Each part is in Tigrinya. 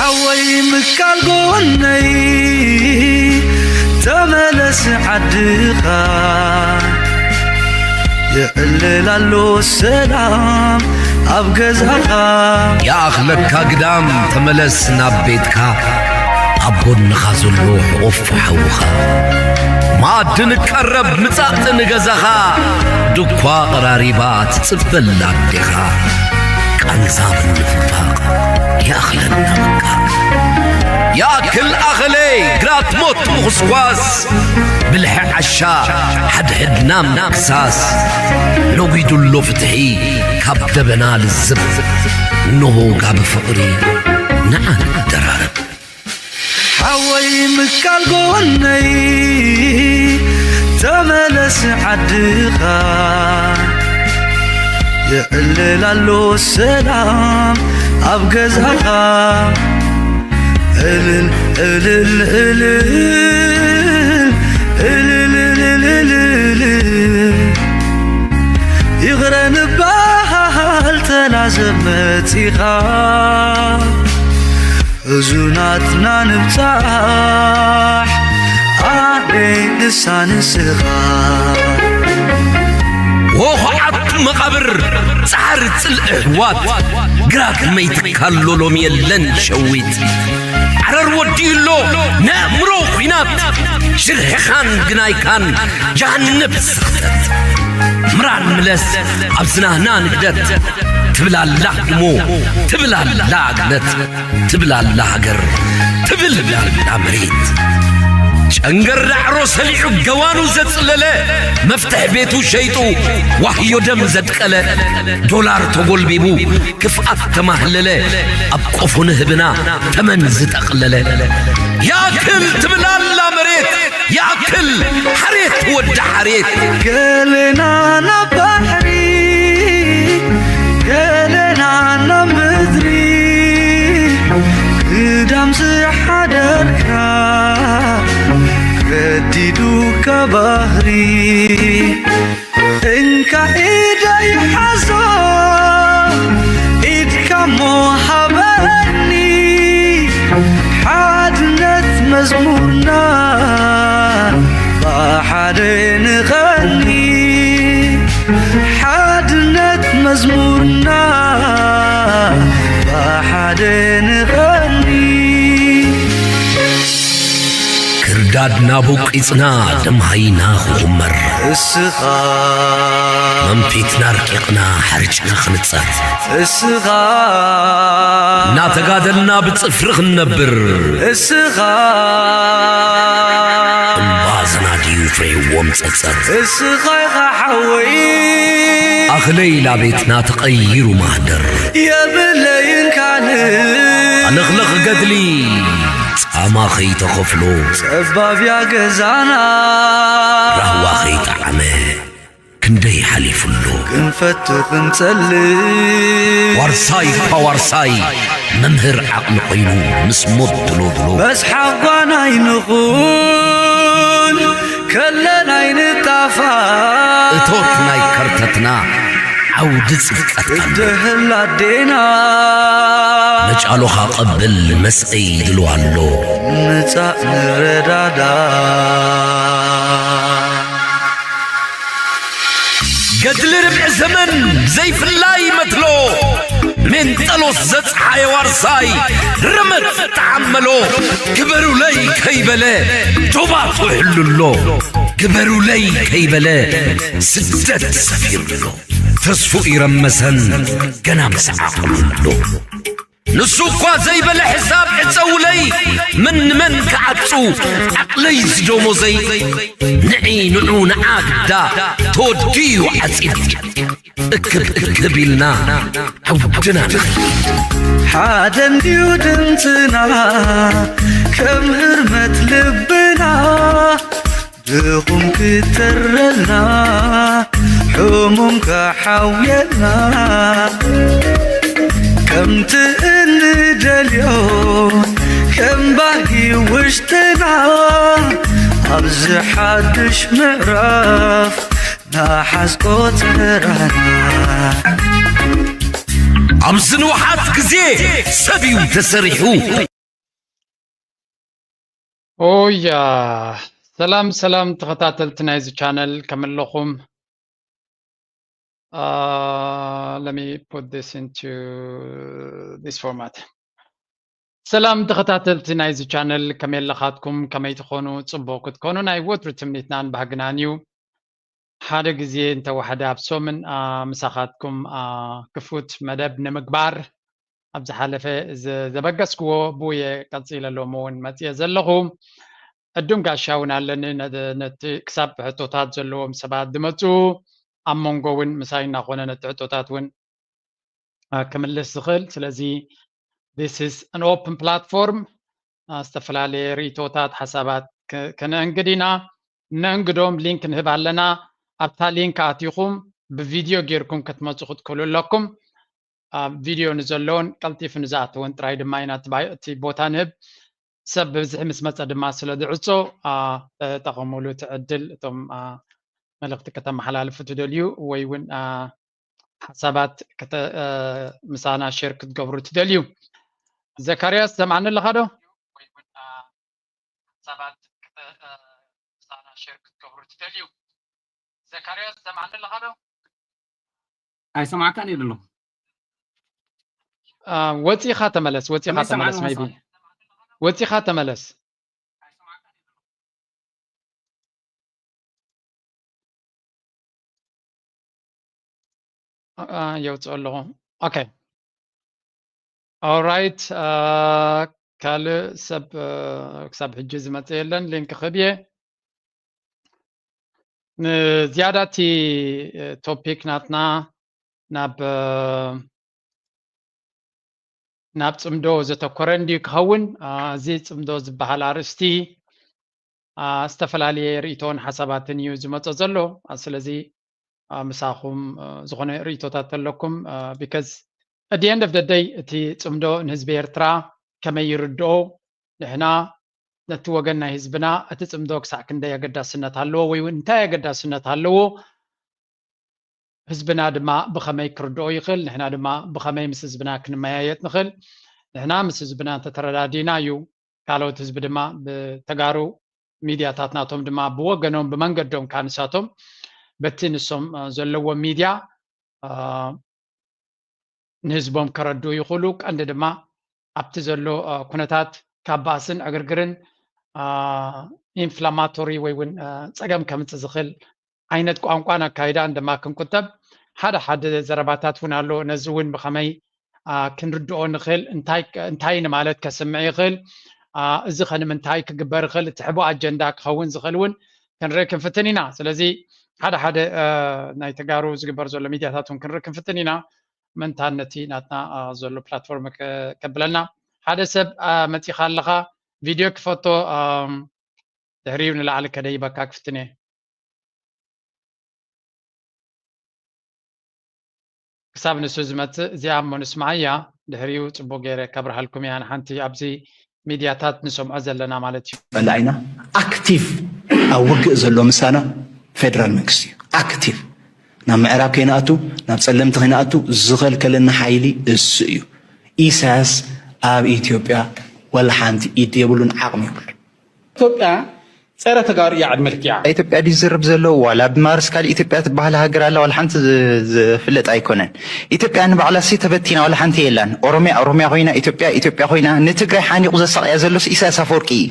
ሓወይ ምካል ጎነይ ተመለስ ዓድኻ፣ የዕልል ኣሎ ሰላም ኣብ ገዛኻ። ይኣኽለካ ግዳም ተመለስ ናብ ቤትካ፣ ኣብ ጎንኻ ዘሎ ሕቑፍ ሓውኻ። መኣዲ ንቀረብ ምጻእ ንገዛኻ፣ ድኳ ቀራሪባ ትጽበላ ኣዴኻ። ቃንዛ ምንፍፋቕ ይኣኽለና በቃ። ይኣክል ኣኸለ ግራት ሞት ምኹስኳስ፣ ብልሒ ዓሻ ሓድሕድና ምክሳስ። ነጒዱ ኣሎ ፍትሒ ካብ ደበና ልዝብ፣ እንሆ ጋቢ ፍቕሪ ንዓ ንደራረብ። ሓወይ ምካል ጎነይ ተመለስ ዓድኻ፣ የዕልል ኣሎ ሰላም ኣብ ገዛኻ። እልል እልል እልል እልል እልል እልል፣ ይቕረ ንበሃል ተናዘብ መጺኻ። ሕዙናትና ንብጻሕ ኣደይ ንሳ ንስኻ። ወኹዓት መቓብር ጻዕሪ ጽልኢ ኣሕዋት፣ ግራት መይትካሎ ሎሚ የለን ሸዊት። ዓረር ወዲኡ ኣሎ ነእምሮ ኲናት፣ ሽርሕኻን ግናይካን ጀሃነብ ስኽተት። ምራን ምለስ ኣብ ዝናህና ንግደት፣ ትብል ኣላ ህድሞ፣ ትብል ኣላ ግነት። ትብል ኣላ ሃገር፣ ትብል ኣላ መሬት። ጨንገር ዳዕሮ ሰሊዑ ገዋኑ ዘጽለለ፣ መፍትሕ ቤቱ ሸይጡ ዋህዮ ደም ዘድቀለ፣ ዶላር ተጎልቢቡ ክፍኣት ተማህለለ፣ ኣብ ቆፎ ንህብና ተመን ዝጠቕለለ። ያክል ትብል ኣላ መሬት፣ ይኣክል ሓሬት ወዲ ሓሬት። ገለና ናብ ባሕሪ፣ ገለና ናብ ምድሪ፣ ግዳም ዝሓደርካ ገዲዱካ ባህሪ። እንካ ኢደይ ሓዞ፣ ኢድካ እሞ ሃበኒ፣ ሓድነት መዝሙርና ብሓደ ንቐኒ። ሓድነት መዝሙርና ብሓደ ንቐኒ። ክርዳድና ቦቂጽና ደም ሃይና ክኹመር፣ እስኻ መንፊትና ኣርቂቕና ሓርጭና ክንጸር፣ እስኻ እናተጋደልና ብጽፍሪ ክንነብር፣ እስኻ እምባ ዝናድዩ ፍሬዎም ጸጸር፣ እስኻ ኢኻ ሓወይ። ኣኽለይ ላቤትና ተቐይሩ ማህደር፣ የብለይን ካልእ ኣለኽለኽ ገድሊ ጻማ ኸይተኸፍሎ፣ ጸባብ እያ ገዛና ራህዋ ኸይጠዓመ ክንደይ ሓሊፉ ኣሎ። ክንፈቱ ክንጸልእ ዋርሳይ እኳ ዋርሳይ፣ መምህር ዓቕሊ ኮይኑ ምስ ሞት ድሎ ድሎ። መስሓቕ ጓና ኣይንኹን ከለና ኣይንጣፋእ። እቶት ናይ ከርተትና ዓውዲ ጽብቀት ኣሎ። ክድህል ኣዴና መጫሎኻ ቀብል መስቀይ ድልዋ ኣሎ። ምጻእ ንረዳዳ። ገድሊ ርብዒ ዘመን ዘይፍላይ መትሎ፣ ሜንጠሎስ ዘጽሓየ ዋርሳይ ረመጽ ተዓመሎ። ግበሩለይ ከይበለ ዶባቱ ሕሉሎ፣ ግበሩለይ ከይበለ ስደት ሰፊሩሎ። ተስፉ ኢረመሰን ገና ምስ ዓቕሉሎ። ንሱ እኳ ዘይበለ ሕሳብ ዕጸውለይ፣ መን ንመን ክዓጹ ዓቕለይ ዝደሞዘይ። ንዒ ንዑ ንዓ ግዳ ተወዲኡ ዓጺድ። እክብ እክብ ኢልና ዓውድና ንኸይድ። ሓደ እንድዩ ድምፅና ከም ህርመት ልብና፣ ድኹም ክተረልና፣ ሕሙም ክሓውየልና፣ ከምቲ እንደልዮ ከም ባህጊ ውሽጥና፣ ኣብዚ ሓድሽ ምዕራፍ ንሓዝቆ ተራና። ኣብዚ ንውሓት ግዜ ሰብ እዩ ተሰሪሑ። ኦያ፣ ሰላም ሰላም ተኸታተልቲ ናይዚ ቻነል፣ ከመይ ኣለኹም? Uh, let me put this into this format. ሰላም ተኸታተልቲ ናይዚ ቻነል፣ ከመይ ኣለኻትኩም? ከመይ ትኾኑ? ጽቡቕ ክትኮኑ ናይ ወትሩ ትምኒትናን ባህግናን እዩ። ሓደ ግዜ እንተወሓደ ኣብ ሶምን፣ አ፣ ምሳኻትኩም፣ አ፣ ክፉት መደብ ንምግባር ኣብ ዝሓለፈ ዘ-፣ ዘበገስክዎ ብኡ እየ ቀጺለ ሎም እውን መጽየ ዘለኹ። ዕዱም ጋሻ እውን ኣለኒ፣ ነ-፣ ነቲ ክሳብ ሕቶታት ዘለዎም ሰባት ዝመጹ ኣብ መንጎ እውን ምሳይ እናኾነ ነቲ ሕቶታት እውን፣ አ፣ ክምልስ ዝኽእል። ስለዚ this is an open platform። አ፣ ዝተፈላለየ ርእይቶታት፣ ሓሳባት ከ-፣ ከነእንግድ ኢና። ነእንግዶም ሊንክ ንህብ ኣለና። ኣብታ ሊንክ ኣቲኹም ብቪድዮ ጌርኩም ክትመጹ ክትክእሉ ኣለኩም። ኣብ ቪድዮ ንዘለውን ቀልጢፉ ንዝኣተውን ጥራይ ድማ ኢና እቲ ባይ-፣ እቲ ቦታ ንህብ። ሰብ ብብዝሒ ምስ መጸ ድማ ስለ ዝዕጾ፣ አ፣ ተጠቐሙሉ እቲ ዕድል። እቶም፣ አ፣ መልእኽቲ ከተመሓላልፉ ትደልዩ ወይ እውን፣ አ፣ ሓሳባት ከተ-፣ አ፣ ምሳና ሼር ክትገብሩ ትደልዩ። ዘካርያስ፣ ትሰምዓኒ ኣለኻ ዶ? ሓሳባት ከተ-፣ አ፣ ምሳና ሼር ክትገብሩ ትደልዩ። ዘካርያስ፣ ትሰምዓኒ ኣለኻ ዶ? ኣይሰማዕካን እየ ዘሎ። አ፣ ወጺኻ ተመለስ፣ ወጺኻ ከመይ ተመለስ፣ ሰማዕኒ maybe። ሓሳብ? ወጺኻ ተመለስ። አ፣ የውጽኦ ኣለኹ። ኦኬ። ኦራይት፣ አ፣ ካልእ ሰብ፣ አ፣ ክሳብ ሕጂ ዝመጸ የለን። ሊንክ ክህብ እየ። ንዝያዳ እቲ፣ እ፣ ቶፒክ ናትና ናብ፣ እ፣ ናብ ጽምዶ ዘተኮረ እንድዩ ክኸውን። አ፣ እዚ ጽምዶ ዝበሃል ኣርእስቲ፣ አ፣ ዝተፈላለየ ርእይቶን ሓሳባትን እዩ ዝመጾ ዘሎ። አ፣ ስለዚ፣ አ፣ ምሳኹም፣ አ፣ ዝኾነ ርእይቶታት ተለኩም፣ አ፣ because at the end of the day እቲ ጽምዶ ንህዝቢ ኤርትራ ከመይ ይርድኦ፣ ንሕና ነቲ ወገን ናይ ህዝብና እቲ ጽምዶ ክሳዕ ክንደይ ኣገዳስነት ኣለዎ ወይ እውን እንታይ ኣገዳስነት ኣለዎ፣ ህዝብና ድማ ብኸመይ ክርድኦ ይኽእል፣ ንሕና ድማ ብኸመይ ምስ ህዝብና ክንመያየጥ ንኽእል። ንሕና ምስ ህዝብና እንተተረዳዲና እዩ ካልኦት ህዝቢ ድማ ብተጋሩ ሚድያታት ናቶም ድማ ብወገኖም ብመንገዶም ካብ ንሳቶም በቲ ንሶም፣ አ፣ ዘለዎም ሚድያ፣ አ፣ ንህዝቦም ከረድኡ ይኽእሉ። ቀንዲ ድማ ኣብቲ ዘሎ፣ አ፣ ኩነታት ካብ ባእስን ዕግርግርን፣ አ፣ ኢንፍላማቶሪ ወይ እውን፣ አ፣ ጸገም ከምጽእ ዝኽእል ዓይነት ቋንቋን ኣካይዳን ድማ ክንቁጠብ፣ ሓደ ሓደ ዘረባታት እውን ኣሎ። ነዚ እውን ብኸመይ፣ አ፣ ክንርድኦ ንኽእል፣ እንታይ፣ እንታይ ንማለት ከስምዕ ይኽእል፣ አ፣ እዚ ኸ ንምንታይ ክግበር ይኽእል፣ እቲ ሕቡእ ኣጀንዳ ክኸውን ዝኽእል እውን ክንርኢ ክንፍትን ኢና። ስለዚ ሓደ ሓደ፣ አ፣ ናይ ተጋሩ ዝግበር ዘሎ ሚድያታት እውን ክንርኢ ክንፍትን ኢና። ምእንታን ነቲ ናትና፣ አ፣ ዘሎ ፕላትፎርም ከ-፣ ከብለና። ሓደ ሰብ፣ አ፣ መጺኻ ኣለኻ፣ ቪድዮ ክፈቶ፣ አ፣ ድሕሪኡ ንላዕሊ ከደይበካ ክፍትን እየ። ክሳብ ንሱ ዝመጽእ እዚኣ እሞ ንስምዓያ፣ ድሕሪኡ ጽቡቕ ገይረ ከብርሃልኩም እያ። ንሓንቲ ኣብዚ ሚድያታት ንሰምዖ ዘለና ማለት እዩ። ጸላኢና ኣክቲቭ ኣብ ውግእ ዘሎ ምሳና ፌደራል መንግስቲ እዩ። ኣክቲቭ ናብ ምዕራብ ከይንኣቱ፣ ናብ ጸለምቲ ከይንኣቱ ዝኸልከለና ሓይሊ እሱ እዩ። ኢሳያስ ኣብ ኢትዮጵያ ወላ ሓንቲ ኢድ የብሉን፣ ዓቕሚ የብሉን። ኢትዮጵያ ጸረ ተጋሩ እያ ዕድመ ልክያ። ኢትዮጵያ ድዩ ዝዝረብ ዘሎ? ዋላ ብማርስ ካልእ ኢትዮጵያ ትበሃል ሃገር ኣላ? ዋላ ሓንቲ ዝ-፣ ዝፍለጥ ኣይኮነን። ኢትዮጵያ ንባዕላሲ ተበቲና ዋላ ሓንቲ የላን። ኦሮሚያ ኦሮሚያ ኮይና፣ ኢትዮጵያ ኢትዮጵያ ኮይና፣ ንትግራይ ሓኒቑ ዘሳቕያ ዘሎስ ኢሳያስ ኣፈወርቂ እዩ።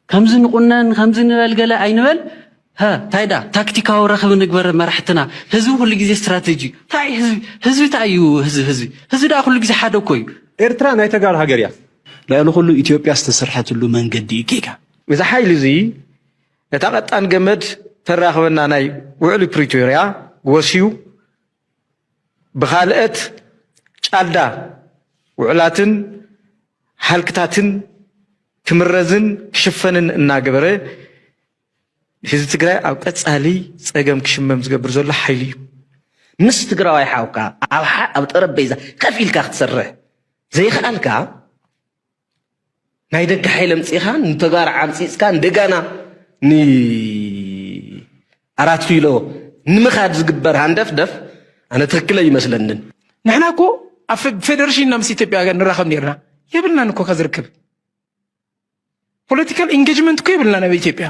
ከምዚ ንቑነን፣ ከምዚ ንበል ገለ ኣይንበል። ሃ፣ እንታይ ደኣ ታክቲካዊ ረኽቢ ንግበር መራሕትና። ህዝቢ ኩሉ ግዜ ስትራተጂ እዩ። እንታይ ህዝቢ? ህዝቢ እንታይ እዩ? ህዝቢ፣ ህዝቢ፣ ህዝቢ ደኣ ኩሉ ግዜ ሓደ እኮ እዩ። ኤርትራ ናይ ተጋሩ ሃገር እያ። ልዕሊ ኩሉ ኢትዮጵያ ዝተሰርሐትሉ መንገዲ እዩ ጌጋ። እዚ ሓይሊ እዚ ነታ ቀጣን ገመድ ተራኽበና ናይ ውዕሊ ፕሪቶርያ ጎስዩ ብኻልአት ጫልዳ ውዕላትን ሃልክታትን ክምረዝን ክሽፈንን እናገበረ ህዝቢ ትግራይ ኣብ ቀጻሊ ጸገም ክሽመም ዝገብር ዘሎ ሓይሊ እዩ። ምስ ትግራዋይ ሓውካ ኣብ ሓ-፣ ኣብ ጠረጴዛ ከፍ ኢልካ ክትሰርሕ ዘይከኣልካ፣ ናይ ደገ ሓይሊ ኣምጺእኻ፣ ንተጋሩ ዓምጺጽካ፣ እንደጋና ን-፣ ኣራት ኪሎ ንምኻድ ዝግበር ሃንደፍደፍ ኣነ ትክክል ኣይመስለንን። ንሕና እኮ ኣብ ፌ-፣ ፌደሬሽንና ምስ ኢትዮጵያ ንራኸብ ነርና። የብልናን እኮ ከዝርክብ። ፖለቲካል ኢንጌጅመንት እኮ የብልናን ኣብ ኢትዮጵያ።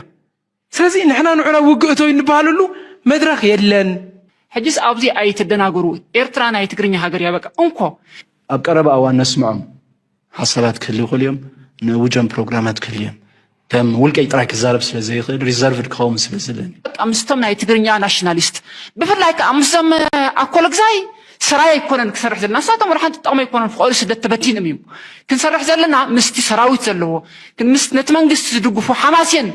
ስለዚ ንሕና ንዑ ናብ ውግእ እቶ እንበሃለሉ መድረኽ የለን። ሕጅስ ኣብዚ ኣይትደናገሩ። ኤርትራ ናይ ትግርኛ ሃገር እያ። በቃ እንኮ ኣብ ቀረባ እዋን ነስምዖም ሓሳባት ክህልው ይኽእሉ እዮም። ንውጀም ፕሮግራማት ክህልው እዮም። ከም ውልቀይ ጥራይ ክዛረብ ስለ ዘይኽእል ሪዘርቭድ ክኸውን ስለ ዘለኒ። በቃ ምስቶም ናይ ትግርኛ ናሽናሊስት ብፍላይ ከዓ ምስቶም ኣኮለግዛይ ስራይ ኣይኮነን ክሰርሕ ዘለና። ንሳቶም ወላ ሓንቲ ጥቕሚ ኣይኮነን። ፍቐዱ ስደት ተበቲኖም እዮም። ክንሰርሕ ዘለና ምስቲ ሰራዊት ዘለዎ፣ ምስ ነቲ መንግስቲ ዝድግፉ ሓማሴን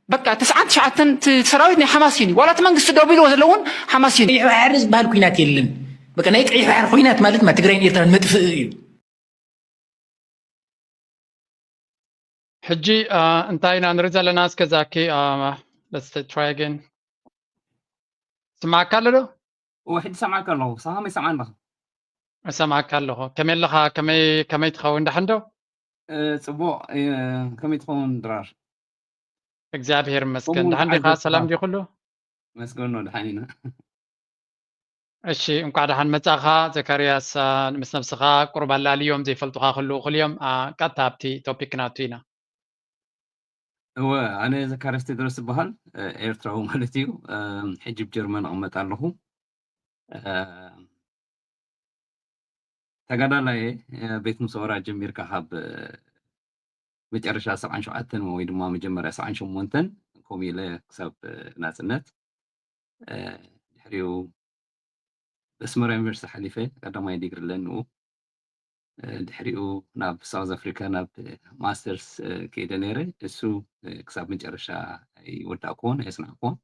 በቃ ተስዓን ትሽዓተን እቲ ሰራዊት ናይ ሓማሴን እዩ። ዋላ እቲ መንግስቲ ደው ኢልዎ ዘሎ እውን ሓማሴን እዩ። ቀይሕ ባሕሪ ዝበሃል ኩናት የለን። በቃ ናይ ቀይሕ ባሕሪ ኩናት ማለት ማ ትግራይን ኤርትራን መጥፍእ እዩ። ሕጂ እንታይ ኢና ንርኢ ዘለና? እስከ ዛኪ let's try again። ስማዕካ ኣሎ ዶ? እወ ሕጂ ሰምዓካ ኣለኹ። ንስኻ ከመይ ትሰምዓኒ ኣለኻ? እሰምዓካ ኣለኹ። ከመይ ኣለኻ? ከመይ ከመይ ትኸውን? ደሓን ዶ? ጽቡቕ። ከመይ ትኸውን ድራር? እግዚኣብሔር ይመስገን። ደሓን ዲኻ? ሰላም ድዩ ኩሉ? መስገኖ ደሓን ኢና። እሺ፣ እንኳዕ ደሓን መጻኻ ዘካርያስ። ምስ ነብስኻ ቁሩብ ኣላልዮም ዘይፈልጡኻ ክህልዉ ይኽእሉ እዮም። ቀጥታ ኣብቲ ቶፒክ ክናቱ ኢና። እወ፣ ኣነ ዘካርያስ ቴድሮስ እበሃል፣ ኤርትራዊ ማለት እዩ። ሕጂ ኣብ ጀርመን እቕመጥ ኣለኹ። ተጋዳላይ ቤት ሙሰወራ ጀሚርካ ካብ መጨረሻ ሰብዓን ሸውዓተን ወይ ድማ መጀመርያ ሰብዓን ሸሞንተን ከምኡ ኢለ ክሳብ ናፅነት፣ ድሕሪኡ በስመራ ዩኒቨርሲቲ ሓሊፈ ቀዳማይ ዲግሪ ኣለኒ። ድሕሪኡ ናብ ሳውዝ ኣፍሪካ ናብ ማስተርስ ከይደ ነይረ። እሱ ክሳብ መጨረሻ ኣይወዳእኩዎን ኣየፅናዕኩዎን።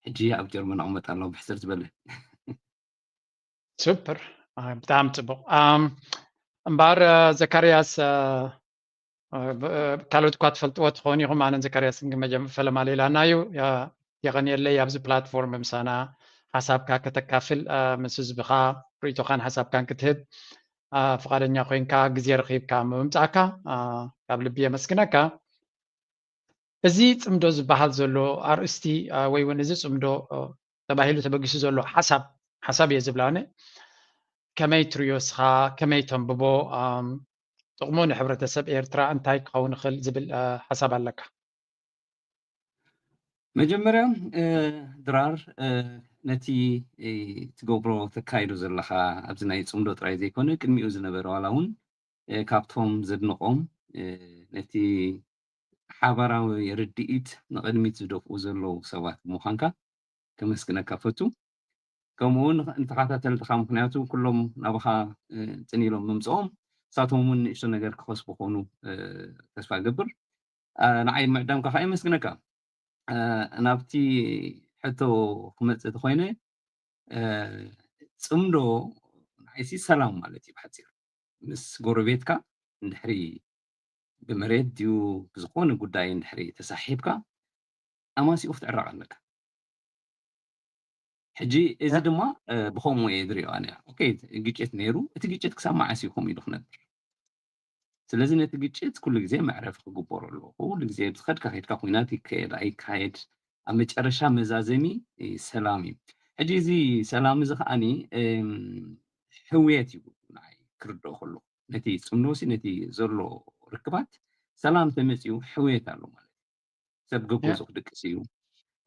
ሕጂ ኣብ ጀርመን ኣቕመጥ ኣለኹ ብሕፅር ዝበለ። ሱፐር፣ ብጣዕሚ ፅቡቕ። እምበኣር ዘካርያስ፣ ካልኦት እኳ ትፈልጥዎ ትኸውን ኢኹም፣ ኣነን ዘካርያስን ግን መጀመ ፈለማ ሌላና እዩ። የቐንየለይ ኣብዚ ፕላትፎርም ምሳና ሓሳብካ ከተካፍል፣ ምስ ህዝብኻ ርእይቶኻን ሓሳብካን ክትህብ ፍቓደኛ ኮይንካ ግዜ ረኺብካ ምምጻእካ ካብ ልቢ የመስግነካ። እዚ ጽምዶ ዝበሃል ዘሎ ኣርእስቲ ወይ እውን እዚ ጽምዶ ተባሂሉ ተበጊሱ ዘሎ ሓሳብ ሓሳብ እየ ዝብላ ኣነ። ከመይ ትርእዮ እስኻ? ከመይ ተንብቦ? ጥቕሙ ንሕብረተሰብ ኤርትራ እንታይ ክኸውን ይኽእል ዝብል ሓሳብ ኣለካ? መጀመርያ ድራር ነቲ ትገብሮ ተካይዶ ዘለኻ ኣብዚ ናይ ጽምዶ ጥራይ ዘይኮነ ቅድሚኡ ዝነበረ ዋላ እውን ካብቶም ዘድንቖም ነቲ ሓባራዊ ርድኢት ንቕድሚት ዝደፍኡ ዘለዉ ሰባት ብምዃንካ ከመስግነካ ፈቱ። ከምኡ እውን ንተኸታተልትኻ ምክንያቱ ኩሎም ናባኻ ፅን ኢሎም ምምፅኦም ንሳቶም እውን ንእሽቶ ነገር ክኸስቡ ክኾኑ ተስፋ እገብር። ንዓይ ምዕዳምካ ከዓ የመስግነካ። ናብቲ ሕቶ ክመፅእ ተኮይነ ፅምዶ ንዓይሲ ሰላም ማለት እዩ ብሓፂሩ። ምስ ጎረቤትካ እንድሕሪ ብመሬት ድዩ ብዝኾነ ጉዳይ እንድሕሪ ተሳሒብካ ኣማሲኡ ክትዕረቕ ኣለካ። ሕጂ እዚ ድማ ብከምኡ እየ ዝሪኦ ኣነ። ኦኬ ግጭት ነይሩ፣ እቲ ግጭት ክሳብ መዓስ እዩ ከምኡ ኢሉ ክነብር? ስለዚ ነቲ ግጭት ኩሉ ግዜ መዕረፊ ክግበሮ ኣለዎ። ኩሉ ግዜ ብዝኸድካ ከድካ ኩናት ይካየድ ኣይካየድ ኣብ መጨረሻ መዛዘሚ ሰላም እዩ። ሕጂ እዚ ሰላም እዚ ከዓኒ ሕውየት እዩ ንዓይ ክርድኦ ከሎ ነቲ ጽምዶሲ ነቲ ዘሎ ርክባት ሰላም ተመጺኡ ሕውየት ኣሎ ማለት እዩ። ሰብ ገጎ ክድቅስ እዩ።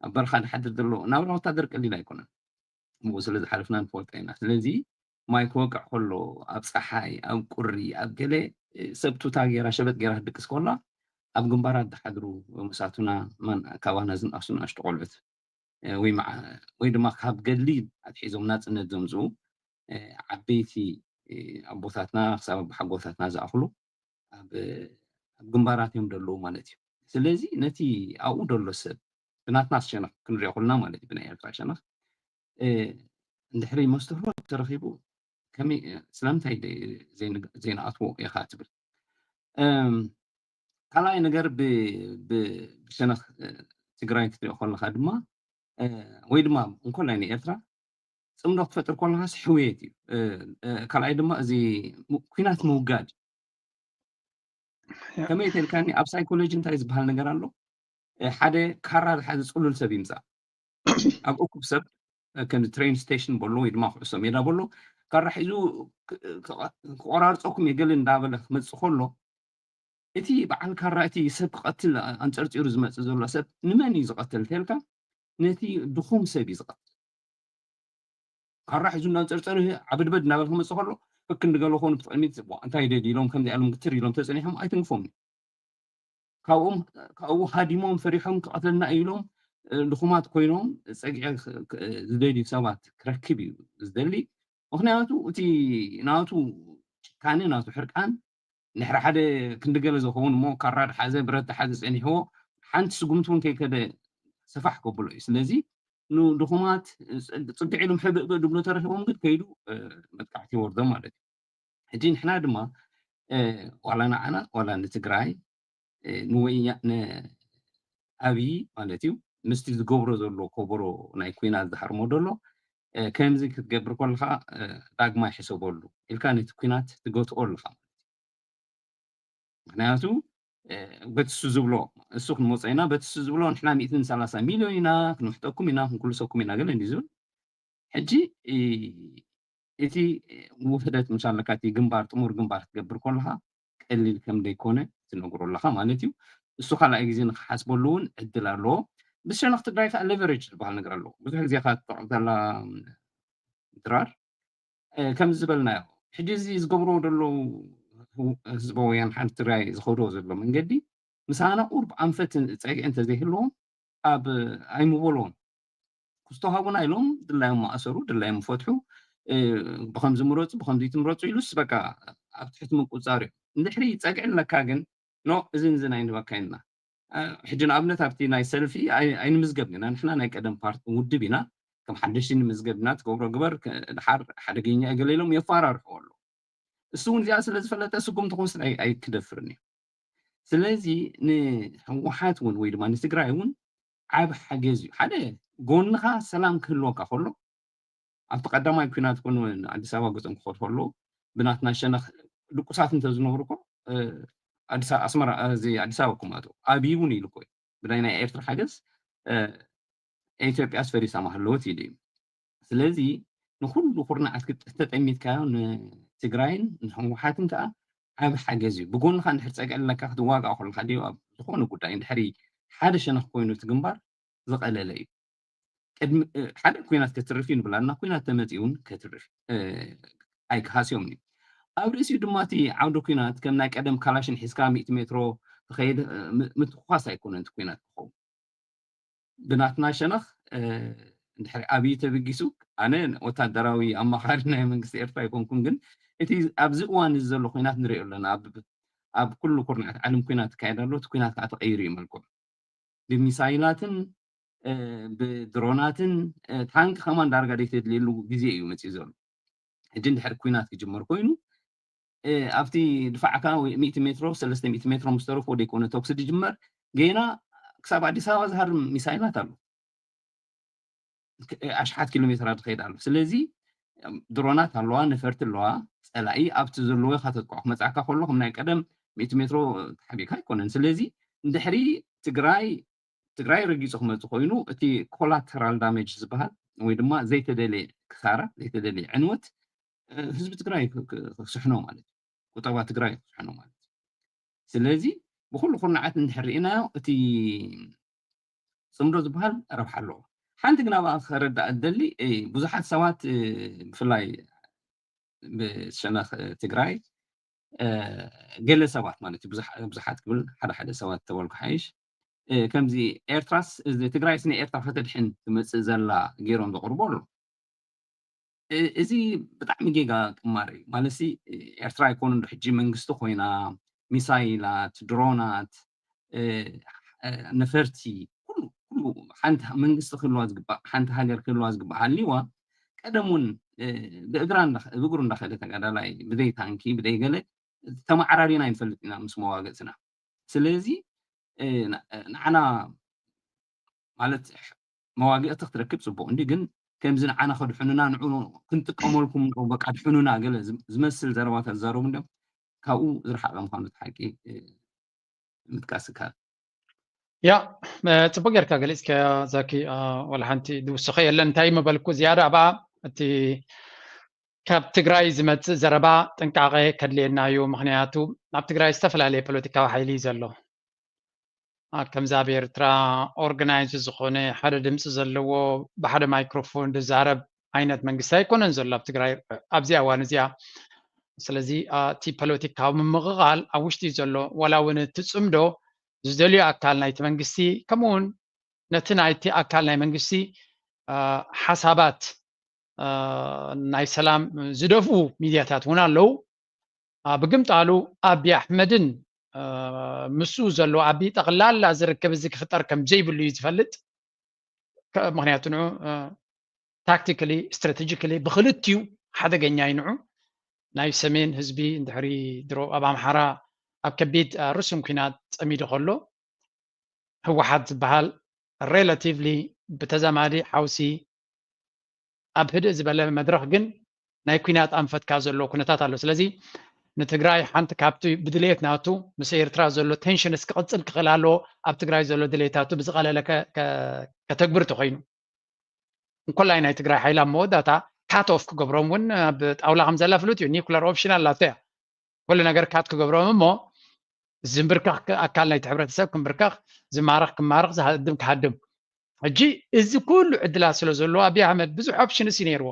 ኣብ በረኻ ዝሓድር ዘሎ ናብራ ወታደር ቀሊል ኣይኮነን። ብኡ ስለ ዝሓለፍና ንፈልጦ ኢና። ስለዚ ማይ ክወቅዕ ከሎ ኣብ ፀሓይ ኣብ ቁሪ ኣብ ገለ ሰብ ቱታ ገይራ ሸበጥ ገይራ ክትድቅስ ከላ ኣብ ግንባራት ዝሓድሩ መሳቱና ማን ካባና ዝንኣሱ ንኣሽቱ ቆልዑት ወይ ድማ ካብ ገድሊ ኣትሒዞም ናፅነት ዘምፅኡ ዓበይቲ ኣቦታትና ክሳብ ኣቦሓጎታትና ዝኣኽሉ ኣብ ግንባራት እዮም ዘለዉ ማለት እዩ። ስለዚ ነቲ ኣብኡ ዘሎ ሰብ ብናትና ሸነኽ ክንሪኦ ከለና ማለት እዩ ብናይ ኤርትራ ሸነኽ እንድሕሪ መስተርሆ ተረኺቡ ስለምንታይ ዘይንኣትዎ ኢኻ ትብል። ካልኣይ ነገር ብሸነኽ ትግራይ ክትሪኦ ከለካ ድማ ወይ ድማ እንኮላይ ንኤርትራ ፅምዶ ክትፈጥር ከለካስ ሕውየት እዩ። ካልኣይ ድማ እዚ ኩናት ምውጋድ እዩ። ከመይ ተልካኒ ኣብ ሳይኮሎጂ እንታይ ዝበሃል ነገር ኣሎ? ሓደ ካራ ዝሓዘ ፅሉል ሰብ ይምፃእ። ኣብ እኩብ ሰብ ከም ትሬን ስቴሽን በሎ ወይ ድማ ኩዕሶ ሜዳ በሎ ካራ ሒዙ ክቆራርፀኩም የገል እንዳበለ ክመፅእ ከሎ እቲ በዓል ካራ እቲ ሰብ ክቐትል ኣንፀርፂሩ ዝመፅእ ዘሎ ሰብ ንመን እዩ ዝቐትል ተልካ፣ ነቲ ድኹም ሰብ እዩ ዝቐትል። ካራ ሒዙ እናንፀርፀረ ዓበድበድ እናበለ ክመፅእ ከሎ፣ ክክ እንድገለ ኮኑ ብትቕድሚት እንታይ ደድ ኢሎም ከምዚ ኢሎም ግትር ኢሎም ተፀኒሖም ኣይትንግፎም። ካብኡ ሃዲሞም ፈሪሖም ክቐትለና እዩ ኢሎም ድኹማት ኮይኖም ፀግዒ ዝደልዩ ሰባት ክረክብ እዩ ዝደሊ። ምክንያቱ እቲ ናቱ ጭካነ ናቱ ሕርቃን ንሕሪ ሓደ ክንዲ ገለ ዝኸውን እሞ ካራ ድሓዘ ብረት ድሓዘ ፀኒሕዎ ሓንቲ ስጉምቲ እውን ከይከደ ሰፋሕ ከብሎ እዩ። ስለዚ ንድኹማት ፅግዕ ኢሎም ሕብእብእ ድብሎ ተረኪቦም ግን ከይዱ መጥቃዕቲ ይወርዶም ማለት እዩ። ሕጂ ንሕና ድማ ዋላ ንዓና ዋላ ንትግራይ ንወያ ንኣብይ ማለት እዩ ምስቲ ዝገብሮ ዘሎ ከበሮ ናይ ኩናት ዝሃርሞ ዘሎ ከምዚ ክትገብር ከለካ ዳግማይ ሕሰበሉ ኢልካ ነቲ ኩናት ትገትኦ ኣለካ ማለት እዩ። ምክንያቱ በትሱ ዝብሎ እሱ ክንመፀ ኢና በትሱ ዝብሎ ንሕና ሚእትን ሰላሳ ሚሊዮን ኢና ክንውሕጠኩም ኢና ክንኩልሰኩም ኢና ገለ እንዲ ዝብል ሕጂ እቲ ውህደት ምሻለካ እቲ ግንባር ጥሙር ግንባር ክትገብር ከለካ ቀሊል ከም ደይኮነ ትነግሮ ኣለካ ማለት እዩ። እሱ ካልኣይ ግዜ ንክሓስበሉ እውን ዕድል ኣለዎ። ብሸነክ ትግራይ ከዓ ሌቨሬጅ ዝበሃል ነገር ኣለዎ። ብዙሕ ግዜ ከዓ ትጠቕም ዘላ ድራር ከምዚ ዝበልናዮ ሕጂ እዚ ዝገብርዎ ዘለዉ ህዝቢ ወያን ሓንቲ ትግራይ ዝኸድዎ ዘሎ መንገዲ ምሳና ቁርብ ኣንፈት ፀግዒ እንተዘይህልዎም ኣብ ኣይምበልዎም ክስተሃቡና ኢሎም ድላዮም ማእሰሩ ድላዮም ፈትሑ ብከምዚ ምረፁ ብከምዚ ትምረፁ ኢሉስ በቃ ኣብ ትሕቲ ምቁፃር እዮም። እንድሕሪ ፀግዒ ኣለካ ግን ኖ እዝን እዝን ኣይንበካ ኢልና ሕጂ ንኣብነት ኣብቲ ናይ ሰልፊ ኣይንምዝገብ ኢና ንሕና ናይ ቀደም ፓርቲ ውድብ ኢና ከም ሓደሽቲ ንምዝገብ ኢና ትገብሮ ግበር ድሓር ሓደገኛ ገለ ኢሎም የፋራርሕዎ ኣለዉ። እሱ እውን እዚኣ ስለ ዝፈለጠ ስጉምቲ ክወስድ ኣይክደፍርን እዩ። ስለዚ ንህወሓት እውን ወይ ድማ ንትግራይ እውን ዓብ ሓገዝ እዩ ሓደ ጎንኻ ሰላም ክህልወካ ከሎ ኣብቲ ቀዳማይ ኩናት ኮኑ ኣዲስ ኣበባ ገፆም ክኸዱ ከለዉ ብናትና ሸነኽ ድቁሳት እንተዝነብሩ ኮ ኣስመራ እዚ ኣዲስ ኣበባ ኩማቱ ኣብይ እውን ኢሉ ኮ ብናይ ናይ ኤርትራ ሓገዝ ኢትዮጵያ ኣስፈሪሳ ማሃለወት ኢሉ እዩ። ስለዚ ንኩሉ ኩርናዓት ተጠሚትካዮ ንትግራይን ንህወሓትን ከዓ ዓብ ሓገዝ እዩ። ብጎንካ እንድሕር ፀግዒ ኣለካ ክትዋጋእ ከለካ ድዩ ኣብ ዝኾነ ጉዳይ እንድሕሪ ሓደ ሸነኽ ኮይኑ እቲ ግንባር ዝቐለለ እዩ። ቅድሚ ሓደ ኩናት ከትርፍ እዩ ንብላና ኩናት ተመፂኡ እውን ከትርፍ ኣይክሃስዮም እዩ። ኣብ ርእሲኡ ድማ እቲ ዓውዲ ኩናት ከም ናይ ቀደም ካላሽን ሒዝካ ሚእቲ ሜትሮ ትኸይድ ምትኳስ ኣይኮነን እቲ ኩናት ክኸውን ብናትና ሸነኽ እንድሕሪ ኣብይ ተበጊሱ ኣነ ወታደራዊ ኣማኻሪ ናይ መንግስቲ ኤርትራ ኣይኮንኩን ግን እቲ ኣብዚ እዋን እዚ ዘሎ ኩናት ንሪኦ ኣለና ኣብ ኩሉ ኩርናዓት ዓለም ኩናት ይካየድ ኣሎ እቲ ኩናት ከዓ ተቀይሩ እዩ መልክዑ ብሚሳይላትን ብድሮናትን ታንክ ከማን ዳርጋ ዘይተድልየሉ ግዜ እዩ መፅኡ ዘሎ ሕጂ እንድሕር ኩናት ክጅመር ኮይኑ ኣብቲ ድፋዕካ ሚእቲ ሜትሮ ሰለስተ ሚእቲ ሜትሮ ምስ ተረፎ ደይኮነ ተኩሲ ድጅመር ገና ክሳብ ኣዲስ ኣበባ ዝሃርም ሚሳይላት ኣሎ ኣሽሓት ኪሎ ሜትራ ዝኸይድ ኣሎ ስለዚ ድሮናት ኣለዋ ነፈርቲ ኣለዋ ፀላኢ ኣብቲ ዘለዎ ኢካ ተጥቅዖ ክመፅኣካ ከሎ ከም ናይ ቀደም ሚእቲ ሜትሮ ተሓቢእካ ኣይኮነን ስለዚ እንድሕሪ ትግራይ ትግራይ ረጊፁ ክመፅእ ኮይኑ እቲ ኮላተራል ዳሜጅ ዝበሃል ወይ ድማ ዘይተደልየ ክሳራ ዘይተደልየ ዕንወት ህዝቢ ትግራይ ክስሕኖ ማለት እዩ ቁጠባ ትግራይ ክስሕኖ ማለት እዩ ስለዚ ብኩሉ ኩርናዓት እንድሕር ርኢናዮ እቲ ፅምዶ ዝበሃል ረብሓ ኣለዎ ሓንቲ ግን ኣብኣ ክረዳእ ደሊ ብዙሓት ሰባት ብፍላይ ብሸነኽ ትግራይ ገለ ሰባት ማለት እዩ ብዙሓት ክብል ሓደ ሓደ ሰባት ተበልኩ ሓይሽ ከምዚ ኤርትራስ ትግራይስ ንኤርትራ ከተድሕን ትመፅእ ዘላ ገይሮም ዘቕርቦ ኣሎ እዚ ብጣዕሚ ጌጋ ቅማር እዩ ማለት ኤርትራ ኣይኮኑ ዶ ሕጂ መንግስቲ ኮይና ሚሳይላት ድሮናት ነፈርቲ ኩሉ ኩሉ ሓንቲ መንግስቲ ክህልዋ ዝግባእ ሓንቲ ሃገር ክህልዋ ዝግባእ ሃልዋ ቀደም እውን ብእግራ ብእግሩ እንዳኸደ ተጋዳላይ ብዘይ ታንኪ ብዘይ ገለ ተመዓራሪና ይንፈልጥ ኢና ምስ መዋግእትና ስለዚ ንዓና ማለት መዋግእቲ ክትረክብ ፅቡቅ እንዲ ግን ከምዚ ንዓና ከድሕኑና ንዑ ክንጥቀመልኩም በቃ ድሕኑና ገለ ዝመስል ዘረባታት ዝዛረቡ እንዲም ካብኡ ዝረሓቀ ምኳኑ እቲ ሓቂ ምጥቃስ ይከኣል። ያ ጽቡቅ ጌርካ ገሊጽካያ ዛኪ። ወላ ሓንቲ ዝውስኸ የለን። እንታይ ምበልኩ ዝያዳ ኣብኣ እቲ ካብ ትግራይ ዝመፅእ ዘረባ ጥንቃቐ ከድልየና እዩ። ምኽንያቱ ኣብ ትግራይ ዝተፈላለየ ፖለቲካዊ ሓይሊ እዩ ዘሎ። ከምዚ ኣብ ኤርትራ ኦርጋናይዝ ዝኾነ ሓደ ድምፂ ዘለዎ ብሓደ ማይክሮፎን ዝዛረብ ዓይነት መንግስቲ ኣይኮነን ዘሎ ኣብ ትግራይ ኣብዚ እዋን እዚኣ። ስለዚ እቲ ፖለቲካዊ ምምቕቓል ኣብ ውሽጢ እዩ ዘሎ። ዋላ እውን እቲ ፅምዶ ዝደልዮ ኣካል ናይቲ መንግስቲ ከምኡ እውን ነቲ ናይቲ ኣካል ናይ መንግስቲ ሓሳባት ናይ ሰላም ዝደፍኡ ሚድያታት እውን ኣለዉ። ብግምጣሉ ኣቢ ኣሕመድን ምስኡ ዘሎ ኣቢ ጠቕላላ ዝርክብ እዚ ክፍጠር ከም ዘይብሉ እዩ ዝፈልጥ። ምክንያቱ ንዑ ታክቲካሊ ስትራቴጂካሊ ብክልቲኡ ሓደገኛ እዩ። ንዑ ናይ ሰሜን ህዝቢ እንድሕሪ ድሮ ኣብ ኣምሓራ ኣብ ከቢድ ርሱን ኩናት ፀሚዱ ከሎ ህወሓት ዝበሃል ሬላቲቭሊ ብተዛማዲ ሓውሲ ኣብ ህድእ ዝበለ መድረኽ ግን ናይ ኩናት ኣንፈትካ ዘሎ ኩነታት ኣሎ። ስለዚ ንትግራይ ሓንቲ ካብቲ ብድልየት ናቱ ምስ ኤርትራ ዘሎ ቴንሽንስ ክቕፅል ክኽእል ኣለዎ። ኣብ ትግራይ ዘሎ ድልየታቱ ብዝቐለለ ከተግብር ተኮይኑ እንኮላይ ናይ ትግራይ ሓይሊ ኣብ መወዳእታ ካት ኦፍ ክገብሮም እውን ኣብ ጣውላ ከም ዘላ ፍሉጥ እዩ። ኒኩለር ኦፕሽን ኣላቶ እያ። ኩሉ ነገር ካት ክገብሮም እሞ ዝምብርከኽ ኣካል ናይቲ ሕብረተሰብ ክምብርከኽ፣ ዝማረኽ ክማረኽ፣ ዝሃድም ክሃድም። ሕጂ እዚ ኩሉ ዕድላት ስለ ዘለዎ ኣብይ ኣሕመድ ብዙሕ ኦፕሽንስ እዩ ነይርዎ።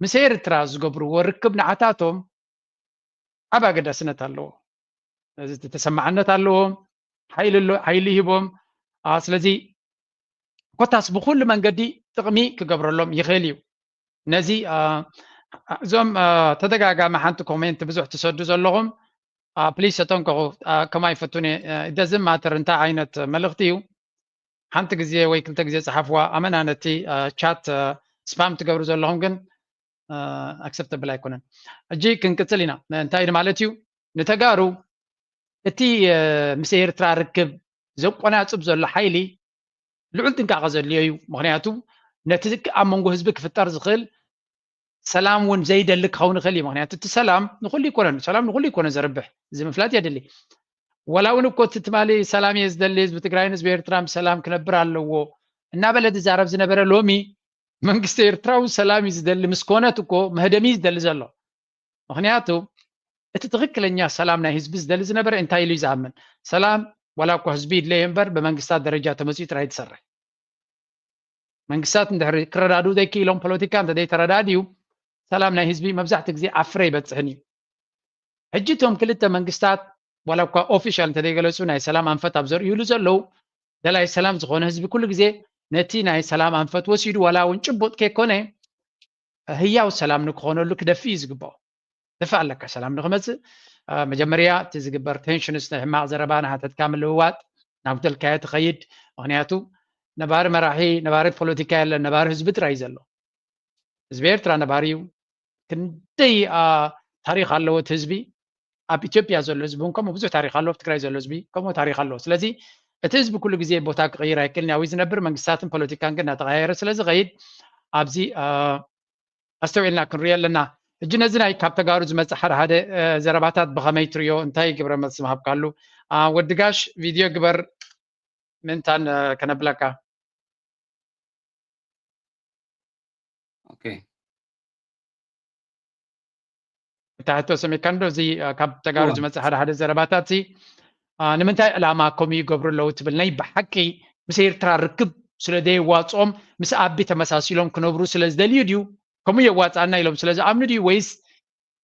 ምስ ኤርትራ ዝገብርዎ ርክብ ንዓታቶም ዓብ ኣገዳስነት ኣለዎ። እዚ ተሰማዕነት ኣለዎም፣ ሓይሊ ሂቦም። ስለዚ ኮታስ ብኩሉ መንገዲ ጥቕሚ ክገብረሎም ይኽእል እዩ። ነዚ እዞም ተደጋጋሚ ሓንቲ ኮሜንት ብዙሕ ትሰዱ ዘለኹም ፕሊስ ተጠንቀቑ። ከማይ ፈቱኒ ደዝም ማተር እንታይ ዓይነት መልእኽቲ እዩ? ሓንቲ ግዜ ወይ ክልተ ግዜ ጸሓፍዋ። ኣመና ነቲ ቻት ስፓም ትገብሩ ዘለኹም ግን ኣክሰፕተብል ኣይኮነን። ሕጂ ክንቅጽል ኢና። እንታይ ማለት እዩ? ንተጋሩ እቲ ምስ ኤርትራ ርክብ ዘቆናጽብ ዘሎ ሓይሊ ልዑል ጥንቃቐ ዘድልዮ እዩ። ምክንያቱ ነቲ ኣብ መንጎ ህዝቢ ክፍጠር ዝኽእል ሰላም እውን ዘይደሊ ክኸውን ይኽእል እዩ። ምክንያቱ እቲ ሰላም ንኹሉ ይኮነን፣ ሰላም ንኹሉ ይኮነ ዘርብሕ፣ እዚ ምፍላጥ የድሊ። ወላ እውን እኮ እቲ ትማሊ ሰላም እየ ዝደሊ፣ ህዝቢ ትግራይን ህዝቢ ኤርትራን ብሰላም ክነብር ኣለዎ እናበለ ዝዛረብ ዝነበረ ሎሚ መንግስቲ ኤርትራ እውን ሰላም እዩ ዝደሊ ምስ ኮነት እኮ መህደሚ እዩ ዝደሊ ዘሎ። ምክንያቱ እቲ ትኽክለኛ ሰላም ናይ ህዝቢ ዝደሊ ዝነበረ እንታይ ኢሉ እዩ ዝኣምን? ሰላም ዋላ እኮ ህዝቢ ይድለየ እምበር ብመንግስታት ደረጃ ተመፅኡ ጥራይ ትሰርሕ። መንግስታት እንድሕሪ ክረዳድኡ ዘይክኢሎም ፖለቲካ እንተዘይተረዳድዩ ሰላም ናይ ህዝቢ መብዛሕትኡ ግዜ ኣብ ፍረ ይበፅሕን እዩ። ሕጂ እቶም ክልተ መንግስታት ዋላ እኳ ኦፊሻል እንተዘይገለፁ ናይ ሰላም ኣንፈት ኣብ ዘርእዩሉ ዘለዉ ደላይ ሰላም ዝኾነ ህዝቢ ኩሉ ግዜ ነቲ ናይ ሰላም ኣንፈት ወሲዱ ዋላ እውን ጭቡጥ ከይኮነ ህያው ሰላም ንክኾነሉ ክደፊ እዩ ዝግባኦ። ደፋ ኣለካ ሰላም ንክመፅእ መጀመርያ እቲ ዝግበር ቴንሽንስ ናይ ሕማቕ ዘረባ ንሓተትካ ምልውዋጥ ናብ ደልካዮ ትኸይድ። ምክንያቱ ነባሪ መራሒ ነባሪ ፖለቲካ የለን፣ ነባሪ ህዝቢ ጥራይ ዘሎ። ህዝቢ ኤርትራ ነባሪ እዩ። ክንደይ ታሪክ ኣለዎ እቲ ህዝቢ። ኣብ ኢትዮጵያ ዘሎ ህዝቢ እውን ከምኡ ብዙሕ ታሪክ ኣለዎ፣ ኣብ ትግራይ ዘሎ ህዝቢ ከምኡ ታሪክ ኣለዎ። ስለዚ እቲ ህዝቢ ኩሉ ግዜ ቦታ ክቕይር ኣይክእልን ያዊ ዝነብር መንግስታትን ፖለቲካን ግን እናተቐያየረ ስለ ዝኸይድ ኣብዚ ኣስተውዒልና ክንሪኦ ኣለና። ሕጂ ነዚ ናይ ካብ ተጋሩ ዝመፅእ ሓደ ሓደ ዘረባታት ብኸመይ ትሪኦ? እንታይ ግብረ መልሲ ምሃብካሉ? ወዲ ጋሽ ቪድዮ ግበር ምእንታን ከነብለካ። ኦኬ እታ ሕቶ ሰሚዕካ እንዶ እዚ ካብ ተጋሩ ዝመፅእ ሓደ ሓደ ዘረባታት ሲ ንምንታይ ዕላማ ከምኡ ይገብሩ ኣለዉ ትብል? ናይ ብሓቂ ምስ ኤርትራ ርክብ ስለ ዘየዋፅኦም ምስ ኣቢ ተመሳሲሎም ክነብሩ ስለ ዝደልዩ ድዩ? ከምኡ የዋፅኣና ኢሎም ስለ ዝኣምኑ ድዩ? ወይስ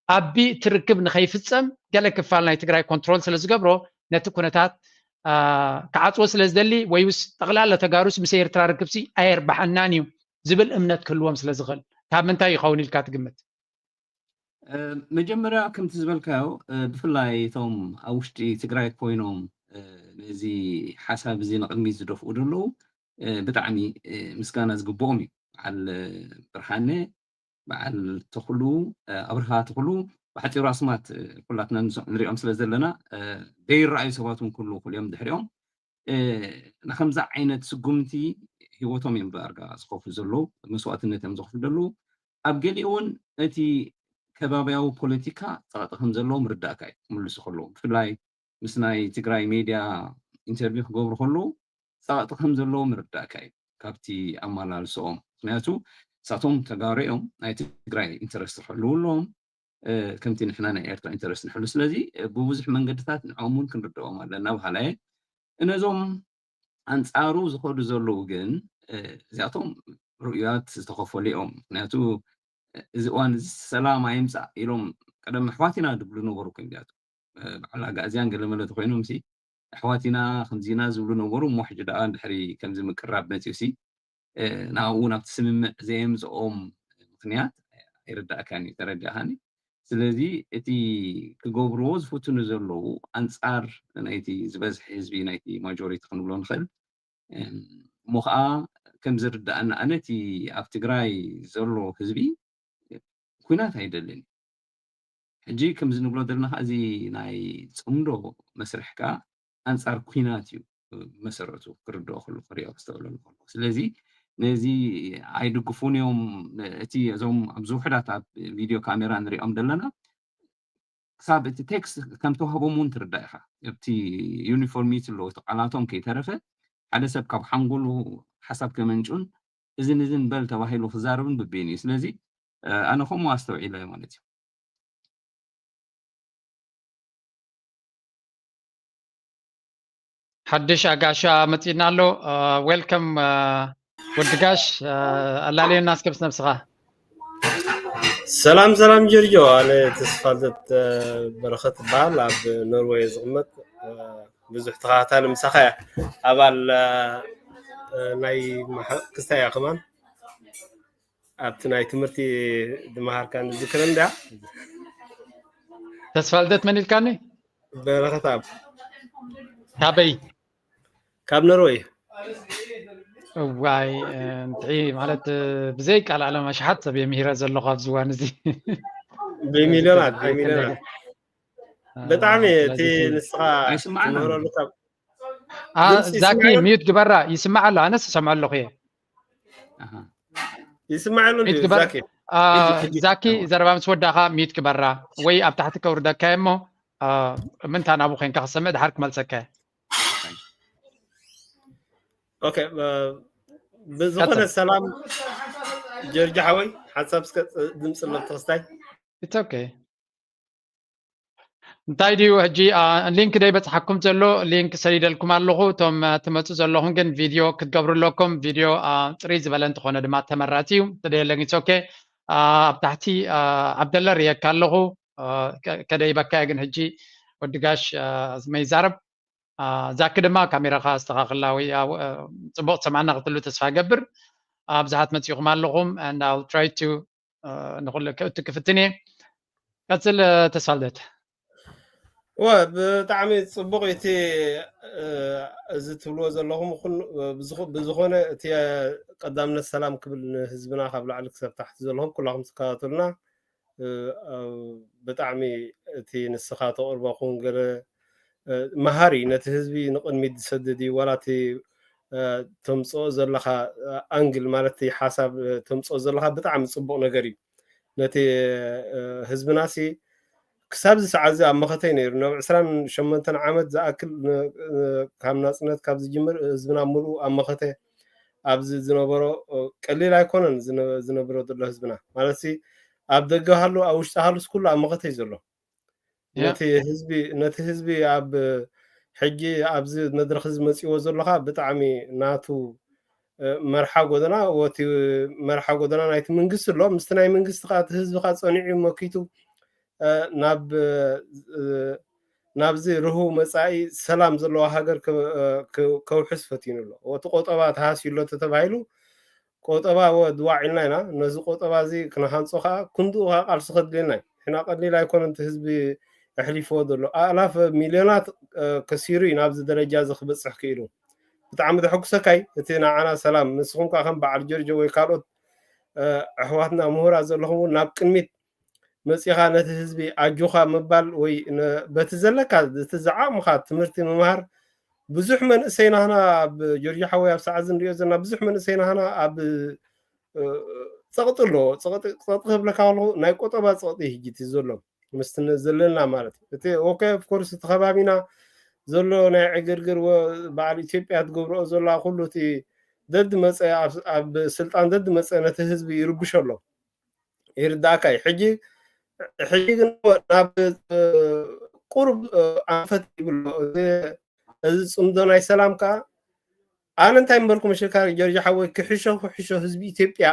ኣቢ እቲ ርክብ ንኸይፍፀም ገለ ክፋል ናይ ትግራይ ኮንትሮል ስለ ዝገብሮ ነቲ ኩነታት ክዓፅዎ ስለ ዝደሊ ወይስ ጠቕላላ ተጋሩስ ምስ ኤርትራ ርክብሲ ኣየርባሓናን እዩ ዝብል እምነት ክህልዎም ስለ ዝኽእል ካብ ምንታይ ይኸውን ኢልካ ትግምት? መጀመርያ ከምቲ ዝበልካዮ ብፍላይ እቶም ኣብ ውሽጢ ትግራይ ኮይኖም ነዚ ሓሳብ እዚ ንቕድሚት ዝደፍኡ ዘለዉ ብጣዕሚ ምስጋና ዝግብኦም እዩ። በዓል ብርሃነ፣ በዓል ተኽሉ፣ ኣብርሃ ተኽሉ፣ ብሓፂሩ ኣስማት ኩላትና ንሪኦም ስለ ዘለና ዘይረኣዩ ሰባት እውን ክህልዉ ይኽእሉ እዮም ድሕሪኦም። ንከምዚ ዓይነት ስጉምቲ ሂወቶም እዮም ዳርጋ ዝኸፍሉ ዘለዉ፣ መስዋእትነት እዮም ዘኽፍሉ ዘለዉ። ኣብ ገሊኡ እውን እቲ ከባብያዊ ፖለቲካ ፀቕጢ ከም ዘለዎ ምርዳእካ እዩ ክምልሱ ከለዉ። ብፍላይ ምስ ናይ ትግራይ ሜድያ ኢንተርቪው ክገብሩ ከለዉ ፀቕጢ ከም ዘለዎ ምርዳእካ እዩ ካብቲ ኣመላልስኦም። ምክንያቱ እሳቶም ተጋሩ እዮም፣ ናይ ትግራይ ኢንተረስት ክሕልዉ ኣለዎም፣ ከምቲ ንሕና ናይ ኤርትራ ኢንተረስት ንሕሉ። ስለዚ ብብዙሕ መንገድታት ንዕኦም እውን ክንርድኦም ኣለና በሃላይ። እነዞም ኣንጻሩ ዝኸዱ ዘለዉ ግን እዚኣቶም ርእያት ዝተኸፈሉ እዮም። ምክንያቱ እዚ እዋን እዚ ሰላም ኣይምጻእ ኢሎም ቀደም ኣሕዋት ኢና ድብሉ ነበሩ እኮ እዮም እዚኣቶም። በዓል ኣጋእዝያን ገለመለ ተኮይኖም ሲ ኣሕዋት ኢና ከምዚ ኢና ዝብሉ ነበሩ። እሞ ሕጂ ደኣ ድሕሪ ከምዚ ምቅራብ መጺኡ ሲ ናብኡ ናብቲ ስምምዕ ዘየምጽኦም ምክንያት ኣይርዳእካን እዩ። ተረዳእካኒ? ስለዚ እቲ ክገብርዎ ዝፍትኑ ዘለዉ ኣንጻር ናይቲ ዝበዝሐ ህዝቢ ናይቲ ማጆሪቲ ክንብሎ ንኽእል እሞ ከዓ ከም ዝርዳእና ኣነ እቲ ኣብ ትግራይ ዘሎ ህዝቢ ኩናት ኣይደልን። ሕጂ ከምዚ ንብሎ ዘለና ከዓ እዚ ናይ ፅምዶ መስርሕ ከዓ ኣንፃር ኩናት እዩ መሰረቱ ክርድኦ ከሎ ክሪኦ ክስተውለሉ ከሎ ስለዚ ነዚ ኣይድግፉን እዮም። እቲ እዞም ኣብዚ ውሕዳት ኣብ ቪድዮ ካሜራ ንሪኦም ዘለና ክሳብ እቲ ቴክስት ከም ተዋህቦም እውን ትርዳእ ኢኻ። ኣብቲ ዩኒፎርሚቲ ኣለዎ እቲ ቃላቶም ከይተረፈ ሓደ ሰብ ካብ ሓንጎሉ ሓሳብ ከመንጩን እዝን እዝን በል ተባሂሉ ክዛረብን ብቤን እዩ። ስለዚ ኣነ ከምኡ ኣስተውዒለ ማለት እዩ። ሓድሽ ኣጋሻ መፂና ኣሎ። ዌልከም ወዲ ጋሽ፣ ኣላለየና እስከ ምስ ነብስኻ። ሰላም ሰላም ጀርጆ፣ ኣነ ተስፋልደት በረኸት እበሃል፣ ኣብ ኖርወይ ዝቕመጥ። ብዙሕ ተኸታታሊ ምሳኻ እያ። ኣባል ናይ ክስታይ እያ ከማን ኣብቲ ናይ ትምህርቲ ዝመሃርካ ንዝክርን ድያ? ተስፋልደት መን ኢልካኒ? በረኸት ኣብ ካበይ? ካብ ኖርወይ። እዋይ፣ እንትዒ ማለት ብዘይ ቃል ዓለም ኣሽሓት ሰብ የሚሂረ ዘለኹ ኣብዚ እዋን እዚ። ብሚልዮናት፣ ብሚልዮናት። ብጣዕሚ እቲ ንስኻ ትምህረሉ ካብ ዛኪ፣ ሚዩት ግበራ። ይስማዕ ኣሎ፣ ኣነስ እሰምዖ ኣለኹ እየ። ይስማዕ ኣሎ። ዛኪ፣ ዘረባ ምስ ወዳእኻ ሚዩት ግበራ ወይ ኣብ ታሕቲ ከውርደካ እሞ ምንታ ናብኡ ኮይንካ ክሰምዕ ድሓር ክመልሰካ። ኦኬ፣ ብዝኾነ ሰላም ጀርጅ ሓወይ፣ ሓንሳብ እስከ ድምፂ ለብትኽስታይ። ኦኬ፣ እንታይ ድዩ ሕጂ ሊንክ ደይ በፅሓኩም ዘሎ? ሊንክ ሰሊደልኩም ኣለኹ። እቶም ትመፁ ዘለኹም ግን ቪድዮ ክትገብሩ ኣለኩም። ቪድዮ ፅሪ ዝበለ እንተኾነ ድማ ተመራፂ እዩ። ተደየለኝ ኦኬ። ኣብ ታሕቲ ዓብደለ ርየካ ኣለኹ። ከደይበካ ግን ሕጂ ወዲ ጋሽ መይዛረብ ዛኪ ድማ ካሜራኻ ኣስተኻኽላ ወይ ፅቡቕ ትሰምዓና ክትህሉ ተስፋ ገብር። ኣብዝሓት መፂኹም ኣለኹም and I'll try to ንኹሉ ክእቱ ክፍትን እየ። ቀፅል ተስፋልደት። ወ ብጣዕሚ ፅቡቕ እቲ እዚ ትብልዎ ዘለኹም ብዝኾነ እቲ ቀዳምነት ሰላም ክብል ንህዝብና ካብ ላዕሊ ክሳብ ታሕቲ ዘለኹም ኩላኹም ትከታተሉና ብጣዕሚ እቲ ንስኻ ተቕርቦ ክውን ገለ መሃሪ ነቲ ህዝቢ ንቕድሚት ዝሰድድ እዩ ዋላ እቲ ተምፅኦ ዘለኻ ኣንግል ማለት ሓሳብ ተምፅኦ ዘለኻ ብጣዕሚ ፅቡቕ ነገር እዩ። ነቲ ህዝብና ሲ ክሳብ እዚ ሰዓት እዚ ኣብ መኸተይ ነይሩ ናብ ዕስራን ሸሞንተን ዓመት ዝኣክል ካብ ናፅነት ካብ ዝጅምር ህዝብና ሙሉኡ ኣብ መኸተ ኣብዚ ዝነበሮ ቀሊል ኣይኮነን ዝነብሮ ዘሎ ህዝብና ማለት ሲ ኣብ ደገ ሃሉ ኣብ ውሽጢ ሃሉስ ኩሉ ኣብ መኸተ እዩ ዘሎ። ነቲ ህዝቢ ነቲ ህዝቢ ኣብ ሕጂ ኣብዚ መድረክ እዚ መፂዎ ዘለካ ብጣዕሚ ናቱ መርሓ ጎደና ወቲ መርሓ ጎደና ናይቲ መንግስቲ ኣሎ ምስቲ ናይ መንግስቲ ከዓ እቲ ህዝቢ ከዓ ፀኒዑ መኪቱ ናብ ናብዚ ርህው መፃኢ ሰላም ዘለዋ ሃገር ከውሕስ ፈቲኑ ኣሎ። እቲ ቆጠባ ተሃስዩ ኣሎ ተተባሂሉ ቆጠባ ወድዋዕ ኢልና ኢና። ነዚ ቆጠባ እዚ ክነሃንፆ ከዓ ክንድኡ ከዓ ቃልሲ ከድልየና እዩ። ሕና ቀሊል ኣይኮነ እቲ ህዝቢ ኣሕሊፍዎ ዘሎ ኣእላፍ ሚልዮናት ከሲሩ እዩ ናብዚ ደረጃ እዚ ክበፅሕ ክኢሉ። ብጣዕሚ ተሐጉሰካይ እቲ ንዓና ሰላም ንስኹም ከዓ ከም በዓል ጀርጆ ወይ ካልኦት ኣሕዋትና ምሁራት ዘለኹም እውን ናብ ቅድሚት መፂኻ ነቲ ህዝቢ ኣጆኻ ምባል ወይ በቲ ዘለካ እቲ ዝዓቕምኻ ትምህርቲ ምምሃር ብዙሕ መንእሰይ ናህና ኣብ ጆርጆ ሓወይ ኣብ ሰዓት ንሪኦ ዘለና ብዙሕ መንእሰይ ናህና ኣብ ፀቕጢ ኣለዎ። ፀቕጢ ክብለካ ከለኹ ናይ ቆጠባ ፀቕጢ ህጂ እቲ ዘሎ ምስቲ ዘለና ማለት እዩ። እቲ ኦኬ ኦፍኮርስ እቲ ከባቢና ዘሎ ናይ ዕግርግር በዓል ኢትዮጵያ ትገብርኦ ዘላ ኩሉ እቲ ደድመፀ ኣብ ስልጣን ደድመፀ ነቲ ህዝቢ ይርብሾ ኣሎ። ይርዳእካ እዩ። ሕጂ ሕጂ ግን ናብ ቁሩብ ኣንፈት ይብሎ። እዚ ፅምዶ ናይ ሰላም ከዓ ኣነ እንታይ ምበልኩ መሸካ ጀርጆ ሓወይ፣ ክሕሾ ክሕሾ ህዝቢ ኢትዮጵያ፣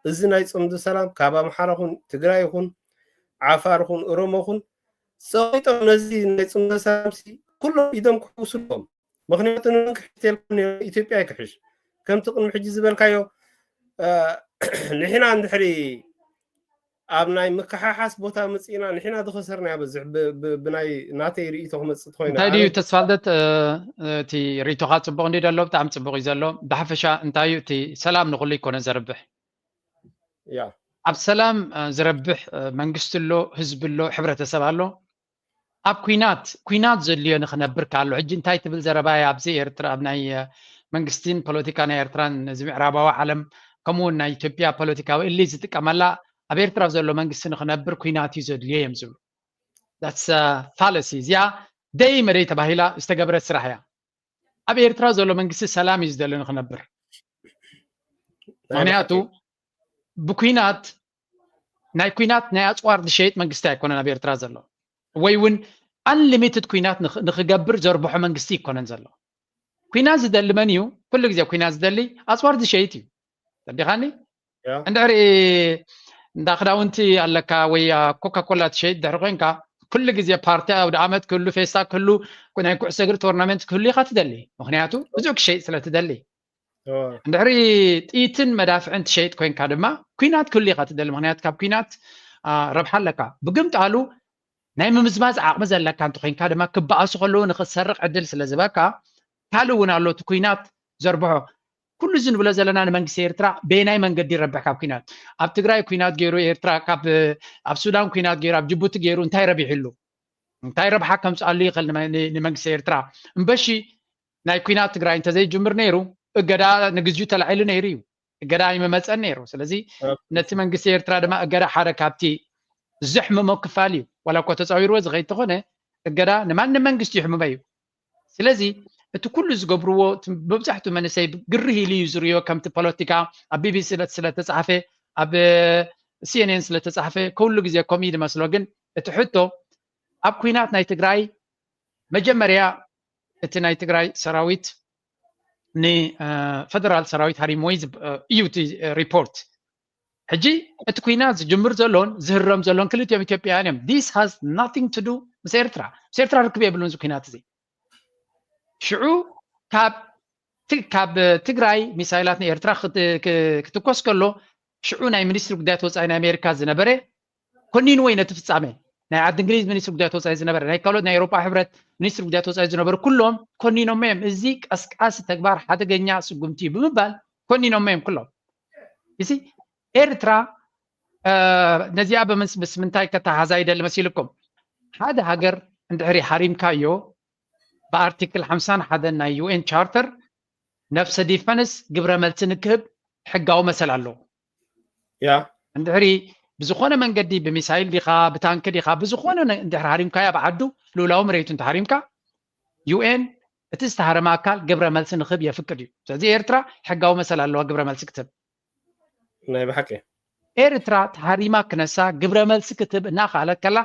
እዚ ናይ ፅምዶ ሰላም ካብ ኣምሓራ ኹን ትግራይ ኹን ዓፋር ኹን ኦሮሞ ኹን ፀቂጦም ነዚ ናይ ፅምዶ ሰላም ኩሎም ኢዶም ክሕውሱ ኣለዎም። ምክንያቱ ንመን ክሕተልካ ኢትዮጵያ ይክሕሽ። ከምቲ ቅድሚ ሕጂ ዝበልካዮ ንሕና እንድሕሪ ኣብ ናይ ምክሓሓስ ቦታ መፅእና ንሕና ዝኸሰርና በዝሕ ብናይ ናተይ ርእይቶ ክመፅእ ትኮይና እንታይ ድዩ ተስፋልደት? እቲ ርእይቶካ ፅቡቅ እንዲ ዘሎ ብጣዕሚ ፅቡቅ እዩ ዘሎ። ብሓፈሻ እንታይ እዩ እቲ ሰላም ንኩሉ ይኮነ ዘርብሕ። ያ ኣብ ሰላም ዝረብሕ መንግስቲ ኣሎ፣ ህዝቢ ኣሎ፣ ሕብረተሰብ ኣሎ። ኣብ ኩናት ኩናት ዘድልዮ ንክነብር ካሎ ሕጂ እንታይ ትብል ዘረባ እያ ኣብዚ ኤርትራ ኣብ ናይ መንግስቲን ፖለቲካ ናይ ኤርትራን እዚ ምዕራባዊ ዓለም ከምኡ እውን ናይ ኢትዮጵያ ፖለቲካዊ እሊ ዝጥቀመላ ኣብ ኤርትራ ዘሎ መንግስቲ ንክነብር ኩናት እዩ ዘድልዮ እዮም ዝብሉ። ፋለሲ እዚኣ ደይ መደይ ተባሂላ ዝተገብረት ስራሕ እያ። ኣብ ኤርትራ ዘሎ መንግስቲ ሰላም እዩ ዝደሊ ንክነብር። ምክንያቱ ብኩናት ናይ ኩናት ናይ ኣፅዋር ዝሸይጥ መንግስቲ ኣይኮነን ኣብ ኤርትራ ዘሎ፣ ወይ እውን ኣንሊሚትድ ኩናት ንክገብር ዘርብሖ መንግስቲ ይኮነን ዘሎ። ኩናት ዝደሊ መን እዩ? ኩሉ ግዜ ኩናት ዝደሊ ኣፅዋር ዝሸይጥ እዩ። ተዲኻኒ እንድሕሪ እንዳ ክዳውንቲ ኣለካ ወይ ኮካ ኮላ ትሸይጥ ድሕሪ ኮይንካ ኩሉ ግዜ ፓርቲ ኣውደ ዓመት ክህሉ ፌስታ ክህሉ ናይ ኩዕሶ እግሪ ቶርናመንት ክህሉ ኢካ ትደሊ። ምክንያቱ ብዙሕ ክሸይጥ ስለ ትደሊ። እንድሕሪ ጥይትን መዳፍዕን ትሸይጥ ኮይንካ ድማ ኩናት ክህሉ ኢካ ትደሊ። ምክንያቱ ካብ ኩናት ረብሓ ኣለካ። ብግምጣሉ ናይ ምምዝማዝ ዓቕሚ ዘለካ እንተኮይንካ ድማ ክበኣሱ ከለዉ ንክትሰርቕ ዕድል ስለ ዝበካ ካልእ እውን ኣሎ እቲ ኩናት ዘርብሖ። ኩሉ እዚ ንብሎ ዘለና ንመንግስቲ ኤርትራ በየናይ መንገዲ ይረብሕ ካብ ኩናት? ኣብ ትግራይ ኩናት ገይሩ ኤርትራ ካብ ኣብ ሱዳን ኩናት ገይሩ ኣብ ጅቡቲ ገይሩ እንታይ ረቢሕሉ? እንታይ ረብሓ ከምፅኣሉ ይኽእል ንመንግስቲ ኤርትራ? እምበሺ ናይ ኩናት ትግራይ እንተዘይጅምር ነይሩ እገዳ ንግዚኡ ተላዒሉ ነይሩ እዩ። እገዳ ኣይመመፀን ነይሩ። ስለዚ ነቲ መንግስቲ ኤርትራ ድማ እገዳ ሓደ ካብቲ ዘሕምሞ ክፋል እዩ። ዋላ እኳ ተፃዊርዎ ዝኸይድ ተኾነ እገዳ ንማንም መንግስቲ ይሕምሞ እዩ። ስለዚ እቲ ኩሉ ዝገብርዎ መብዛሕትኡ መንእሰይ ግርህ ኢሉ እዩ ዝርዮ። ከምቲ ፖለቲካ ኣብ ቢቢሲ ስለተፃሓፈ ኣብ ሲኤንኤን ስለተፃሓፈ ኩሉ ግዜ ከምኡ እዩ ዝመስሎ። ግን እቲ ሕቶ ኣብ ኩናት ናይ ትግራይ መጀመርያ እቲ ናይ ትግራይ ሰራዊት ንፈደራል ሰራዊት ሃሪሞ እዩ እቲ ሪፖርት። ሕጂ እቲ ኩናት ዝጅምር ዘሎን ዝህረም ዘሎን ክልቲኦም ኢትዮጵያውያን እዮም። This has nothing to do ምስ ኤርትራ። ምስ ኤርትራ ርክብ የብሉን እዚ ኩናት እዚ። ሽዑ ካብ ካብ ትግራይ ሚሳይላት ንኤርትራ ክትኮስ ከሎ ሽዑ ናይ ሚኒስትሪ ጉዳያት ወፃኢ ናይ ኣሜሪካ ዝነበረ ኮኒንዎ እዩ ነቲ ፍፃመ። ናይ ዓዲ እንግሊዝ ሚኒስትሪ ጉዳያት ወፃኢ ዝነበረ፣ ናይ ካልኦት ናይ ኤውሮጳ ሕብረት ሚኒስትሪ ጉዳያት ወፃኢ ዝነበሩ ኩሎም ኮኒኖሞ እዮም። እዚ ቀስቃሲ ተግባር ሓደገኛ ስጉምቲ እዩ ብምባል ኮኒኖሞ እዮም ኩሎም። እዚ ኤርትራ ነዚኣ ብምንታይ ከተሓዛ ይደሊ መሲልኩም? ሓደ ሃገር እንድሕሪ ሃሪምካዮ ብኣርቲክል ሓምሳን ሓደን ናይ ዩኤን ቻርተር ነፍሰ ዲፈንስ ግብረ መልሲ ንክህብ ሕጋዊ መሰል ኣለዎ። ያ እንድሕሪ ብዝኾነ መንገዲ ብሚሳይል ዲኻ ብታንኪ ዲኻ ብዝኾነ እንድሕሪ ሃሪምካያ ብዓዱ ልኡላዊ መሬቱ እንተሃሪምካ ዩኤን እቲ ዝተሃረመ ኣካል ግብረ መልሲ ንክህብ የፍቅድ እዩ። ስለዚ ኤርትራ ሕጋዊ መሰል ኣለዋ ግብረ መልሲ ክትህብ። ናይ ብሓቂ ኤርትራ ተሃሪማ ክነሳ ግብረ መልሲ ክትህብ እናኸኣለት ከላ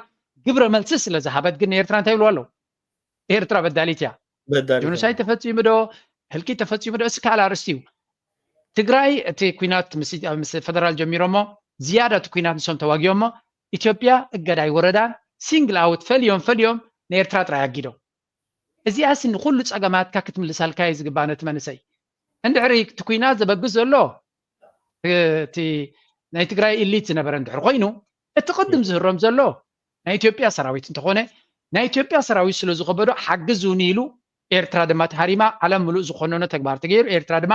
ግብረ መልሲ ስለ ዝሃበት ግን ንኤርትራ እንታይ ይብልዋ ኣለዉ? ኤርትራ በዳሊት እያ። ጆኖሳይድ ተፈፂሙ ዶ ህልቂት ተፈፂሙ ዶ? እስ ካልእ ኣርእስቲ እዩ። ትግራይ እቲ ኩናት ምስ ፈደራል ጀሚሮሞ ዝያዳ እቲ ኩናት ንሶም ተዋጊኦሞ ኢትዮጵያ እገዳ ኣይወረዳን። ሲንግል ኣውት ፈልዮም ፈልዮም ንኤርትራ ጥራይ ኣጊዶም። እዚኣስ ንኩሉ ፀገማትካ ክትምልሳልካ እዩ ዝግባእ ነቲ መንእሰይ። እንድሕሪ እቲ ኩናት ዘበግስ ዘሎ እቲ ናይ ትግራይ ኢሊት ዝነበረ እንድሕር ኮይኑ እቲ ቅድም ዝህረም ዘሎ ናይ ኢትዮጵያ ሰራዊት እንተኾነ ናይ ኢትዮጵያ ሰራዊት ስለ ዝኸበዶ ሓግዙኒ ኢሉ ኤርትራ ድማ ተሃሪማ ዓለም ምሉእ ዝኾነኖ ተግባር ተገይሩ ኤርትራ ድማ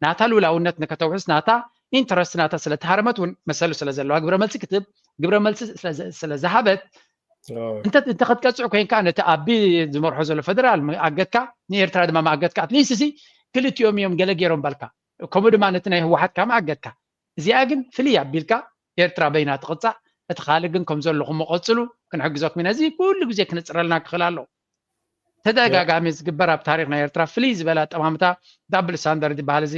ናታ ልኡላውነት ንከተውሕስ ናታ ኢንተረስት ናታ ስለተሃረመት እውን መሰሉ ስለ ዘለዋ ግብረ መልሲ ክትህብ ግብረ መልሲ ስለዝሃበት እንተ ክትቀፅዕ ኮይንካ ነቲ ኣቢ ዝመርሖ ዘሎ ፈደራል መኣገድካ ንኤርትራ ድማ መኣገድካ ኣትሊስት እዚ ክልቲኦም እዮም ገለ ገይሮም በልካ ከምኡ ድማ ነቲ ናይ ህወሓት ካ መኣገድካ እዚኣ ግን ፍልይ ኣቢልካ ኤርትራ በይና ትቕፃዕ እቲ ካልእ ግን ከም ዘለኹም ቀፅሉ ክንሕግዘኩም ኢና እዚ ኩሉ ግዜ ክንፅረልና ክኽእል ኣለዎ ተደጋጋሚ ዝግበር ኣብ ታሪክ ናይ ኤርትራ ፍልይ ዝበለ ኣጠማምታ ዳብል ስታንዳርድ ዝበሃል እዚ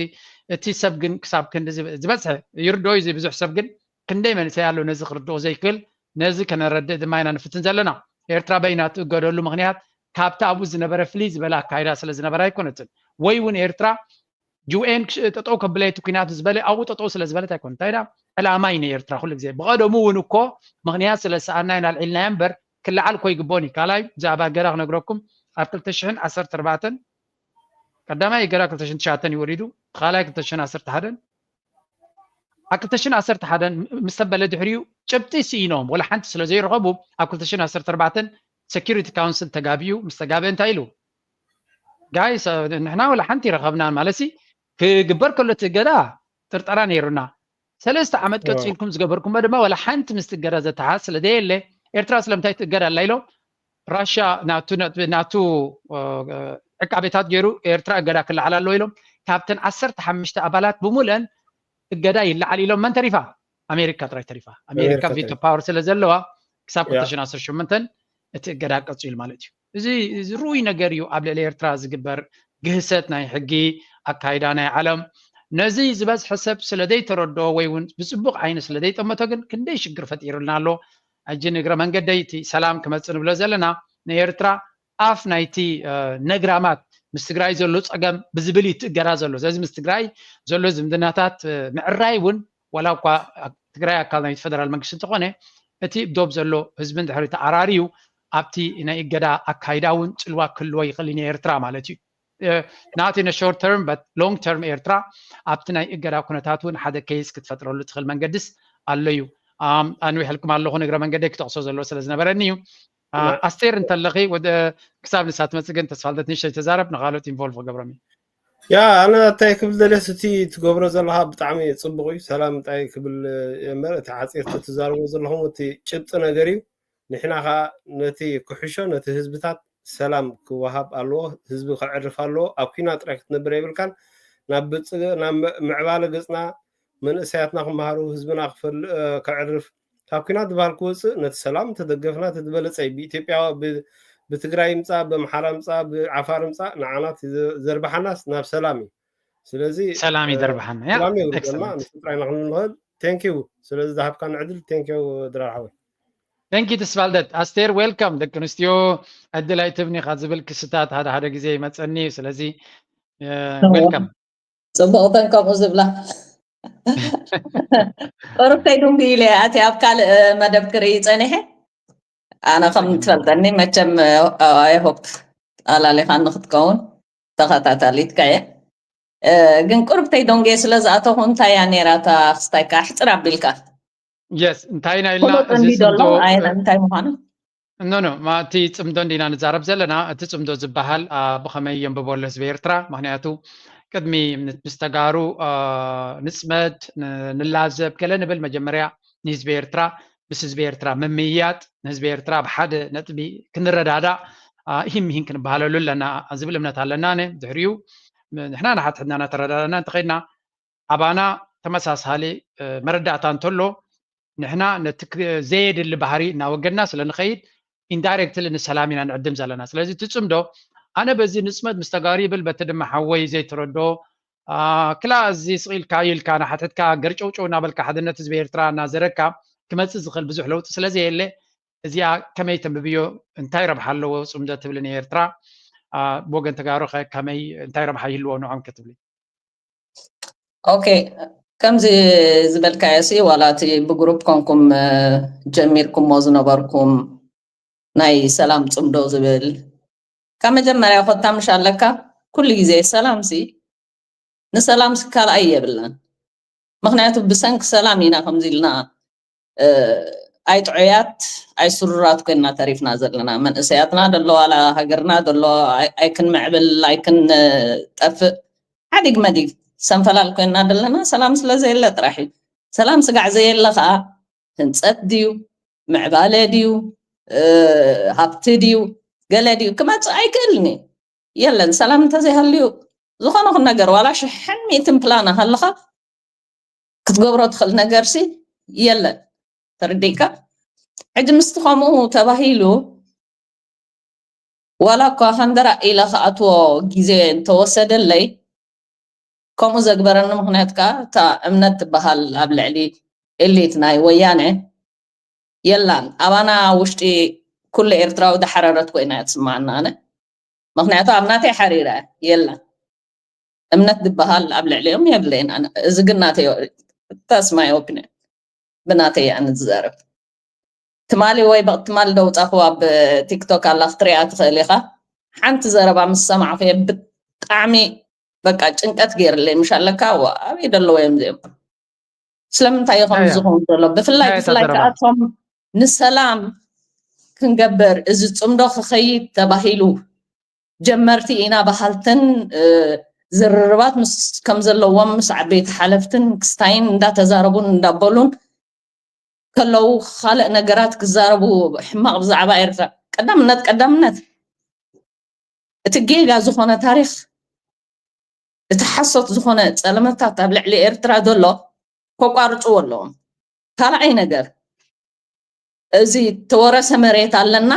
እቲ ሰብ ግን ክሳብ ክንዲ ዝበ- ዝበዝሐ ይርድኦ እዩ። ብዙሕ ሰብ ግን ክንደይ መንእሰይ ኣሎ ነዚ ክርድኦ ዘይክእል። ነዚ ከነረድእ ድማ ኢና ንፍትን ዘለና። ኤርትራ በይና ትእገደሉ ምክንያት ካብቲ ኣብኡ ዝነበረ ፍልይ ዝበለ ኣካይዳ ስለ ዝነበረ ኣይኮነትን። ወይ እውን ኤርትራ ዩ ኤን ክሽ- ጠጠው ከብለይቲ ኩናት ዝበለ ኣብኡ ጠጠው ስለ ዝበለት ኣይኮነ እንታይ ዳ ዕላማ እዩ ንኤርትራ ኩሉ ግዜ። ብቐደሙ እውን እኮ ምክንያት ስለ ዝሰኣና ኢና ኣልዒልናዮ እምበር ክለዓል እኮ ይግብኦን እዩ። ካልኣይ ብዛዕባ ገዳ ክነግረኩም ኣብ ክልተ ሽሕን ዓሰርተ ኣርባዕተን ቀዳማይ ገዳ ክልተ ሽሕን ትሽዓተን እዩ ወሪዱ። ካልኣይ ክልተ ሽሕን ዓሰርተ ሓደን ኣብ ክልተ ሽሕን ዓሰርተ ሓደን ምስ ተበለ ድሕሪኡ ጭብጢ ስኢኖም ወላ ሓንቲ ስለ ዘይረኸቡ ኣብ ክልተ ሽሕን ዓሰርተ ኣርባዕተን security council ተጋቢኡ ምስ ተጋበ እንታይ ኢሉ ጋይስ ንሕና ወላ ሓንቲ ይረኸብና ማለት ሲ ክግበር ከሎ እቲ እገዳ ጥርጠራ ነይሩና ሰለስተ ዓመት ቀፂልኩም ዝገበርኩሞ ድማ ወላ ሓንቲ ምስ እገዳ ዘተሓዝ ስለ ዘየለ ኤርትራ ስለምንታይ ትእገድ ኣላ ኢሎም ራሽያ ናቱ ነጥቢ ናቱ ዕቃቤታት ገይሩ ኤርትራ እገዳ ክለዓል ኣለዎ ኢሎም ካብተን ዓሰርተ ሓሙሽተ ኣባላት ብምሉአን እገዳ ይለዓል ኢሎም መን ተሪፋ ኣሜሪካ ጥራይ ተሪፋ ኣሜሪካ ቪቶ ፓወር ስለ ዘለዋ ክሳብ ክልተ ሽሕን ዓሰርተ ሸሞንተን እቲ እገዳ ቀፂሉ ማለት እዩ። እዚ እዚ ርኡይ ነገር እዩ ኣብ ልዕሊ ኤርትራ ዝግበር ግህሰት ናይ ሕጊ ኣካይዳ ናይ ዓለም ነዚ ዝበዝሐ ሰብ ስለ ዘይተረድኦ ወይ እውን ብፅቡቕ ዓይኒ ስለ ዘይጠመቶ ግን ክንደይ ሽግር ፈጢሩልና ኣሎ። ሕጂ ንእግረ መንገደይ እቲ ሰላም ክመፅእ ንብሎ ዘለና ንኤርትራ ኣፍ ናይቲ ነግራማት ምስ ትግራይ ዘሎ ፀገም ብዝብል እዩ ትእገዳ ዘሎ። ስለዚ ምስ ትግራይ ዘሎ ዝምድናታት ምዕራይ እውን ዋላ እኳ ትግራይ ኣካል ናይቲ ፈደራል መንግስቲ እንተኾነ እቲ ዶብ ዘሎ ህዝቢ እንድሕሪ ተኣራርዩ ኣብቲ ናይ እገዳ ኣካይዳ እውን ፅልዋ ክህልዎ ይኽእል እዩ ንኤርትራ ማለት እዩ። Not in a short term but long term ኤርትራ ኣብቲ ናይ እገዳ ኩነታት እውን ሓደ case ክትፈጥረሉ ትኽእል መንገድስ ኣሎ እዩ። ኣንዊሐልኩም ኣለኹ ንእግረ መንገደይ ክጠቕሶ ዘለዎ ስለ ዝነበረኒ እዩ። ኣስቴር እንተለኺ ወደ ክሳብ ንሳ ትመፅእ ግን ተስፋልደት ንእሽተይ ተዛረብ ንካልኦት ኢንቮልቭ ክገብሮም እዩ። ያ ኣነ እንታይ ክብል ደልየስ እቲ ትገብሮ ዘለካ ብጣዕሚ ፅቡቅ እዩ። ሰላም እንታይ ክብል እምበር እቲ ሓፂር ትዛረቦ ዘለኹም እቲ ጭብጢ ነገር እዩ። ንሕና ከዓ ነቲ ክሕሾ ነቲ ህዝብታት ሰላም ክወሃብ ኣለዎ። ህዝቢ ከዕርፍ ኣለዎ። ኣብ ኩናት ጥራይ ክትነብር የብልካን። ናብ ምዕባለ ገፅና መንእሰያትና ክመሃሩ ህዝብና ክፈል ከዕርፍ ካብ ኩናት ዝበሃል ክወፅእ ነቲ ሰላም እንተደገፍና እቲ ዝበለፀ እዩ። ብኢትዮጵያ ብትግራይ ምፃ ብኣምሓራ ምፃ ብዓፋር ምፃ ንዓና ዘርባሓናስ ናብ ሰላም እዩ። ስለዚ ሰላም ይደርብሓና። ሰላም ይግበረና ንሱ ጥራይ ኢና ክንብል ንኽእል። ቴንኪዩ ስለዚ ዝሃብካኒ ዕድል ቴንኪዩ ድራር ሓወይ። ቴንኪ ተስፋልደት ኣስቴር ዌልካም ደቂ ኣንስትዮ ዕድል ኣይትብኒ ካብ ዝብል ክስታት ሓደ ሓደ ግዜ ይመፀኒ እዩ። ስለዚ ዌልካም ፅቡቅ እተን ከምኡ ዝብላ ቁርብተይ ድንጉ ኢለ ኣቲ ኣብ ካልእ መደብ ክርኢ ፀኒሐ ኣነ ከም ትፈልጠኒ መቸም ኣይሆፕ ኣላሊኻኒ ክትከውን ተኸታታሊትካ እየ ግን ቁርብተይ ደንጉየ ስለ ዝኣተኹ እንታይ እያ ነይራ እታ ክስታይካ ኣሕፅር ኣቢልካ የስ እንታይ ኢና ኢልና ፍሉጥ እንዲ ዘሎ ኣይነ እንታይ ምዃኑ ኖ ኖ እቲ ፅምዶ እንዲና ንዛረብ ዘለና እቲ ፅምዶ ዝበሃል ብኸመይ የንብቦ ኣሎ ህዝቢ ኤርትራ ምክንያቱ ቅድሚ ምስ ተጋሩ ንፅመድ ንላዘብ ገለ ንብል መጀመርያ ንህዝቢ ኤርትራ ምስ ህዝቢ ኤርትራ ምምይያጥ ንህዝቢ ኤርትራ ብሓደ ነጥቢ ክንረዳዳእ ሂም ሂን ክንበሃለሉ ኣለና ዝብል እምነት ኣለና ድሕሪኡ ንሕና ንሓትሕድና እናተረዳዳና እንተኸድና ኣባና ተመሳሳሊ መረዳእታ እንተሎ ንሕና ነቲ ዘየድሊ ባህሪ እናወገድና ስለ ንኸይድ ኢንዳይሬክትሊ ንሰላም ኢና ንዕድም ዘለና ስለዚ ትፅምዶ ኣነ በዚ ንፅመት ምስ ተጋሩ ይብል በቲ ድማ ሓወይ ዘይተረዶ ክላ እዚ ስቕ ኢልካ ኢልካ ንሓትሕድካ ገርጨውጨው እናበልካ ሓድነት ህዝቢ ኤርትራ እናዘረካ ክመፅእ ዝኽእል ብዙሕ ለውጢ ስለ ዘየለ እዚኣ ከመይ ተንብብዮ እንታይ ረብሓ ኣለዎ ፅምዶ ትብሊ ንኤርትራ ብወገን ተጋሩ ከ ከመይ እንታይ ረብሓ ይህልዎ ንዖም ክትብሊ ኦኬ ከምዚ ዝበልካዮ ሲ ዋላ እቲ ብግሩፕ ኮንኩም ጀሚርኩሞ ዝነበርኩም ናይ ሰላም ፅምዶ ዝብል ካብ መጀመርያ ኮታ ምሽ ኣለካ ኩሉ ግዜ ሰላም ሲ ንሰላም ሲ ካልኣይ የብልናን ምክንያቱ ብሰንኪ ሰላም ኢና ከምዚ ኢልና ኣይጥዑያት ኣይስሩራት ኮይና ተሪፍና ዘለና መንእሰያትና ደሎ ዋላ ሃገርና ደሎ ኣይክንምዕብል ኣይክንጠፍእ ሓዲግ መዲግ ሰንፈላል ኮይና ዘለና ሰላም ስለ ዘየለ ጥራሕ እዩ ሰላም ስጋዕ ዘየለ ከዓ ህንፀት ድዩ ምዕባለ ድዩ ሃብቲ ድዩ ገለ ድዩ ክመፅእ ኣይክእልን እዩ የለን ሰላም እንተዘይሃልዩ ዝኾነ ነገር ዋላ ሽሕን ሚእትን ፕላን ሃለኻ ክትገብሮ ትኽእል ነገርሲ የለን ተረዲእካ ሕጂ ምስቲ ከምኡ ተባሂሉ ዋላ እኳ ከንደራ ኢለ ክኣትዎ ግዜ እንተወሰደለይ ከምኡ ዘግበረኒ ምኽንያት ከዓ እታ እምነት ትበሃል ኣብ ልዕሊ ኤሊት ናይ ወያነ የላን። ኣባና ውሽጢ ኩሉ ኤርትራዊ ዝሓረረት ኮይና እያ ትስምዓና። ኣነ ምኽንያቱ ኣብ ናተይ ሓሪረ የላን። እምነት ዝበሃል ኣብ ልዕሊኦም የብለይን። ኣነ እዚ ግን ናተይ፣ that's my opinion፣ ብናተይ ኣነ ዝዛረብ። ትማሊ ወይ በቕ ትማሊ ደውፃኹ ኣብ ቲክቶክ ኣላ ክትሪኣ ትኽእል ኢኻ። ሓንቲ ዘረባ ምስ ሰማዕኹ ብጣዕሚ በቃ ጭንቀት ገይርለይ። ምሽ ኣለካ ዋ ኣበይ ደለዎ እዮም እዚኦም? ስለምንታይ ይኾን ዝኸውን ዘሎ? ብፍላይ ብፍላይ ከኣቶም ንሰላም ክንገብር እዚ ፅምዶ ክኸይድ ተባሂሉ ጀመርቲ ኢና በሃልትን ዝርርባት ምስ ከም ዘለዎም ምስ ዓበይቲ ሓለፍትን ክስታይን እንዳተዛረቡን እንዳበሉን ከለዉ ካልእ ነገራት ክዛረቡ ሕማቕ ብዛዕባ ኤርትራ ቀዳምነት ቀዳምነት እቲ ጌጋ ዝኾነ ታሪኽ እቲ ሓሶት ዝኾነ ጸለመታት ኣብ ልዕሊ ኤርትራ ዘሎ ከቋርጽዎ ኣለዎም። ካልኣይ ነገር እዚ ተወረሰ መሬት ኣለና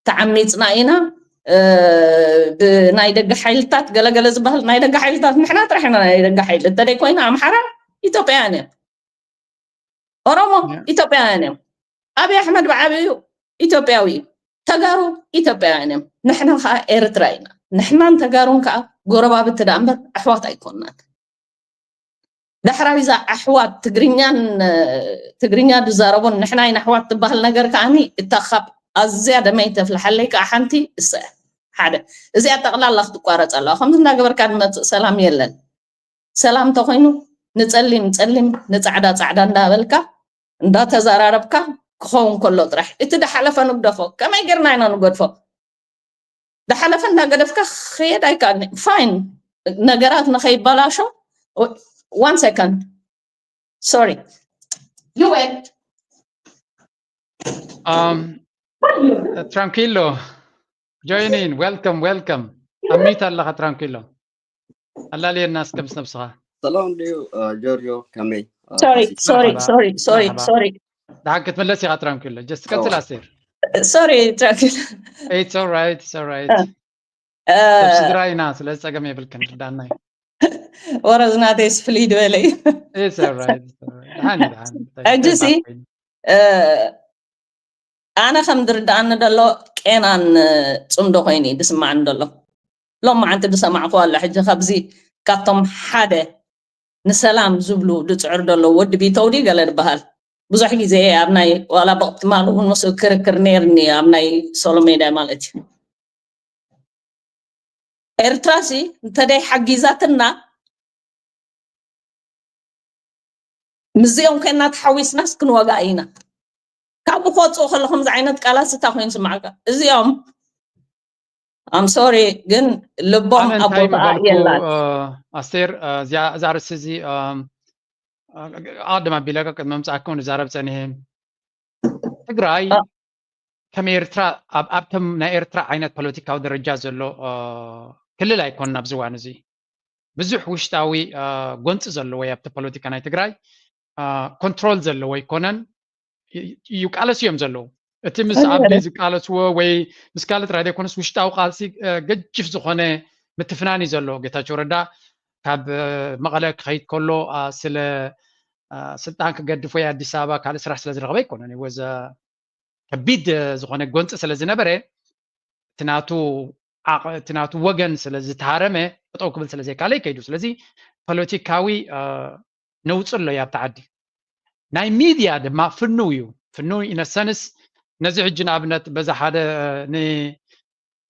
ተዓሚጽና ኢና ብናይ ደገ ሓይልታት ገለገለ ዝበሃል ናይ ደገ ሓይልታት ንሕና ጥራሕ ኢና ናይ ደገ ሓይሊ እንተደይ ኮይና ኣምሓራ ኢትዮጵያውያን እዮም። ኦሮሞ ኢትዮጵያውያን እዮም። ኣብይ ኣሕመድ ብዓብዩ ኢትዮጵያዊ እዩ። ተጋሩ ኢትዮጵያውያን እዮም። ንሕና ከዓ ኤርትራ ኢና። ንሕናን ተጋሩን ከዓ ጎረባብቲ ደኣ እምበር ኣሕዋት ኣይኮንናን። ዳሕራይ እዛ ኣሕዋት ትግርኛን ትግርኛ ዝዛረቡን ንሕና ኢና ኣሕዋት ትበሃል ነገር ከዓኒ እታ ካብ ኣዝያ ደመይ ተፍልሓለይ ከዓ ሓንቲ እሳ እያ። ሓደ እዚኣ ጠቕላላ ክትቋረፅ ኣለዋ። ከምዚ እንዳገበርካ ዝመፅእ ሰላም የለን። ሰላም ተኮይኑ ንፀሊም ፀሊም ንፃዕዳ ፃዕዳ እንዳበልካ እንዳተዘራረብካ ክኸውን ከሎ ጥራሕ እቲ ድሓለፈ ንግደፎ። ከመይ ጌርና ኢና ንገድፎ? ድሓለፈ እንዳገደፍካ ክኸየድ ኣይከኣልን። ፋይን ነገራት ንኸይበላሾ one second sorry you wait Um, tranquilo. Join in. Welcome, welcome. ኣሚት ኣለኻ ትራንኪሎ። ኣላልየና እስከ ምስ ነብስኻ። ሰላም ድዩ ጆርጆ ከመይ? sorry sorry sorry sorry sorry ደሓን ክትምለስ ኢኻ ትራንኪሎ። ጀስት ቀጽል ኣስቴር። sorry tranquilo It's all right, it's all right። ሰብ ስድራ ኢና፣ ስለዚ ጸገም የብልክን። ርዳና እዩ። ወረ ዝናተይስ ፍልይ ዝበለ እዩ። It's all right, it's all right። ደሓን እዩ፣ ደሓን እዩ። ሕጂ ሲ ኣነ ከም ዝርድኣኒ ዘሎ ቄናን ፅምዶ ኮይኑ እዩ ዝስማዕኒ ዘሎ። ሎም መዓንቲ ዝሰማዕኩ ኣሎ። ሕጂ ካብዚ ካብቶም ሓደ ንሰላም ዝብሉ ዝፅዕር ዘሎ ወዲ ቢተውዲ ገለ ዝበሃል ብዙሕ ግዜ ኣብ ናይ ዋላ በቕቲ ማሉ እውን ምስ ክርክር ነይርኒ ኣብ ናይ ሶሎ ሜዳ ማለት እዩ። ኤርትራ ሲ እንተደይ ሓጊዛትና ምስዚኦም ኮይና ተሓዊስናስ ክንወጋ ኢና። ካብኡ ክወፅኡ ከሎ ከምዚ ዓይነት ቃላት ስታ ኮይኑ ስማዕካ እዚኦም I'm sorry ግን ልቦም ኣብ ቦታኣ የላን። ኣስቴር እዛ ርእሲ እዚ ኣቅድም ኣቢለ ቅድሚ ምምፃእኩም ንዛረብ ፀኒሐ ትግራይ ከም ኤርትራ ኣብ ኣብቶም ናይ ኤርትራ ዓይነት ፖለቲካዊ ደረጃ ዘሎ ክልል ኣይኮን ኣብዚ እዋን እዚ ብዙሕ ውሽጣዊ ጎንፂ ዘለዎ ኣብቲ ፖለቲካ ናይ ትግራይ ኮንትሮል ዘለዎ ኣይኮነን። ይቃለሱ እዮም ዘለዉ። እቲ ምስ ኣቢ ዝቃለስዎ ወይ ምስ ካልእ ጥራይ ዘይኮነስ ውሽጣዊ ቃልሲ ገጅፍ ዝኾነ ምትፍናን እዩ ዘሎ። ጌታቸው ረዳ ካብ መቐለ ክኸይድ ከሎ ስለ ስልጣን ክገድፍ ወይ ኣዲስ ኣበባ ካልእ ስራሕ ስለ ዝረኸበ ኣይኮነን። ወዘ ከቢድ ዝኾነ ጎንፂ ስለ ዝነበረ እቲ ናቱ ወገን ስለ ዝተሃረመ ጠጠው ክብል ስለ ዘይካለ ይከይዱ። ስለዚ ፖለቲካዊ ነውፂ ኣሎ ኣብቲ ዓዲ። ናይ ሚድያ ድማ ፍኑው እዩ። ፍኑው ኢነሰንስ ነዚ ሕጂ ንኣብነት በዛ ሓደ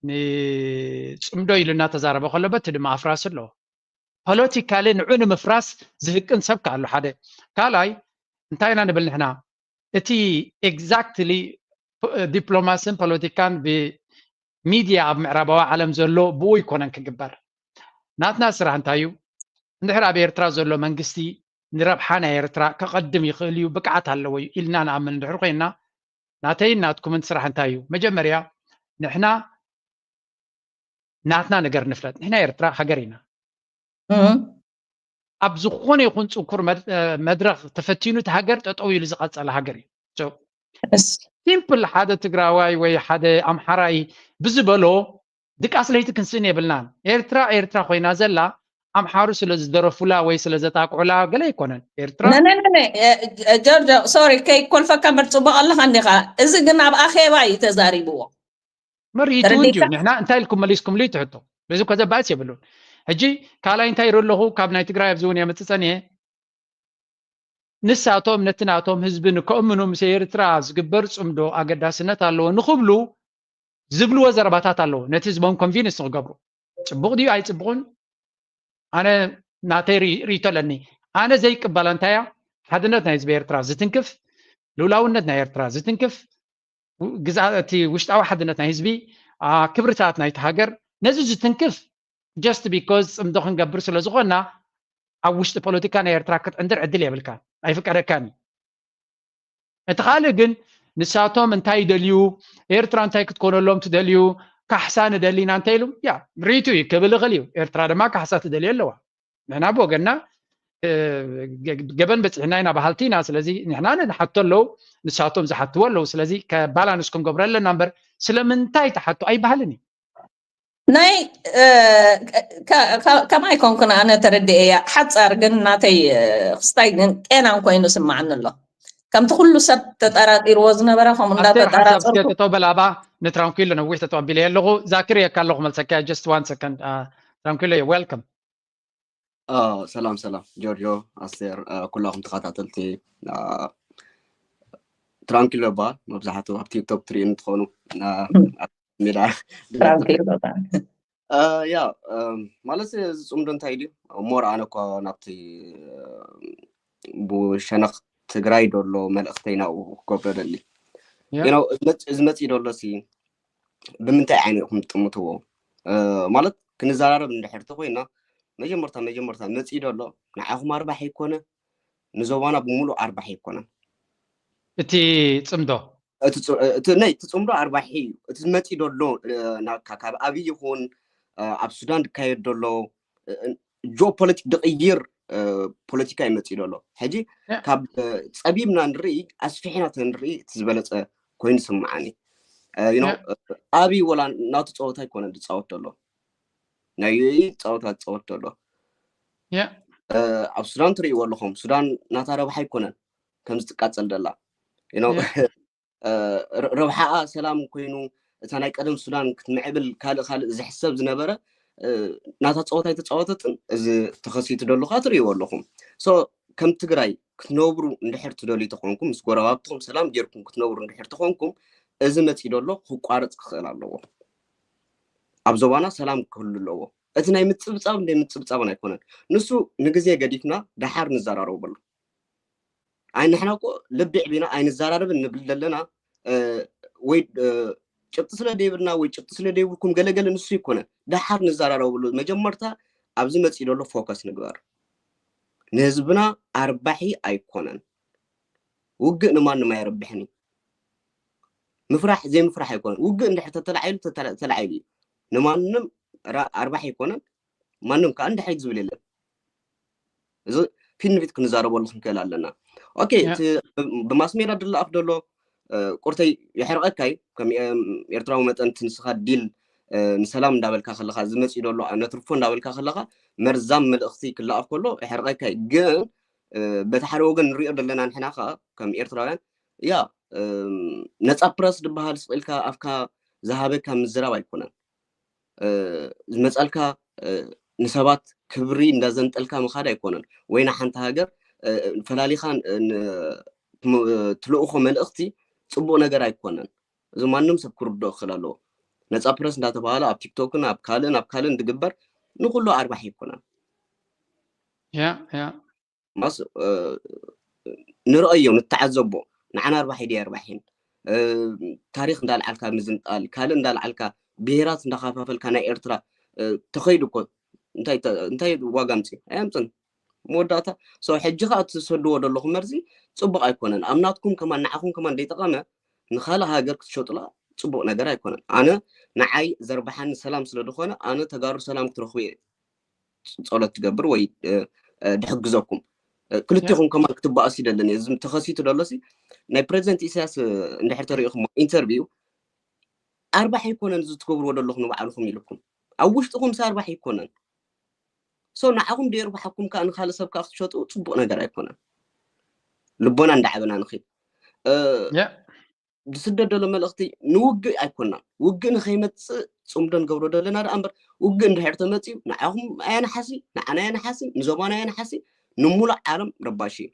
ንፅምዶ ኢሉ እናተዛረበ ከሎ በቲ ድማ ኣፍራስ ኣሎ። ፖለቲካሊ ንዑ ንምፍራስ ዝህቅን ሰብ ኣሎ ሓደ። ካልኣይ እንታይ ኢና ንብል ንሕና እቲ ኤግዛክትሊ ዲፕሎማስን ፖለቲካን ብሚድያ ኣብ ምዕራባዊ ዓለም ዘሎ ብኡ ይኮነን ክግበር። ናትና ስራሕ እንታይ እዩ? እንድሕር ኣብ ኤርትራ ዘሎ መንግስቲ ንረብሓ ናይ ኤርትራ ከቐድም ይኽእል እዩ፣ ብቅዓት ኣለዎ እዩ ኢልና ንኣምን እንድሕር ኮይና ናተይን ናትኩምን ስራሕ እንታይ እዩ? መጀመርያ ንሕና ናትና ነገር ንፍለጥ። ንሕና ኤርትራ ሃገር ኢና። ኣብ ዝኾነ ይኹን ፅንኩር መድረኽ ተፈቲኑ እቲ ሃገር ጠጠው ኢሉ ዝቐፀለ ሃገር እዩ። ሲምፕል ሓደ ትግራዋይ ወይ ሓደ ኣምሓራይ ብዝበሎ ድቃስ ለይቲ ክንስእን የብልናን። ኤርትራ ኤርትራ ኮይና ዘላ ኣምሓሩ ስለ ዝደረፉላ ወይ ስለ ዘጣቅዑላ ገለ ኣይኮነን። ኤርትራ ነነነ ጆርጆ፣ ሶሪ፣ ከይኮልፈካ እምበር ጽቡቕ ኣለኻ እንዲኻ። እዚ ግን ኣብ ኣኼባ እዩ ተዛሪብዎ። መሪቱ እንድዩ። ንሕና እንታይ ኢልኩም መሊስኩምሉ ትሕቶ በዚ እኮ ዘባእስ የብሉን። ሕጂ ካልኣይ እንታይ ይርኢ ኣለኹ፣ ካብ ናይ ትግራይ ኣብዚ እውን የምፅፀን እየ። ንሳቶም ነቲ ናቶም ህዝቢ ንከእምኑ ምስ ኤርትራ ዝግበር ፅምዶ ኣገዳስነት ኣለዎ ንክብሉ ዝብልዎ ዘረባታት ኣለዎ፣ ነቲ ህዝቦም ኮንቪንስ ንክገብሩ። ፅቡቕ ድዩ ኣይፅቡቕን? ኣነ ናተይ ሪ- ሪቶ ኣለኒ። ኣነ ዘይቅበላ እንታይ እያ? ሓድነት ናይ ህዝቢ ኤርትራ ዝትንክፍ፣ ልኡላውነት ናይ ኤርትራ ዝትንክፍ፣ ው- ግዛ እቲ ውሽጣዊ ሓድነት ናይ ህዝቢ፣ ኣ፣ ክብርታት ናይቲ ሃገር፣ ነዚ ዝትንክፍ just because ፅምዶ ክንገብር ስለ ዝኾና ኣብ ውሽጢ ፖለቲካ ናይ ኤርትራ ክትዕንድር ዕድል የብልካ፣ ኣይፍቀደካን እዩ። እቲ ካልእ ግን ንሳቶም እንታይ ይደልዩ፣ ኤርትራ እንታይ ክትኮነሎም ትደልዩ፣ ካሕሳ ንደሊና እንታይ ኢሉ ያ ሪቱ እዩ ክብል ይኽእል እዩ። ኤርትራ ድማ ካሕሳ ትደልዩ ኣለዋ። ንሕና ብወገንና እ፣ ገ- ገበን በፂሕና ኢና በሃልቲ ኢና። ስለዚ ንሕና ንሓቶ ኣለዉ፣ ንሳቶም ዝሓትዎ ኣለዉ። ስለዚ ከባላንስ ክንገብሮ ኣለና እምበር ስለምንታይ ትሓቱ ኣይበሃልን እዩ። ናይ እ፣ ከ- ከ- ከማይ ኮንኩን ኣነ ተረድኤያ። ሓፃር ግን ናተይ እ፣ ክስታይ ግን ጤናን ኮይኑ ስማዓኒ ኣሎ። ከምቲ ኩሉ ሰብ ተጠራጢርዎ ዝነበረ ከምኡ ኣስቴር ሓሳብ እስከ እንዳተጠራጠርኩ ጠጠው በል ኣባ። ንትራንኩሎ ነዊሕ ተጠቢለ ኣለኹ። ዛኪር የካ ኣለኹ መልሰካ። Just one second። ትራንኩሎ፣ welcome። አ፣ ሰላም ሰላም ጆርጆ፣ ኣስቴር፣ አ፣ ኩላኹም ተኸታተልቲ፣ አ፣ ትራንኪሎ ይበሃል። መብዛሕትኡ ኣብ ቲክቶክ ትርእዩ እንትኾኑ፣ አ፣ ኣብ ሜዳ ትራንኪሎ ይበሃል። አ፣ ያ አ፣ ማለት እዚ ጽምዶ እንታይ ድዩ? ሞር ኣነ እኮ ናብቲ አ፣ ብሸነኽ ትግራይ ደሎ መልእኽተይ ናብኡ ክገብሮ ደሊ። ያ። You know፣ እዚ መጽ- እዚ መጽኢ ደሎ ሲ ብምንታይ ዓይኒ ኢኹም ትጥምትዎ? አ፣ ማለት ክንዘራረብ እንድሕር ተኮይና መጀመርታ መጀመርታ መጽኢ ደሎ ንዓኹም ኣርባሕ ኣይኮነ፣ ንዞባና ብምሉእ ኣርባሕ ኣይኮነን። እቲ ጽምዶ እቲ ጽ- እቲ ናይ እቲ ጽምዶ ኣርባሒ እዩ። እቲ ዝመጽእ ደሎ እ፣ ናብ- ካ- ካብ ኣብይ ይኹን እ፣ ኣብ ሱዳን ዝካየድ ደሎ እ፣ እ፣ ጂኦፖለቲክ ዝቕይር እ፣ ፖለቲካ እዩ መጽእ ደሎ። ሕጂ ያ። ካብ እ፣ ጸቢብና ንርኢ ኣስፊሕና ተንርኢ እቲ ዝበለጸ ኮይኑ ስምዓኒ። እ፣ you know፣ ያ። እ፣ ኣብይ ወላ ናቱ ጸወታ ኣይኮነን ዝጻወት ደሎ፣ ናይ ዩ ኤ ኢ ጸወታ ዝጻወት ደሎ። ያ። እ፣ ኣብ ሱዳን ትርእይዎ ኣለኹም። ሱዳን ናታ ረብሓ ኣይኮነን ከምዚ ትቃጸል ደላ። You know፣ ያ። እ፣ ረ- ረብሓኣ ሰላም ኮይኑ እታ ናይ ቀደም ሱዳን ክትምዕብል ካልእ ካልእ ዝሕሰብ ዝነበረ እ፣ ናታ ጸወታ ኣይተጻወተትን። እዚ ተኸሲቱ ደሎ ከዓ ትርእይዎ ኣለኹም። So ከም ትግራይ ክትነብሩ እንድሕር ትደልዩ ተኾንኩም፣ ምስ ጎረባብትኹም ሰላም ጌርኩም ክትነብሩ እንድሕር ተኾንኩም፣ እዚ መጺእ ደሎ ክቋረጽ ክኽእል ኣለዎ። ኣብ ዞባና ሰላም ክህሉ ኣለዎ። እቲ ናይ ምጽብጻብ እንደ ምጽብጻብን ኣይኮነን። ንሱ ንግዜ ገዲፍና ደሓር ንዘራረበሉ። ኣይ ንሕና እኮ ልቢ ዕቢና ኣይንዘራረብን ንብል ዘለና እ፣ ወይ እ፣ ጭብጢ ስለ ደይብልና ወይ ጭብጢ ስለ ደይብልኩም ገለገለ ንሱ ይኮነን። ደሓር ንዘራረበሉ። መጀመርታ ኣብዚ መጺእ ደሎ ፎከስ ንግበር። ንህዝብና ኣርባሒ ኣይኮነን። ውግእ ንማንም ኣየርብሕን እዩ። ምፍራሕ ዘይምፍራሕ ኣይኮነን። ውግእ እንድሕር ተተላዒሉ ተተላ- ተላዒሉ እዩ። ንማንም ራ- ኣርባሒ ኣይኮነን። ማንም ከዓ እንድሕር ዝብል የለን። እዚ ፊት ንፊት ክንዛረበሉ ክንክእል ኣለና። ኦኬ፣ ያ። እቲ ብ- ብማስ ሜዳ ድለኣፍ ደሎ እ፣ ቁርተይ የሕርቐካ እዩ። ከም ኤ- ኤርትራዊ መጠን እቲ ንስኻ ዲል እ፣ ንሰላም እንዳበልካ ከለኻ ዝመጽእ ደሎ ነትርፎ እንዳበልካ ከለኻ መርዛም መልእኽቲ ክለኣፍ ከሎ የሕርቐካ እዩ። ግን እ፣ በቲ ሓደ ወገን ንሪኦ ዘለና ንሕና ኸኣ ከም ኤርትራውያን ያ እ፣ ነጻ ፕረስ ዝበሃል ስቕ ኢልካ ኣፍካ ዝሃበካ ምዝራብ ኣይኮነን። እ፣ ዝመጻልካ እ፣ ንሰባት ክብሪ እንዳዘንጠልካ ምኻድ ኣይኮነን፣ ወይ ንሓንቲ ሃገር እ፣ ፈላሊኻ ን- ን- ትም- ትልእኾ መልእኽቲ ጽቡቕ ነገር ኣይኮነን። እዚ ማንም ሰብ ክርድኦ ክኽእል ኣለዎ። ነጻ ፕረስ እንዳተባሃለ ኣብ ቲክቶክን ኣብ ካልእን ኣብ ካልእን ዝግበር ንኹሉ ኣርባሒ ኣይኮነን። ያ ያ ማስ እ፣ ንርእዮ፣ ንተዓዘቦ። ንዓና ኣርባሒ ድያ ኣርባሒን እ፣ ታሪኽ እንዳልዓልካ ምዝንጣል፣ ካልእ እንዳልዓልካ፣ ብሄራት እንዳኸፋፈልካ ናይ ኤርትራ እ፣ ተኸይዱ እኮ እንታይ ተ- እንታይ ዋጋ ኣምፅእ? ኣየምፅን። መወዳእታ ሰው ሕጂ ከዓ እትሰድዎ ዘለኹም መርዚ ፅቡቕ ኣይኮነን። ኣብ ናትኩም ከማን ንዓኹም ከማን ዘይጠቐመ ንኻልእ ሃገር ክትሸጡላ ፅቡቕ ነገር ኣይኮነን። ኣነ ንዓይ ዘርባሓኒ ሰላም ስለ ዝኾነ ኣነ ተጋሩ ሰላም ክትረኽቡ እየ ጸሎት ትገብር ወይ እ፣ እ፣ ድሕግዘኩም። እ፣ ክልቲኹም ከማን ክትበኣሱ ይደልን እየ። እዚ ተኸሲቱ ደሎሲ ናይ ፕሬዚደንት ኢሳያስ እ፣ እንድሕር ተሪኢኹሞ ኢንተርቪው ኣርባሕ ኣይኮነን እዚ ትገብርዎ ደለኹም ንባዕልኹም ኢልኩም ኣብ ውሽጥኹም ሲ ኣርባሕ ኣይኮነን። So ንዓኹም ደየርብሓኩም ከዓ ንካልእ ሰብ ከዓ ክትሸጡ ፅቡቕ ነገር ኣይኮነን። ልቦና እንዳዓበና ንኽድ Yeah. ዝስደድ ዘሎ መልእኽቲ ንውግእ ኣይኮናን። ውግእ ንኸይመፅእ ፅምዶ ንገብሮ ዘለና ደኣ እምበር ውግእ እንድሕር ተመፅዩ ንዓኹም ኣየንሓሲ፣ ንዓና ኣየንሓሲ፣ ንዞባና ኣየንሓሲ፣ ንሙሉእ ዓለም ረባሺ እዩ።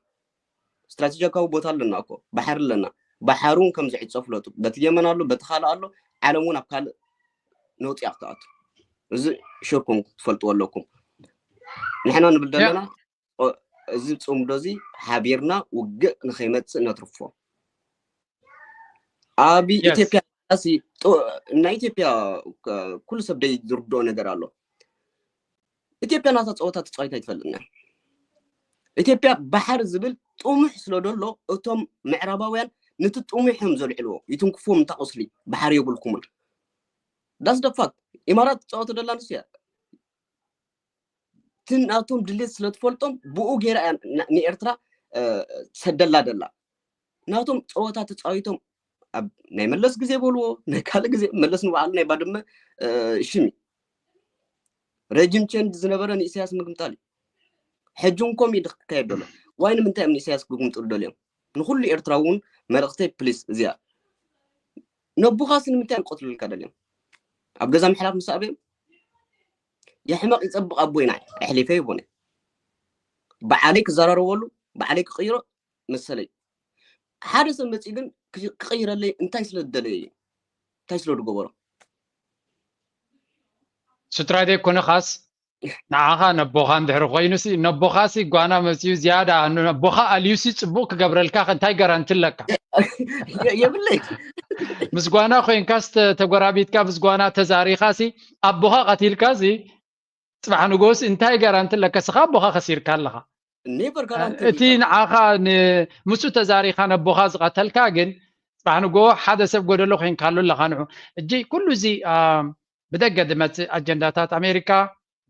ስትራቴጂካዊ ቦታ ኣለና እኮ፣ ባሕሪ ኣለና። ባሕሪ እውን ከም ዝዕፀ ፍለጡ። በቲ የመን ኣሎ፣ በቲ ካልእ ኣሎ፣ ዓለም እውን ኣብ ካልእ ነውፂ እያ ክትኣቱ። እዚ ሽርኩም ክትፈልጥዎ ኣለኩም። ንሕና ንብል ዘለና እዚ ፅምዶ እዚ ሓቢርና ውግእ ንኸይመፅእ ነትርፎ። ኣብ ኢትዮጵያ ናይ ኢትዮጵያ ኩሉ ሰብ ደይ ዝርድኦ ነገር ኣሎ። ኢትዮጵያ ናታ ፀወታ ተፃዊታ ይትፈልጥና። ኢትዮጵያ ባሕሪ ዝብል ጥሙሕ ስለ ደሎ እቶም ምዕራባውያን ነቲ ጥሙሕ እዮም ዘልዕልዎ፣ ይትንክፍዎም እንታ ቁስሊ። ባሕሪ የብልኩምን። ዳስ ደፋት ኢማራት ትፃወቶ ደላ ንሱ እያ። እቲ ናቶም ድሌት ስለ ትፈልጦም ብኡ ገይራ እያ ንኤርትራ ትሰደላ ደላ። ናቶም ፀወታ ተፃዊቶም ኣብ ናይ መለስ ግዜ በልዎ፣ ናይ ካልእ ግዜ፣ መለስ ንባዕሉ ናይ ባድመ ሽሚ ረጅም ቸንጅ ዝነበረ ንኢሳያስ ምግምጣል እዩ። ሕጂ እውን ከምኡ እዩ ክካየድ ዘሎ። ዋይ ንምንታይ እዮም ንኢሳያስ ክግምጥሉ ደልዮም? ንኩሉ ኤርትራ እውን መልእክተይ ፕሊስ እዚኣ። ነቦኻሲ ንምንታይ እዮም ቀትሉልካ ደልዮም? ኣብ ገዛ ምሕላፍ ምስ ኣበዮም የሕመቕ ይጸብቕ ኣቦይ ናይ ኣሕሊፈ ይቦነ። በዓለይ ክዘራረበሉ፣ በዓለይ ክቕይሮ መሰለይ። ሓደ ሰብ መጺኡ ግን ክቕይረለይ እንታይ ስለ ዝደለየ እዩ? እንታይ ስለ ዝገበሮ? ስድራይ ዘይኮነኻስ ንዓኻ ነቦኻ እንድሕሪ ኮይኑሲ፣ ነቦኻሲ ጓና መጺኡ ዝያዳ ነቦኻ ኣልዩሲ ጽቡቕ ክገብረልካ እንታይ ጋራንቲ ኣለካ? የብለይ። ምስ ጓና ኮይንካስ ተጎራቢትካ ምስ ጓና ተዛሪኻሲ ኣቦኻ ቀቲልካሲ ጽባሕ ንጎስ እንታይ ጋራንቲ ኣለካ? ስኻ ኣቦኻ ከሲርካ ኣለኻ። ኔቨር ጋራንቲ እቲ ንዓኻ ምስኡ ተዛሪኻ ነቦኻ ዝቐተልካ ግን ጽባሕ ንጎ ሓደ ሰብ ጎደሎ ኮይንካሉ ኣለኻ። ንዑ እጂ ኩሉ እዚ ብደገ ዝመጽእ ኣጀንዳታት ኣሜሪካ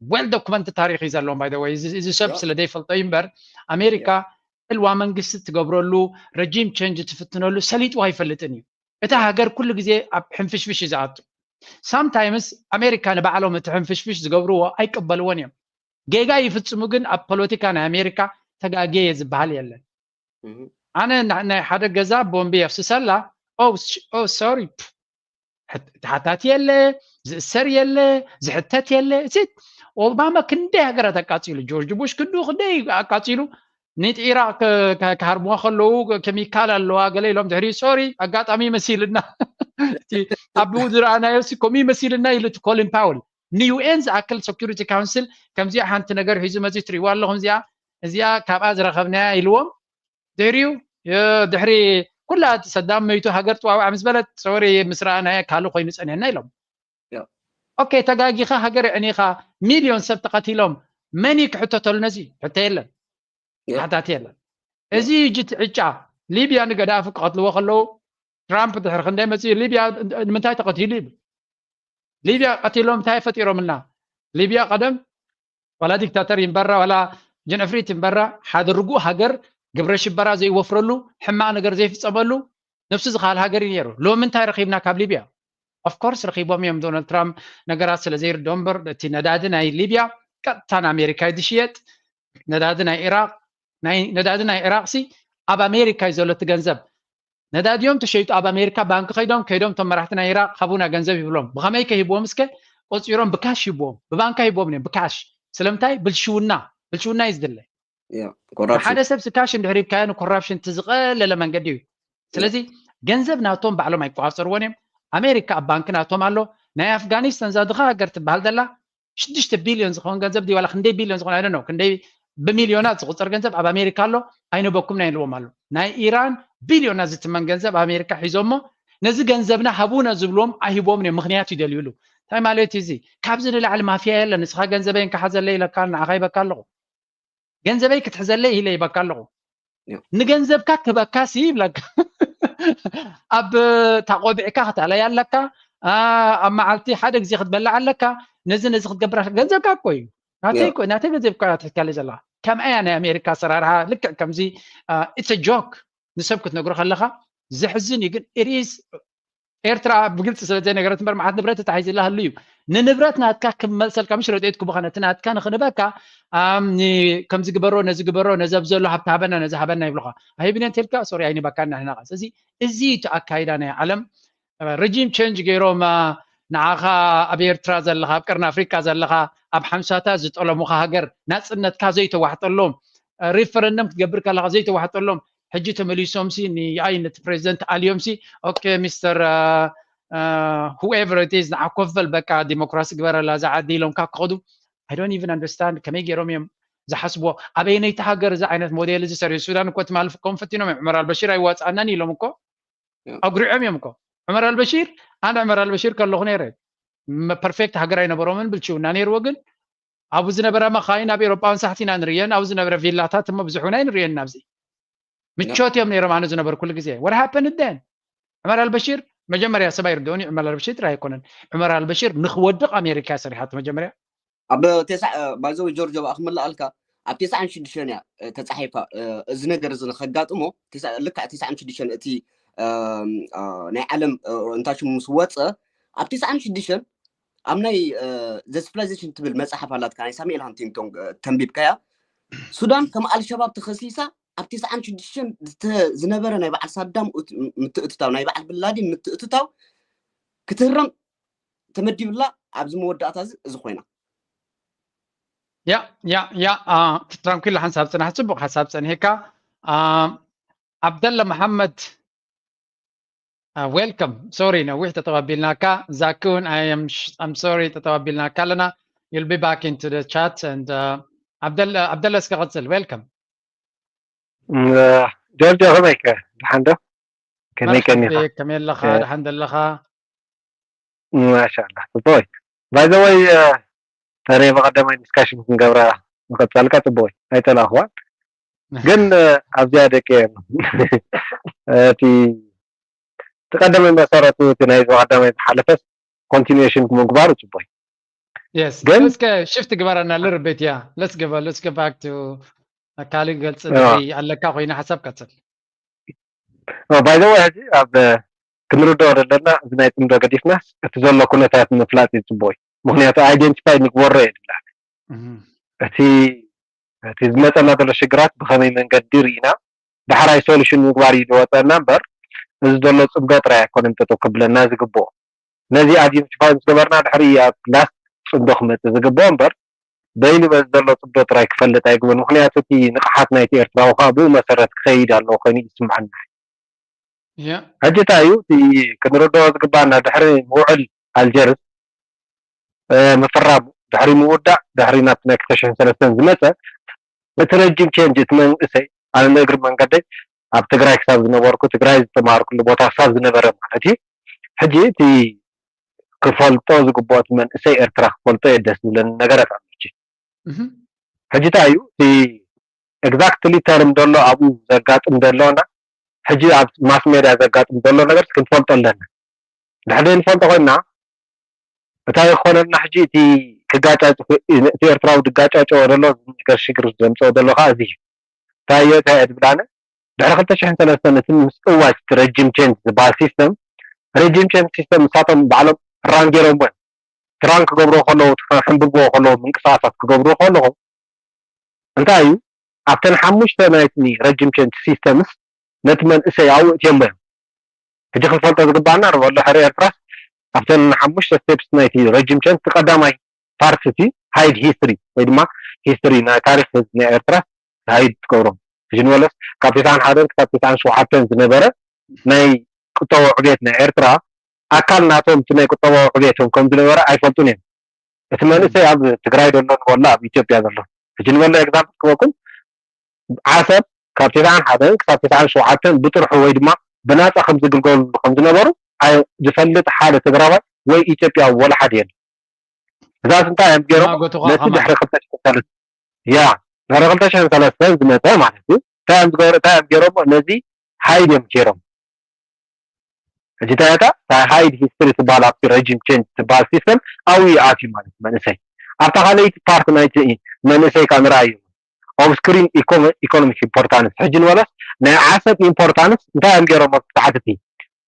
well documented ታሪኽ እዩ ዘለዎም። By the way እዚ ሰብ ስለ ዘይፈልጦ እዩ እምበር ኣሜሪካ ዕልዋ መንግስቲ ትገብረሉ regime change ትፍትነሉ ሰሊጥዋ ኣይፈልጥን እዩ። እታ ሃገር ኩሉ ግዜ ኣብ ሕንፍሽፍሽ እዩ ዝኣቱ። Sometimes ኣሜሪካ ንባዕሎም እቲ ሕንፍሽፍሽ ዝገብርዎ ኣይቀበልዎን እዮም። ጌጋ ይፍጽሙ ግን ኣብ ፖለቲካ ናይ ኣሜሪካ ተጋግየ ዝበሃል የለን። ኣነ ናይ ሓደ ገዛ ቦምቢ የፍስሰላ ሶሪ ተሓታቲ የለ፣ ዝእሰር የለ፣ ዝሕተት የለ። እሲ ኦባማ ክንደይ ሃገራት ኣቃጺሉ፣ ጆርጅ ቡሽ ክንዱ ክንደይ ኣቃጺሉ። ንኢራቅ ክሃርምዋ ከለዉ ኬሚካል ኣለዋ ገለ ኢሎም ድሕሪ ሶሪ ኣጋጣሚ መሲልና ኣብኡ ዝረኣናዮ ሲ ከምኡ መሲልና ኢሉ እቲ ኮሊን ፓውል ንዩኤን ዝኣክል ሴኩሪቲ ካውንስል ከምዚኣ ሓንቲ ነገር ሒዙ መዚ ትሪእዋ ኣለኹም እዚኣ እዚኣ ካብኣ ዝረኸብናያ ኢልዎም ድሕሪኡ ድሕሪ ኩላ ሰዳም መይቱ ሃገር ጥዋውዓ ምስ በለት ሶሪ ምስ ረኣናያ ካልእ ኮይኑ ጸኒሕና ኢሎም ኦኬ ተጋጊኻ ሃገር ዕኒኻ ሚልዮን ሰብ ተቐቲሎም መን ክሕተተሉ ነዚ ሕቶ የለን ሓታት የለን እዚ እጅ ትዕጫ ሊብያ ንገዳፊ ክቐትልዎ ከለዉ ትራምፕ ድሕሪ ክንደይ መፅኡ ሊብያ ንምንታይ ተቐቲሉ ይብል ሊብያ ቀቲሎም እንታይ ፈጢሮምልና ሊብያ ቀደም ዋላ ዲክታተር ይንበራ ዋላ ጅንዕፍሪት ይንበራ ሓደ ርጉእ ሃገር ግብረ ሽበራ ዘይወፍረሉ ሕማቕ ነገር ዘይፍፀመሉ ነብሱ ዝኻል ሃገር እዩ ነይሩ ሎሚ እንታይ ረኺብና ካብ ሊብያ ኦፍኮርስ ረኺቦም እዮም ዶናልድ ትራምፕ ነገራት ስለ ዘይርድኦ እምበር እቲ ነዳዲ ናይ ሊብያ ቀጥታ ንኣሜሪካ እዩ ዝሽየጥ ነዳዲ ናይ ኢራቅ ናይ ነዳዲ ናይ ኢራቅ ሲ ኣብ ኣሜሪካ እዩ ዘሎ እቲ ገንዘብ ነዳዲኦም ተሸይጡ ኣብ ኣሜሪካ ባንክ ከይዶም ከይዶም እቶም መራሕቲ ናይ ኢራቅ ሃቡና ገንዘብ ይብሎም ብኸመይ ከ ሂብዎም እስከ ቆፂሮም ብካሽ ሂብዎም ብባንካ ሂብዎም እዮም ብካሽ ስለምንታይ ብልሽውና ብልሽውና እዩ ዝድለ ሓደ ሰብ ስካሽ እንድሕር ሂብካዮ ንኮራፕሽን እቲ ዝቐለለ መንገዲ እዩ ስለዚ ገንዘብ ናቶም ባዕሎም ኣይቆፃፀርዎን እዮም ኣሜሪካ ኣብ ባንክ ናቶም ኣሎ ናይ ኣፍጋኒስታን እዛ ድኻ ሃገር ትበሃል ዘላ ሽዱሽተ ቢልዮን ዝኸውን ገንዘብ ድዩ ዋላ ክንደይ ቢልዮን ዝኾነ ኣይደኖ ክንደይ ብሚልዮናት ዝቁፀር ገንዘብ ኣብ ኣሜሪካ ኣሎ ኣይንበኩም ናይ ኢልዎም ኣሎ ናይ ኢራን ቢልዮናት ዝትመን ገንዘብ ኣብ ኣሜሪካ ሒዞሞ ነዚ ገንዘብና ሃቡና ዝብልዎም ኣይህብዎም እዮም ምክንያት ይደልዩሉ እንታይ ማለት እዩ እዚ ካብዚ ንላዕሊ ማፍያ የለ ንስኻ ገንዘበይ እንካሓዘለይ ኢለካ ንዓኻ ይበካ ኣለኹ ገንዘበይ ክትሕዘለይ ኢለ ይበካ ኣለኹ ንገንዘብካ ክበካ ሲ ይብለካ ኣብ ታቆቢዕካ ክተለይ ኣለካ ኣብ መዓልቲ ሓደ ግዜ ክትበልዕ ኣለካ ነዚ ነዚ ክትገብር ገንዘብካ እኮ እዩ ናተይ ገንዘብ እኮ ትሕካለይ ዘለካ ከምኣ እያ ናይ ኣሜሪካ ኣሰራርሓ ልክዕ ከምዚ it's a joke ንሰብ ክትነግሮ ከለካ ዘሕዝን እዩ ግን it is ኤርትራ ብግልፂ ስለ ዘይነገረት እምበር መዓት ንብረት ተታሒዝላ ህሉ እዩ ንንብረት ናትካ ክመልሰልካ፣ ምሽ ረድኤት ክቡኻ ነቲ ናትካ ንኽንበካ፣ ኣም፣ ኒ-፣ ከምዚ ግበሮ፣ ነዚ ግበሮ፣ ነዚ ኣብ ዘሎ ሃብቲ ሃበና፣ ነዚ ሃበና ይብሉኻ። ኣይብን እንተልካ፣ ሶሪ፣ ኣይንበካን ንሕና ኸ። ስለዚ እዚ እዩ እቲ ኣካይዳ ናይ ዓለም። ረጂም ቸንጅ ገይሮም፣ አ፣ ንዓኻ ኣብ ኤርትራ ዘለኻ፣ ኣብ ቀርኒ ኣፍሪቃ ዘለኻ፣ ኣብ ሓምሳታት ዝጠለሙኻ ሃገር ናጽነትካ ዘይተዋሕጠሎም፣ አ፣ ሪፈረንደም ክትገብር ከለኻ ዘይተዋሕጠሎም፣ ሕጂ ተመሊሶምሲ ንኣይ ነቲ ፕሬዚደንት ኣልዮምሲ፣ ኦኬ ሚስተር፣ አ፣ አ፣ whoever it is ንዓ ኮፍ በል፣ በቃ ዲሞክራሲ ግበረላ እዛ ዓዲ ኢሎምካ ክኸዱ። I don't even understand ከመይ ገይሮም እዮም ዝሓስብዎ። ኣበየነይቲ ሃገር እዚ ዓይነት ሞዴል እዚ ሰሪሑ? ሱዳን እኮ ትማሊ ኮንፈቲኖም እዮም። ዑመር ኣልበሺር ኣይዋፅኣናን ኢሎም እኮ፣ ኣጉሪዖም እዮም እኮ። ዑመር ኣልበሺር፣ ኣነ ዑመር ኣልበሺር ከለኹ ነይረ፣ መ-፣ ፐርፌክት ሃገር ኣይነበሮምን፣ ብልሽውና ነይርዎ። ግን ኣብኡ ዝነበራ መኻይን ኣብ ኤሮጳውን ሳሕቲ ኢና ንርእየን፣ ኣብኡ ዝነበረ ቪላታት እሞ ብዙሕ እውን ኣይንርእየን ናብዚ። ምቾት እዮም ነይሮም ኣነ ዝነበርኩሉ ግዜ። What happened then? ዑመር ኣልበሺር መጀመርያ ሰብ ኣይርድኦን እዩ። ዑመር ኣልበሺር ጥራይ ኣይኮነን። ዑመር ኣልበሺር ንኽወድቕ ኣሜሪካ ሰሪሓቶ መጀመርያ። ኣብ ተስዓ ባይዘወ ጆርጆ ብኣ ክምልኣልካ ኣብ ተስዓን ሽዱሽተን እያ እ፣ ተጻሒፋ እ፣ እዚ ነገር እዚ ንኸጋጥሞ ተስዓ- ልክዕ ተስዓን ሽዱሽተን እቲ እ፣ እ፣ ናይ ዓለም እ፣ እንታይ ሽሙ ምስ ወጸ ኣብ ተስዓን ሽዱሽተን ኣብ ናይ እ፣ The Civilization ትብል መጽሓፍ ኣላትካ ናይ ሳሙኤል ሃንቲንግቶን እ፣ ተንቢብካያ ሱዳን ከም ኣልሸባብ ተኸሲሳ ኣብ ተስዓን ሽዱሽተን ዝተ- ዝነበረ ናይ በዓል ሳዳም እት- ምትእትታው ናይ በዓል ብላዲን ምትእትታው ክትህረም ተመዲብላ ኣብዚ መወዳእታ እዚ እዚ ኮይና ያ ያ ያ አ፣ ትራንኩላ ሓንሳብ ፅናሕ፣ ፅቡቅ ሓሳብ ፀኒሕካ። አ፣ ዓብደላ መሓመድ፣ አ፣ ዌልካም። ሶሪ ነዊሕ ተተባቢልናካ። ዛኪ እውን፣ ኣም ሶሪ፣ ተተባቢልናካ ኣለና። You'll be back into the chat and፣ አ፣ ዓብደላ ዓብደላ እስከ ቀፅል። ዌልካም። ጆርጆ፣ ከመይከ? ደሓን ዶ? ከመይ ቀኒኻ? ከመይ ኣለኻ? ደሓን ዘለኻ? ማሻላ፣ ጽቡቅ። ባይ ዘ ወይ፣ ተረይ ብቐዳማይ ዲስካሽን ክንገብራ ንቐጻልካ ጽቡቅ። ኣይጠላኹዋ። ግን ኣብዚኣ ደቂ እቲ እቲ ቀዳማይ መሰረቱ እቲ ናይ ቀዳማይ ዝሓለፈስ ኮንቲኒዌሽን ምግባሩ ጽቡቅ። Yes. ግን እስከ ሽፍት ግበረና little bit, yeah. Let's give a, let's go back to ካልእ ገልጽ ኣለካ ኮይና ሓሳብ ቀጽል። ባይ ዘ ወይ ሕጂ ኣብ ክንርድኦ ዘለና እዚ ናይ ጽምዶ ገዲፍና እቲ ዘሎ ኩነታት ምፍላጥ እዩ ጽቡቅ እዩ። ምክንያቱ ኣይደንቲፋይ ንግበሮ የድላ። እቲ እቲ ዝመፀና ዘሎ ሽግራት ብከመይ መንገዲ ርኢና ዳሕራይ ሶሉሽን ምግባር እዩ ዝወፀና እምበር እዚ ዘሎ ጽምዶ ጥራይ ኣይኮነን ጠጠው ክብለና ዝግብኦ። ነዚ ኣይደንቲፋይ ምስ ገበርና ድሕሪ ኣብ ላስት ጽምዶ ክመፅእ ዝግብኦ እምበር በይኑ በዚ ዘሎ ጽምዶ ጥራይ ክፈልጥ ኣይግብን። ምክንያቱ እቲ ንቕሓት ናይቲ ኤርትራዊ ከዓ ብኡ መሰረት ክኸይድ ኣለዎ ኮይኑ ይስምዓና። ሕጂ እንታይ እዩ እቲ ክንርድኦ ዝግባና ድሕሪ ምውዕል ኣልጀርስ ምፍራሙ ድሕሪ ምውዳእ ድሕሪ ናብቲ ናይ ክልተ ሽሕን ሰለስተን ዝመፀ እቲ ረጅም ቼንጅ እቲ መንእሰይ ኣነ ንእግሪ መንገደይ ኣብ ትግራይ ክሳብ ዝነበርኩ ትግራይ ዝተማሃርኩሉ ቦታ ክሳብ ዝነበረ ማለት እዩ። ሕጂ እቲ ክፈልጦ ዝግብኦ እቲ መንእሰይ ኤርትራ ክፈልጦ እየ ደስ ዝብለኒ ነገራት ኣሎ። ሕጂ እንታይ እዩ እቲ ኤግዛክትሊ ተርም ዘሎ ኣብኡ ዘጋጥም ዘሎና ሕጂ ኣብ ማስ ሜድያ ዘጋጥም ዘሎ ነገር ክንፈልጦ ኣለና። ድሕሪ ንፈልጦ ኮይና እንታይ ይኾነልና ሕጂ እቲ ክጋጫጭ እቲ ኤርትራዊ ድጋጫጨዎ ዘሎ ነገር ሽግር ዘምፅኦ ዘሎ ከዓ እዚ እዩ። እንታይ እዮ እንታይ እየ ድብላነ ድሕሪ ክልተ ሽሕን ሰለስተን እቲ ምስ እዋጅ እቲ ረጅም ቼንጅ ዝበሃል ሲስተም ረጅም ቼንጅ ሲስተም ንሳቶም ባዕሎም ራን ገይሮምዎ እዮም። ትራን ክገብርዎ ከለዉ ሕንብብዎ ከለዉ ምንቅስቃሳት ክገብርዎ ከለኹ እንታይ እዩ ኣብተን ሓሙሽተ ናይቲ ረጅም ቼንጅ ሲስተምስ ነቲ መንእሰይ ኣብኡ እትዮሞ እዮም። ሕጂ ክንፈልጦ ዝግባና ንበሎ ሕሪ ኤርትራስ ኣብተን ሓሙሽተ ስቴፕስ ናይቲ ረጅም ቼንጅ ቀዳማይ ፓርት እቲ ሃይድ ሂስትሪ ወይ ድማ ሂስትሪ ናይ ታሪክ ህዝቢ ናይ ኤርትራ ሃይድ ትገብሮም ሕጂ ንበለስ ካብ ተስዓን ሓደን ክሳብ ተስዓን ሸውዓተን ዝነበረ ናይ ቁጠባዊ ዕቤት ናይ ኤርትራ ኣካል ናቶም እቲ ናይ ቁጠባዊ ዕቤቶም ከም ዝነበረ ኣይፈልጡን እዮም። እቲ መንእሰይ ኣብ ትግራይ ዘሎ ንበሎ ኣብ ኢትዮጵያ ዘሎ ሕጂ ንበሎ ኤግዛምፕል ክበኩም ዓሰብ ካብ ተስዓን ሓደን ክሳብ ተስዓን ሸውዓተን ብጥርሑ ወይ ድማ ብናፃ ከም ዝግልገሉ ከም ዝነበሩ ዝፈልጥ ሓደ ትግራዋይ ወይ ኢትዮጵያ ወላ ሓደ የለን። እዛስ እንታይ እዮም ገይሮም ነቲ ድሕሪ ክልተ ሽሕን ሰለስተን ያ ድሕሪ ክልተ ሽሕን ሰለስተን ዝመፀ ማለት እዩ እንታይ እዮም ዝገበሩ እንታይ እዮም ገይሮም ነዚ ሃይድ እዮም ገይሮም። ሕጂ እንታይ እታ ሃይድ ሂስትሪ ትበሃል ኣብቲ ረጅም ቼንጅ ትበሃል ሲስተም ኣብኡ ይኣትዩ ማለት መንእሰይ ኣብታ ካልኣይቲ ፓርት ናይቲ መንእሰይ ካብ ንርኣዩ ኦፍ ስክሪን ኢኮኖሚክ ኢምፖርታንስ ሕጂ ንበለስ ናይ ዓሰብ ኢምፖርታንስ እንታይ እዮም ገይሮም ኣብቲ ታሕቲ እቲ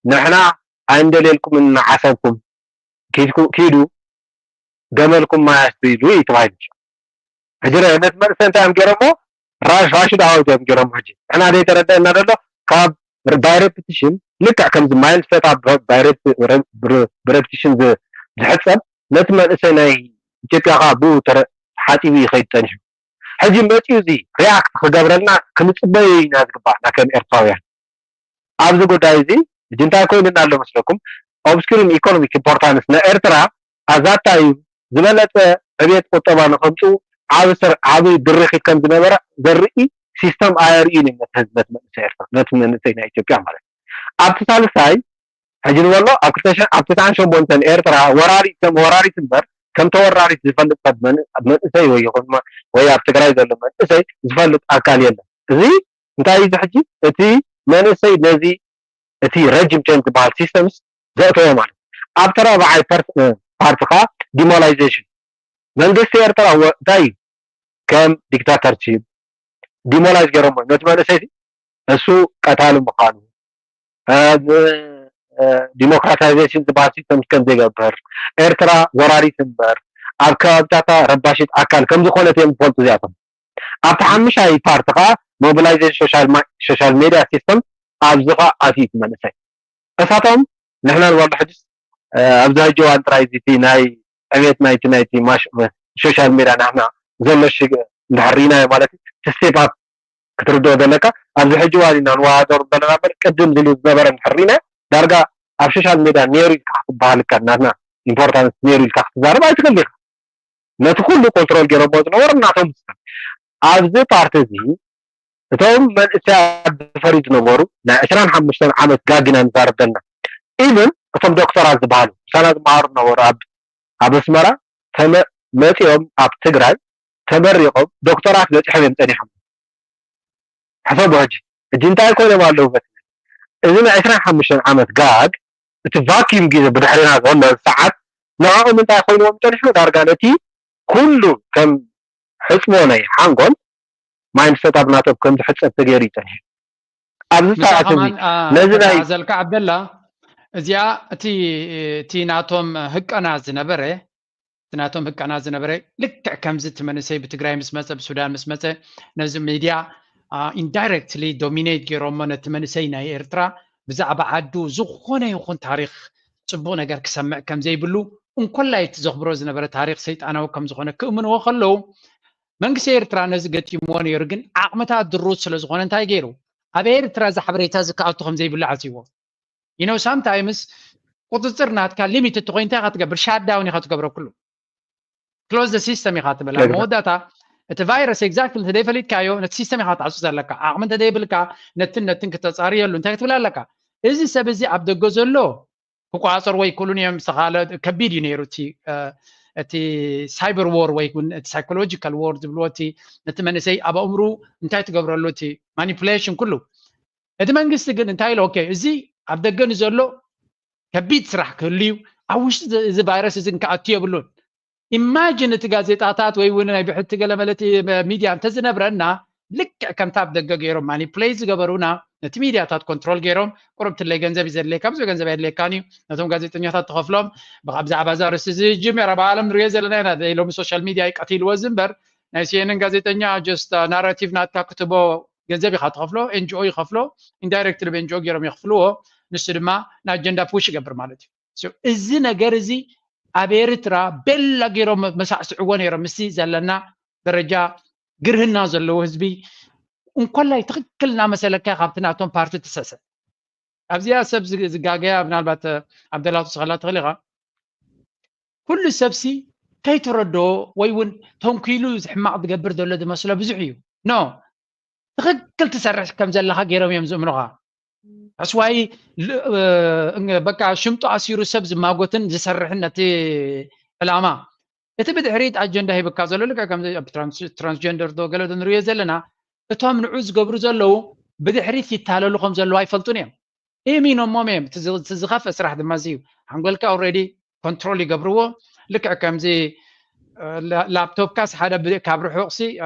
ንሕና ኣይንደልየልኩምን ንዓሰብኩም ኪድኩ ኪዱ ገመልኩም ማይ ኣስትይሉ እዩ ተባሂሉ። ሕጂ ርአ፣ ነቲ መንእሰይ እንታይ እዮም ገይሮሞ? ራሽ ራሽድ ኣውት እዮም ገይሮሞ። ሕጂ ንሕና ዘይተረደአና ዘሎ ካብ by repetition፣ ልክዕ ከምዚ ማይንድሰት ኣብ by repetition ዝሕፀብ፣ ነቲ መንእሰይ ናይ ኢትዮጵያ ከዓ ብኡ ተሓፂቡ ይኸይድ ፀኒሑ። ሕጂ መፂኡ እዚ ሪያክት ክገብረልና ክንፅበዮ ኢና ዝግባእ፣ ከም ኤርትራውያን። ኣብዚ ጉዳይ እዚ ሕጂ እንታይ ኮይኑና ኣሎ መስለኩም? ኦብስኩሪን ኢኮኖሚክ ኢምፖርታንስ ንኤርትራ ኣዛታ እዩ። ዝበለፀ ዕብየት ቁጠባ ንከምፅኡ ዓቢ ስር ዓቢ ድርኺት ከም ዝነበረ ዘርኢ ሲስተም ኣየርእዩን እዮም ነቲ ህዝቢ፣ ነቲ መንእሰይ ኤርትራ፣ ነቲ መንእሰይ ናይ ኢትዮጵያ ማለት እዩ። ኣብቲ ሳልሳይ ሕጂ ዝበሎ ኣብ ክልተ ሽሕን ኣብ ትስዓን ሸሞንተን ኤርትራ ወራሪት ከም ወራሪት እምበር ከም ተወራሪት ዝፈልጥ ሰብ መን- መንእሰይ ወይ ይኹን መ- ወይ ኣብ ትግራይ ዘሎ መንእሰይ ዝፈልጥ ኣካል የለን። እዚ እንታይ እዩ ሕጂ እቲ መንእሰይ ነዚ እቲ ረጅም ቼንጅ ዝበሃል ሲስተምስ ዘእተዎ ማለት እዩ። ኣብ ተራብዓይ ፓርት ከዓ ዲሞላይዜሽን መንግስቲ ኤርትራ እንታይ እዩ ከም ዲክታተርሺፕ ዲሞላይዝ ገይሮሞ ነቲ መንእሰይ እሱ ቀታሊ ምዃኑ ዲሞክራታይዜሽን ዝበሃል ሲስተም ከም ዘይገብር ኤርትራ ወራሪት እምበር ኣብ ከባቢታታ ረባሽት ኣካል ከም ዝኾነት እዮም ዝፈልጡ እዚኣቶም። ኣብቲ ሓምሻይ ፓርቲ ከዓ ሞቢላይዜሽን ሶሻል ሜዲያ ሲስተም ኣብዚ ከዓ ኣትዩ እቲ መንእሰይ እሳቶም ንሕና ንበሎ ሕጅስ ኣብዚ ሕጂ እዋን ጥራይ እቲ ናይ ዕቤት ናይቲ ናይቲ ሶሻል ሜድያ ናሕና ዘሎ ሽግ እንድሕር ርኢናዮ ማለት እዩ። እቲ ስቴፕ ኣፕ ክትርድኦ ዘለካ ኣብዚ ሕጂ እዋን ኢና ንወዳደሩ ዘለና እምበር ቅድም ዝሉ ዝነበረ እንድሕር ርኢናዮ ዳርጋ ኣብ ሶሻል ሜድያ ነይሩ ኢልካ ክትበሃል እካ ናትና ኢምፖርታንስ ነይሩ ኢልካ ክትዛረብ ኣይትኽእል ኢኻ። ነቲ ኩሉ ኮንትሮል ገይሮሞ ዝነበሩ ናቶም ኣብዚ ፓርቲ እዚ እቶም መንእሰያት ዝፈርዩ ዝነበሩ ናይ ዕስራን ሓሙሽተን ዓመት ጋግ ኢና ንዛረብ ዘለና። ኢቭን እቶም ዶክተራት ዝበሃሉ ምሳና ዝመሃሩ ዝነበሩ ኣብ ኣብ ኣስመራ ተመ- መፂኦም ኣብ ትግራይ ተመሪቖም ዶክተራት በፂሖም እዮም ፀኒሖም። ሕሰቡ ሕጂ ሕጂ እንታይ ኮይኖም ኣለዉ? በቲ እዚ ናይ ዕስራን ሓሙሽተን ዓመት ጋግ እቲ ቫኪዩም ግዜ ብድሕሪና ዘሎ ሰዓት ንዕኦም እንታይ ኮይንዎም ፀኒሑ ዳርጋ ነቲ ኩሉ ከም ሕፅሞ ናይ ሓንጎል ማይንድሰት ኣብ ናቶም ከም ዝሕፀብ ተገይሩ ይፀኒሑ። ኣብዚ ሰዓት እዚ ነዚ ናይ ዘልካ ዓብደላ እዚኣ እቲ እቲ ናቶም ህቀና ዝነበረ እቲ ናቶም ህቀና ዝነበረ ልክዕ ከምዚ እቲ መንእሰይ ብትግራይ ምስ መፀ ብሱዳን ምስ መፀ ነዚ ሚድያ ኢንዳይረክትሊ ዶሚኔት ገይሮሞ ነቲ መንእሰይ ናይ ኤርትራ ብዛዕባ ዓዱ ዝኾነ ይኹን ታሪክ ፅቡቅ ነገር ክሰምዕ ከም ዘይብሉ እንኮላይ እቲ ዘኽብሮ ዝነበረ ታሪክ ሰይጣናዊ ከም ዝኾነ ክእምንዎ ከለዉ መንግስቲ ኤርትራ ነዚ ገጢምዎ ነይሩ ግን ዓቕምታት ድሩት ስለ ዝኾነ እንታይ ገይሩ ኣብ ኤርትራ እዚ ሓበሬታ እዚ ክኣቱ ከም ዘይብሉ ዓፅዎ you know sometimes ቁፅፅር ናትካ ሊሚት እትኮይን እንታይ ኢካ ትገብር ሻዳውን ኢካ ትገብሮ ኩሉ close the system ኢካ ትብል ኣብ መወዳእታ እቲ ቫይረስ exactly እንተደይፈሊጥካዮ ነቲ ሲስተም ኢካ ክትዓፁ ዘለካ ዓቕሚ እንተደይብልካ ነትን ነትን ክተፃርየሉ እንታይ ክትብል ኣለካ እዚ ሰብ እዚ ኣብ ደገ ዘሎ ክቆፃፀርዎ ኣይክእሉን እዮም ዝተካለ ከቢድ እዩ ነይሩ እቲ እቲ cyber war ወይ እውን እቲ psychological war ዝብልዎ እቲ ነቲ መንእሰይ ኣብ ኣእምሩ እንታይ ትገብረሉ እቲ ማኒፕሌሽን ኩሉ እቲ መንግስቲ ግን እንታይ ኢሉ okay እዚ ኣብ ደገ ንዘሎ ከቢድ ስራሕ ክህሉ እዩ ኣብ ውሽጢ እዚ ቫይረስ እዚ ክኣቱ የብሉን ኢማጂን እቲ ጋዜጣታት ወይ እውን ናይ ብሕቲ ገለመለ እቲ ሚድያ እንተዝነብረና ልክዕ ከምታ ኣብ ደገ ገይሮም ማኒፕሌት ዝገበሩና ነቲ ሚድያታት ኮንትሮል ገይሮም ቁሩብ ትለይ ገንዘብ እዩ ዘድልየካ ብዙሕ ገንዘብ ኣየድልየካን እዩ ነቶም ጋዜጠኛታት ትኸፍሎም ብዛዕባ እዛ ርእሲ እዚ ጅሜራ ብዓለም ንሪኦ ዘለና ኢና ሎሚ ሶሻል ሚድያ እዩ ቀቲልዎ እዚ እምበር ናይ ሲኤንን ጋዜጠኛ ጀስት ናራቲቭ ናትካ ክትቦ ገንዘብ ኢካ ትኸፍሎ ኤንጂኦ ይኸፍሎ ኢንዳይረክትሊ ብኤንጂኦ ገይሮም የኽፍልዎ ንሱ ድማ ንኣጀንዳ ፑሽ ይገብር ማለት እዩ እዚ ነገር እዚ ኣብ ኤርትራ ቤላ ገይሮም መሳዕስዕዎ ነይሮም ምስቲ ዘለና ደረጃ ግርህና ዘለዎ ህዝቢ እንኮላይ ትኽክል እናመሰለካ ካብቲ ናቶም ፓርቲ ትሰሰ ኣብዚኣ ሰብ ዝጋገያ ምናልባት ኣብደላቱ ስኸላ ትኽእል ኢኻ ኩሉ ሰብሲ ከይተረድኦ ወይ እውን ተንኪሉ ሕማቕ ዝገብር ዘሎ ዝመስሎ ብዙሕ እዩ ኖ ትኽክል ትሰርሕ ከም ዘለኻ ገይሮም እዮም ዝእምኑኻ ሕስዋይ በቃ ሽምጡ ኣሲሩ ሰብ ዝማጎትን ዝሰርሕን ነቲ ዕላማ እቲ ብድሕሪት ኣጀንዳ ሂብካ ዘሎ ልክዕ ከም ትራንስጀንደር ዶ ገለ ንሪኦ ዘለና እቶም ንዑ ዝገብሩ ዘለዉ ብድሕሪት ይታለሉ ከም ዘለዉ ኣይፈልጡን እዮም ኢሚኖሞም እዮም ዝኸፍእ ስራሕ ድማ እዚ እዩ ሓንጎልካ ኦልሬዲ ኮንትሮል ይገብርዎ ልክዕ ከምዚ ላፕቶፕካስ ሓደ ካብ ርሑቕሲ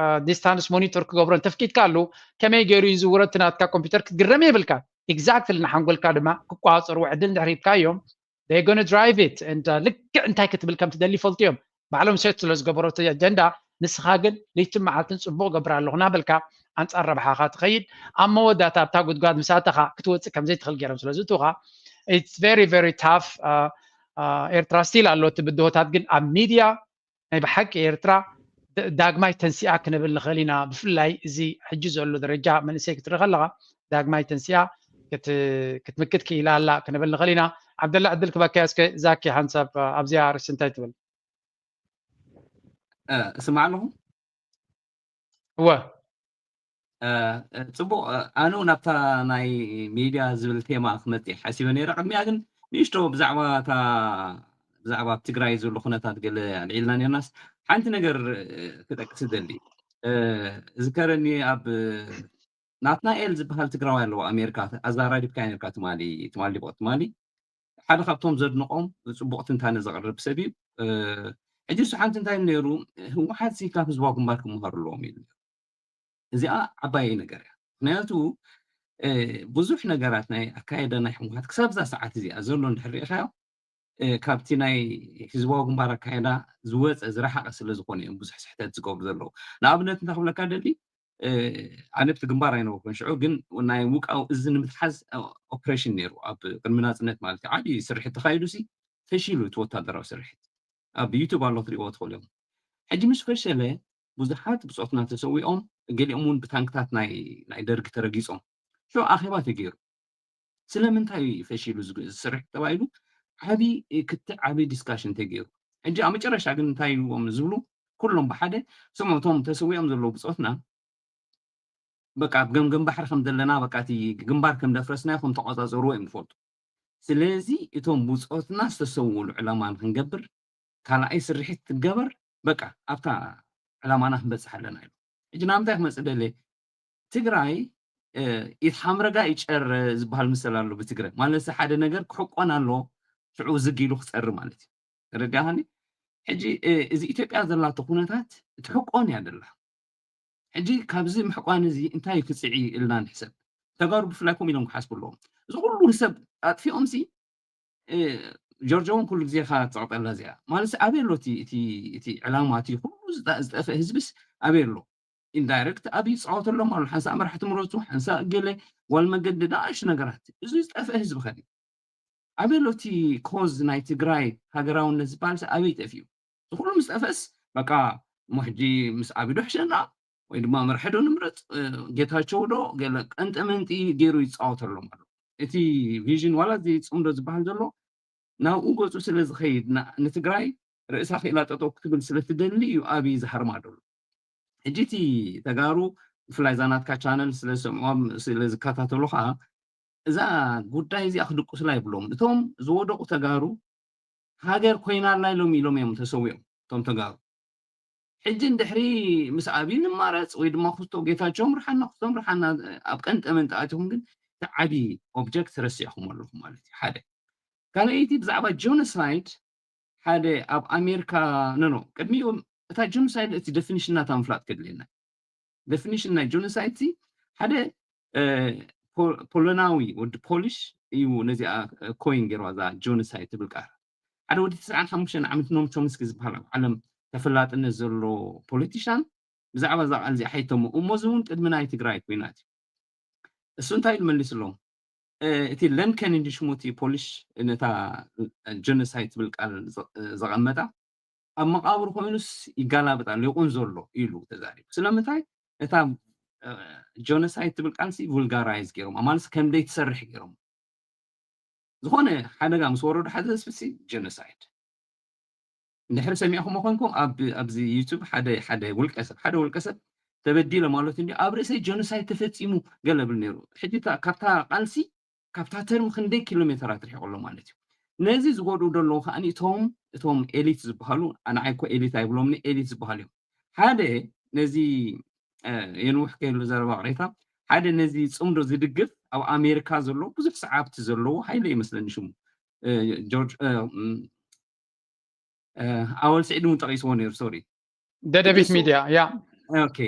ዲስታንስ ሞኒተር ክገብሮ እንተፍቂድካ ኣሉ ከመይ ገይሩ ይዝውሮ እቲ ናትካ ኮምፒውተር ክትግረም የብልካ ኤግዛክትሊ ንሓንጎልካ ድማ ክቋፀርዎ ዕድል እንድሕር ሂብካዮም they gonna drive it ልክዕ እንታይ ክትብል ከም ትደሊ ይፈልጡ እዮም ባዕሎም ሴት ስለ ዝገበሮ እቲ ኣጀንዳ፣ ንስኻ ግን ለይትን መዓልትን ጽቡቕ ገብር ኣለኹ እናበልካ ኣንጻር ረብሓኻ ትኸይድ። ኣብ መወዳእታ ኣብታ ጉድጓድ ምስ ኣተኻ ክትወጽእ ከም ዘይትኽእል ገይሮም ስለ ዝእትውኻ፣ it's very very tough። ኤርትራ ስቲል ኣሎ እቲ ብድሆታት፣ ግን ኣብ ሚድያ ናይ ብሓቂ ኤርትራ ዳግማይ ተንሲኣ ክንብል ንኽእል ኢና። ብፍላይ እዚ ሕጂ ዘሎ ደረጃ መንእሰይ ክትርኢ ከለኻ፣ ዳግማይ ተንሲኣ ክትምክት ክኢላ ኣላ ክንብል ንኽእል ኢና። ዓብደላ፣ ዕድል ክበካ እስከ። ዛኪ፣ ሓንሳብ ኣብዚኣ ኣርእስቲ እንታይ ትብል? እስማዕ ኣለኹ። እወ። ጽቡቕ። ኣነ ናብታ ናይ ሚድያ ዝብል ቴማ ክመጽእ ሓሲበ ነይረ። ቅድሚያ ግን ንእሽቶ ብዛዕባ እታ ብዛዕባ ኣብ ትግራይ ዘሎ ኩነታት ገለ ኣልዒልና ነርናስ፣ ሓንቲ ነገር ክጠቅስ ደሊ። ዝከረኒ ኣብ ናትናኤል ዝበሃል ትግራዋይ ኣለዎ ኣሜሪካ፣ ኣዛራሪብካ ነርካ ትማሊ ትማሊ ቦ ትማሊ ሓደ ካብቶም ዘድንቆም ጽቡቕ ትንታነ ዘቕርብ ሰብ እዩ። ሕጂ እሱ ሓንቲ እንታይ ነይሩ፣ ህወሓት ሲ ካብ ህዝባዊ ግንባር ክመሃሩ ኣለዎም ኢሉ። እዚኣ ዓባይ ነገር እያ። ምክንያቱ ብዙሕ ነገራት ናይ ኣካየዳ ናይ ህወሓት ክሳብ እዛ ሰዓት እዚኣ ዘሎ እንድሕር ሪኢኻዮ፣ ካብቲ ናይ ህዝባዊ ግንባር ኣካየዳ ዝወፀ ዝረሓቐ ስለ ዝኾነ እዮም ብዙሕ ስሕተት ዝገብሩ ዘለዉ። ንኣብነት እንታይ ክብለካ ደሊ፣ ኣነ ብቲ ግንባር ኣይነበርኩን ሽዑ፣ ግን ናይ ውቃው እዚ ንምትሓዝ ኦፕሬሽን ነይሩ ኣብ ቅድሚ ናፅነት ማለት እዩ። ዓብዪ ስርሒት ተኻይዱ ሲ ፈሺሉ እቲ ወታደራዊ ስርሒት ኣብ ዩቱብ ኣሎ ክትሪእዎ ትኽእሉ እዮም። ሕጂ ምስ ፈሸለ ብዙሓት ብፆትና ተሰዊኦም፣ ገሊኦም እውን ብታንክታት ናይ ናይ ደርጊ ተረጊፆም። ሽዑ ኣኼባ ተገይሩ። ስለምንታይ እዩ ፈሺሉ ዝስርሕ ተባሂሉ ዓብዪ ክትዕ ዓብዪ ዲስካሽን ተገይሩ። ሕጂ ኣብ መጨረሻ ግን እንታይ ኢልዎም ዝብሉ ኩሎም ብሓደ ስምዑ፣ እቶም ተሰዊኦም ዘለዉ ብፆትና በቃ ኣብ ገምገም ባሕሪ ከም ዘለና በቃ እቲ ግንባር ከም ደፍረስናዮ ከም ተቆፃፀርዎ እዮም ዝፈልጡ። ስለዚ እቶም ብፆትና ዝተሰውእሉ ዕላማ ንክንገብር ካልኣይ ስርሒት ትገበር በቃ ኣብታ ዕላማና ክንበፅሕ ኣለና ኢሉ። ሕጂ ናብ ምንታይ ክመፅእ ደለ? ትግራይ ኢትሓምረጋ ይጨረ ዝበሃል ምሰል ኣሎ ብትግረ ማለት ሓደ ነገር ክሕቆን ኣሎ ሽዑ ዝግ ኢሉ ክፀሪ ማለት እዩ። ተረዲኣኻኒ? ሕጂ እዚ ኢትዮጵያ ዘላቶ ኩነታት ትሕቆን እያ ደላ። ሕጂ ካብዚ ምሕቋን እዚ እንታይ ክፅዒ ኢልና ንሕሰብ። ተጋሩ ብፍላይ ከምኡ ኢሎም ክሓስቡ ኣለዎም። እዚ ኩሉ ሰብ ኣጥፊኦም ሲ ጆርጆ እውን ኩሉ ግዜ ካ ትፀቕጠላ እዚኣ ማለት ኣበይ ኣሎ እቲ ዕላማ እቲ ኩሉ ዝጠፍአ ህዝብስ ኣበይ ኣሎ? ኢንዳይረክት ኣብ ይፃወተሎም ኣሎ። ሓንሳ መራሕቲ ምረፁ፣ ሓንሳ ገለ ዋል መገዲ ዳእሽ ነገራት። እዚ ዝጠፍአ ህዝቢ ከዲ ኣበይ ኣሎ እቲ ኮዝ ናይ ትግራይ ሃገራውነት ዝበሃል ኣበይ ጠፊኡ? ዝኩሉ ምስ ጠፍእስ በቃ እሞ ሕጂ ምስ ኣቢዶ ሕሸና ወይ ድማ መርሐዶ ንምረፅ ጌታቸው ዶ ገለ ቀንጠመንጢ ገይሩ ይፃወተሎም ኣሎ። እቲ ቪዥን ዋላ እዚ ፅምዶ ዝበሃል ዘሎ ናብኡ ገፁ ስለ ዝኸይድ ንትግራይ ርእሳ ክኢላ ጠጠው ክትብል ስለትደሊ እዩ ኣብይ ዝሃርማ ደሎ። ሕጂ እቲ ተጋሩ ብፍላይ እዛ ናትካ ቻነል ስለ ዝሰምዖም ስለ ዝከታተሉ ከዓ እዛ ጉዳይ እዚኣ ክድቁስላ ይብሎም። እቶም ዝወደቁ ተጋሩ ሃገር ኮይና ኣላ ኢሎም ኢሎም እዮም ተሰዊኦም እቶም ተጋሩ። ሕጂ እንድሕሪ ምስ ኣብይ ንማረፅ ወይ ድማ ክስቶ ጌታቸው ምርሓና ክስቶ ምርሓና ኣብ ቀንጠመንጢ ኣትኹም ግን እቲ ዓብዪ ኦብጀክት ረሲዕኹም ኣለኹም ማለት እዩ። ሓደ ካልኣይቲ ብዛዕባ ጆኖሳይድ ሓደ ኣብ ኣሜሪካ ኖኖ ቅድሚኡ እታ ጆኖሳይድ እቲ ደፊኒሽን ናታ ምፍላጥ ከድልየና። ደፊኒሽን ናይ ጆኖሳይድ ሲ ሓደ ፖሎናዊ ወዲ ፖሊሽ እዩ ነዚኣ ኮይን ገይርዋ እዛ ጆኖሳይድ ትብል ቃል። ሓደ ወዲ ትስዓን ሓሙሽተን ዓመት ኖም ቾምስኪ ዝበሃል ኣብ ዓለም ተፈላጥነት ዘሎ ፖለቲሻን ብዛዕባ እዛ ቃል እዚኣ ሓይተሞ እሞ እዚ እውን ቅድሚ ናይ ትግራይ ኮይናት እዩ። እሱ እንታይ ኢሉ መሊስሎም? እቲ ለንከን እንዲ ሽሙ እቲ ፖሊሽ ነታ ጀኖሳይድ ትብል ቃል ዘቐመጣ ኣብ መቃብር ኮይኑስ ይጋላብጥ ኣሎ ይቁን ዘሎ ኢሉ ተዛሪቡ። ስለምንታይ እታ ጀኖሳይድ ትብል ቃልሲ ቡልጋራይዝ ገይሮም ማለት ከም ዘይትሰርሕ ገይሮም። ዝኾነ ሓደጋ ምስ ወረዱ ሓደ ህዝቢ ሲ ጀኖሳይድ እንድሕር ሰሚዕኹሞ ኮንኩም ኣብ ኣብዚ ዩቱብ ሓደ ሓደ ውልቀ ሰብ ሓደ ውልቀ ሰብ ተበዲለ ማለት እንዲ ኣብ ርእሰይ ጀኖሳይድ ተፈፂሙ ገለ ብል ነይሩ። ሕጂ ካብታ ቃልሲ ካብታ ተርም ክንደይ ኪሎ ሜተራት ርሒቑ ኣሎ ማለት እዩ። ነዚ ዝጎድኡ ዘለዉ ከዓ እቶም እቶም ኤሊት ዝበሃሉ ኣንዓይ እኮ ኤሊት ኣይብሎምኒ ኤሊት ዝበሃሉ እዮም። ሓደ ነዚ የንውሕ ከይሉ ዘረባ ቅሬታ ሓደ ነዚ ፅምዶ ዝድግፍ ኣብ ኣሜሪካ ዘሎ ብዙሕ ሰዓብቲ ዘለዎ ሃይለ ይመስለኒ ሽሙ ጆርጅ ኣወል ስዒድ እውን ጠቂስዎ ነይሩ። ሶሪ ደደቢት ሚድያ ያ ኦኬ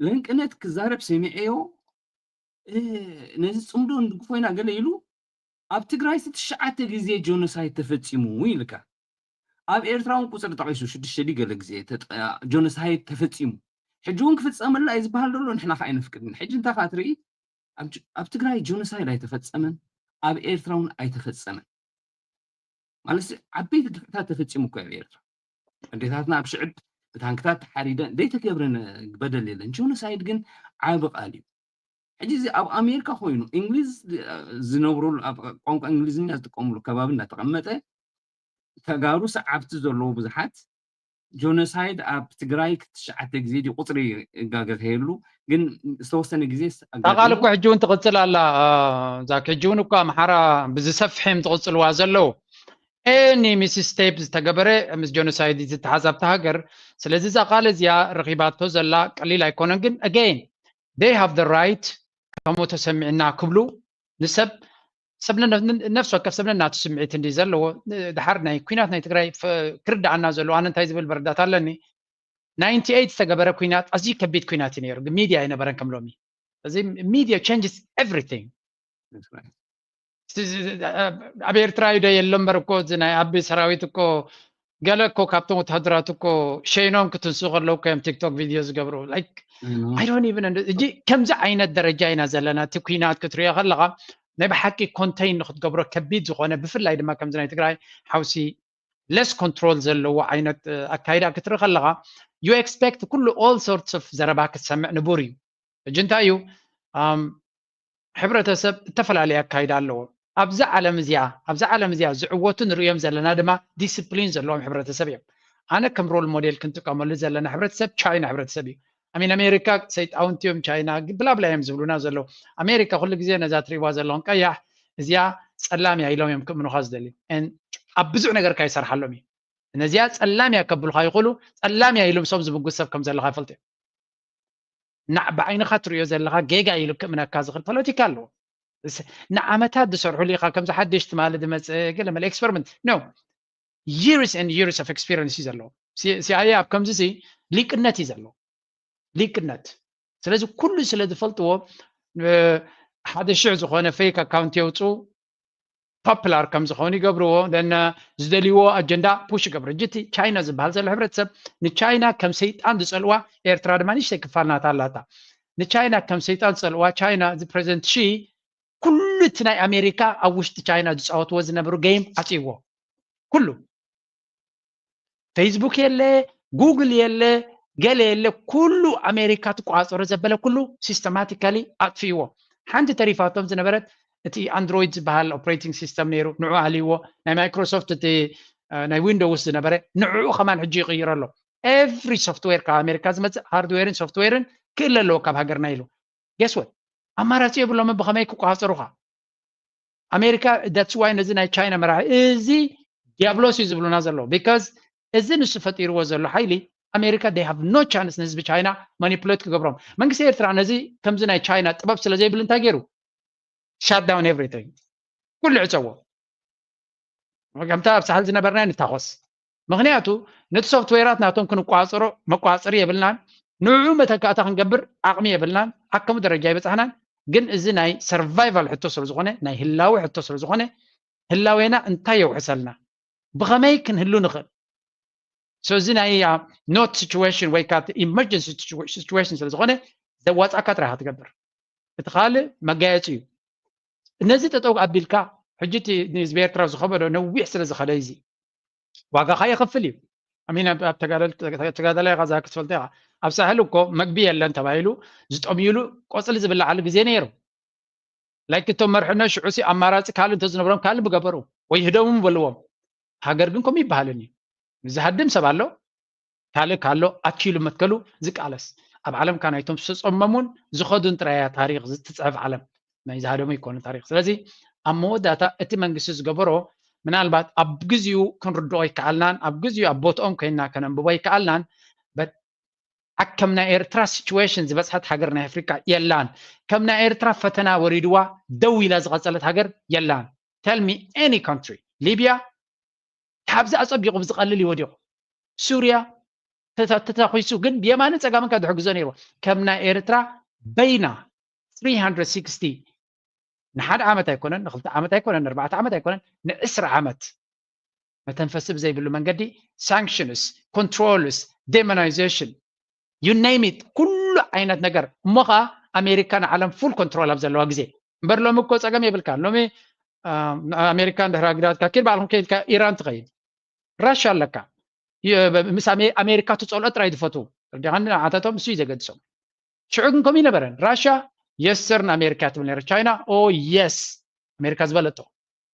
ለንቅነት ክዛረብ ሰሚዐዮ ነዚ ፅምዶ ንድግፎ ኢና ገለ ኢሉ ኣብ ትግራይ ትሽዓተ ግዜ ጆኖሳይድ ተፈፂሙ ኢልካ ኣብ ኤርትራ እውን ቁፅሪ ጠቒሱ ሽዱሽተ ድዩ ገለ ግዜ ተጠ- ጆኖሳይድ ተፈፂሙ። ሕጂ እውን ክፍፀመላ እዩ ዝበሃል ዘሎ፣ ንሕና ከ ኣይነፍቅድን። ሕጂ እንታይ ከኣ ትርኢ፣ ኣብ ጅ- ኣብ ትግራይ ጆኖሳይድ ኣይተፈፀመን፣ ኣብ ኤርትራ እውን ኣይተፈፀመን። ማለት ዓበይቲ ግፍዕታት ተፈፂሙ እኮ ኣብ ኤርትራ። ኣዴታትና ኣብ ሽዕብ ብታንክታት ተሓሪደን ዘይተገብረ በደል የለን። ጆኖሳይድ ግን ዓቢ ቃል እዩ። ሕጂ እዚ ኣብ ኣሜሪካ ኮይኑ እንግሊዝ ዝነብሩሉ፣ ኣብ ቋንቋ እንግሊዝኛ ዝጥቀምሉ ከባቢ እናተቐመጠ ተጋሩ ሰዓብቲ ዘለዎ ብዙሓት ጆኖሳይድ ኣብ ትግራይ ትሽዓተ ግዜ ድዩ ቁፅሪ እጋገ ከየሉ ግን ዝተወሰነ ግዜ ቃል እኮ ሕጂ እውን ትቕፅል ኣላ። ዛክ ሕጂ እውን እኮ ኣምሓራ ብዝሰፍሕም ትቕፅልዋ ዘለዉ ኤኒ ሚስስቴፕ ዝተገበረ ምስ ጆኖሳይድ ዝተሓዛብቲ ሃገር። ስለዚ እዛ ቃል እዚኣ ረኺባቶ ዘላ ቀሊል ኣይኮነን። ግን again they have the right ከምኡ ተሰሚዕና ክብሉ ንሰብ ሰብ ነፍሲ ወከፍ ሰብ ነናቱ ስምዒት እንዲ ዘለዎ። ድሓር ናይ ኩናት ናይ ትግራይ ክርዳኣና ዘለዎ ኣነ እንታይ ዝብል መረዳት ኣለኒ። ናይንቲ ኤይት ዝተገበረ ኩናት ኣዝዩ ከቢድ ኩናት እዩ ነይሩ፣ ግን ሚድያ ኣይነበረን ከም ሎሚ። እዚ ሚድያ changes everything። ኣብ ኤርትራ ዶ የሎ እምበር እኮ እዚ ናይ ኣቢ ሰራዊት እኮ ገለ እኮ ካብቶም ወታደራት እኮ ሸይኖም ክትንሱ ከለዉ እኮ እዮም ቲክቶክ ቪድዮ ዝገብሩ። I don't even እጂ ከምዚ ዓይነት ደረጃ ኢና ዘለና። እቲ ኩናት ክትሪኦ ከለኻ ናይ ብሓቂ ኮንቴይን ንክትገብሮ ከቢድ ዝኾነ፣ ብፍላይ ድማ ከምዚ ናይ ትግራይ ሓውሲ less control ዘለዎ ዓይነት ኣካይዳ ክትርኢ ከለኻ you expect ኩሉ all sorts of ዘረባ ክትሰምዕ ንቡር እዩ። ሕጂ እንታይ እዩ ሕብረተሰብ እተፈላለየ ኣካይዳ ኣለዎ። ኣብዛ ዓለም እዚኣ ኣብዛ ዓለም እዚኣ ዝዕወቱ ንርእዮም ዘለና ድማ ዲስፕሊን ዘለዎም ሕብረተሰብ እዮም። ኣነ ከም ሮል ሞዴል ክንጥቀመሉ ዘለና ሕብረተሰብ ቻይና ሕብረተሰብ እዩ። ኣሚን ኣሜሪካ ሰይጣውንቲ እዮም ቻይና ብላብላ እዮም ዝብሉና ዘለዉ። ኣሜሪካ ኩሉ ግዜ ነዛ ትሪእዋ ዘለኹም ቀያሕ እዚኣ ጸላም እያ ኢሎም እዮም ክእምኑኻ ዝደልዩ። ኣብ ብዙሕ ነገር ካ ይሰርሓሎም እዩ። ነዚኣ ጸላም እያ ከብሉኻ ይኽእሉ። ጸላም እያ ኢሉ ምሶም ዝምጉስ ሰብ ከም ዘለኻ ይፈልጡ እዮም። ንዓ ብዓይንኻ ትሪኦ ዘለኻ ጌጋ ኢሉ ክእምነካ ዝኽእል ፖለቲካ ኣለዎ። ንዓመታት ዝሰርሑሉ ኢኻ ከምዚ ሓደሽ ትማሊ ዝመፀ ገለ መለ experiment no years and years of experience እዩ ዘለዎ። ሲኣይኤ ኣብ ከምዚ ሲ ሊቅነት እዩ ዘለዎ። ሊቅነት ስለዚ ኩሉ ስለ ዝፈልጥዎ ሓደ ሽዕ ዝኾነ fake account የውፅኡ። popular ከም ዝኾኑ ይገብርዎ። ዝደልይዎ ኣጀንዳ ፑሽ ይገብሩ። ሕጂ እቲ ቻይና ዝበሃል ዘሎ ሕብረተሰብ ንቻይና ከም ሰይጣን ዝፀልዋ ኤርትራ ድማ ንእሽተይ ክፋል ናታ ኣላታ። ንቻይና ከም ሰይጣን ዝፀልዋ ቻይና እዚ ፕሬዚደንት ሺ ኩሉ እቲ ናይ ኣሜሪካ ኣብ ውሽጢ ቻይና ዝፃወትዎ ዝነበሩ ጌም ዓፅይዎ። ኩሉ ፌስቡክ የለ፣ ጉግል የለ፣ ገለ የለ። ኩሉ ኣሜሪካ ትቆፃፀሮ ዘበለ ኩሉ ሲስተማቲካሊ ኣጥፊእዎ። ሓንቲ ተሪፋቶም ዝነበረት እቲ ኣንድሮይድ ዝበሃል ኦፕሬቲንግ ሲስተም ነይሩ፣ ንዑ ኣልይዎ። ናይ ማይክሮሶፍት እቲ ናይ ዊንዶውስ ዝነበረ ንዕኡ ከማን ሕጂ ይቕይሮ ኣሎ። ኤቭሪ ሶፍትዌር ካብ ኣሜሪካ ዝመፅእ ሃርድዌርን ሶፍትዌርን ክእለ ኣለዎ ካብ ሃገርና ኢሉ። ጌስወት ኣማራፂ የብሎምን ብኸመይ ክቆፃፀሩኻ። ኣሜሪካ that's why ነዚ ናይ ቻይና መራሒ እዚ ዲያብሎስ እዩ ዝብሉና ዘለዉ። because እዚ ንሱ ፈጢርዎ ዘሎ ሓይሊ ኣሜሪካ they have no chance ንህዝቢ ቻይና ማኒፕሌት ክገብሮም። መንግስቲ ኤርትራ ነዚ ከምዚ ናይ ቻይና ጥበብ ስለ ዘይብሉ እንታይ ገይሩ? shut down everything ኩሉ ዕፀዎ። ከምታ ኣብ ሳሕል ዝነበርና ንታኾስ። ምክንያቱ ነቲ ሶፍትዌራት ናቶም ክንቋፅሮ መቋፅሪ የብልናን። ንዕኡ መተካእታ ክንገብር ዓቕሚ የብልናን። ኣብ ከምኡ ደረጃ ይበፃሕናን። ግን እዚ ናይ ሰርቫይቫል ሕቶ ስለ ዝኾነ ናይ ህላዊ ሕቶ ስለ ዝኾነ ህላዌና እንታይ የውሕሰልና ብኸመይ ክንህሉ ንኽእል? So እዚ ናይ not situation ወይ ከዓ emergency situation ስለ ዝኾነ ዘዋፃእካ ጥራይ ኢኻ ትገብር። እቲ ካልእ መጋየፂ እዩ። ነዚ ጠጠው ኣቢልካ ሕጂ እቲ ንህዝቢ ኤርትራ ዝኸበዶ ነዊሕ ስለ ዝኸደ እዚ ዋጋ ካ የኸፍል እዩ። ኣሚን ኣብ ተጋዳላይ ኢኻ ዛኪ ትፈልጦ ኢኻ። ኣብ ሳሕል እኮ መግቢ የለን ተባሂሉ ዝጠምዩሉ ቆፅሊ ዝብላዓሉ ግዜ ነይሩ። ላይክ እቶም መርሕነት ሽዑ ሲ ኣማራፂ ካልእ እንተዝነብሮም ካልእ ምገበሩ ወይ ህደሙ ምበልዎም። ሃገር ግን ከምኡ ይበሃልን እዩ። ዝሃድም ሰብ ኣሎ ካልእ ካሎ ኣኪሉ መትከሉ ዝቃለስ ኣብ ዓለምካ ናይቶም ዝተፀመሙን ዝኸዱን ጥራያ ታሪክ ዝትፅሕፍ ዓለም ናይ ዝሃደሙ ይኮኑ ታሪክ። ስለዚ ኣብ መወዳእታ እቲ መንግስቲ ዝገበሮ ምናልባት ኣብ ግዚኡ ክንርድኦ ይከኣልናን ኣብ ግዚኡ ኣብ ቦትኦም ኮይንና ከነንብቦ ይከኣልናን። ኣከም ናይ ኤርትራ ሲቹዌሽን ዝበፅሐት ሃገር ናይ ኣፍሪካ የላን። ከም ናይ ኤርትራ ፈተና ወሪድዋ ደው ኢላ ዝቐፀለት ሃገር የላን። tell me any country። ሊብያ ካብዚ ኣፀቢቑ ብዝቐልል ይወዲቑ። ሱርያ ተታኺሱ ግን ብየማንን ፀጋምን ካብ ዝሕግዞ ነይርዎ። ከም ናይ ኤርትራ በይና three hundred sixty ንሓደ ዓመት ኣይኮነን ንክልተ ዓመት ኣይኮነን ንኣርባዕተ ዓመት ኣይኮነን ንዕስራ ዓመት መተንፈሲ ብዘይብሉ መንገዲ፣ sanctions፣ controls፣ demonization፣ you name it፣ ኩሉ ዓይነት ነገር። እሞ ኸዓ ኣሜሪካ ንዓለም full control ኣብ ዘለዋ ግዜ እምበር፣ ሎሚ እኮ ፀገም የብልካ። ሎሚ ኣሜሪካ እንድሕር ኣግዳትካ ኪድ ባዕልኩም ከይድካ ኢራን ትኸይድ፣ ራሻ ኣለካ። ምስ ኣሜሪካ ትፀልኦ ጥራይ ዝፈትዉ ርዲኻን ንዓታቶም እሱ እዩ ዘገድሶም። ሽዑ ግን ከምኡ ይነበረን። ራሻ የስር ንኣሜሪካ ትብል ነረ፣ ቻይና ኦ የስ ኣሜሪካ ዝበለጦ።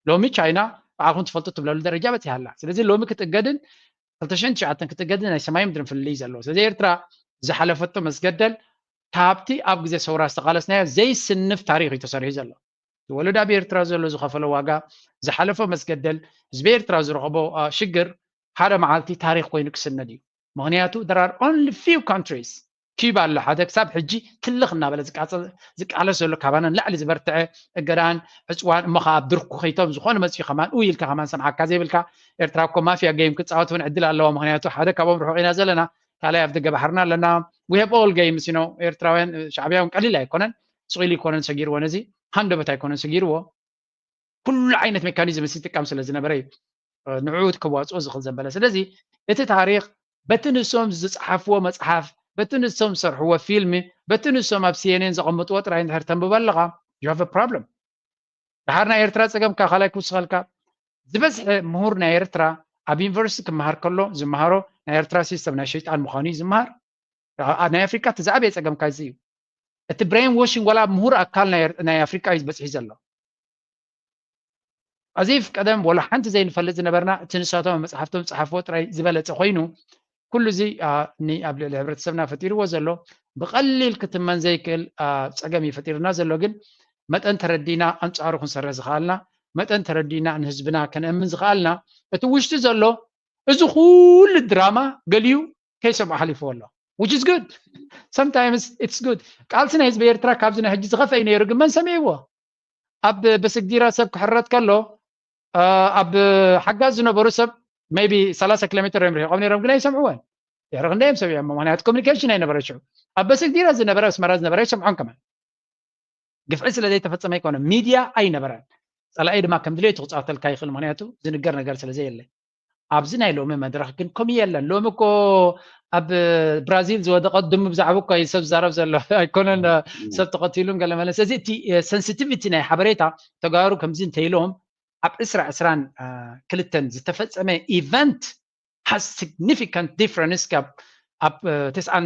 ሎሚ ቻይና ባዕልኩም ትፈልጡ ትብለሉ ደረጃ በፂሃ ኣላ። ስለዚ ሎሚ ክትእገድን ክልተ ሽሕን ትሽዓተን ክትእገድን ናይ ሰማይ ምድርን ፍልልይ ዘለዎ። ስለዚ ኤርትራ ዝሓለፈቶ መስገደል ካብቲ ኣብ ግዜ ሰውራ ዝተቃለስናዮ ዘይስንፍ ታሪኽ እዩ ተሰሪሑ ዘሎ። ዝወለድ ኣብ ኤርትራ ዘሎ ዝኸፈሎ ዋጋ፣ ዝሓለፎ መስገደል፣ ህዝቢ ኤርትራ ዝረኸቦ ሽግር ሓደ መዓልቲ ታሪኽ ኮይኑ ክስነድ እዩ። ምክንያቱ there are only few countries፣ ኪዩባ ኣሎ ሓደ ክሳብ ሕጂ ትልኽ እናበለ ዝቃለስ ዘሎ፣ ካባና ንላዕሊ ዝበርትዐ እገዳን ዕፅዋን፣ እሞ ከዓ ኣብ ድርኩኺቶም ዝኾነ መፅኡ ከማን ኡ ኢልካ ከማን ሰምዓካ ዘይብልካ። ኤርትራ እኮ ማፍያ ጌም ክፃወት እውን ዕድል ኣለዋ። ምክንያቱ ሓደ ካብኦም ርሑቕ ኢና ዘለና፣ ካልኣይ ኣብ ደገ ባሕርና ኣለና። We have all games፣ you know፣ ኤርትራውያን ሻዕብያውን ቀሊል ኣይኮነን፣ ስቕ ኢሉ ይኮነን ሰጊርዎ ነዚ፣ ሃንደበት ኣይኮነን ሰጊርዎ። ኩሉ ዓይነት ሜካኒዝም ዝጥቀም ስለ ዝነበረ እዩ ንዕኡ ክዋፅኦ ዝኽእል ዘበለ። ስለዚ እቲ ታሪኽ በቲ ንሶም ዝፀሓፍዎ መፅሓፍ፣ በቲ ንሶም ዝሰርሕዎ ፊልም፣ በቲ ንሶም ኣብ ሲኤንኤን ዘቐምጥዎ ጥራይ እንድሕር ተንብቦ ኣለኻ፣ you have a problem። ደሓር ናይ ኤርትራ ፀገምካ ካልኣይ ክውስኸልካ፣ ዝበዝሐ ምሁር ናይ ኤርትራ ኣብ ዩኒቨርሲቲ ክመሃር ከሎ ዝመሃሮ ናይ ኤርትራ ሲስተም ናይ ሸይጣን ምዃኑ እዩ ዝመሃር። ናይ ኣፍሪካ እቲ ዝዓበየ ፀገምካ እዚ እዩ። እቲ ብሬን ዎሽንግ ዋላ ኣብ ምሁር ኣካል ናይ ኣፍሪካ እዩ ዝበፅሒ ዘሎ። ኣዚፍ ቀደም ወላ ሓንቲ ዘይንፈልጥ ዝነበርና እቲ ንሳቶም ኣብ መፅሓፍቶም ዝፀሓፍዎ ጥራይ ዝበለፀ ኮይኑ፣ ኩሉ እዚ ኣብ ልዕሊ ሕብረተሰብና ፈጢርዎ ዘሎ ብቐሊል ክትመን ዘይክእል ፀገም እዩ ፈጢርና ዘሎ። ግን መጠን ተረዲና ኣንፃሩ ክንሰርሕ ዝኸኣልና፣ መጠን ተረዲና ንህዝብና ከነእምን ዝኸኣልና፣ እቲ ውሽጢ ዘሎ እዚ ኩሉ ድራማ ገሊኡ ከይሰምዖ ሓሊፍዎ ኣሎ። Which is good። Sometimes it's good። ቃልሲ ናይ ህዝቢ ኤርትራ ካብዚ ናይ ሕጂ ዝኸፍአ እዩ ነይሩ፣ ግን መን ሰሚዕዎ? ኣብ በስግዲራ ሰብ ክሕረት ከሎ ኣብ ሓጋዝ ዝነበሩ ሰብ maybe ሰላሳ ኪሎ ሜትር እዮም ርሒቖም ነይሮም፣ ግን ኣይሰምዕዎን። ድሕሪ ክንደይ እዮም ሰሚዖሞ? ምክንያቱ ኮሚኒኬሽን ኣይነበረ ሽዑ። ኣብ በስግዲራ ዝነበረ፣ ኣስመራ ዝነበረ ኣይሰምዖን ከማን። ግፍዒ ስለ ዘይተፈጸመ ኣይኮነ፣ ሚድያ ኣይነበረን። ጸላኢ ድማ ከም ድሌቱ ክጻወተልካ ይኽእል፣ ምክንያቱ ዝንገር ነገር ስለ ዘየለ። ኣብዚ ናይ ሎሚ መድረኽ ግን ከምኡ የለን። ሎሚ እኮ ኣብ ብራዚል ዝወደቐት ድሙ ብዛዕባ እኮ እዩ ሰብ ዝዛረብ ዘሎ፣ ኣይኮነን ሰብ ተቐቲሉን ገለ መለ። ስለዚ እቲ ሰንሲቲቪቲ ናይ ሓበሬታ፣ ተጋሩ ከምዚ እንተኢሎም ኣብ ዕስራ ዕስራን ክልተን ዝተፈጸመ ኢቨንት has significant difference ካብ ኣብ ተስዓን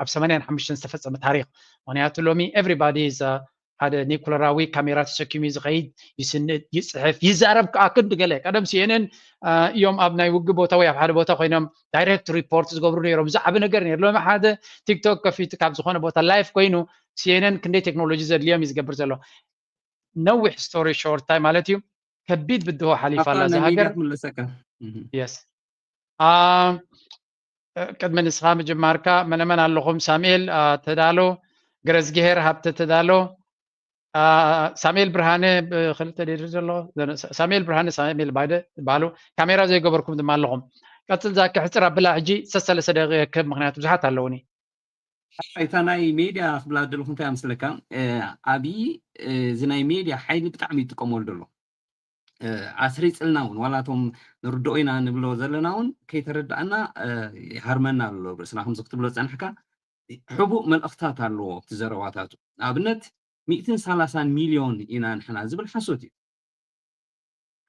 ኣብ ሰማንያን ሓሙሽተን ዝተፈጸመ ታሪኽ። ምክንያቱ ሎሚ everybody is ሓደ ኒኩለራዊ ካሜራ ተሰኪሙ እዩ ዝኸይድ፣ ይስንድ፣ ይፅሕፍ፣ ይዛረብ ከዓ ክንዲ ገለ። ቀደም ሲኤንኤን እዮም ኣብ ናይ ውግእ ቦታ ወይ ኣብ ሓደ ቦታ ኮይኖም ዳይሬክት ሪፖርት ዝገብሩ ነይሮም። ዝዓቢ ነገር ነይሩ። ሎሚ ሓደ ቲክቶክ ከፊቱ ካብ ዝኾነ ቦታ ላይፍ ኮይኑ ሲኤንኤን ክንደይ ቴክኖሎጂ ዘድልዮም እዩ ዝገብር ዘሎ። ነዊሕ ስቶሪ ሾርት ታይም ማለት እዩ። ከቢድ ብድሆ ሓሊፋ ኣላ እዛ ሃገር። ትምለሰካ። የስ። ቅድሚ ንስኻ ምጅማርካ መነመን ኣለኹም? ሳሙኤል ተዳሎ፣ ገረዝግሄር ሃብተ ተዳሎ፣ ሳሙኤል ብርሃነ ብክልተ ድር ዘሎ ሳሙኤል ብርሃነ ሳሙኤል ባይደ ባሉ ካሜራ ዘይገበርኩም ድማ ኣለኹም። ቀፅል ዛኪ ሕፅር ኣብላ ሕጂ ሰሰለሰ ደቂቀ ክብ ምክንያቱ ብዙሓት ኣለውኒ። እታ ናይ ሜድያ ክብላ ደለኹ እንታይ ምስለካ፣ ኣብይ እዚ ናይ ሜድያ ሓይሊ ብጣዕሚ ይጥቀመሉ ደሎ። ኣስሪፅልና እውን ዋላቶም ንርድኦ ኢና ንብሎ ዘለና እውን ከይተረዳእና ይሃርመና ኣሎ ርእስና። ከምዚ ክትብሎ ዝፀናሕካ ሕቡእ መልእኽታት ኣለዎ እቲ ዘረባታቱ። ንኣብነት ሚእትን ሰላሳን ሚልዮን ኢና ንሕና ዝብል ሓሶት እዩ።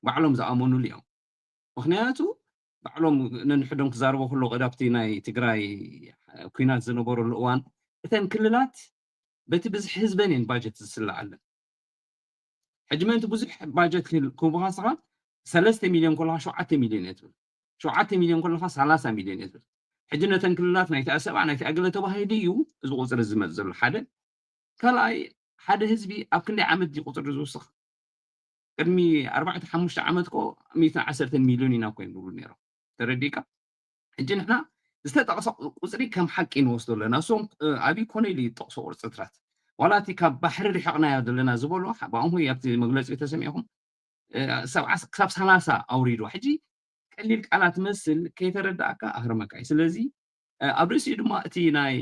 ባዕሎም ዝኣመኑሉ እዮም። ምክንያቱ ባዕሎም ነንሕዶም ክዛረቦ ከሎ ቀዳብቲ ናይ ትግራይ ኩናት ዝነበረሉ እዋን እተን ክልላት በቲ ብዝሒ ህዝበን እየን ባጀት ዝስለዓለን። ሕጂ ምእንቲ ብዙሕ ባጀት ክህቡኻ ንስኻ ሰለስተ ሚልዮን ከለኻ ሸውዓተ ሚልዮን እየ ትብል፣ ሸውዓተ ሚልዮን ከለኻ ሰላሳ ሚልዮን እየ ትብል። ሕጂ ነተን ክልላት ናይቲኣ ሰብዓ ናይቲኣ ገለ ተባሂሉ እዩ እዚ ቁፅሪ ዝመፅ ዘሎ ሓደ። ካልኣይ ሓደ ህዝቢ ኣብ ክንደይ ዓመት ድዩ ቁፅሪ ዝውስኽ? ቅድሚ ኣርባዕተ ሓሙሽተ ዓመት ኮ ሚእትን ዓሰርተን ሚልዮን ኢና ኮይን ንብሉ ነይሮም። ተረዲእካ? ሕጂ ንሕና ዝተጠቕሰ ቁፅሪ ከም ሓቂ ንወስዶ ኣለና። እሶም ኣብይ ኮነ ኢሉ ይጠቕሶ ቁፅርታት ዋላ እቲ ካብ ባሕሪ ርሕቕናዮ ዘለና ዝበሎ ብኣንሆይ ኣብቲ መግለፂ ተሰሚዕኹም ሰብዓ ክሳብ ሰላሳ ኣውሪድዋ። ሕጂ ቀሊል ቃላት መስል ከይተረዳእካ ኣህርመካ እዩ። ስለዚ ኣብ ርእሲኡ ድማ እቲ ናይ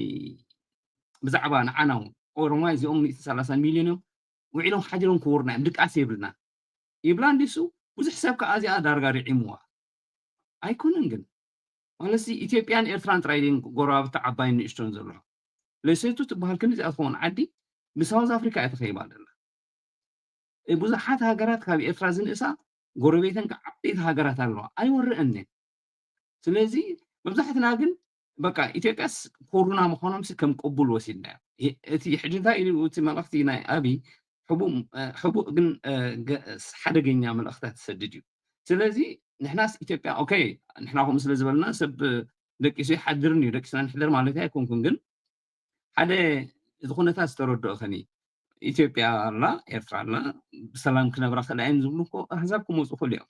ብዛዕባ ንዓና እውን ኦሮማይ እዚኦም ሚእትን ሰላሳን ሚልዮን እዮም ውዒሎም ሓዲሮም ክወሩና እዮም ድቃስ የብልና ይብላ እንዲሱ ብዙሕ ሰብ ከዓ እዚኣ ዳርጋ ርዒምዋ። ኣይኮነን ግን ማለት ኢትዮጵያን ኤርትራን ጥራይ ድን ጎረባብቲ ዓባይን ንእሽቶን ዘለዋ? ሌሶቱ ትበሃል ክንዲ እዚኣ ትኸውን ዓዲ ብሳውዝ ኣፍሪካ እያ ተኸይባ ዘላ። ብዙሓት ሃገራት ካብ ኤርትራ ዝንእሳ ጎረቤተን ዓበይቲ ሃገራት ኣለዋ። ኣይወርአን እየን። ስለዚ መብዛሕትና ግን በቃ ኢትዮጵያስ ኮሩና ምዃኖምሲ ከም ቅቡል ወሲድናዮ። እቲ ሕጂ እንታይ ኢሉ እቲ መልእኽቲ ናይ ኣብይ ሕቡእ ግን ሓደገኛ መልእኽታት ትሰድድ እዩ። ስለዚ ንሕናስ ኢትዮጵያ ኦኬ፣ ንሕና ከምኡ ስለ ዝበልና ሰብ ደቂሱ ይሓድርን እዩ፣ ደቂስና ንሕደር ማለት ኣይኮንኩን። ግን ሓደ እቲ ኩነታት ዝተረድኦ ከኒ ኢትዮጵያ ኣላ፣ ኤርትራ ኣላ፣ ብሰላም ክነብራ ክእላ እየን ዝብሉ እኮ ኣህዛብ ክመፁ ክእሉ እዮም።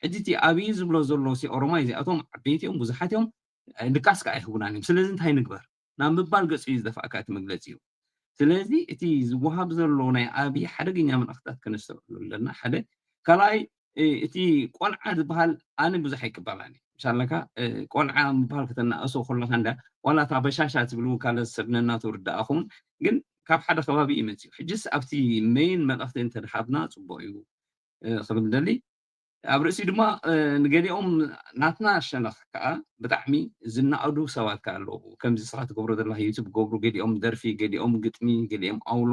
ሕጂ እቲ ኣብይ ዝብሎ ዘሎ ሲ ኦሮማይ እዚኣቶም ዓበይቲ እዮም፣ ብዙሓት እዮም፣ ድቃስ ከዓ ኣይህቡናን እዮም። ስለዚ እንታይ ንግበር ናብ ምባል ገፁ እዩ ዝደፍኣካ እቲ መግለፂ እዩ። ስለዚ እቲ ዝወሃብ ዘሎ ናይ ኣብይ ሓደገኛ መልእኽታት ከነስተውዕሉ ኣለና። ሓደ ካልኣይ እቲ ቆልዓ ዝበሃል ኣነ ብዙሕ ኣይቅበላን እዩ። ምሻለካ ቆልዓ ምባል ከተናእሶ ከለካ እንዳ ዋላ እታ በሻሻ ትብሉ ካልእ ሰብ ነናቱ ርዳእኹም ግን ካብ ሓደ ከባቢ እዩ መፅኡ። ሕጅስ ኣብቲ ሜይን መልእኽቲ እንተድሓብና ፅቡቅ እዩ ክብል ደሊ። ኣብ ርእሲ ድማ ንገሊኦም ናትና ሸነኽ ከዓ ብጣዕሚ ዝናኣዱ ሰባት ከዓ ኣለዉ። ከምዚ ስኻ ትገብሮ ዘለካ ዩቱብ ገብሩ፣ ገሊኦም ደርፊ፣ ገሊኦም ግጥሚ፣ ገሊኦም ኣውሎ፣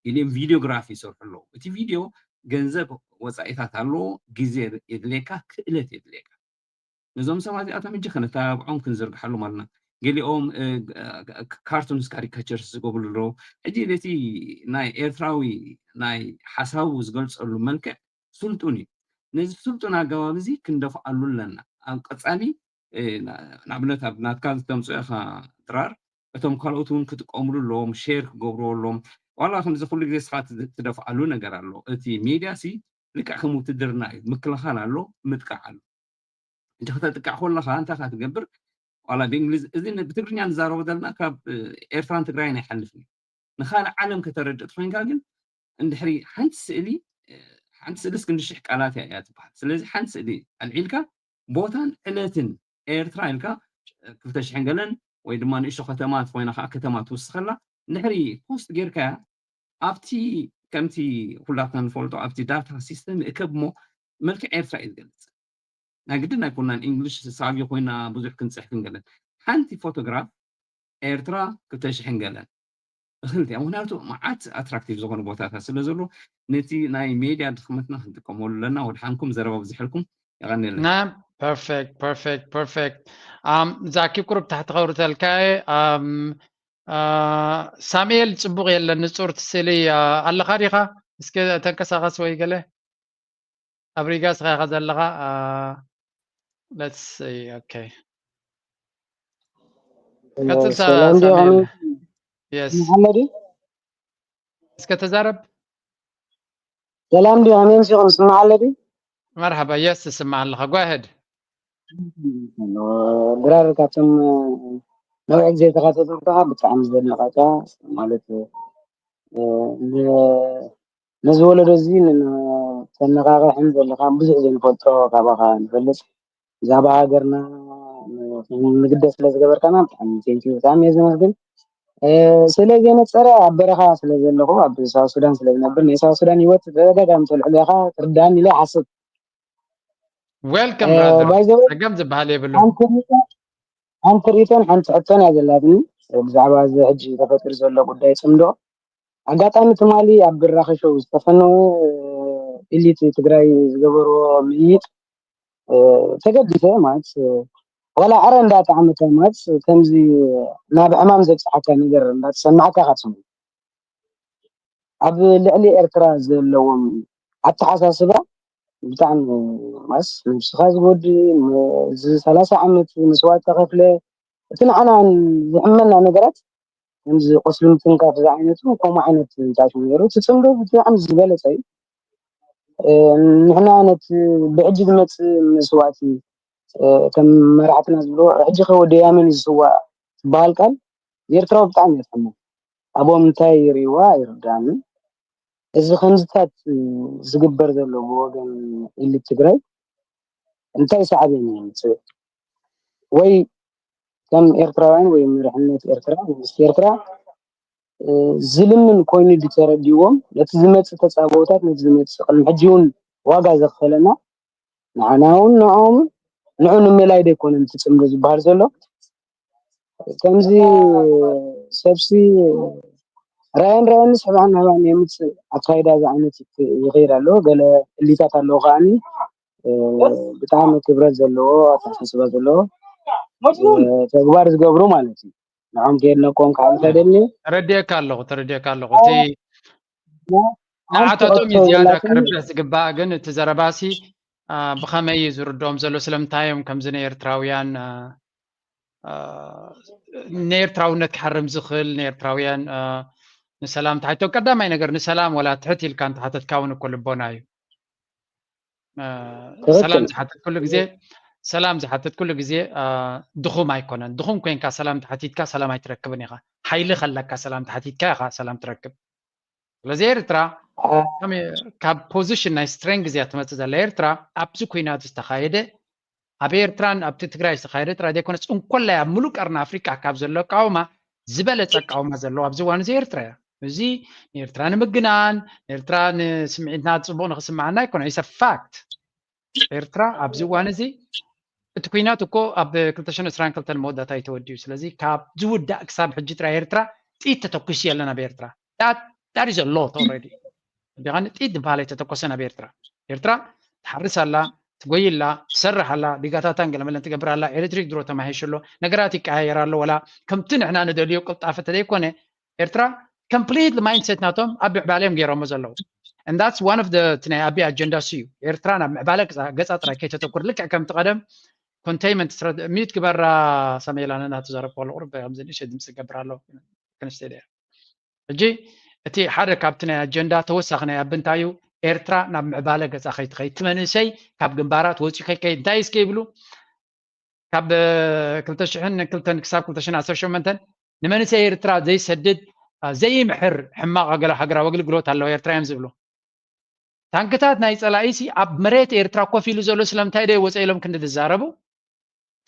ገሊኦም ቪዲዮግራፊ ይሰርሑ ኣለዉ። እቲ ቪዲዮ ገንዘብ ወፃኢታት ኣለዎ፣ ግዜ የድልየካ፣ ክእለት የድልየካ። ነዞም ሰባት እዚኣቶም ሕጂ ከነተባብዖም ክንዝርግሓሎም ኣለና። ገሊኦም ካርቱንስ ካሪካቸርስ ዝገብሩ ኣለዉ። ሕጂ ነቲ ናይ ኤርትራዊ ናይ ሓሳቡ ዝገልፀሉ መልክዕ ስልጡን እዩ። ነዚ ስልጡን ኣገባብ እዚ ክንደፍኣሉ ኣለና። ኣብ ቀፃሊ ንኣብነት ኣብ ናትካ ዝተምፅኦ ኢኻ ድራር እቶም ካልኦት እውን ክጥቀምሉ ኣለዎም፣ ሼር ክገብርዎ ኣለዎም። ዋላ ከምዚ ኩሉ ግዜ ስኻ ትደፍኣሉ ነገር ኣሎ። እቲ ሜድያ ሲ ልክዕ ከም ውትድርና እዩ። ምክልኻል ኣሎ፣ ምጥቃዕ ኣሎ። እንጂ ከተጥቃዕ ከለኻ እንታይ ካ ትገብር? ዋላ ብእንግሊዝ እዚ ብትግርኛ ንዛረቦ ዘለና ካብ ኤርትራን ትግራይን ኣይሓልፍን እዩ። ንካልእ ዓለም ከተረድእ ተኮይንካ ግን እንድሕሪ ሓንቲ ስእሊ ሓንቲ ስእሊ እስክንዲ ሽሕ ቃላት እያ ትበሃል። ስለዚ ሓንቲ ስእሊ ኣልዒልካ ቦታን ዕለትን ኤርትራ ኢልካ ክልተ ሽሕን ገለን ወይ ድማ ንእሽቶ ከተማ ተኮይና ከዓ ከተማ ትውስኸላ እንድሕሪ ፖስት ጌርካያ ኣብቲ ከምቲ ኩላትና ንፈልጦ ኣብቲ ዳታ ሲስተም ይእከብ እሞ መልክዕ ኤርትራ እዩ ዝገልፅ። ናይ ግድን ኣይኮናን እንግሊሽ ሳቪ ኮይና ብዙሕ ክንፅሕ ክንገለን ሓንቲ ፎቶግራፍ ኤርትራ ክልተ ሽሕን ገለን እኽልቲ እያ። ምክንያቱ መዓት ኣትራክቲቭ ዝኾኑ ቦታታት ስለ ዘሎ ነቲ ናይ ሜድያ ድኽመትና ክንጥቀመሉ ኣለና። ወድሓንኩም ዘረባ ብዝሕልኩም የቐንየለና። ና ፐርፌክት ፐርፌክት ፐርፌክት። ዛኪብ ቁሩብ ታሕቲ ከውርተልካ እየ። ሳሙኤል ጽቡቕ የለን ንጹር ትስእሊ ኣለኻ ዲኻ? እስከ ተንቀሳቐስ ወይ ገለ ኣብ ሪጋ ስኻ ኢኻ ዘለኻ። Let's see. Okay. ቀጽል ሰላም ዲኻ? ሳሙኤል። Yes. እስከ ተዛረብ። ሰላም ዲኻ? ኣሜን ሲኹም ስማዕ ኣለዲ? መርሓባ። Yes ትስማዕ ኣለኻ። Go ahead. ድራር ካብቶም ነዊሕ ግዜ ተኻተልኩኻ ብጣዕሚ ዘድንቐካ ማለት ነዚ ወለዶ እዚ ተነቃቕሕን ዘለካ ብዙሕ ዘይንፈልጦ ካባኻ ንፈልጥ ብዛዕባ ሃገርና ንግደስ ስለ ዝገበርካና ብጣዕሚ ቴንኪዩ ብጣዕሚ እየ ዘመስግን። ስለ ዘይነፀረ ኣብ በረኻ ስለ ዘለኹ ኣብ ሳውት ሱዳን ስለ ዝነብር ናይ ሳውት ሱዳን ህይወት ተደጋጋሚ ተልዕሎ ኢኻ ትርዳእኒ ኢለ ይሓስብ። Welcome brother። ጸገም ዝበሃል የብሉ። ሓንቲ ሪኢቶን ሓንቲ ሕቶን እያ ዘላትኒ ብዛዕባ እዚ ሕጂ ተፈጢሩ ዘሎ ጉዳይ ፅምዶ። ኣጋጣሚ ትማሊ ኣብ ብራኸ ሾው ዝተፈነወ ኢሊት ትግራይ ዝገበርዎ ምይይጥ ተገዲሰ ማለት ዋላ ዕረ እንዳጣዕመካ ማለት ከምዚ ናብ ዕማም ዘብፅሓካ ነገር እንዳተሰማዕካ ካብ ሰሙ ኣብ ልዕሊ ኤርትራ ዘለዎም ኣተሓሳስባ ብጣዕሚ ማስ ንስኻ ዝጎድ እዚ ሰላሳ ዓመት መስዋእቲ ተኸፍለ እቲ ንዓና ዝሕመና ነገራት ከምዚ ቁስሊ ምትንካፍ ዝዓይነቱ ከምኡ ዓይነት እንታይ ሽሙ ነይሩ እቲ ፅምዶ ብጣዕሚ ዝበለፀ እዩ። ንሕና ነቲ ብሕጂ ዝመፅእ መስዋእቲ ከም መራሕትና ዝብልዎ ሕጂ ከ ወዲ ያመን እዩ ዝስዋእ ዝበሃል ቃል ንኤርትራዊ ብጣዕሚ እያ ትሕመም። ኣብኦም እንታይ ይርእይዋ ኣይርድኣንን። እዚ ከምዚታት ዝግበር ዘሎ ብወገን ኢሊት ትግራይ እንታይ ሳዕቤን እዩ የምፅእ? ወይ ከም ኤርትራውያን ወይ መሪሕነት ኤርትራ መንግስቲ ኤርትራ ዝልምን ኮይኑ ድዩ ተረዲዎም ነቲ ዝመፅእ ተፃብኦታት ነቲ ዝመፅእ ቅድሚ ሕጂ እውን ዋጋ ዘኽፈለና ንዓና እውን ንዕኦምን ንዑ ንሜላይ ዶ ኣይኮነን እቲ ጽምዶ ዝበሃል ዘሎ? ከምዚ ሰብሲ ራያን ራያን ንስሕባን ናባን የምጽእ ኣካይዳ እዚ ዓይነት ይኸይድ ኣሎ። ገለ እሊታት ኣለዉ ከዓኒ ብጣዕሚ ክብረት ዘለዎ ኣተሓሳስባ ዘለዎ ተግባር ዝገብሩ ማለት እዩ። ንዖም ከየድነቆም ከዓ ንኸደኒ ተረዲእካ ኣለኹ ተረዲእካ ኣለኹ እቲ ንዓታቶም እዩ ዝያዳ ከርብሕ ዝግባእ ግን እቲ ዘረባሲ ብኸመይ እዩ ዝርድኦም ዘሎ ስለምንታይ እዮም ከምዚ ንኤርትራውያን ንኤርትራውነት ክሓርም ዝኽእል ንኤርትራውያን ንሰላም ተሓቲቶም ቀዳማይ ነገር ንሰላም ወላ ትሕት ኢልካ እንተሓተትካ እውን እኮ ልቦና እዩ ሰላም ዝሓትት ኩሉ ግዜ ሰላም ዝሓትት ኩሉ ግዜ ድኹም ኣይኮነን ድኹም ኮይንካ ሰላም ተሓቲትካ ሰላም ኣይትረክብን ኢኻ ሓይሊ ከለካ ሰላም ተሓቲትካ ኢኻ ሰላም ትረክብ ስለዚ ኤርትራ ካብ position ናይ strength እያ ትመፅእ ዘላ ኤርትራ ኣብዚ ኩናት ዝተኻየደ ኣብ ኤርትራን ኣብቲ ትግራይ ዝተኻየደ ጥራይ ዘይኮነስ እንኮላይ ኣብ ሙሉእ ቀርኒ ኣፍሪቃ ካብ ዘሎ ኣቃውማ ዝበለፀ ኣቃውማ ዘለዎ ኣብዚ እዋን እዚ ኤርትራ እያ እዚ ንኤርትራ ንምግናን ንኤርትራ ንስምዒትና ፅቡቅ ንክስምዓና ኣይኮነ is a fact ኤርትራ ኣብዚ እዋን እዚ እቲ ኩናት እኮ ኣብ ክልተ ሽሕን ዕስራን ክልተን መወዳእታ እዩ ተወዲኡ ስለዚ ካብ ዝውዳእ ክሳብ ሕጂ ጥራይ ኤርትራ ጥይት ተተኩሱ የለን ኣብ ኤርትራ that is a lot already ዲኻኒ ጥይት ዝበሃል ኣይተተኮሰን ኣብ ኤርትራ ኤርትራ ትሓርስ ኣላ ትጎይ ኣላ ትሰርሕ ኣላ ዲጋታታን ገለመለን ትገብር ኣላ ኤሌክትሪክ ድሮ ተማሂሹ ኣሎ ነገራት ይቀያየር ኣሎ ወላ ከምቲ ንሕና ንደልዮ ቅልጣፈ ተዘይኮነ ኤርትራ complete mindset ናቶም ኣብ ምዕባለ እዮም ገይሮሞ ዘለዉ and that's one of the ናይ ኣቢ ኣጀንዳ ሱ እዩ ኤርትራ ናብ ምዕባለ ገፃ ጥራይ ከይተተኩር ልክዕ ከምቲ ቀደም containment ሚዩት ግበራ ሰሜላ ነናቱ ዘረብ ከሎ ቁርብ ከምዚ ንእሸ ድምፂ ገብር ኣሎ ክንሽተይ ደያ ሕጂ እቲ ሓደ ካብቲ ናይ ኣጀንዳ ተወሳኺ ናይ ኣቢ እንታይ እዩ ኤርትራ ናብ ምዕባለ ገፃ ከይትኸይድ እቲ መንእሰይ ካብ ግንባራት ወፂኡ ከይከይድ እንታይ እስከ ይብሉ ካብ ክልተ ሽሕን ክልተን ክሳብ ክልተ ሽሕን ዓሰርተ ሸሞንተን ንመንእሰይ ኤርትራ ዘይሰድድ ዘይምሕር ሕማቕ ሃገራዊ ኣገልግሎት ኣለዎ ኤርትራ እዮም ዝብሉ ታንክታት ናይ ፀላኢሲ ኣብ መሬት ኤርትራ ኮፍ ኢሉ ዘሎ ስለምንታይ ዶ ወፀ ኢሎም ክንዲ ዝዛረቡ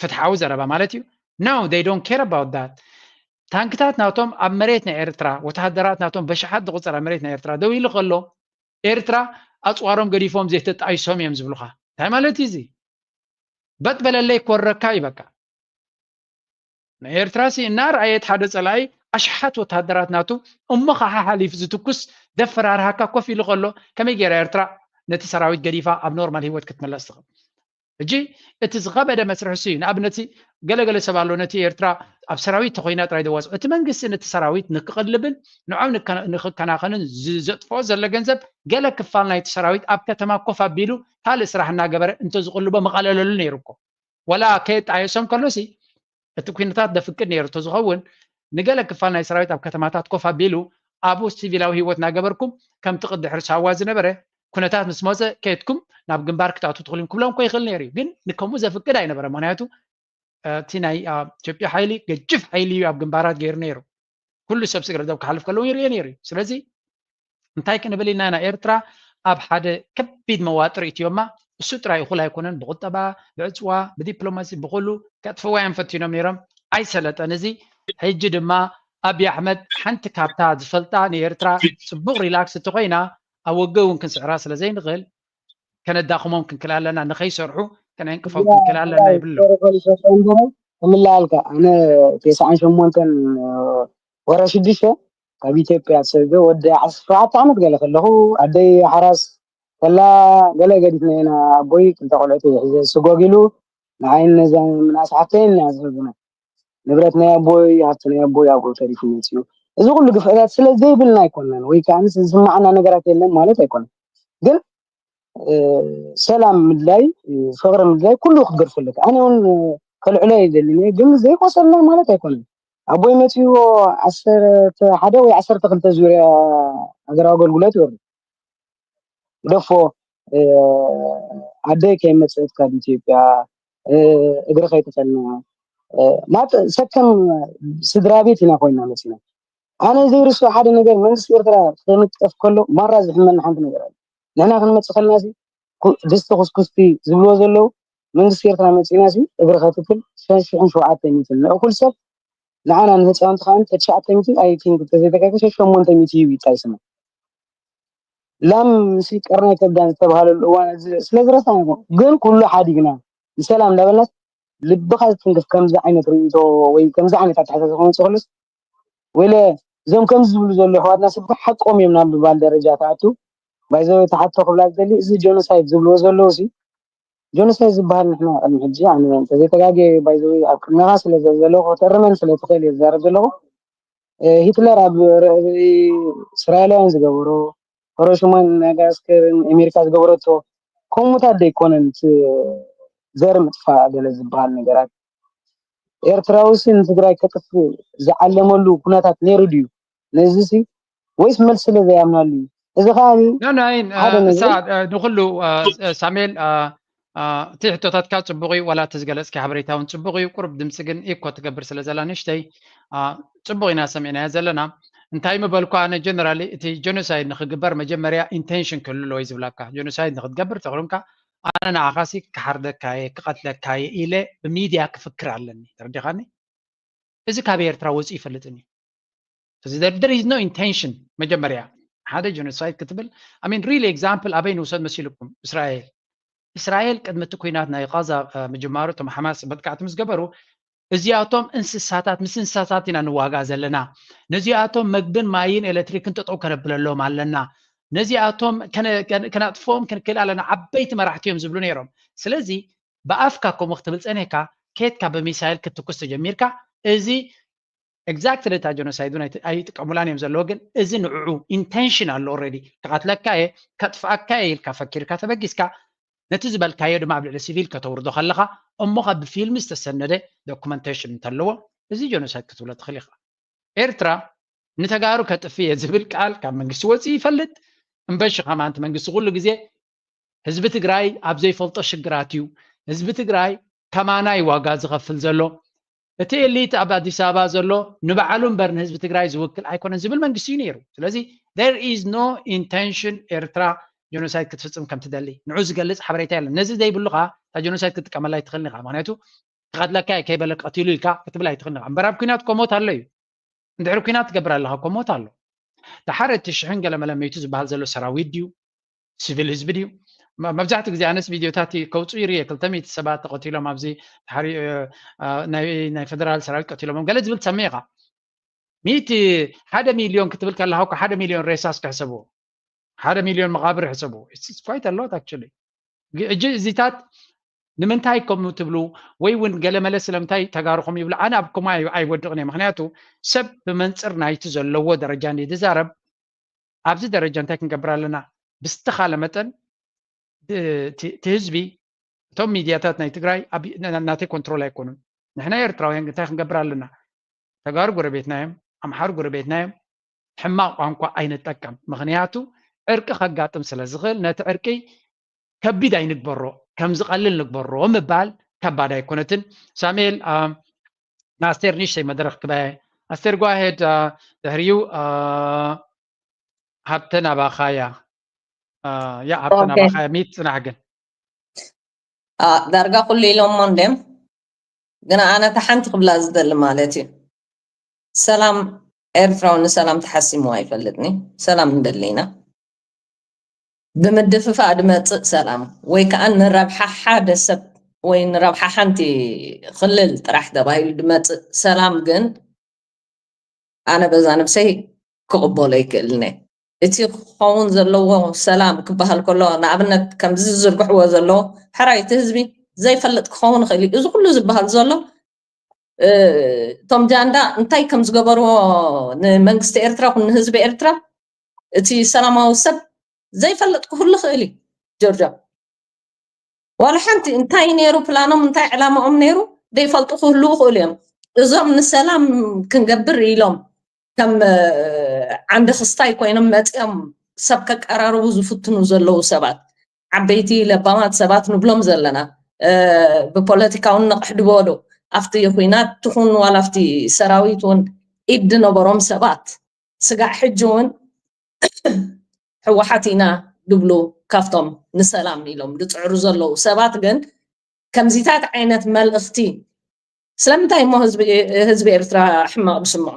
ፍትሓዊ ዘረባ ማለት እዩ no they don't care about that ታንክታት ናቶም ኣብ መሬት ናይ ኤርትራ ወተሃደራት ናቶም በሽሓት ዝቁፀር ኣብ መሬት ናይ ኤርትራ ደው ኢሉ ከሎ ኤርትራ ኣፅዋሮም ገዲፎም ዘይተጣይሶም እዮም ዝብሉካ እንታይ ማለት እዩ እዚ በጥ በለለይ ክወረካ እዩ በቃ ንኤርትራ ሲ እናርኣየት ሓደ ፀላኢ ኣሽሓት ወተሃደራት ናቱ እሞ ከዓ ሓሊፉ ዝትኩስ ደፈራርሃካ ኮፍ ኢሉ ከሎ ከመይ ገይራ ኤርትራ ነቲ ሰራዊት ገዲፋ ኣብ ኖርማል ህይወት ክትምለስ ትኽእል ሕጂ እቲ ዝኸበደ መስርሒ ሲ እዩ ንኣብነት ገለገለ ሰብ ኣሎ ነቲ ኤርትራ ኣብ ሰራዊት ተኮይና ጥራይ ደዋፅኦ እቲ መንግስቲ ነቲ ሰራዊት ንክቕልብን ንዖም ንክከናኸንን ዘጥፍኦ ዘሎ ገንዘብ ገለ ክፋል ናይቲ ሰራዊት ኣብ ከተማ ኮፍ ኣቢሉ ካልእ ስራሕ እናገበረ እንተዝቕልቦ ምቐለለሉ ነይሩ እኮ ወላ ከየጣየሶም ከሎሲ እቲ ኩነታት ደፍቅድ ነይሩ እንተዝኸውን ንገለ ክፋል ናይ ሰራዊት ኣብ ከተማታት ኮፍ ኣቢሉ ኣብኡ ሲቪላዊ ህይወት እናገበርኩም ከምቲ ቅዲ ሕርሲ ሃዋ ዝነበረ ኩነታት ምስ መፀ ከየትኩም ናብ ግንባር ክትኣቱ ትኽእሉ ክብሎም እኮ ይኽእል ነይሩ እዩ ግን ንከምኡ ዘፍቅድ ኣይነበረ ምክንያቱ እቲ ናይ ኢትዮጵያ ሓይሊ ገጅፍ ሓይሊ እዩ ኣብ ግንባራት ገይሩ ነይሩ ኩሉ ሰብ ስግረ ደብ ክሓልፍ ከለዉ ይርኦ ነይሩ እዩ ስለዚ እንታይ ክንብል ኢና ኢና ኤርትራ ኣብ ሓደ ከቢድ መዋጥር እትዮማ እሱ ጥራይ እኹል ኣይኮነን ብቁጠባ ብዕፅዋ ብዲፕሎማሲ ብኩሉ ከጥፍዋ እዮም ፈቲኖም ነይሮም ኣይሰለጠን እዚ ሕጂ ድማ ኣብይ ኣሕመድ ሓንቲ ካብታ ዝፈልጣ ንኤርትራ ፅቡቅ ሪላክስ እንተኮይና ኣብ ወገ እውን ክንስዕራ ስለዘይንኽእል ከነዳኽሞም ክንክል ኣለና ንኸይሰርሑ ከነንቅፎም ክንክል ኣለና ይብሎ ክምልኣልካ ኣነ ተስዓን ሸሞንተን ወረ ሽዱሽተ ካብ ኢትዮጵያ ተሰዲደ ወዲ ዓሰርተ ሸውዓተ ዓመት ገለ ከለኹ ኣደይ ሓራስ ከላ ገለ ገዲፍና ኢና ኣቦይ ክልተ ቆልዑት ሒዘ ስጎግ ኢሉ ንዓይን ነዛ ምናስ ሓፍተይን ኢና ዝህብና ንብረት ናይ ኣቦይ ሃብቲ ናይ ኣቦይ ኣብኡ ተሪፉ መፅኡ እዚ ኩሉ ግፍዕታት ስለ ዘይብልና ኣይኮነን ወይ ከዓ ዝስማዓና ነገራት የለን ማለት ኣይኮነን ግን ሰላም ምድላይ ፍቅሪ ምድላይ ኩሉ ክትገድፎ ኣለካ ኣነ እውን ከልዕሎ ይደሊ ግን ዘይቆሰልና ማለት ኣይኮነን ኣቦይ መፅዎ ዓሰርተ ሓደ ወይ ዓሰርተ ክልተ ዙርያ ሃገራዊ ኣገልግሎት ይወርድ ግደፎ ኣደይ ከይመፀት ካብ ኢትዮጵያ እግሪ ከይተፈልና ማጥ ሰከም ስድራ ቤት ኢና ኮይና መፂና ኣነ ዘይርስኦ ሓደ ነገር መንግስቲ ኤርትራ ክንጥቀፍ ከሎ ማራ ዝሕመኒ ሓንቲ ነገር ኣለ ንሕና ክንመፅእ ከለና ድስቲ ኩስኩስቲ ዝብልዎ ዘለዉ መንግስቲ ኤርትራ መፂና እግሪ ከትክል ሸሽሕን ሸውዓተ ሚትን ንእኩል ሰብ ንዓና ንህፃውንቲ ከዓ ተትሽዓተ ሚትን ኣይቲን ተዘይተካይከ ሸሞንተ ሚት እዩ ይጣይስና ላም ሲ ቀርናይ ከብዳን ዝተባሃለሉ እዋን ስለ ዝረሳና ግን ኩሉ ሓዲግና ንሰላም እንዳበልናስ ልብኻ ዝትንክፍ ከምዚ ዓይነት ርእይቶ ወይ ከምዚ ዓይነት ኣተሓሳስባ ክመፅእ ከሎስ ወይለ እዞም ከምዚ ዝብሉ ዘለዉ ኣሕዋትና ሰብ ሓቆም እዮም ናብ ምባል ደረጃ ትኣቱ። ባይዘ ተሓቶ ክብላ ዝደሊ እዚ ጀኖሳይድ ዝብልዎ ዘለዉ ሲ ጀኖሳይድ ዝበሃል ንሕና ቅድሚ ሕጂ ኣነ እንተዘይተጋጌ ባይዘ ኣብ ቅድሜኻ ስለ ዘለኹ ተርመን ስለ ትኽእል እየ ዝዛረብ ዘለኹ። ሂትለር ኣብ እስራኤላውያን ዝገበሮ፣ ሂሮሽማን ናጋስከርን ኣሜሪካ ዝገበረቶ ከምኡታት ደይኮነን ዘር ምጥፋእ ገለ ዝበሃል ነገራት። ኤርትራውሲ ንትግራይ ከጥፍእ ዝዓለመሉ ኩነታት ነይሩ ድዩ? ነዚሲ ወይስ መልሲ ስለ ዘይኣምናሉ እዩ? እዚ ከኣ ሓደ ነገር ንኩሉ ሳሜል እቲ ሕቶታትካ ጽቡቕ እዩ፣ ዋላ እቲ ዝገለጽኪ ሓበሬታ እውን ጽቡቕ እዩ። ቁሩብ ድምፂ ግን ኢኮ ትገብር ስለ ዘላ ንእሽተይ ጽቡቕ ኢና ሰሚዕናዮ ዘለና። እንታይ ምበልኩ ኣነ ጀነራሊ እቲ ጀኖሳይድ ንክግበር መጀመርያ ኢንቴንሽን ክህሉ ኣለዎ እዩ ዝብላካ። ጀኖሳይድ ንክትገብር ተኽሉምካ ኣነ ንዓኻሲ ክሓርደካየ ክቐትለካየ ኢለ ብሚድያ ክፍክር ኣለኒ። ተረዲኻኒ? እዚ ካብ ኤርትራ ወፂኡ ይፈልጥን እዩ። እዚ there is no intention መጀመርያ ሓደ ጀኖሳይድ ክትብል I mean really example ኣበይ ንውሰድ መሲልኩም? እስራኤል እስራኤል ቅድሚ እቲ ኩናት ናይ ቃዛ ምጅማሩ እቶም ሓማስ መጥቃዕቲ ምስ ገበሩ እዚኣቶም እንስሳታት ምስ እንስሳታት ኢና ንዋጋ ዘለና፣ ነዚኣቶም መግብን ማይን ኤሌክትሪክን ጠጠው ከነብለሎም ኣለና፣ ነዚኣቶም ከነጥፍኦም ክንክእል ኣለና፣ ዓበይቲ መራሕቲ እዮም ዝብሉ ነይሮም። ስለዚ ብኣፍካ ከምኡ ክትብል ፀኒሕካ ከየትካ ብሚሳይል ክትትኩስ ተጀሚርካ እዚ exactly እታ ጀኖሳይድ እውን ኣይጥቀሙላን እዮም ዘለዎ ግን እዚ ንዕዑ ኢንቴንሽን ኣሎ already ክቐትለካ እየ ከጥፍኣካ እየ ኢልካ ፈኪርካ ተበጊስካ ነቲ ዝበልካዮ ድማ ኣብ ልዕሊ ሲቪል ከተውርዶ ከለኻ እሞ ካብ ብፊልም ዝተሰነደ ዶኩመንቴሽን እንተለዎ እዚ ጀኖሳይድ ክትብሎ ትኽእል ኢኻ። ኤርትራ ንተጋሩ ከጥፍ እየ ዝብል ቃል ካብ መንግስቲ ወፂኡ ይፈልጥ እምበሺ ከማንቲ መንግስቲ ኩሉ ግዜ ህዝቢ ትግራይ ኣብ ዘይፈልጦ ሽግራት እዩ። ህዝቢ ትግራይ ከማና እዩ ዋጋ ዝኸፍል ዘሎ። እቲ ኤሊት ኣብ ኣዲስ ኣበባ ዘሎ ንባዕሉ እምበር ንህዝቢ ትግራይ ዝውክል ኣይኮነን ዝብል መንግስቲ እዩ ነይሩ። ስለዚ there is no intention ኤርትራ ጀኖሳይድ ክትፍፅም ከም ትደሊ ንዑ ዝገልፅ ሓበሬታ የለን። ነዚ ዘይብሉ ከዓ እታ ጀኖሳይድ ክትጥቀመላ ኣይትኽእልን ኢኻ። ምክንያቱ ክቐትለካ እየ ከይበለ ቀቲሉ ኢልካ ክትብል ኣይትኽእልን ኢኻ። እምበር ኣብ ኩናት ኮሞት ኣሎ እዩ። እንድሕሪ ኩናት ትገብር ኣለኻ ኮሞት ኣሎ። ደሓር እቲ ሽሕን ገለ መለመይቱ ዝበሃል ዘሎ ሰራዊት ድዩ ሲቪል ህዝቢ ድዩ? መብዛሕትኡ ግዜ ኣነስ ቪድዮታት ከውፅኡ ይርየ ክልተ ሚእቲ ሰባት ተቐቲሎም ኣብዚ ድሓሪ ናይ ፌደራል ሰራዊት ቀቲሎሞም ገለ ዝብል ትሰምዕ ኢኻ። ሚእቲ ሓደ ሚልዮን ክትብል ከለኻ እኮ ሓደ ሚልዮን ሬሳስ ክሕሰብዎ ሓደ ሚልዮን መቓብር ሕሰብዎ quite a lot actually። ሕጂ እዚታት ንምንታይ ከምኡ ትብሉ ወይ እውን ገለመለ ስለምንታይ ተጋሩ ከምኡ ይብሉ ኣነ ኣብ ከምኡ ኣይወድቕን እየ። ምክንያቱ ሰብ ብመንፅር ናይቲ ዘለዎ ደረጃ እንድዩ ዝዛረብ ኣብዚ ደረጃ እንታይ ክንገብር ኣለና ብዝተኻለ መጠን እቲ ህዝቢ እቶም ሚድያታት ናይ ትግራይ ናተይ ኮንትሮል ኣይኮኑን። ንሕና ኤርትራውያን እንታይ ክንገብር ኣለና? ተጋሩ ጎረቤትና እዮም፣ ኣምሓሩ ጎረቤትና እዮም። ሕማቕ ቋንቋ ኣይንጠቀም፣ ምክንያቱ ዕርቂ ከጋጥም ስለ ዝኽእል ነቲ ዕርቂ ከቢድ ኣይንግበሮ፣ ከም ዝቐልል ንግበሮ ምባል ከባድ ኣይኮነትን። ሳሙኤል ንኣስቴር ንእሽተይ መድረኽ ክበ ኣስቴር go ahead ድሕሪኡ ሃብተ ናባኻያ ያ ሃብተ ናባኻያ ሚት ፅናሕ ግን ዳርጋ ኩሉ ኢሎሞ እንድዮም ግን ኣነ እታ ሓንቲ ክብላ ዝደሊ ማለት እዩ ሰላም ኤርትራዊ ንሰላም ተሓሲሙ ኣይፈልጥኒ ሰላም ንደሊ ኢና ብምድፍፋእ ድመፅእ ሰላም ወይ ከዓ ንረብሓ ሓደ ሰብ ወይ ንረብሓ ሓንቲ ክልል ጥራሕ ተባሂሉ ድመፅእ ሰላም ግን ኣነ በዛ ነብሰይ ክቕበሎ ይክእልነ እቲ ክኸውን ዘለዎ ሰላም ክበሃል ከሎ ንኣብነት ከምዚ ዝዝርግሕዎ ዘለዎ ሕራይ እቲ ህዝቢ ዘይፈልጥ ክኸውን ይኽእል እዩ እዚ ኩሉ ዝበሃል ዘሎ እቶም ጃንዳ እንታይ ከም ዝገበርዎ ንመንግስቲ ኤርትራ ኹን ንህዝቢ ኤርትራ እቲ ሰላማዊ ሰብ ዘይፈልጥ ክህሉ ይኽእል እዩ ጆርጆ ዋላ ሓንቲ እንታይ ነይሩ ፕላኖም እንታይ ዕላማኦም ነይሩ ዘይፈልጡ ክህልዉ ይኽእሉ እዮም እዞም ንሰላም ክንገብር ኢሎም ከም ዓንዲ ክስታይ ኮይኖም መፂኦም ሰብ ከቀራርቡ ዝፍትኑ ዘለዉ ሰባት ዓበይቲ ለባማት ሰባት ንብሎም ዘለና ብፖለቲካውን ንቕሕ ድበሉ ኣብቲ ኩናት ትኹን ዋላ ኣብቲ ሰራዊት እውን ኢድ ድነበሮም ሰባት ስጋዕ ሕጂ እውን ህወሓት ኢና ድብሉ ካብቶም ንሰላም ኢሎም ዝፅዕሩ ዘለዉ ሰባት ግን ከምዚታት ዓይነት መልእኽቲ ስለምንታይ እሞ ህዝቢ ኤርትራ ሕማቕ ዝስምዖ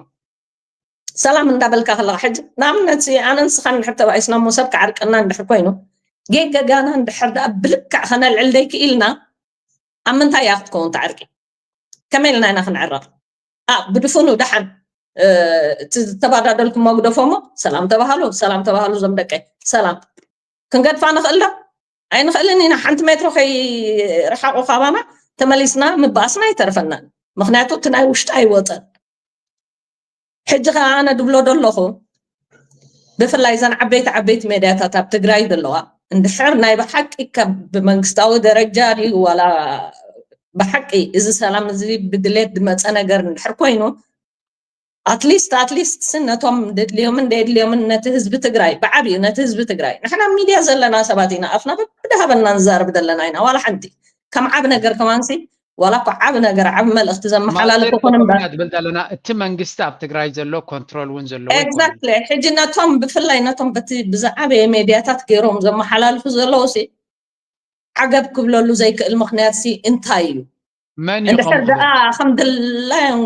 ሰላም እንዳበልካ ከለካ ሕጂ ንኣብነት ኣነ ንስኻ እንድሕር ተባኢስና እሞ ሰብ ክዓርቀና እንድሕር ኮይኑ ጌገጋና እንድሕር ደኣ ብልክዕ ከነልዕል ደይክኢልና ኣብ ምንታይ እያ ክትከውን ትዓርቂ? ከመይ ኢልና ኢና ክንዕረቕ? ኣ ብድፍኑ ደሓን እቲ ዝተባዳደልኩሞ ግደፎሞ፣ ሰላም ተባሃሉ፣ ሰላም ተባሃሉ፣ ዞም ደቀይ ሰላም። ክንገድፋ ንኽእል ዶ? ኣይንኽእልን ኢና። ሓንቲ ሜትሮ ከይረሓቑ ካባና ተመሊስና ምባኣስና ኣይተርፈናን። ምክንያቱ እቲ ናይ ውሽጢ ኣይወፀን። ሕጂ ከ ኣነ ድብሎ ደለኹ፣ ብፍላይ ዘን ዓበይቲ ዓበይቲ ሜድያታት ኣብ ትግራይ ዘለዋ፣ እንድሕር ናይ ብሓቂ ካብ ብመንግስታዊ ደረጃ ድዩ ዋላ ብሓቂ እዚ ሰላም እዚ ብድሌት ዝመፀ ነገር እንድሕር ኮይኑ፣ ኣትሊስት ኣትሊስት ስ ነቶም ደድልዮምን ደየድልዮምን ነቲ ህዝቢ ትግራይ ብዓብዩ ነቲ ህዝቢ ትግራይ፣ ንሕና ሚድያ ዘለና ሰባት ኢና፣ ኣፍና ብድሃበና ንዛረብ ዘለና ኢና። ዋላ ሓንቲ ከም ዓብ ነገር ከማንሲ ዋላ እኮ ዓብ ነገር ዓብ መልእኽቲ ዘመሓላልፍ ኮነ እምበር ትብል ዘለና እቲ መንግስቲ ኣብ ትግራይ ዘሎ ኮንትሮል እውን ዘለዎ exactly። ሕጂ ነቶም ብፍላይ ነቶም በቲ ብዝዓበየ ሜድያታት ገይሮም ዘመሓላልፉ ዘለዉ ሲ ዓገብ ክብለሉ ዘይክእል ምክንያት ሲ እንታይ እዩ? መን እንድሕር ደኣ ከም ድላዮም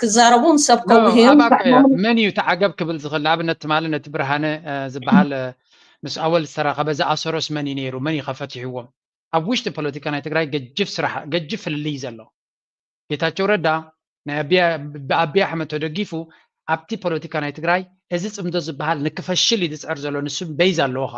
ክዛረቡን ሰብ ከውህዮም መን እዩ ተዓገብ ክብል ዝኽእል? ንኣብነት ትማሊ ነቲ ብርሃነ ዝበሃል ምስ ኣወል ዝተራኸበ ዝኣሰሮስ መን እዩ ነይሩ? መን እዩ ከፈትሕዎም? ኣብ ውሽጢ ፖለቲካ ናይ ትግራይ ገጅፍ ስራሕ ገጅፍ ፍልልይ ዘሎ ጌታቸው ረዳ ብኣብይ ኣሕመድ ተደጊፉ ኣብቲ ፖለቲካ ናይ ትግራይ እዚ ፅምዶ ዝበሃል ንክፈሽል እዩ ዝፅዕር ዘሎ። ንሱ ቤዝ ኣለዎ ኸ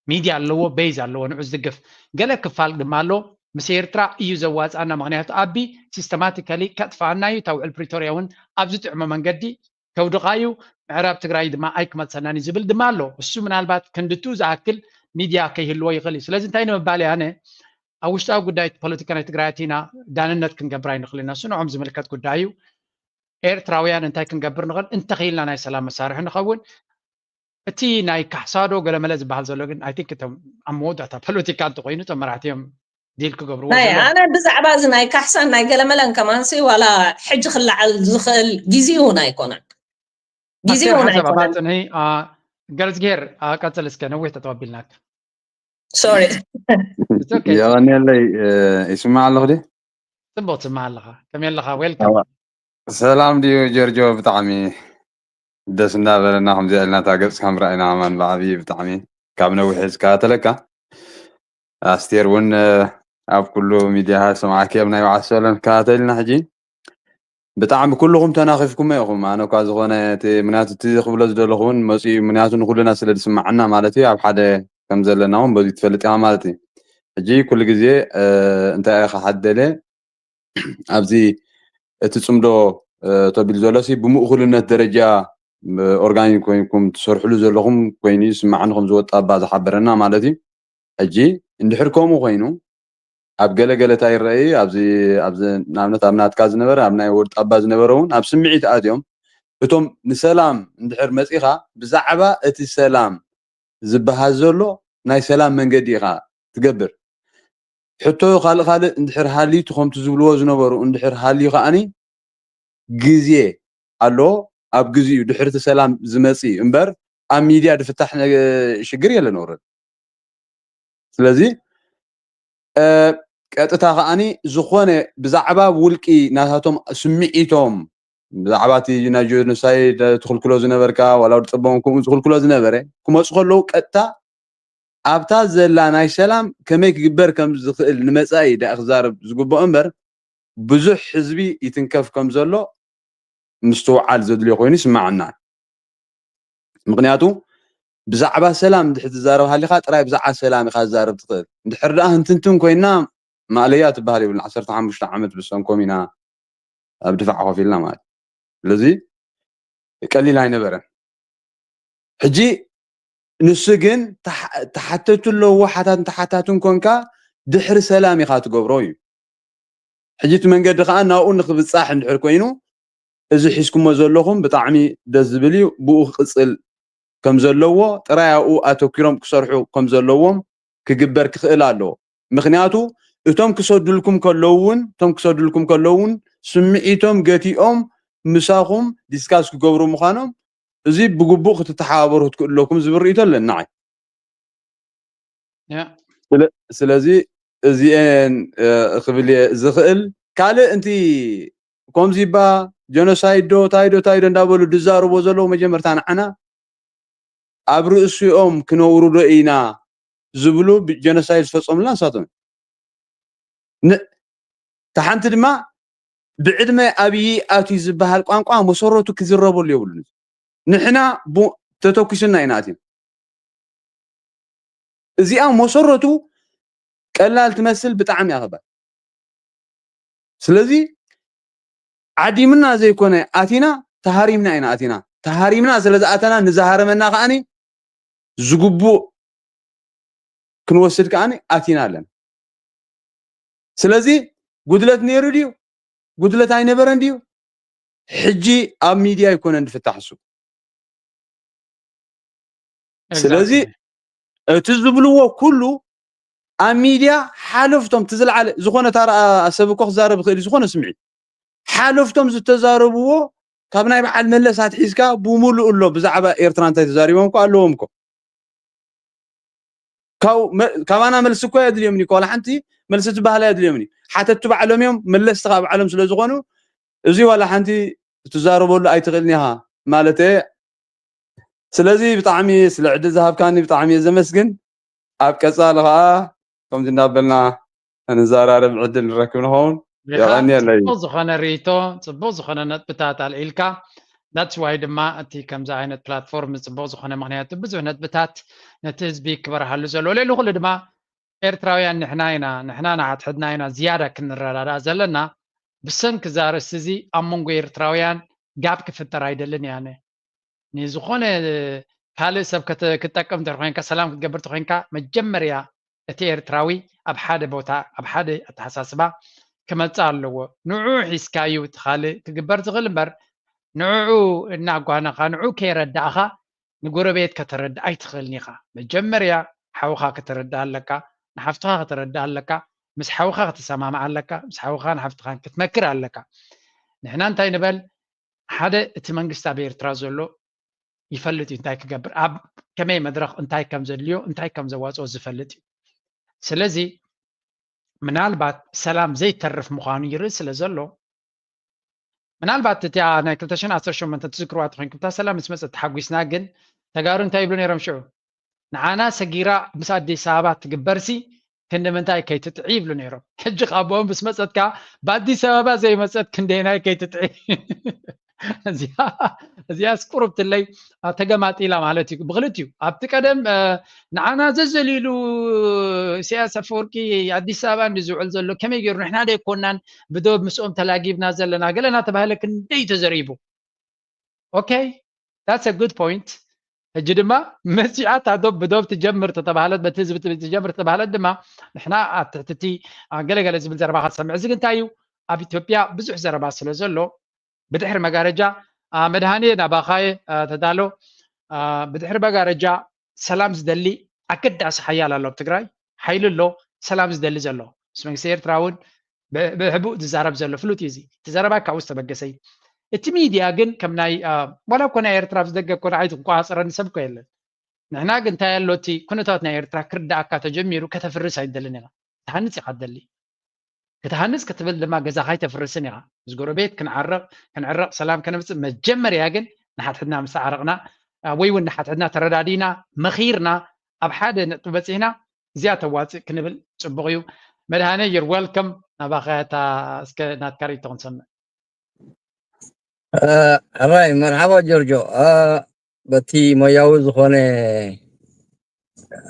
ሚድያ ኣለዎ፣ ቤዝ ኣለዎ፣ ንዑ ዝድግፍ። ገለ ክፋል ድማ ኣሎ ምስ ኤርትራ እዩ ዘዋፅኣና፣ ምክንያቱ ኣቢ ሲስተማቲካሊ ከጥፍኣና እዩ፣ እታ ውዕል ፕሪቶርያ እውን ኣብ ዝጥዕሞ መንገዲ ከውድቓ እዩ፣ ምዕራብ ትግራይ ድማ ኣይክመልሰናን እዩ ዝብል ድማ ኣሎ። እሱ ምናልባት ክንድቱ ዝኣክል ሚድያ ከይህልዎ ይኽእል እዩ። ስለዚ እንታይ ንምባል እየ ኣነ ኣብ ውሽጣዊ ጉዳይ ፖለቲካ ናይ ትግራይ ኣቲና ዳንነት ክንገብር ኣይንኽእል ኢና። እሱ ንዖም ዝምልከት ጉዳይ እዩ። ኤርትራውያን እንታይ ክንገብር ንኽእል እንተኽኢልና ናይ ሰላም መሳርሒ ንኸውን። እቲ ናይ ካሕሳዶ ገለመለ ዝበሃል ዘሎ ግን ኣይ ቲንክ እቶም ኣብ መወዳእታ ፖለቲካ እንተኮይኑ እቶም መራሕቲ እዮም ዲል ክገብርዎ ናይ ዘለዎም። ኣነ ብዛዕባ እዚ ናይ ካሕሳን ናይ ገለመለን ከማንሲ ዋላ ሕጂ ክለዓል ዝኽእል ግዜ እውን ኣይኮነን። ግዜ ኣስቴር እውን ሓንሳብ ኣይኮነን። ኣባጽንሒ፣ አ፣ ገረዝግሄር፣ አ፣ ቀጽል እስከ፣ ነዊሕ ተጠባቢልናካ። ሶሪ። It's okay። የቐንየለይ። እ፣ ይስማዕ ኣለኹ ድዩ? ጽቡቕ ትስማዕ ኣለኻ። ከመይ ኣለኻ? ዌልካም። ኣዋ፣ ሰላም ድዩ ጀርጆ? ብጣዕሚ ደስ እንዳበለና ከምዚኣ ኢልና እታ ገጽካ ምርኣይና ከማን ብዓብዪ ብጣዕሚ ካብ ነዊሕ ዝከታተለካ። ኣስቴር እውን፣ እ፣ ኣብ ኩሉ ሚድያ ሰማዕኪ ኣብ ናይ በዓል ሰለን ከታተልና ሕጂ ብጣዕሚ ኩልኹም ተናኺፍኩም ኢኹም። ኣነ እኳ ዝኾነ እቲ ምክንያቱ እቲ ክብሎ ዝደለኹ እውን መፂኡ ምክንያቱ ንኩልና ስለ ዝስማዓና ማለት እዩ። ኣብ ሓደ ከም ዘለና እውን በዚ ትፈልጥ ኢኻ ማለት እዩ። ሕጂ ኩሉ ግዜ፣ እ፣ እንታይ ኢኻ ሓደለ ኣብዚ እቲ ፅምዶ፣ እ፣ ተቢሉ ዘሎ ሲ ብምእኩልነት ደረጃ፣ እ፣ ኦርጋኒክ ኮይንኩም ትሰርሕሉ ዘለኹም ኮይኑ ይስማዓኒ ከም ዝወጣ እባ ዝሓበረና ማለት እዩ። ሕጂ እንድሕር ከምኡ ኮይኑ ኣብ ገለ ገለ እንታይ ይረኣይ ኣብዚ ኣብዚ ንኣብነት ኣብ ናትካ ዝነበረ ኣብ ናይ ወድ ጣባ ዝነበረ እውን ኣብ ስምዒት ኣትዮም እቶም ንሰላም እንድሕር መፂኻ ብዛዕባ እቲ ሰላም ዝበሃል ዘሎ ናይ ሰላም መንገዲ ኢኻ ትገብር። ሕቶ ካልእ ካልእ እንድሕር ሃልዩ እቲ ከምቲ ዝብልዎ ዝነበሩ እንድሕር ሃልዩ ከዓኒ ግዜ ኣሎ፣ ኣብ ግዜኡ ድሕሪ እቲ ሰላም ዝመፅእ እምበር ኣብ ሚድያ ድፍታሕ ነገ-፣ ሽግር የለን ወረድ። ስለዚ እ፣ ቀጥታ ከዓኒ ዝኾነ ብዛዕባ ውልቂ ናታቶም ስምዒቶም ብዛዕባ እቲ ናይ ጀኖሳይድ ትኽልክሎ ዝነበርካ ዋላ ወዲ ፀቦም ከምኡ ዝኽልክሎ ዝነበረ ክመፁ ከለዉ ቀጥታ ኣብታ ዘላ ናይ ሰላም ከመይ ክግበር ከም ዝኽእል ንመፃኢ ዳ ክዛረብ ዝግብኦ እምበር ብዙሕ ህዝቢ ይትንከፍ ከም ዘሎ ምስትውዓል ዘድልዮ ኮይኑ ይስማዓና። ምክንያቱ ብዛዕባ ሰላም እንድሕር ትዛረብ ሃሊኻ ጥራይ ብዛዕባ ሰላም ኢኻ ትዛረብ ትኽእል። እንድሕር ደኣ ህንትንትን ኮይና ማእለያ ትበሃል የብልና። ዓሰርተ ሓሙሽተ ዓመት ብሰንኮም ኢና ኣብ ድፋዕ ኮፍ ኢልና ማለት እዩ። ስለዚ ቀሊል ኣይነበረን። ሕጂ ንሱ ግን ተሓ-፣ ተሓተቱ ኣለዎ ሓታትን ተሓታትን ኮንካ ድሕሪ ሰላም ኢኻ ትገብሮ እዩ። ሕጂ እቲ መንገዲ ከዓ ናብኡ ንክብፃሕ እንድሕር ኮይኑ እዚ ሒዝኩሞ ዘለኹም ብጣዕሚ ደስ ዝብል እዩ። ብኡ ክቅፅል ከም ዘለዎ ጥራይ ኣብኡ ኣተኪሮም ክሰርሑ ከም ዘለዎም ክግበር ክኽእል ኣለዎ። ምክንያቱ እቶም ክሰዱልኩም ከለዉ እውን እቶም ክሰዱልኩም ከለዉ እውን ስምዒቶም ገቲኦም ምሳኹም ዲስካስ ክገብሩ ምዃኖም እዚ ብግቡእ ክትተሓባበሩ ክትክእሉ ኣለኩም ዝብል ርእይቶ ኣለኒ ንዓይ። ያ። ስለ-፣ ስለዚ እዚኤን፣ እ፣ ክብል እየ ዝኽእል። ካልእ እንቲ ከምዚ ባ ጀኖሳይድ ዶ ታይ ዶ ታይ ዶ እንዳበሉ ዝዛረብዎ ዘለዉ መጀመርታ ንዓና ኣብ ርእሲኦም ክነውሩ ዶ ኢና ዝብሉ ብ-፣ ጀኖሳይድ ዝፈጸሙልና ንሳቶም እዮም። ን- እታ ሓንቲ ድማ ብዕድመ ኣብይ ኣትዩ ዝበሃል ቋንቋ መሰረቱ ክዝረበሉ የብሉን። ንሕና ቡ- ተተኩስና ኢና ኣቲና። እዚኣ መሰረቱ ቀላል ትመስል፣ ብጣዕሚ እያ ከባድ። ስለዚ ዓዲምና ዘይኮነ ኣቲና፣ ተሃሪምና ኢና ኣቲና። ተሃሪምና ስለ ዝኣተና ንዝሃረመና ከኣኒ ዝግቡእ ክንወስድ ከኣኒ ኣቲና ኣለና። ስለዚ ጉድለት ነይሩ ድዩ? ጉድለት ኣይነበረን ድዩ? ሕጂ ኣብ ሚድያ ኣይኮነን ዝፍታሕ እሱ። ስለዚ እቲ ዝብልዎ ኩሉ ኣብ ሚድያ ሓለፍቶም እቲ ዝለዓለ ዝኾነ ታራ ሰብ እኮ ክዛረብ ይኽእል እዩ፣ ዝኾነ ስምዒት ሓለፍቶም ዝተዛረብዎ ካብ ናይ በዓል መለስ ኣትሒዝካ ብምሉእ ኣሎ። ብዛዕባ ኤርትራ እንታይ ተዛሪቦም እኮ ኣለዎም እኮ። ካብ መ- ካባና መልሲ እኮ የድልዮም እኮ፣ ዋላ ሓንቲ መልሲ ትበሃል የድልዮም። ሓተቱ ባዕሎም እዮም፣ መለስቲ ከዓ ባዕሎም ስለ ዝኾኑ እዚ ዋላ ሓንቲ ትዛረበሉ ኣይትኽእልን ኢኻ ማለት እየ። ስለዚ ብጣዕሚ ስለ ዕድል ዝሃብካኒ ብጣዕሚ እየ ዘመስግን። ኣብ ቀፃሊ ከዓ ከምዚ እናበልና እንዘራረብ ዕድል ንረክብ ንኸውን። የቐንየለይ። ጽቡቕ ዝኾነ ርእይቶ፣ ጽቡቕ ዝኾነ ነጥብታት ኣልዒልካ። That's why ድማ እቲ ከምዚ ዓይነት ፕላትፎርም ጽቡቕ ዝኾነ፣ ምኽንያቱ ብዙሕ ነጥብታት ነቲ ህዝቢ ክበርሃሉ ዘለዎ፣ ልዕሊ ኩሉ ድማ ኤርትራውያን ንሕና ኢና፣ ንሕና ንሓድሕድና ኢና ዝያዳ ክንረዳዳእ ዘለና። ብሰንኪ እዛ ኣርእስቲ እዚ ኣብ መንጎ ኤርትራውያን ጋብ ክፍጠር ኣይደልን እየ ኣነ። ንዝኾነ ካልእ ሰብ ከተ- ክትጠቅም እንተ ኮይንካ፣ ሰላም ክትገብር እንተ ኮይንካ፣ መጀመርያ እቲ ኤርትራዊ ኣብ ሓደ ቦታ፣ ኣብ ሓደ ኣተሓሳስባ ክመጽእ ኣለዎ። ንዑ ሒዝካዩ እቲ ካልእ ክግበር ዝኽእል እምበር፣ ንዕኡ እናጓነኻ፣ ንዕኡ ከየረዳእኻ ንጎረቤት ከተረድእ ኣይትኽእልን ኢኻ። መጀመርያ ሓውኻ ከተረድእ ኣለካ፣ ንሓፍትኻ ከተረድእ ኣለካ፣ ምስ ሓውኻ ክትሰማማዕ ኣለካ፣ ምስ ሓውኻን ሓፍትኻን ክትመክር ኣለካ። ንሕና እንታይ ንበል፣ ሓደ እቲ መንግስቲ ኣብ ኤርትራ ዘሎ ይፈልጥ እዩ እንታይ ክገብር፣ ኣብ ከመይ መድረኽ እንታይ ከም ዘድልዮ፣ እንታይ ከም ዘዋፅኦ ዝፈልጥ እዩ። ስለዚ ምናልባት ሰላም ዘይተርፍ ምዃኑ ይርኢ ስለ ዘሎ፣ ምናልባት እቲኣ ናይ ክልተ ሽሕን ዓሰርተ ሸሞንተን ትዝክርዋ ተኾይንኩም፣ እታ ሰላም ምስ መፀት ተሓጒስና፣ ግን ተጋሩ እንታይ ይብሉ ነይሮም ሽዑ? ንዓና ሰጊራ ምስ ኣዲስ ኣበባ ትግበርሲ ክንዲ ምንታይ ከይትጥዒ ይብሉ ነይሮም። ሕጂ ካብ ብኦም ምስ መፀት ከዓ ብኣዲስ ኣበባ ዘይመፀት ክንደየናይ ከይትጥዒ። እዚኣ- እዚኣስ ቁሩብ ትለይ፣ ኣ፣ ተገማጢላ ማለት እዩ። ብክልቲኡ ኣብቲ ቀደም፣ እ፣ ንዓና ዘዘሊሉ ኢሳያስ ኣፈወርቂ ኣዲስ ኣበባ እንዲ ዝውዕል ዘሎ ከመይ ገይሩ ንሕና ደይኮናን ብዶብ ምስኦም ተላጊብና ዘለና ገለ እናተባህለ ክንደይ ተዘሪቡ። Okay, that's a good point። ሕጂ ድማ መጺኣ እታ ዶብ ብዶብ ትጀምር ተተባህለት፣ በቲ ህዝቢ ትብል ትጀምር ተባህለት ድማ ንሕና ኣብ ትሕቲ እቲ፣ ኣ፣ ገለ ገለ ዝብል ዘረባ ክትሰምዕ። እዚ ግን እንታይ እዩ? ኣብ ኢትዮጵያ ብዙሕ ዘረባ ስለ ዘሎ ብድሕሪ መጋረጃ፣ ኣ፣ መድሃኔ ናባኻየ፣ ኣ፣ ተዳሎ፣ ኣ፣ ብድሕሪ መጋረጃ ሰላም ዝደሊ ኣገዳሲ ሓያል ኣሎ ኣብ ትግራይ፣ ሓይሊ ኣሎ ሰላም ዝደሊ ዘሎ። ምስ መንግስቲ ኤርትራ እውን ብ- ብሕቡእ ዝዛረብ ዘሎ ፍሉጥ እዩ። እዚ እቲ ዘረባ ካብኡ ዝተበገሰ እዩ። እቲ ሚድያ ግን ከም ናይ፣ ኣ፣ ዋላ እኮ ናይ ኤርትራ ኣብ ዝደገ እኮ ንዓይ ዝቆፃፀረኒ ሰብ እኮ የለን። ንሕና ግን እንታይ ኣሎ፣ እቲ ኩነታት ናይ ኤርትራ ክርዳእካ ተጀሚሩ ከተፍርስ ኣይደልን ኢና። ትሃንፅ ኢኻ ትደሊ። ክትሃንፅ ክትብል ድማ ገዛኻ ኣይተፍርስን ኢኻ። ምስ ጎረቤት ክንዓረቕ፣ ክንዕረቕ፣ ሰላም ከነምፅእ፣ መጀመርያ ግን ንሓድሕድና ምስ ተዓረቕና፣ ኣ፣ ወይ እውን ንሓድሕድና ተረዳዲና፣ መኺርና፣ ኣብ ሓደ ነጥቢ በፂሕና፣ እዚኣ ተዋፅእ ክንብል ፅቡቕ እዩ። መድሃነ፣ you're welcome። ናባኻ እታ እስከ ናትካ ርእይቶ ክንሰምዕ። እ፣ ሕራይ መርሓባ ጆርጆ። እ፣ በቲ ሞያዊ ዝኾነ፣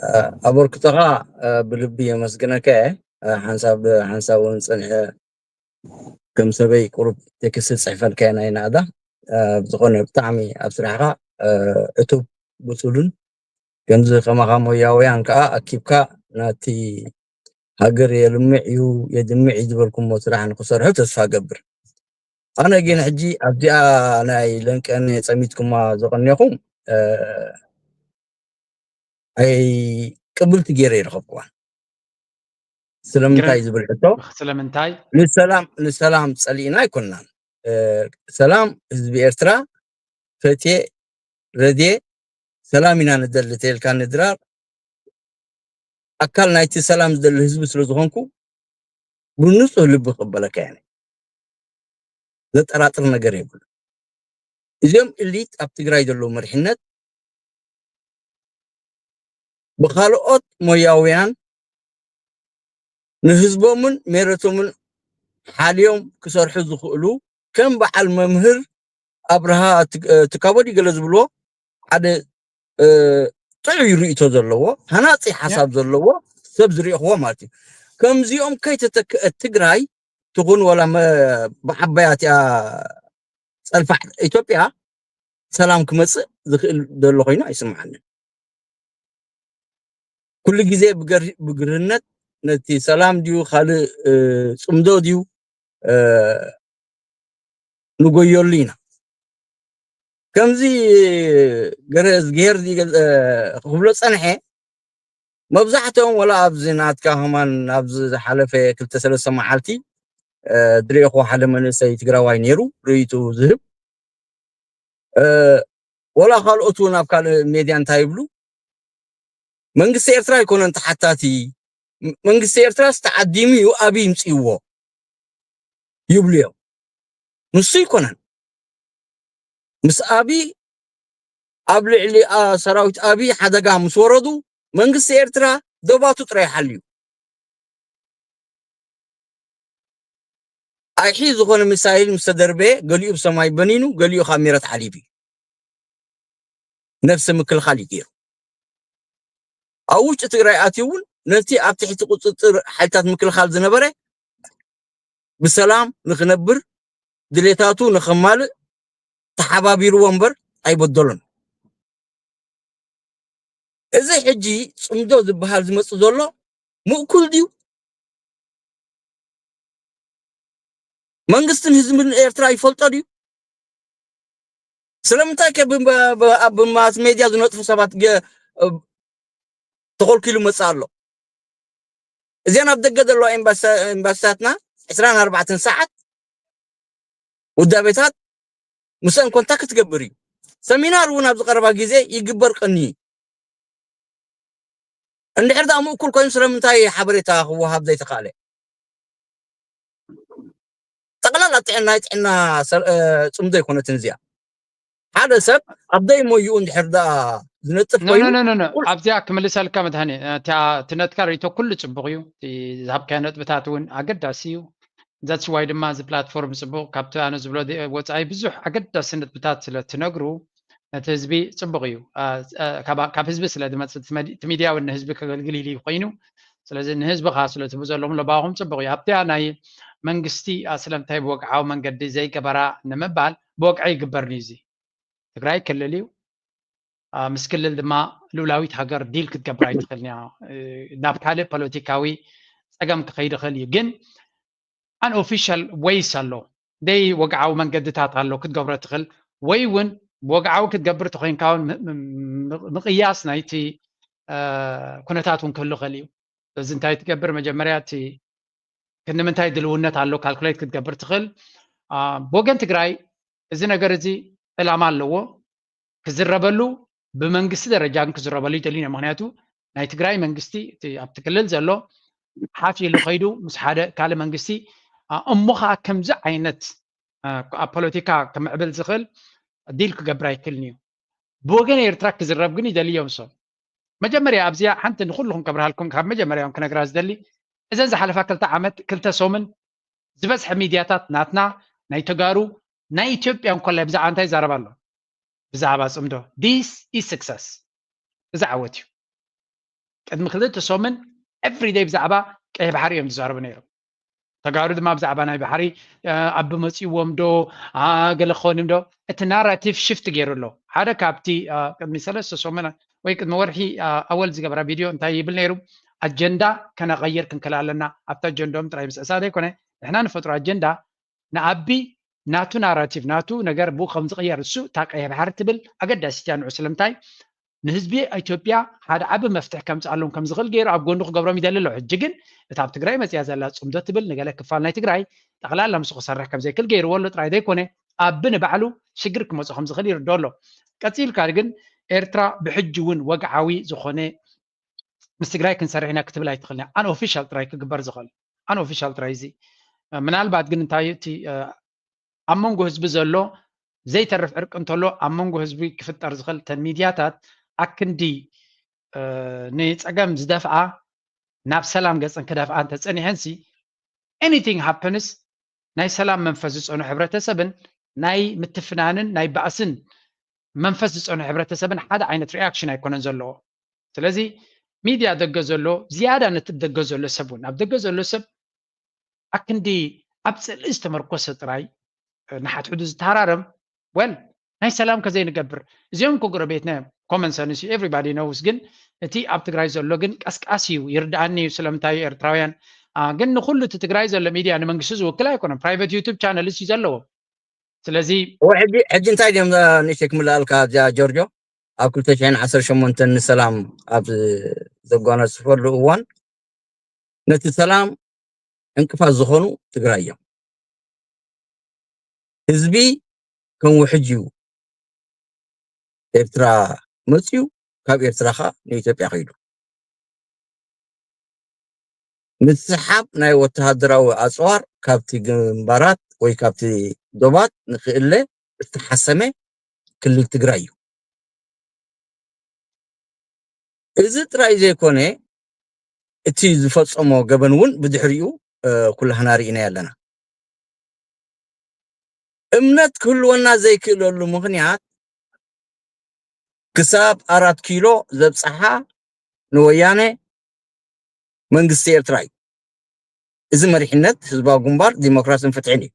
እ፣ ኣበርክቶኻ፣ እ፣ ብልቢ የመስግነካ እየ። እ፣ ሓንሳብ ሓንሳብ እውን ጸኒሐ ከም ሰበይ ቁሩብ ቴክስት ጽሕፈልካ እየ ናይ ናእዳ። እ፣ ብዝኾነ ብጣዕሚ ኣብ ስራሕኻ፣ እ፣ ዕቱብ ብሱልን ከምዚ ከማኻ ሞያውያን ከኣ ኣኪብካ ናቲ ሃገር የልምዕ እዩ የድምዕ እዩ ዝበልኩሞ ስራሕ ንክሰርሑ ተስፋ ገብር። ኣነ ግን ሕጂ ኣብዚኣ ናይ ለንቀን ጸሚትኩማ ዘቐኒኹም፣ እ፣ ኣይ ቅብልቲ ገይረ ይረኸብኩዋ። ስለምንታይ ግርም። ዝብል ሕቶ ስለምንታይ? ንሰላም ንሰላም ጸሊእና ኣይኮንናን። እ፣ ሰላም ህዝቢ ኤርትራ ፈትየ ረድየ ሰላም ኢና ንደሊ ተልካኒ ድራር ኣካል ናይቲ ሰላም ዝደሊ ህዝቢ ስለ ዝኾንኩ ብንጹህ ልቢ ክቕበለካ እየ። ዘጠራጥር ነገር የብሉ። እዚኦም ኢሊት ኣብ ትግራይ ዘለዉ መሪሕነት ብኻልኦት ሞያውያን ንህዝቦምን ሜረቶምን ሓልዮም ክሰርሑ ዝኽእሉ ከም በዓል መምህር ኣብርሃ ትካቦዲ ገለ ዝብልዎ ሓደ ጥዑይ ርእቶ ዘለዎ ሃናፂ ሓሳብ ዘለዎ ሰብ ዝሪእኽዎ ማለት እዩ። ከምዚኦም ከይተተክአት ትግራይ ትኹን ወላ ብዓባያ እቲኣ ፀልፋዕ ኢትዮጵያ ሰላም ክመፅእ ዝኽእል ዘሎ ኮይኑ ኣይስምዓንን። ኩሉ ግዜ ብግርህነት ነቲ ሰላም ድዩ ካልእ ፅምዶ ድዩ ንጎየሉ ኢና። ከምዚ ገረ እዝግሄር ክብሎ ፀንሐ መብዛሕትኦም ወላ ኣብዚ ናትካ ከማን ኣብዚ ዝሓለፈ ክልተ ሰለስተ መዓልቲ ዝሪእኹ ሓደ መንእሰይ ትግራዋይ ነይሩ ርእይቱ ዝህብ ወላ ካልኦት እውን ኣብ ካልእ ሜድያ እንታይ ይብሉ መንግስቲ ኤርትራ ኣይኮነን ተሓታቲ መንግስቲ ኤርትራ ዝተዓዲሙ እዩ ኣብይ ይምፅእዎ ይብሉ እዮም። ንሱ ኣይኮነን ምስ ኣብይ ኣብ ልዕሊ ሰራዊት ኣብይ ሓደጋ ምስ ወረዱ መንግስቲ ኤርትራ ዶባቱ ጥራይ ሓልዩ ኣይሒ ዝኾነ ሚሳይል ምስ ተደርበየ ገሊኡ ብሰማይ በኒኑ ገሊኡ ካብ ሜረት ሓሊፉ ነፍሲ ምክልኻል እዩ ገይሩ። ኣብ ውሽጢ ትግራይ ኣትዩ እውን ነቲ ኣብ ትሕቲ ቁፅፅር ሓይልታት ምክልኻል ዝነበረ ብሰላም ንክነብር ድሌታቱ ንከማልእ ተሓባቢርዎ እምበር ኣይበደሎን። እዚ ሕጂ ፅምዶ ዝበሃል ዝመፅእ ዘሎ ምእኩል ድዩ? መንግስትን ህዝብን ኤርትራ ይፈልጦ ድዩ? ስለምንታይ ከ ኣብ ማስ ሜድያ ዝነጥፉ ሰባት ተኾልኪሉ መፅእ ኣሎ? እዚኣን ኣብ ደገ ዘለዋ ኤምባሲታትና ዕስራን ኣርባዕተን ሰዓት ውዳቤታት ምስአን ኮንታክት ትገብር እዩ። ሰሚናር እውን ኣብዚ ቀረባ ግዜ ይግበር ቀኒ እዩ። እንድሕር ዳ ምእኩል ኮይኑ ስለምንታይ ሓበሬታ ክወሃብ ዘይተኻእለ? ጠቕላላ ጥዕና ጥዕና ፅምዶ ኣይኮነትን እዚኣ። ሓደ ሰብ ኣብ ደይ ሞይኡ እንድሕር ዳ ዝነጥፍ ኮይኑ ኣብዚኣ ክምልሰልካ መድሃኒ እቲ ነትካ ርእቶ ኩሉ ፅቡቅ እዩ። ዝሃብካዮ ነጥብታት እውን ኣገዳሲ እዩ። ዛትስ ዋይ ድማ እዚ ፕላትፎርም ፅቡቅ ካብቲ ኣነ ዝብሎ ወፃኢ ብዙሕ ኣገዳሲ ነጥብታት ስለ ትነግሩ ነቲ ህዝቢ ፅቡቅ እዩ። ካብ ህዝቢ ስለ ዝመፅእ እቲ ሚድያ እውን ንህዝቢ ከገልግል ኢሉ ኮይኑ ስለዚ ንህዝቢ ከዓ ስለ ትህቡ ዘለኹም ለባኹም ፅቡቅ እዩ። ኣብቲያ ናይ መንግስቲ ስለምንታይ ብወግዓዊ መንገዲ ዘይገበራ ንምባል ብወግዒ ይግበር እዩ። እዚ ትግራይ ክልል እዩ። ምስ ክልል ድማ ልኡላዊት ሃገር ዲል ክትገብር ኣይትኽእልን እያ። ናብ ካልእ ፖለቲካዊ ፀገም ክኸይድ ይኽእል እዩ። ግን ኣን ኦፊሻል ወይስ ኣሎ ደይ ወግዓዊ መንገድታት ኣሎ ክትገብሮ ትኽእል ወይ እውን ብወግዓዊ ክትገብር ተኮይንካ እውን ምቕያስ ናይቲ ኩነታት እውን ክህሉ ይኽእል እዩ። እዚ እንታይ ትገብር መጀመርያ እቲ ክንምንታይ ድልውነት ኣሎ ካልኩሌት ክትገብር ትኽእል። ብወገን ትግራይ እዚ ነገር እዚ ዕላማ ኣለዎ ክዝረበሉ ብመንግስቲ ደረጃ ግን ክዝረበሉ ይደልዩ እዮም። ምክንያቱ ናይ ትግራይ መንግስቲ ኣብቲ ክልል ዘሎ ሓፍ ኢሉ ከይዱ ምስ ሓደ ካልእ መንግስቲ እሞ ከዓ ከምዚ ዓይነት ኣብ ፖለቲካ ክምዕብል ዝኽእል ዲል ክገብር ኣይክልን እዩ። ብወገን ኤርትራ ክዝረብ ግን ይደልዮም እሶም መጀመርያ ኣብዚኣ ሓንቲ ንኩልኹም ከብርሃልኩም ካብ መጀመርያም ክነግራ ዝደሊ እዘን ዝሓለፋ ክልተ ዓመት ክልተ ሶምን ዝበዝሐ ሚድያታት ናትና ናይ ተጋሩ ናይ ኢትዮጵያ እንኮላይ ብዛዕባ እንታይ ይዛረብ ኣሎ ብዛዕባ ፅምዶ this is success እዚ ዓወት እዩ። ቅድሚ ክልተ ሶምን everyday ብዛዕባ ቀይሕ ባሕሪ እዮም ዝዛረቡ ነይሮም። ተጋሩ ድማ ብዛዕባ ናይ ባሕሪ ኣብ መፅእዎም ዶ ገለ ክኸውን ዶ እቲ ናራቲቭ ሽፍት ገይሩ ኣሎ። ሓደ ካብቲ ቅድሚ ሰለስተ ሰሙን ወይ ቅድሚ ወርሒ ኣወል ዝገበራ ቪድዮ እንታይ ይብል ነይሩ? ኣጀንዳ ከነቐይር ክንክእል ኣለና። ኣብቲ ኣጀንዳኦም ጥራይ ምስዕሳብ ዘይኮነ ንሕና ንፈጥሮ ኣጀንዳ ንኣቢ ናቱ ናራቲቭ ናቱ ነገር ብኡ ከም ዝቕየር እሱ እታ ቀይሕ ባሕሪ ትብል ኣገዳሲት እያ ንዑ ስለምንታይ ንህዝቢ ኢትዮጵያ ሓደ ዓቢ መፍትሒ ከምፅኣሎም ከም ዝኽእል ገይሩ ኣብ ጎኑ ክገብሮም ይደሊ ኣሎ። ሕጂ ግን እታ ኣብ ትግራይ መፅያ ዘላ ፅምዶ ትብል ንገለ ክፋል ናይ ትግራይ ጠቕላላ ምስኡ ክሰርሕ ከም ዘይክእል ገይርዎ ኣሎ ጥራይ ዘይኮነ ኣቢ ንባዕሉ ሽግር ክመፅኦ ከም ዝኽእል ይርድኦ ኣሎ። ቀፂልካ ግን ኤርትራ ብሕጂ እውን ወግዓዊ ዝኾነ ምስ ትግራይ ክንሰርሕ ኢና ክትብል ኣይትኽእልን እያ። ኣን ኦፊሻል ጥራይ ክግበር ዝኽእል ኣን ኦፊሻል ጥራይ እዚ ምናልባት ግን እንታይ እቲ ኣብ መንጎ ህዝቢ ዘሎ ዘይተርፍ ዕርቂ እንተሎ ኣብ መንጎ ህዝቢ ክፍጠር ዝኽእል እተን ሚድያታት ኣክንዲ ንፀገም ዝደፍኣ ናብ ሰላም ገጽን ክደፍኣ እንተጸኒሐንሲ፣ anything happens፣ ናይ ሰላም መንፈስ ዝጸኑ ሕብረተሰብን ናይ ምትፍናንን ናይ ባእስን መንፈስ ዝጸኑ ሕብረተሰብን ሓደ ዓይነት ሪኣክሽን ኣይኮነን ዘለዎ። ስለዚ ሚድያ ደገ ዘሎ ዝያዳ ነቲ ደገ ዘሎ ሰብ እውን፣ ኣብ ደገ ዘሎ ሰብ ኣክንዲ ኣብ ጽልኢ ዝተመርኮሰ ጥራይ ንሓትሕዱ ዝተሃራረም፣ ወል ናይ ሰላም ከዘይንገብር፣ እዚኦም እኮ ጎረቤትና እዮም። ኮመን ሰንስ እዩ፣ ኤቭሪባዲ ነውስ። ግን እቲ ኣብ ትግራይ ዘሎ ግን ቀስቃሲ እዩ፣ ይርድኣኒ እዩ። ስለምንታይ ኤርትራውያን፣ ግን ንኩሉ እቲ ትግራይ ዘሎ ሚድያ ንመንግስቲ ዝውክል ኣይኮነን። ፕራይቨት ዩቱብ ቻነልስ እዩ ዘለዎ። ስለዚ ሕጂ እንታይ ድዮም ንእሽተይ ክምልኣልካ እዚኣ ጆርጆ፣ ኣብ ክልተ ሽሕን ዓሰርተ ሸሞንተን ንሰላም ኣብ ዘጓነጽፈሉ እዋን ነቲ ሰላም ዕንቅፋት ዝኾኑ ትግራይ እዮም። ህዝቢ ከም ውሕጅ እዩ ኤርትራ መፅዩ፣ ካብ ኤርትራ ኸዓ ንኢትዮጵያ ከይዱ። ምስሓብ ናይ ወተሃደራዊ ኣፅዋር ካብቲ ግንባራት ወይ ካብቲ ዶባት ንክእለ ዝተሓሰመ ክልል ትግራይ እዩ። እዚ ጥራይ ዘይኮነ፣ እቲ ዝፈጸሞ ገበን እውን ብድሕሪኡ ኩላህና ርኢና ኣለና። እምነት ክህልወና ዘይክእለሉ ምኽንያት፣ ክሳብ ኣራት ኪሎ ዘብጽሓ ንወያነ መንግስቲ ኤርትራ እዩ። እዚ መሪሕነት ህዝባዊ ግንባር ዲሞክራስን ፍትሕን እዩ።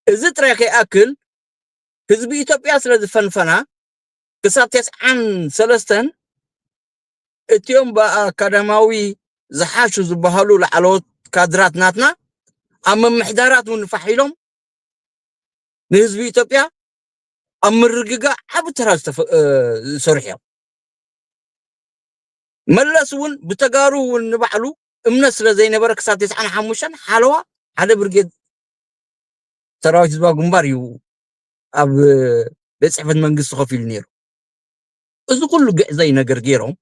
እዚ ጥራይ ከይኣክል፣ ህዝቢ ኢትዮጵያ ስለ ዝፈንፈና፣ ክሳብ ተስዓን ሰለስተን እቲኦም ብኣካዳማዊ ዝሓሹ ዝበሃሉ ላዕለዎት ካድራት ናትና ኣብ ምምሕዳራት እውን ፋሕ ኢሎም ንህዝቢ ኢትዮጵያ ኣብ ምርግጋእ ዓቢ ተራ ዝተፈ-፣ እ፣ ዝሰርሑ እዮም። መለስ እውን ብተጋሩ እውን ንባዕሉ እምነት ስለ ዘይነበረ ክሳብ ተስዓን ሓሙሽተን ሓለዋ ሓደ ብርጌድ ሰራዊት ህዝባዊ ግንባር እዩ ኣብ ቤት ጽሕፈት መንግስቲ ኮፍ ኢሉ ነይሩ። እዚ ኩሉ ግዕዘይ ነገር ገይሮም፣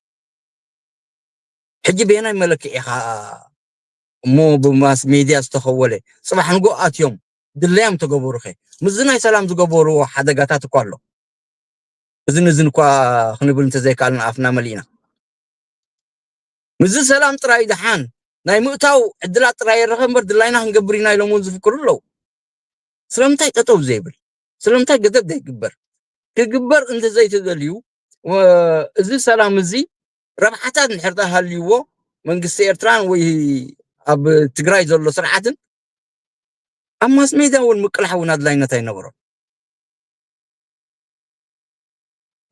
ሕጂ በየናይ መለክዒ ኢኻ እሞ ብማስ ሜድያ ዝተኸወለ? ጽባሕ ንጎ ኣትዮም ድለዮም ተገበሩኸ? ምስዚ ናይ ሰላም ዝገበርዎ ሓደጋታት እኳ ኣሎ። እዝን እዝን እኳ ክንብል እንተዘይከኣልና ኣፍና መሊእና። ምስዚ ሰላም ጥራይ ደሓን ናይ ምእታው ዕድላት ጥራይ የረኸ እምበር ድላይና ክንገብር ኢና ኢሎም እውን ዝፍክሩ ኣለዉ። ስለምንታይ ጠጠው ዘይብል? ስለምንታይ ገደብ ዘይግበር? ክግበር እንተዘይተደልዩ፣ ወ-፣ እዚ ሰላም እዚ ረብሓታት እንድሕር ሃልይዎ መንግስቲ ኤርትራን ወይ ኣብ ትግራይ ዘሎ ስርዓትን ኣብ ማስ ሜድያ እውን ምቅላሕ እውን ኣድላይነት ኣይነበሮን።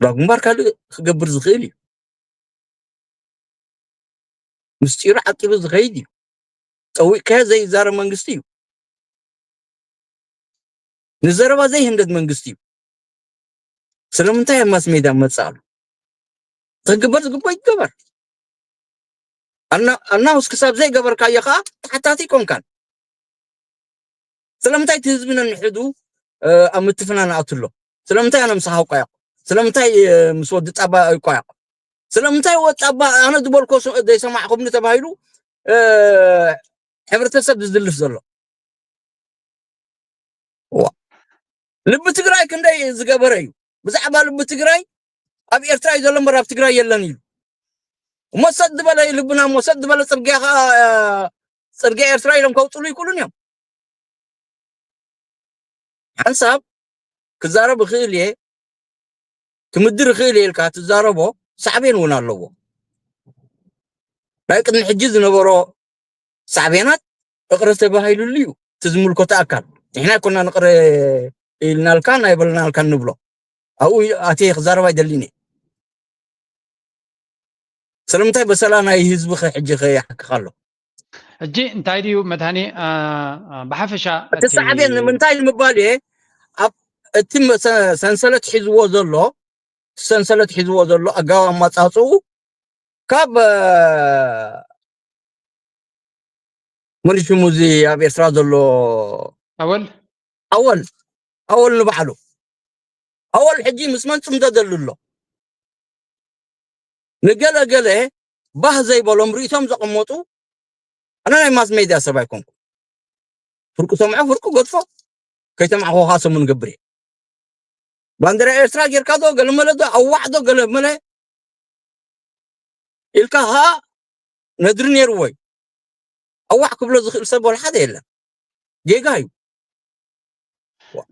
ዳግምባር ካልእ ክገብር ዝኽእል እዩ። ምስጢሩ ዓቂቡ ዝኸይድ እዩ። ጠዊቕካዮ ዘይዛረብ መንግስቲ እዩ። ንዘረባ ዘይህንደድ መንግስቲ እዩ። ስለምንታይ ኣብ ማስ ሜድያ መጽእ ኣሎ? ክግበር ዝግቦ ይገበር። ኣና-፣ ኣናውስ ክሳብ ዘይገበርካዮ ኸዓ ተሓታቲ ኣይኮንካን። ስለምንታይ እቲ ህዝቢ ነንሕዱ፣ እ፣ ኣብ ምትፍናን ኣቱ ኣሎ? ስለምንታይ ኣነ ምሳኻ ይቋየቕ? ስለምንታይ፣ እ፣ ምስ ወዲ ጣባ ይቋየቕ? ስለምንታይ ወዲ ጣባ ኣነ ዝበልኮ ስ-፣ ዘይሰማዕኹምኒ ተባሂሉ፣ እ፣ ሕብረተሰብ ዝዝልፍ ዘሎ? ዋ። ልቢ ትግራይ ክንደይ ዝገበረ እዩ? ብዛዕባ ልቢ ትግራይ ኣብ ኤርትራ እዩ ዘሎ እምበር ኣብ ትግራይ የለን ኢሉ። እሞ ሰጥ ዝበለ እዩ ልብና፣ እሞ ሰጥ ዝበለ ጽርግያ ኸዓ፣ ጽርግያ ኤርትራ ኢሎም ከውጥሉ ይክእሉን እዮም። ሓንሳብ ክዛረብ እኽእል እየ፣ ክምድር እኽእል እየ ኢልካ ትዛረቦ ሳዕቤን እውን ኣለዎ። ናይ ቅድሚ ሕጂ ዝነበሮ ሳዕቤናት እቕረ ተባሂሉሉ እዩ እቲ ዝምልከቶ ኣካል። ንሕና ኣይኮናን እቕረ ኢልናልካን ኣይበልናልካን ንብሎ። ኣብኡ ኣትየ ክዛረብ ኣይደልን እየ። ስለምንታይ በሰላ ናይ ህዝቢ ኸ ሕጂ ኸ ይሓክኽ ኣሎ? ሕጂ እንታይ ድዩ መድሃኒ፣ አ፣ አ፣ ብሓፈሻ እቲ ሳዕቤን ንምንታይ ንምባል እየ፣ ኣብ እቲ መ-፣ ሰ-፣ ሰንሰለት ሒዝዎ ዘሎ፣ ሰንሰለት ሒዝዎ ዘሎ ኣገባብ ኣመጻጽኡ ካብ፣ አ፣ መን ሽሙ እዚ ኣብ ኤርትራ ዘሎ ኣወል? ኣወል፣ ኣወል ንባዕሉ። ኣወል ሕጂ ምስ መን ጽምዶ ደሉ ኣሎ? ንገለ ገለ ባህ ዘይበሎም ርእይቶም ዘቐመጡ፣ ኣነ ናይ ማስ ሜድያ ሰብ ኣይኮንኩ። ፍርቁ ሰምዖ፣ ፍርቁ ገድፎ። ከይሰማዕኹ ኸዓ ሰሙን ገብር እየ። ባንዴራ ኤርትራ ጌርካ ዶ፣ ገለ መለ ዶ፣ ኣዋዕ ዶ፣ ገለ መለ ኢልካ ኸዓ ነድሪ ነይርዎ እዩ። ኣዋዕ ክብሎ ዝኽእል ሰብ ወላ ሓደ የለን። ጌጋ እዩ።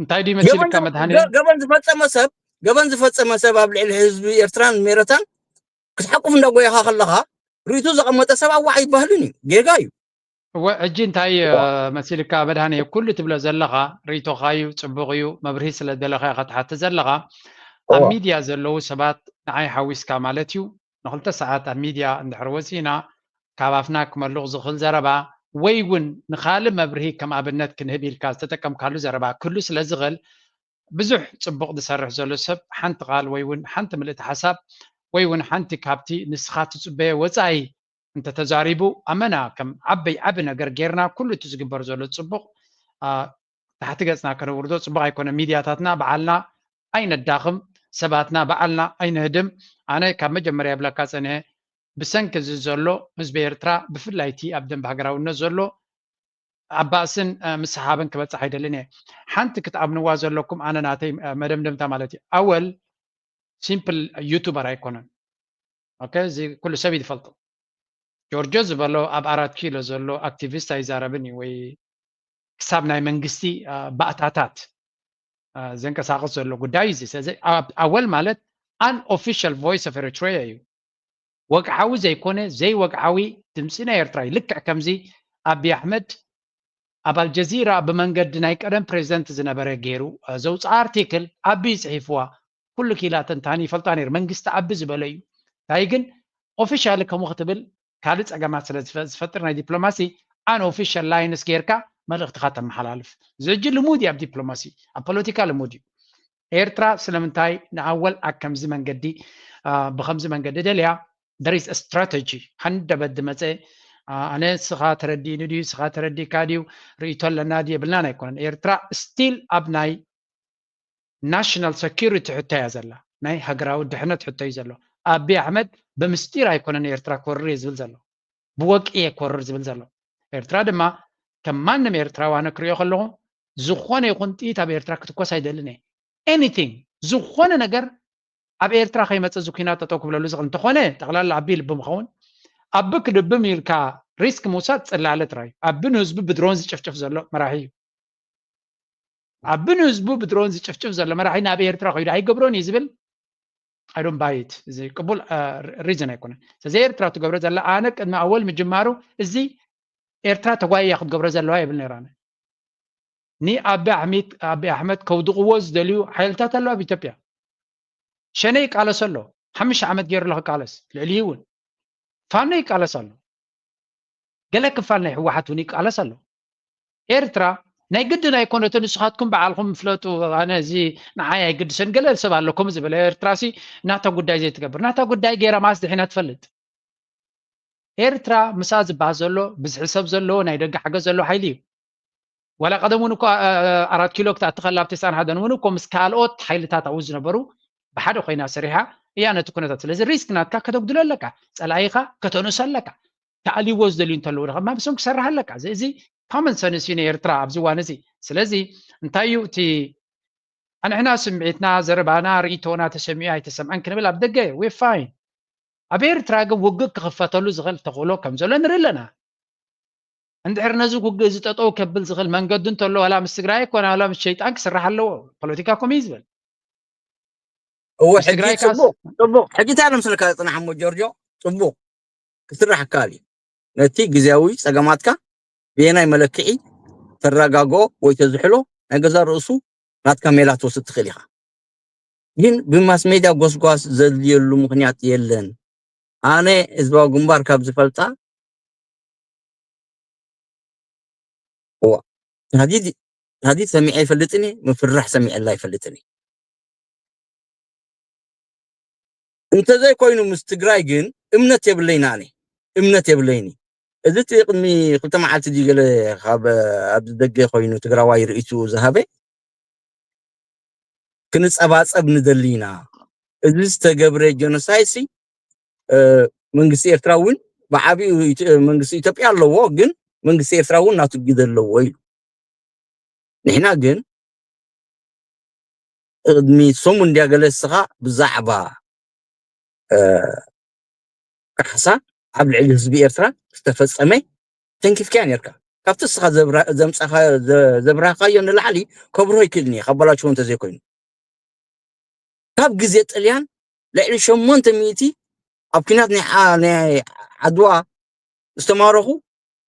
እንታይ ድዩ መሲልካ መድሃኔ? ገበን ዝፈጸመ ሰብ ገበን ዝፈጸመ ሰብ ኣብ ልዕሊ ህዝቢ ኤርትራን ሜረታን ክትሓቁፍ እንዳጎየኻ ከለኻ ርእይቶ ዘቐመጠ ሰብ ኣዋዕ ኣይባህልን እዩ። ጌጋ እዩ። እወ ሕጂ እንታይ መሲልካ መድሃኔ? ኩሉ ትብሎ ዘለኻ ርእይቶኻ እዩ፣ ጽቡቕ እዩ፣ መብርሂ ስለ ደለኻ ኢኻ ትሓትት ዘለኻ። ኣብ ሚድያ ዘለዉ ሰባት ንዓይ ሓዊስካ ማለት እዩ። ንክልተ ሰዓት ኣብ ሚድያ እንድሕር ወፂና ካብ ኣፍና ክመልቕ ዝኽእል ዘረባ ወይ እውን ንኻልእ መብርሂ ከም ኣብነት ክንህብ ኢልካ ዝተጠቀምካሉ ዘረባ ክህሉ ስለ ዝኽእል ብዙሕ ፅቡቕ ዝሰርሕ ዘሎ ሰብ ሓንቲ ቃል ወይ እውን ሓንቲ ምልእቲ ሓሳብ ወይ እውን ሓንቲ ካብቲ ንስኻ ትፅበዮ ወፃኢ እንተተዛሪቡ ኣመና ከም ዓበይ ዓቢ ነገር ጌርና ኩሉ እቲ ዝግበር ዘሎ ፅቡቕ ታሕቲ ገፅና ከነውርዶ ፅቡቕ ኣይኮነ። ሚድያታትና በዓልና ኣይነዳኽም፣ ሰባትና በዓልና ኣይንህድም። ኣነ ካብ መጀመርያ ይብለካ ፀኒሐ ብሰንኪ እዚ ዘሎ ህዝቢ ኤርትራ ብፍላይ እቲ ኣብ ደንብ ሃገራውነት ዘሎ ኣብ ባእስን ምስሓብን ክበፅሕ ኣይደልን እየ። ሓንቲ ክትኣምንዋ ዘለኩም ኣነ ናተይ መደምደምታ ማለት እዩ። ኣወል ሲምፕል ዩቱበር ኣይኮነን። ኦኬ፣ እዚ ኩሉ ሰብ ይፈልጦ። ጆርጆ ዝበሎ ኣብ ኣራት ኪሎ ዘሎ ኣክቲቪስት ኣይዛረብን እዩ ወይ ክሳብ ናይ መንግስቲ ባእታታት ዘንቀሳቕስ ዘሎ ጉዳይ እዚ። ስለዚ ኣወል ማለት unofficial voice of Eritrea እዩ። ወግዓዊ ዘይኮነ ዘይወግዓዊ ድምፂ ናይ ኤርትራ እዩ። ልክዕ ከምዚ ኣቢ ኣሕመድ ኣብ ኣልጀዚራ ብመንገዲ ናይ ቀደም ፕሬዚደንት ዝነበረ ገይሩ ዘውፅኣ ኣርቲክል ኣቢ ፅሒፍዋ ኩሉ ኪላ ተንታኒ ይፈልጣ ነይሩ። መንግስቲ ኣቢ ዝበለ እዩ። እንታይ ግን ኦፊሻሊ ከምኡ ክትብል ካልእ ፀገማት ስለ ዝፈጥር ናይ ዲፕሎማሲ unofficial lines ጌርካ መልእኽትኻ ተመሓላልፍ። እዚ ሕጂ ልሙድ እዩ ኣብ ዲፕሎማሲ፣ ኣብ ፖለቲካ ልሙድ እዩ። ኤርትራ ስለምንታይ ንኣወል ኣብ ከምዚ መንገዲ ብከምዚ መንገዲ ደልያ there is strategy ሃንደበት ዝመፀ ኣነ ስኻ ተረዲእኒ ድዩ ስኻ ተረዲእካ ድዩ ርእይቶ ኣለና ድዩ የብልናን ኣይኮነን። ኤርትራ ስቲል ኣብ ናይ ናሽናል ሰኪሪቲ ሕቶ እያ ዘላ፣ ናይ ሃገራዊ ድሕነት ሕቶ እዩ ዘሎ። ኣቢ ኣሕመድ ብምስጢር ኣይኮነን ኤርትራ ክወርር እየ ዝብል ዘሎ፣ ብወቂ እየ ክወርር ዝብል ዘሎ። ኤርትራ ድማ ከም ማንም ኤርትራዊ ኣነ ክሪኦ ከለኹ ዝኾነ ይኹን ጥይት ኣብ ኤርትራ ክትኮስ ኣይደልን እየ። ኤኒቲንግ ዝኾነ ነገር ኣብ ኤርትራ ከይመፀ እዚ ኩናት ጠጠው ክብለሉ ዝኽእል እንተኾነ ጠቕላላ ኣቢ ልቢ ምኸውን ኣቢ ክድብም ኢልካ ሪስክ ምውሳድ ፅላለ ጥራይ። ኣቢ ንህዝቡ ብድሮን ዝጭፍጭፍ ዘሎ መራሒ እዩ። ኣቢ ንህዝቡ ብድሮን ዝጭፍጭፍ ዘሎ መራሒ ናብ ኤርትራ ከይዱ ኣይገብሮን እዩ ዝብል ኣይዶን ባይት እዚ ቅቡል ሪዝን ኣይኮነን። ስለዚ ኤርትራ ትገብሮ ዘላ ኣነ ቅድሚ ኣወል ምጅማሩ እዚ ኤርትራ ተጓያ ክትገብሮ ዘለዋ ይብል ነይራነ ንኣቢ ኣሕመድ ኣቢ ኣሕመድ ከውድቕዎ ዝደልዩ ሓይልታት ኣለዉ ኣብ ኢትዮጵያ። ሸነ ይቃለስ ኣሎ ሓሙሽተ ዓመት ገይሩ ኣሎ ክቃለስ ልዕሊ እውን ፋኖ ይቃለስ ኣሎ። ገለ ክፋል ናይ ህወሓት እውን ይቃለስ ኣሎ። ኤርትራ ናይ ግድን ኣይኮነትን ንስኻትኩም በዓልኩም ፍለጡ ኣነ እዚ ንዓይ ኣይግድሰን ገለ ሰብ ኣሎ ከምኡ ዝበለ ኤርትራ ሲ ናታ ጉዳይ ዘይትገብር ናታ ጉዳይ ገይራ ማስ ድሒና ትፈልጥ። ኤርትራ ምስኣ ዝበሃል ዘሎ ብዝሒ ሰብ ዘለዎ ናይ ደገ ሓገዝ ዘለዎ ሓይሊ እዩ። ዋላ ቀደም እውን እኮ ኣራት ኪሎ ክትኣቲ ከላ ኣብ ተስዓን ሓደን እውን እኮ ምስ ካልኦት ሓይልታት ኣብኡ ዝነበሩ ብሓደ ኮይና ሰሪሓ እያ ነቲ ኩነታት። ስለዚ ሪስክ ናትካ ከተጉድሎ ኣለካ፣ ፀላኢኻ ከተንሶ ኣለካ፣ ተኣልይዎ ዝደልዩ እንተለዉ ድማ ምስኦም ክሰርሕ ኣለካ። እዚ ኮመን ሰንስ እዩ ንኤርትራ ኣብዚ እዋን እዚ። ስለዚ እንታይ እዩ እቲ ኣንሕና ስምዒትና ዘረባና ርእይቶና ተሰሚዑ ኣይተሰምዐን ክንብል ኣብ ደገ ዌ ፋይን። ኣብ ኤርትራ ግን ውግእ ክኽፈተሉ ዝኽእል ተኽእሎ ከም ዘሎ ንርኢ ኣለና። እንድሕር ነዚ ውግእ እዚ ጠጠው ከብል ዝኽእል መንገዲ እንተሎ ዋላ ምስ ትግራይ ኣይኮነ ዋላ ምስ ሸይጣን ክስራሕ ኣለዎ። ፖለቲካ ከምኡ እዩ ዝብል። እወ ሕጂ ጽቡቕ ጽቡቕ ሕጂ እንታይ ኣሎ ምስልካ ዝጽናሕ እሞ ጆርጆ ጽቡቕ ክስራሕ ይከኣል እዩ። ነቲ ግዜያዊ ጸገማትካ ብየናይ መለክዒ ተረጋግኦ ወይ ተዝሕሎ ናይ ገዛ ርእሱ ናትካ ሜላ ትወስድ ትኽእል ኢኻ። ግን ብማስ ሜድያ ጎስጓስ ዘድልየሉ ምኽንያት የለን። ኣነ ህዝባዊ ግንባር ካብ ዝፈልጣ እዋ ታህዲድ ታህዲድ ሰሚዐ ይፈልጥኒ ምፍራሕ ሰሚዐላ ይፈልጥኒ። እንተዘይ ኮይኑ ምስ ትግራይ ግን እምነት የብለይን ኣነ እምነት የብለይን። እዚ እቲ ቅድሚ ክልተ መዓልቲ ድዩ ገለ ካብ ኣብዚ ደገ ኮይኑ ትግራዋይ ርእይቱ ዝሃበ ክንጸባጸብ ንደሊ ኢና። እዚ ዝተገብረ ጀኖሳይድ ሲ መንግስቲ ኤርትራ እውን ብዓቢኡ መንግስቲ ኢትዮጵያ ኣለዎ፣ ግን መንግስቲ ኤርትራ እውን ናቱ ግደ ኣለዎ ኢሉ። ንሕና ግን ቅድሚ ሰሙን እንድያ ገለ እስኻ ብዛዕባ ካሕሳ ኣብ ልዕሊ ህዝቢ ኤርትራ ዝተፈጸመ ተንኪፍካዮ ነርካ። ካብቲ እስኻ ዘብራ-፣ ዘምጻኻ-፣ ዘ-፣ ዘብራህካዮ ንላዕሊ ከብርሆ ይክእልኒ እየ፣ ካብ ባላችዎ እንተዘይኮይኑ። ካብ ግዜ ጥልያን ልዕሊ ሸሞንተ ሚእቲ ኣብ ኲናት ናይ ዓ-፣ ናይ ዓድዋ ዝተማረኹ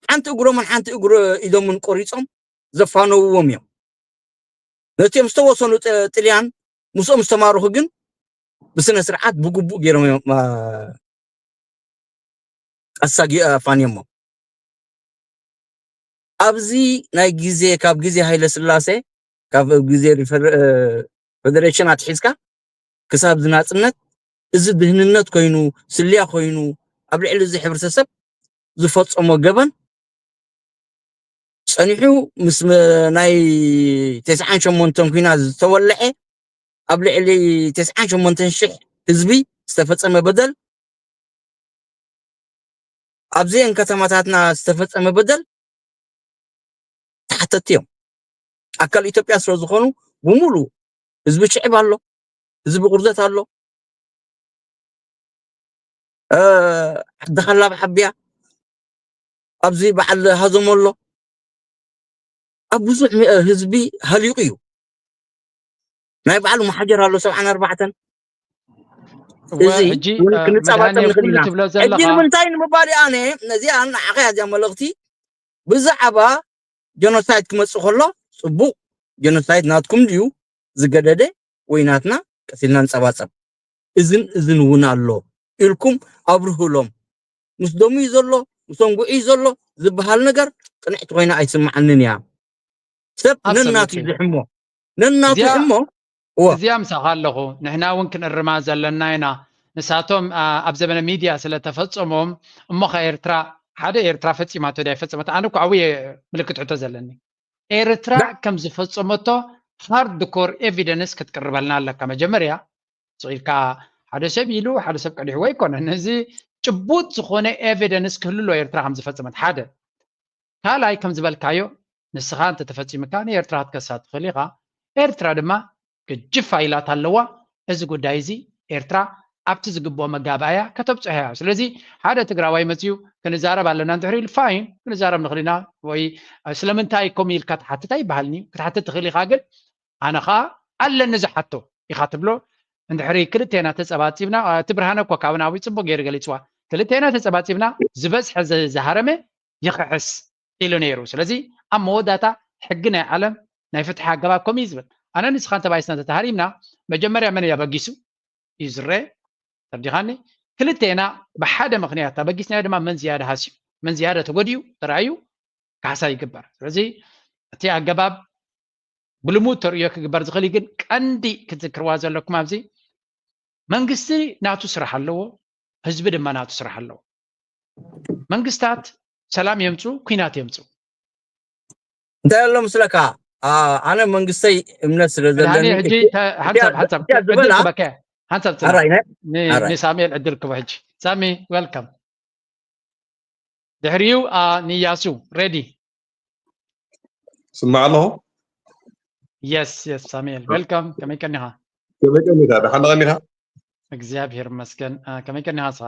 ሓንቲ እግሮምን ሓንቲ እግሮ ኢዶምን ቆሪጾም ዘፋነውዎም እዮም። ነቲኦም ዝተወሰኑ ጥ-፣ ጥልያን ምስኦም ዝተማረኹ ግን ብስነ ስርዓት ብግቡእ ገይሮም እዮም፣ አ፣ ኣሳጊ-፣ ኣፋንዮሞ። ኣብዚ ናይ ግዜ፣ ካብ ግዜ ሃይለ ስላሴ፣ ካብ ግዜ ሪፈር-፣ እ፣ ፌደሬሽን ኣትሒዝካ ክሳብ እዚ ናጽነት፣ እዚ ድህንነት ኮይኑ፣ ስልያ ኮይኑ፣ ኣብ ልዕሊ እዚ ሕብረተሰብ ዝፈጸሞ ገበን ጸኒሑ ምስ መ-፣ ናይ ተስዓን ሸሞንተን ኲናት ዝተወልዐ ኣብ ልዕሊ ተስዓን ሸሞንተን ሽሕ ህዝቢ ዝተፈጸመ በደል፣ ኣብዚአን ከተማታትና ዝተፈጸመ በደል ተሓተትቲ እዮም። ኣካል ኢትዮጵያ ስለ ዝኾኑ ብምሉእ ህዝቢ ሽዕብ ኣሎ፣ ህዝቢ ቁርዘት ኣሎ፣ እ፣ ዓዲ ሓላብ ሓቢያ ኣብዚ በዓል ሃዞሞ ኣሎ። ኣብ ብዙሕ ሚ-፣ ህዝቢ ሃሊቑ እዩ። ናይ ባዕሉ መሓጀር ኣሎ ሰብዓን ኣርባዕተን። እወ፣ እዚ ሕጂ፣ እውን እ፣ ክንጻባጸብ መድሃኔ፣ ንኽእል ኩሉ ኢና። ትብሎ ሕጂ ዘለኻ ንምንታይ ንምባል እየ ኣነ ነዚኣ ንዓኻ እያ እዚኣ መልእኽቲ። ብዛዕባ ጀኖሳይድ ክመጽእ ከሎ ጽቡቕ፣ ጀኖሳይድ ናትኩም ድዩ ዝገደደ ወይ ናትና ቀሲልና ንጸባጸብ? እዝን እዝን እውን ኣሎ ኢልኩም ኣብርህሎም። ምስ ደሙ እዩ ዘሎ፣ ምስ ኣንጉዑ እዩ ዘሎ ዝበሃል ነገር ቅንዕቲ ኮይና ኣይስምዓንን እያ። ሰብ ነናቱ እዩ ዝሕሞ። ነናቱ እዚኣ ይሕሞ። እወ። እዚኣ ምሳኻ ኣለኹ። ንሕና እውን ክንእርማ ዘለና ኢና። ንሳቶም፣ ኣ፣ ኣብ ዘመነ ሚድያ ስለ ተፈጸሞም፣ እሞ ኸ ኤርትራ፣ ሓደ ኤርትራ ፈጺማቶ ድያ ኣይፈጸመቶ? ኣነ እኮ ዓብየ ምልክት ሕቶ ዘለኒ። ኤርትራ ዳ- ከም ዝፈጸመቶ ሃርድ ኮር ኤቪደንስ ክትቅርበልና ኣለካ። መጀመርያ ስቕ ኢልካ ሓደ ሰብ ኢሉ፣ ሓደ ሰብ ቀዲሕዎ ኣይኮነን። እዚ ጭቡጥ ዝኾነ ኤቪደንስ ክህሉ ኣሎ ኤርትራ ከም ዝፈጸመት። ሓደ። ካልኣይ ከም ዝበልካዮ፣ ንስኻ እንተተፈጺምካ ንኤርትራ ክትከሳ ትኽእል ኢኻ። ኤርትራ ድማ ገጅፍ ፋይላት ኣለዋ። እዚ ጉዳይ እዚ ኤርትራ ኣብቲ ዝግብኦ መጋባእያ ከተብጽሖ እያ። ስለዚ ሓደ ትግራዋይ መጺኡ ክንዛረብ ኣለና እንድሕር ኢሉ፣ ፋይን፣ ክንዛረብ ንኽእል ኢና። ወይ ስለምንታይ ከምኡ ኢልካ ትሓትት ኣይበሃልን እዩ። ክትሓትት ትኽእል ኢኻ፣ ግን ኣነ ኸኣ ኣለኒ ዝሓቶ ኢኻ ትብሎ። እንድሕሪ ክልቴና ተጸባጺብና፣ እ፣ እቲ ብርሃነ እኮ ካብ ናብኡ ጽቡቕ ገይሩ ገሊጽዋ። ክልቴና ተጸባጺብና ዝበዝሐ ዘ-፣ ዝሃረመ ይኽሕስ ኢሉ ነይሩ። ስለዚ ኣብ መወዳእታ ሕጊ ናይ ዓለም ናይ ፍትሒ ኣገባብ ከምኡ እዩ ዝብል። ኣነ ንስኻን ተባኢስና እንተተሃሪምና መጀመርያ መን እዩ ኣበጊሱ እዩ ዝረአ። ተርዲኻኒ? ክልቴና ብሓደ ምኽንያት ኣበጊስናዮ ድማ መን ዝያዳ ሃስዩ፣ መን ዝያዳ ተጎዲኡ ተራእዩ ካሕሳ ይግበር። ስለዚ እቲ ኣገባብ ብልሙድ ተርእዮ ክግበር ዝኽእል እዩ። ግን ቀንዲ ክትዝክርዋ ዘለኩም ኣብዚ መንግስቲ ናቱ ስራሕ ኣለዎ፣ ህዝቢ ድማ ናቱ ስራሕ ኣለዎ። መንግስታት ሰላም የምፁ፣ ኲናት የምፁ። እንታይ ኣሎ ምስለካ? ኣ-፣ ኣነ መንግስተይ እምነት ስለ መድሃኔ ዘለኒ ሕጂ እቲ-፣ ተ-፣ ሓንሳብ፣ እቲኣ-፣ ሓንሳብ እቲኣ ዕድል ዝበላ ክበካ። ሓንሳብ ጽናሕ። ኣራይ፣ ናይ-፣ ን-፣ ኣራይ። ንሳሙኤል ዕድል ክቦ ሕጂ። ሳሚ፣ ዌልካም። ድሕሪኡ፣ ኣ፣ ንያሱ፣ ሬዲ። ስማዕ ኣለኹ? የስ፣ የስ፣ ሳሙኤል፣ ዌልካም። ከመይ ቀኒኻ? ከመይ ቀኒኻ? ደሓን ቀኒኻ? እግዚኣብሔር ይመስገን። ኣ፣ ከመይ ቀኒኻ ንስኻ?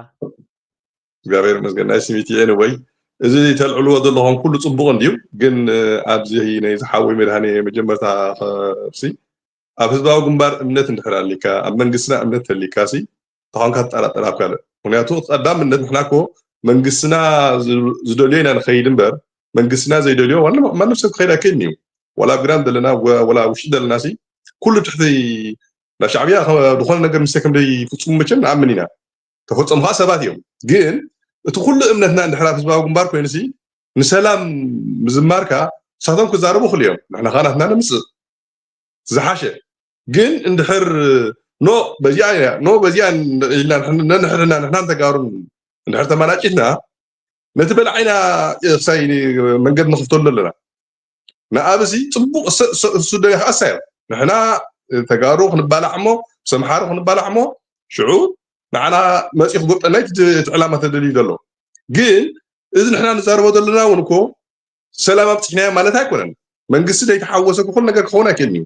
እግዚኣብሔር ይመስገን። ናይ ስሚቲ፣ ኤኒወይ፣ እዚ ተልዕልዎ ዘለኹም ኩሉ ጽቡቕ እንድዩ፣ ግን፣ እ፣ ኣብዚ ናይ ዝሓወይ መድሃኔ መጀመርታ ኸ-፣ ሲ፣ ኣብ ህዝባዊ ግንባር እምነት እንድሕር ኣሊካ፣ ኣብ መንግስትና እምነት ተሊካ ሲ፣ ተኾንካ ትጠራጠር ኣብ ካልእ። ምኽንያቱ ቀዳምነት ንሕና እኮ መንግስትና ዝ-፣ ዝደልዮ ኢና ንኸይድ እምበር፣ መንግስትና ዘይደልዮ ዋላ ማንም ሰብ ክኸይድ ኣይክእልን እዩ። ዋላ ኣብ ግራንድ ዘለና፣ ወ-፣ ዋላ ውሽጢ ዘለና ሲ፣ ኩሉ ትሕቲ ናይ ሻዕብያ ከ-፣ ዝኾነ ነገር ምሰ ከም ደይፍጽሙ መቸም ንኣምን ኢና። ተፈጸሙ ኸዓ ሰባት እዮም። ግን እቲ ኩሉ እምነትና እንድሕር ኣብ ህዝባዊ ግንባር ኮይኑ ሲ፣ ንሰላም ምዝማርካ ንሳቶም ክዛረቡ ይኽእሉ እዮም። ንሕና ኸዓ ናትና ነምጽእ። ዝሓሸ። ግን እንድሕር ኖ በዚኣ እያ፣ ኖ በዚኣ ኢልና ንሕን-፣ ነንሕድና ንሕናን ተጋሩን እንድሕር ተመናጭትና፣ ነቲ በላዒና ክሳይ መንገዲ ንኽፍተሉ ኣለና። ንኣብዚ ጽቡቕ ሰ-፣ ሰ-፣ እሱ ዶ ይኽኣሳ እዮም። ንሕና ተጋሩ ክንባላዕ እሞ፣ ምስ ኣምሓሩ ክንባላዕ እሞ፣ ሽዑ ንዓና መጺኡ ክጎብጠና እዩ እቲ፣ እቲ ዕላማ ተደልዩ ዘሎ። ግን እዚ ንሕና ንዛረቦ ዘለና እውን እኮ ሰላም ኣብጺሕናዮ ማለት ኣይኮነን። መንግስቲ ዘይተሓወሰ ኩሉ ነገር ክኸውን ኣይክእልን እዩ።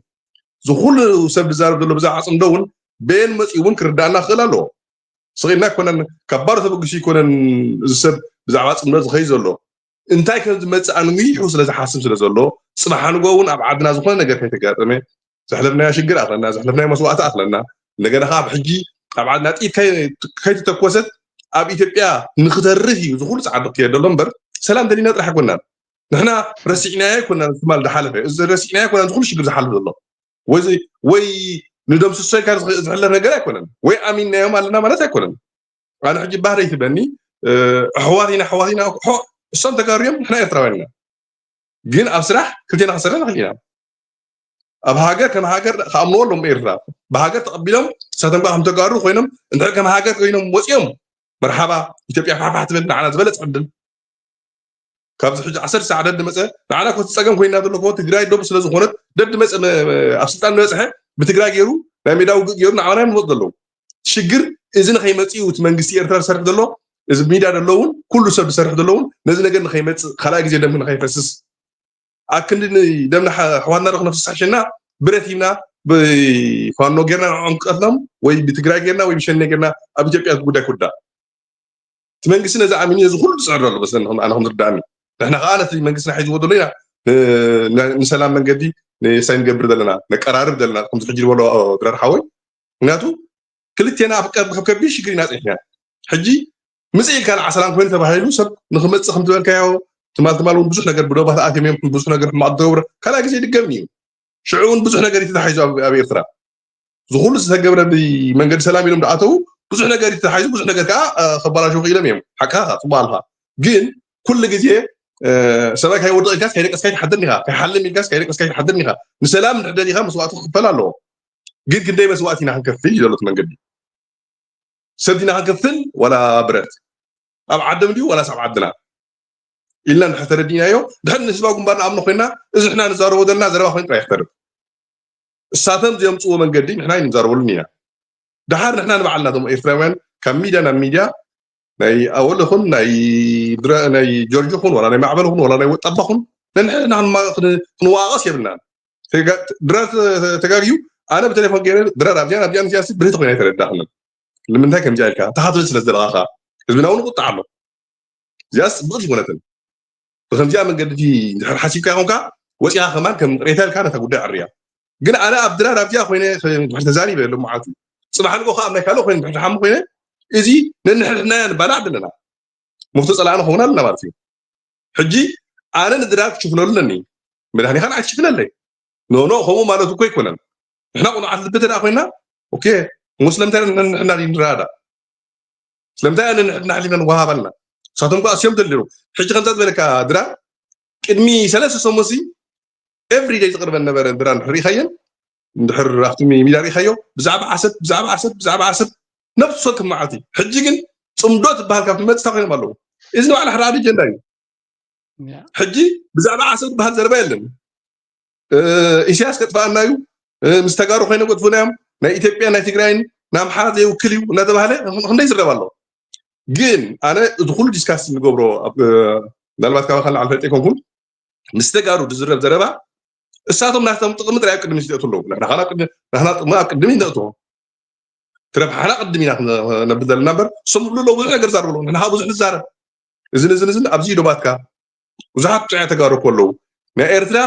ዝኹሉ ሰብ ዝዛረብ ዘሎ ብዛዕባ ጽምዶ እውን በየን መጺኡ እውን ክርዳእና ክኽእል ኣለዎ። ስቕ ኢልና ኣይኮነን፣ ካብ ባዶ ተበጊሱ ኣይኮነን። እዚ ሰብ ብዛዕባ ፅምዶ ዝኸይ ዘሎ እንታይ ከም ዝመፅእ ኣንዊሑ ስለ ዝሓስብ ስለ ዘሎ፣ ፅባሕ ንጎ እውን ኣብ ዓድና ዝኾነ ነገር ከይተጋጠመ፣ ዘሕለፍናዮ ሽግር ኣኽለና፣ ዘሕለፍናዮ መስዋእቲ ኣኽለና፣ እንደገና ከዓ ኣብ ሕጂ ኣብ ዓድና ጥይት ከይ- ከይተተኮሰት ኣብ ኢትዮጵያ ንክተርፍ እዩ ዝኹሉ ፃዕዲ ክየደሎ እምበር፣ ሰላም ደሊና ጥራሕ ኣይኮናን። ንሕና ረሲዕናዮ ኣይኮናን፣ ትማል ዝሓለፈ እዚ ረሲዕናዮ ኣይኮናን ዝኹሉ ሽግር ዝሓልፍ ዘሎ። ወይ ወይ ንደምስሶ ኢልካ ዝሕለፍ ነገር ኣይኮነን፣ ወይ ኣሚንናዮም ኣለና ማለት ኣይኮነን። ኣነ ሕጂ ባህረ ይትበኒ፣ ኣሕዋት ኢና ኣሕዋት ኢና። እሶም ተጋሩ እዮም፣ ንሕና ኤርትራውያን ኢና። ግን ኣብ ስራሕ ክልቴና ክሰርሕ ንኽእል ኢና። ኣብ ሃገር ከም ሃገር ክኣምንዎ ኣለዎም ኤርትራ። ብሃገር ተቐቢሎም ንሳቶም ከዓ ከም ተጋሩ ኮይኖም እንድሕር ከም ሃገር ኮይኖም ወፂኦም፣ መርሓባ፣ ኢትዮጵያ ፋሕፋሕ ትብል፣ ንዓና ዝበለፀ ዕድል። ካብዚ ሕጂ ዓሰርተ ሰዓት ደድ መፀ፣ ንዓና ኮ እቲ ፀገም ኮይና ዘሎ ኮ ትግራይ ዶብ ስለ ዝኾነት፣ ደድ መፀ መ- መ- ኣብ ስልጣን ዝበፅሐ ብትግራይ ገይሩ ናይ ሜዳ ውግእ ገይሩ ንዓና ይመፁ ዘለዉ። ሽግር እዚ ንኸይመፅእ እዩ እቲ መንግስቲ ኤርትራ ዝሰርሕ ዘሎ፣ እዚ ሚድያ ዘሎ እውን ኩሉ ሰብ ዝሰርሕ ዘሎ እውን ነዚ ነገር ንኸይመፅእ ካልኣይ ግዜ ደም ንኸይፈስስ ኣብ ክንዲ ደምና ኣሕዋትና ዶ ክነፍስስ ሓሸና ብረት ሂብና ብፋኖ ጌርና ንዕኦም ክቀትሎም ወይ ብትግራይ ጌርና ወይ ብሸኔ ጌርና ኣብ ኢትዮጵያ ጉዳይ ክውዳእ እቲ መንግስቲ ነዚ ኣሚኑ እዚ ኩሉ ዝፅዕር ዘሎ መስለኒ ኣነ ከም ዝርዳእኒ ንሕና ከዓ ነቲ መንግስትና ሒዝዎ ዘሎ ኢና ንሰላም መንገዲ ንሳይ ንገብር ዘለና ነቀራርብ ዘለና ከምዚ ሕጂ ዝበሎ ድራር ሓወይ ምክንያቱ ክልቴና ኣብ ከቢድ ሽግር ኢና ፅሒፍና ሕጂ ምፅእ ኢልካ ንዓ ሰላም ኮይኑ ተባሂሉ ሰብ ንክመፅእ ከም ዝበልካዮ ትማል ትማል እውን ብዙሕ ነገር ብዶባት ኣትዮም እዮም ብዙሕ ነገር ሕማቅ ዝገብሩ ካልኣ ግዜ ይድገም እዩ ሽዑ እውን ብዙሕ ነገር እዩ ተታሒዙ ኣብ ኤርትራ ዝኩሉ ዝተገብረ ብመንገዲ ሰላም ኢሎም ዝኣተው ብዙሕ ነገር እዩ ተታሒዙ ብዙሕ ነገር ከዓ ከባላሸው ክኢሎም እዮም ሓቅካ ፅቡቅ ኣልካ ግን ኩሉ ግዜ ሰብኣይ ካይወድቕ ኢልካስ ካይደቀስካ ይትሓድር ኒኻ ካይሓልም ኢልካስ ካይደቀስካ ይትሓድር ኒኻ ንሰላም ንሕደር ኢኻ መስዋእቲ ክክፈል ኣለዎ ግን ክንደይ መስዋእቲ ኢና ክንከፍል እዩ ዘሎ እቲ መንገዲ ሰብ ዲና ክንከፍል ዋላ ብረት ኣብ ዓዶም ድዩ ዋላስ ኣብ ዓድና ኢልና እንድሕር ተረዲእናዮ ድሕር ንህዝባዊ ግንባር ንኣምኖ ኮይና እዚ ንሕና ንዛረቦ ዘለና ዘረባ ኮይኑ ጥራይ ክተርፍ እሳቶም ዘምፅዎ መንገዲ ንሕና ኣይንዛረበሉን ኢና ደሓር ንሕና ንባዕልና እቶም ኤርትራውያን ካብ ሚድያ ናብ ሚድያ ናይ ኣወል ይኹን ናይ ድረ ናይ ጆርጅ ይኹን ዋላ ናይ ማዕበል ይኹን ዋላ ናይ ወጣባ ይኹን ነንሕድና ክንዋቃቀስ የብልናን ድራር ተጋግዩ ኣነ ብቴሌፎን ገይረ ድራር ኣብዚኣን ኣብዚኣን እዚኣን ብልህቲ ኮይና ኣይተረዳእክንን ንምንታይ ከምዚኣ ኢልካ እንተ ክትብል ስለ ዝደለካ ከዓ ህዝብና እውን ይቁጣዕ ኣሎ እዚኣስ ፅብቅ ዝኮነትን ብከምዚኣ መንገዲ ድሕር ሓሲብካ ይኮንካ ወፂኻ ከማን ከም ቅሬታ ኢልካ ነታ ጉዳይ ኣርያ ግን ኣነ ኣብ ድራር ኣብዚኣ ኮይነ ድሕር ተዛሪበ ሎም መዓልቲ ፅባሕ ንጎ ከዓ ኣብ ናይ ካልእ ኮይነ ድሕር ሓሙ ኮይነ እዚ ነንሕድሕድና ንባላዕ ዘለና ሙፍቲ ፀላእና ክኸውን ኣለና ማለት እዩ ሕጂ ኣነ ንድራር ክሽፍነሉ ኣለኒ መድሃኒኻን ኣይትሽፍነለይ ኖኖ ከምኡ ማለት እኮ ኣይኮነን ንሕና ቁኑዓት ልቢ ተደኣ ኮይና ኦኬ ሞ ስለምንታይ ንሕና ንረዳእ ስለምንታይ ኣነ ንሕድና ሓሊፍና ንወሃብ ኣለና ንሳቶም ከዓ እስዮም ደልድሉ ሕጂ ከምዛ ዝበለካ ድራር ቅድሚ ሰለስተ ሰሙን ሲ ኤቭሪደይ ዝቕርበን ነበረ ድራር ርኢኻየን እንድሕር ኣብቲ ሚድያ ርኢኻዮ ብዛዕባ ዓሰብ ብዛዕባ ዓሰብ ብዛዕባ ዓሰብ ነብሲ ወከፍ መዓልቲ ሕጂ ግን ፅምዶ ትበሃል ካብ ትመፅታ ኮይኖም ኣለዉ እዚ ንባዕላ ሓደ ኣጀንዳ እዩ ሕጂ ብዛዕባ ዓሰብ ዝበሃል ዘረባ የለን ኢሳያስ ከጥፋኣና እዩ ምስ ተጋሩ ኮይነ ገጥፉና እዮም ናይ ኢትዮጵያ ናይ ትግራይን ንኣምሓራ ዘይውክል እዩ እናተባሃለ ክንደይ ዝረብ ኣሎ ግን ኣነ እዚ ኩሉ ዲስካስ ንገብሮ ምናልባት ካብ ካል ዓልፈ ይኮንኩን ምስ ተጋሩ ዝዝረብ ዘረባ እሳቶም ናቶም ጥቕሚ ጥራይ ኣብ ቅድሚ ይእቱ ኣለዉ ንሕና ጥቕሚ ኣብ ቅድሚ ነእትዎ ትረብሓና ቅድም ኢና ነብል ዘለና እምበር ስም ብሉ ኣለዉ ብዙሕ ነገር ዛርቡ ኣለዉ ንሕና ብዙሕ ንዛረብ እዝን እዝን እዝን ኣብዚ ዶባትካ ብዙሓት ጥዑያ ተጋሩ እኮ ኣለዉ ናይ ኤርትራ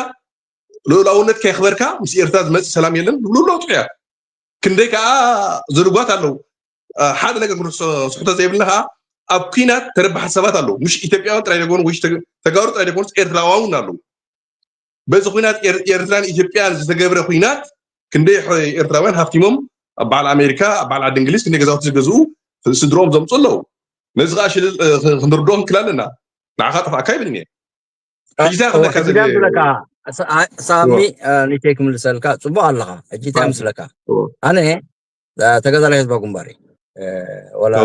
ልኡላውነት ከየኽበርካ ምስ ኤርትራ ዝመፅእ ሰላም የለን ዝብሉ ኣለዉ ጥዑያት ክንደይ ከዓ ዝርጓት ኣለዉ ሓደ ነገር ክንስሕቶ ዘይብልና ከዓ ኣብ ኩናት ተረባሓት ሰባት ኣለዉ ምሽ ኢትዮጵያውያን ጥራይ ደኮኑ ወይ ተጋሩ ጥራይ ደኮኑ ኤርትራውያን ኣለዉ በዚ ኩናት ኤርትራን ኢትዮጵያን ዝተገብረ ኩናት ክንደይ ኤርትራውያን ሃፍቲሞም ኣብ በዓል ኣሜሪካ ኣብ በዓል ዓዲ እንግሊዝ ክንደይ ገዛውቲ ዝገዝኡ ስድሮም ዘምፁ ኣለዉ ነዚ ከዓ ሽልል ክንርድኦ ክንክል ኣለና ንዓኻ ጠፋእካ ይብል እየ ሕጂታ ክብለካ ዝደሊ ሳሚ ኒቴ ክምልሰልካ ፅቡቅ ኣለካ ሕጂታ ምስለካ ኣነ ተጋዳላይ ህዝባ ግንባር ወላ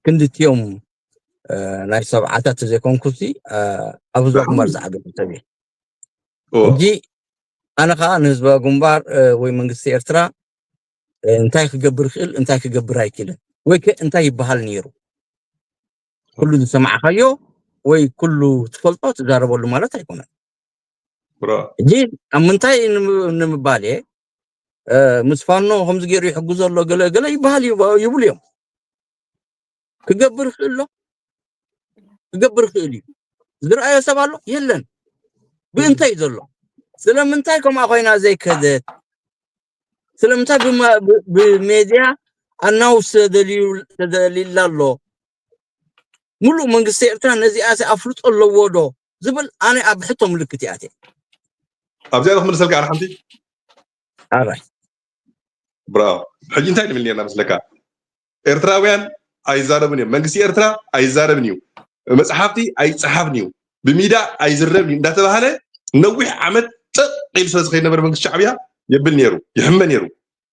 ክንድትዮም ናይ ሰብዓታት ዘይኮንኩ ኣብ ህዝባ ግንባር ዝዓበ ሰብ ሕጂ ኣነ ከዓ ንህዝባዊ ግንባር ወይ መንግስቲ ኤርትራ እንታይ ክገብር ይኽእል እንታይ ክገብር ኣይክእልን ወይ ከ እንታይ ይበሃል ነይሩ ኩሉ ዝሰማዕካዮ ወይ ኩሉ ትፈልጦ ትዛረበሉ ማለት ኣይኮነን ሕጂ ኣብ ምንታይ ንምባል እየ ምስ ፋኖ ከምዚ ገይሩ ይሕግዞ ኣሎ ገለ ገለ ይበሃል ይብሉ እዮም ክገብር ይኽእል ኣሎ። ክገብር ይኽእል እዩ። ዝረኣዮ ሰብ ኣሎ የለን። ብእንታይ ዘሎ? ስለምንታይ ከምኣ ኮይና ዘይከደት? ስለምንታይ ብማ- ብ- ብሜድያ ኣናውስ ተደልዩ ተደሊላ ኣሎ? ሙሉእ መንግስቲ ኤርትራ ነዚኣ ኣፍልጦ ኣለዎ ዶ ዝብል ኣነ ኣብ ሕቶ ምልክት ይኣትየ። ኣብዚኣ ክምልሰልካ ኣነ ሓንቲ ኣራይ ብራው ሕጂ እንታይ ንብል ነርና መስለካ? ኤርትራውያን ኣይዛረብን እዮም። መንግስቲ ኤርትራ ኣይዛረብን እዩ። መፅሓፍቲ ኣይፀሓፍን እዩ። ብሚዳ ኣይዝረብን እዩ እንዳተባሃለ ነዊሕ ዓመት ጥቕ ኢሉ ስለ ዝኸይድ ነበረ መንግስቲ ሻዕብያ የብል ነይሩ፣ ይሕመ ነይሩ።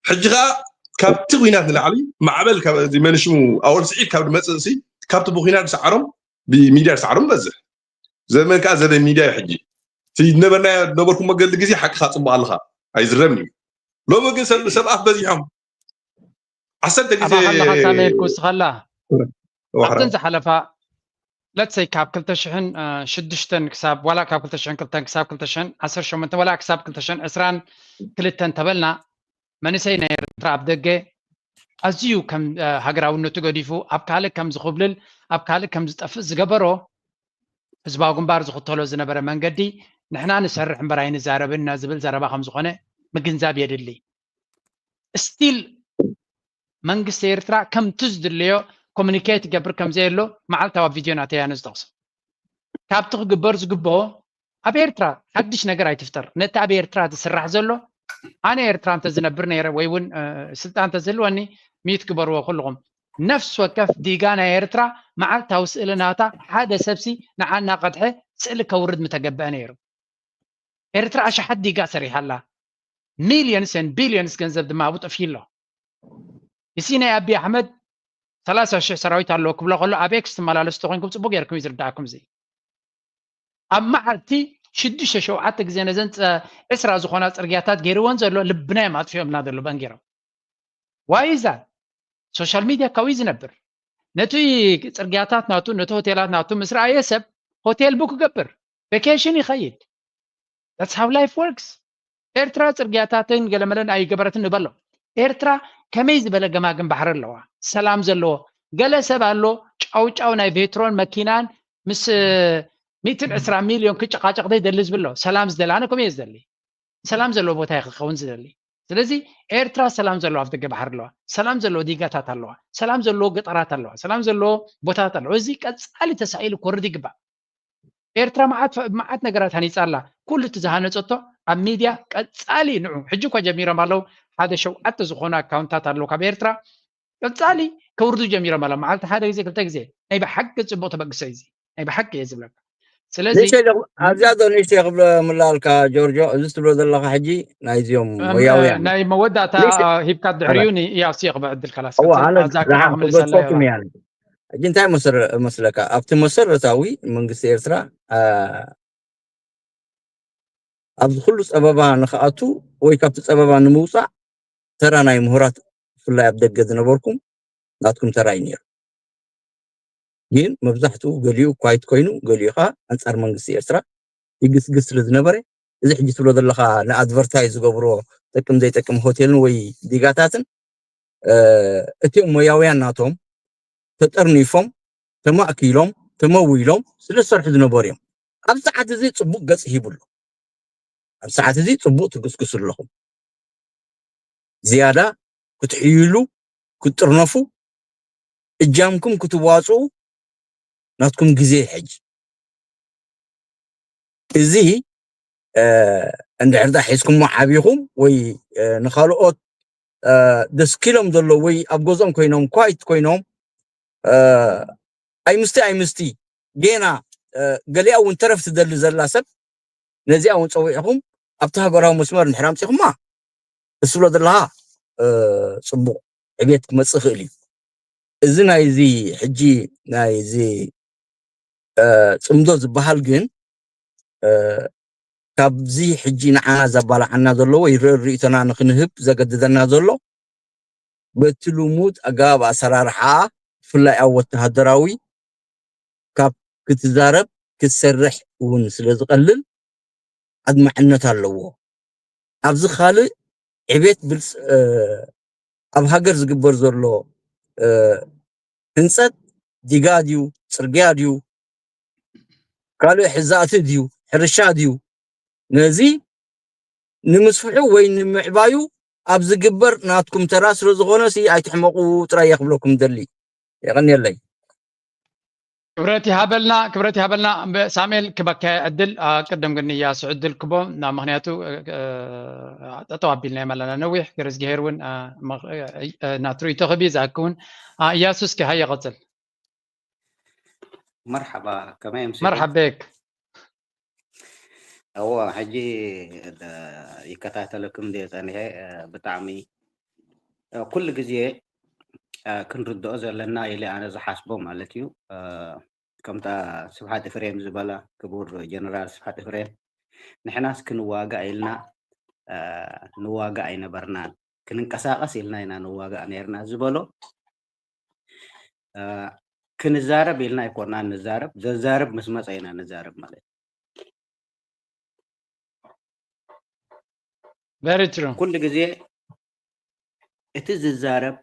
ሕጂ ከዓ ካብቲ ኲናት ንላዕሊ ማዕበል ካብ እዚ መንሽሙ ኣወል ስዒድ ካብ ዝመፅእ ሲ ካብቲ ብኲናት ዝሰዓሮም ብሚድያ ዝሰዓሮም በዝሕ። ዘመን ከዓ ዘበን ሚድያ እዩ። ሕጂ እቲ ዝነበርናዮ ዝነበርኩሞ ገሊ ግዜ ሓቅኻ ፅቡቅ ኣለኻ ኣይዝረብን እዩ። ሎሚ ግን ሰብ ሰብ ኣፍ በዚሖም ዓሰርተ ግዜ ኣባ ከለኻ ሳመ ኢልኩ ስኸላ ዋሕራ ኣብተን ዝሓለፋ ለትሰይ ካብ ክልተ ሽሕን ሽዱሽተን ክሳብ ዋላ ካብ ክልተ ሽሕን ክልተን ክሳብ ክልተ ሽሕን ዓሰርተ ሸሞንተን ዋላ ክሳብ ክልተ ሽሕን ዕስራን ክልተን ተበልና መንእሰይ ናይ ኤርትራ ኣብ ደገ ኣዝዩ ከም ሃገራውነቱ ገዲፉ ኣብ ካልእ ከም ዝኹብልል ኣብ ካልእ ከም ዝጠፍእ ዝገበሮ ህዝባዊ ግንባር ዝኽተሎ ዝነበረ መንገዲ ንሕና ንሰርሕ እምበር ኣይንዛረብን ኢና ዝብል ዘረባ ከም ዝኾነ ምግንዛብ የድሊ። ስቲል መንግስቲ ኤርትራ ከምቲ ዝድለዮ ኮሚኒኬት ይገብር ከም ዘየሎ መዓልታዊ ኣብ ቪድዮ ናተይ ኣነ ዝጠቕሶ። ካብቲ ክግበር ዝግብኦ ኣብ ኤርትራ ሓድሽ ነገር ኣይትፍጠር። ነቲ ኣብ ኤርትራ ዝስራሕ ዘሎ ኣነ ኤርትራ እንተ ዝነብር ነይረ ወይ እውን ስልጣን እንተ ዝህልወኒ ሚዩት ግበርዎ ኩልኹም። ነፍሲ ወከፍ ዲጋ ናይ ኤርትራ መዓልታዊ ስእሊ ናታ ሓደ ሰብሲ ንዓ እናቐድሐ ስእሊ ከውርድ ምተገበአ ነይሩ። ኤርትራ ኣሽሓት ዲጋ ሰሪሓ ኣላ። ሚልዮንስ ን ቢልዮንስ ገንዘብ ድማ ኣብኡ ጠፊኡ ኣሎ። እዚ ናይ ኣቢ ኣሕመድ ሰላሳ ሽሕ ሰራዊት ኣለዎ ክብሎ ከሎ ኣብ ኤክስ ትመላለሱ ተኮይንኩም ፅቡቅ ገይርኩም እዩ ዝርዳእኩም። እዚ ኣብ መዓልቲ ሽዱሽተ ሸውዓተ ግዜ ነዘን ዕስራ ዝኾና ፅርግያታት ገይርወን ዘሎ ልብና እዮም ኣጥፊኦምና ዘሎ በንጌሮም ዋይዛ ሶሻል ሚድያ ካብኡ ዝነብር ነቲ ፅርግያታት ናቱ ነቲ ሆቴላት ናቱ ምስ ረኣየ ሰብ ሆቴል ቡክ ይገብር ቬኬሽን ይኸይድ። That's how life works። ኤርትራ ፅርግያታትን ገለመለን ኣይገበረትን ንበሎ። ኤርትራ ከመይ ዝበለ ገማግም ባሕሪ ኣለዋ፣ ሰላም ዘለዎ። ገለ ሰብ ኣሎ ጫውጫው ናይ ቬትሮን መኪናን ምስ ሚእትን ዕስራ ሚልዮን ክጨቃጨቅ ዘይደሊ ዝብሎ ሰላም ዝደሊ ኣነ ከምኡ እየ ዝደሊ። ሰላም ዘለዎ ቦታ እዩ ክኸውን ዝደሊ። ስለዚ ኤርትራ ሰላም ዘለዎ ኣፍ ደገ ባሕሪ ኣለዋ፣ ሰላም ዘለዎ ዲጋታት ኣለዋ፣ ሰላም ዘለዎ ገጠራት ኣለዋ፣ ሰላም ዘለዎ ቦታታት ኣለዋ። እዚ ቀፃሊ ተሳኢሉ ክወርድ ይግባእ። ኤርትራ መዓት መዓት ነገራት ሃኒፃ ኣላ። ኩሉ እቲ ዝሃነፀቶ ኣብ ሚድያ ቀፃሊ ንዑ ሕጂ እኳ ጀሚሮም ኣለዉ። ሓደ ሸውዓተ ዝኾኑ ኣካውንታት ኣለዉ ካብ ኤርትራ ቀፃሊ ከውርዱ ጀሚሮም ኣለዉ። መዓልቲ ሓደ ግዜ ክልተ ግዜ ናይ ብሓቂ ፅቡቅ ተበግሶ እዩ። ናይ ብሓቂ እየ ዝብለካ። ስለዚ ኣብዚኣ ዶ ንእሽተይ ክብሎ ምላልካ ጆርጆ፣ እዚ ትብሎ ዘለካ ሕጂ ናይዚኦም ወያውያን ናይ መወዳእታ ሂብካ ድሕሪኡ ንያሲ ክበዕድል ከላስ ኣዛ ክመልሰላ ሕጂ እንታይ መስለካ ኣብቲ መሰረታዊ መንግስቲ ኤርትራ ኣብዚ ኩሉ ፀበባ ንክኣቱ ወይ ካብቲ ፀበባ ንምውፃእ ተራ ናይ ምሁራት ብፍላይ ኣብ ደገ ዝነበርኩም ናትኩም ተራ እዩ ነይሩ። ግን መብዛሕትኡ ገሊኡ ኳይት ኮይኑ ገሊኡ ከዓ ኣንፃር መንግስቲ ኤርትራ ይግስግስ ስለ ዝነበረ እዚ ሕጂ ትብሎ ዘለካ ንኣድቨርታይዝ ዝገብሮ ጠቅም ዘይጠቅም ሆቴልን ወይ ዲጋታትን እቲኦም ሞያውያን ናቶም ተጠርኒፎም ተማእኪሎም ተመዊሎም ስለ ዝሰርሑ ዝነበሩ እዮም። ኣብ ሰዓት እዚ ፅቡቅ ገፅ ሂቡ ኣሎ። ኣብ ሰዓት እዚ ፅቡቅ ትግስግሱ ኣለኹም። ዝያዳ ክትሕይሉ ክትጥርነፉ እጃምኩም ክትዋፅኡ ናትኩም ግዜ ሕጂ። እዚ እንድሕር ዳ ሒዝኩሞ ዓቢኹም ወይ ንካልኦት ደስኪሎም ዘለዉ ወይ ኣብ ገዝኦም ኮይኖም ኳይት ኮይኖም ኣይምስቲ ኣይምስቲ ጌና ገሊኣ እውን ተረፍ ትደሊ ዘላ ሰብ ነዚኣ እውን ፀዊዕኹም ኣብቲ ሃገራዊ መስመር እንድሕር ኣምፂኹማ እሱ ብሎ ዘለካ ፅቡቅ ዕቤት ክመፅእ ይኽእል እዩ። እዚ ናይዚ ሕጂ ናይዚ ፅምዶ ዝበሃል ግን ካብዚ ሕጂ ንዓና ዘባላዓና ዘሎ ወይ ርእይቶና ንክንህብ ዘገድደና ዘሎ በቲ ልሙድ ኣገባብ ኣሰራርሓ ብፍላይ ኣብ ወተሃደራዊ ካብ ክትዛረብ ክትሰርሕ እውን ስለ ዝቐልል ኣድማዕነት ኣለዎ። ኣብዚ ካልእ ዕቤት ብልፅ ኣብ ሃገር ዝግበር ዘሎ ዲጋ ድዩ፣ ጽርግያ ድዩ፣ ካልእ ሕዛእቲ ድዩ፣ ሕርሻ ድዩ፣ ነዚ ንምስፍሑ ወይ ንምዕባዩ ኣብ ዝግበር ናትኩም ተራ ስለ ዝኾነ ሲ ኣይትሕመቑ ጥራይ እየ ክብለኩም ደሊ። የቐንየለይ። ክብረት ይሃበልና፣ ክብረት ይሃበልና። ሳሙኤል ክበካ ዕድል ቅድም ግን እያሱ ዕድል ክቦ፣ ምክንያቱ ጠጠው ኣቢልና የመለና ነዊሕ ገረዝጊሄር እውን ናትርኢቶ ክቢ ዝኣክውን። እያሱ እስኪ ሃየ ቀፅል። መርሓባ፣ ከመይ ኣምሲኩም? መርሓቤክ። እዎ፣ ሕጂ ይከታተለኩም እንደ ጸኒሐ፣ ብጣዕሚ ኩሉ ግዜ ክንርድኦ ዘለና ኢለ ኣነ ዝሓስቦ ማለት እዩ። ከምታ ስብሓት ኤፍሬም ዝበላ፣ ክቡር ጀነራል ስብሓት ኤፍሬም፣ ንሕናስ ክንዋጋእ ኢልና ንዋጋእ ኣይነበርናን፣ ክንንቀሳቐስ ኢልና ኢና ንዋጋእ ነርና ዝበሎ፣ ክንዛረብ ኢልና ኣይኮናን ንዛረብ፣ ዘዛርብ ምስ መፀ ኢና ንዛረብ ማለት እዩ። Very true። ኩሉ ግዜ እቲ ዝዛረብ፣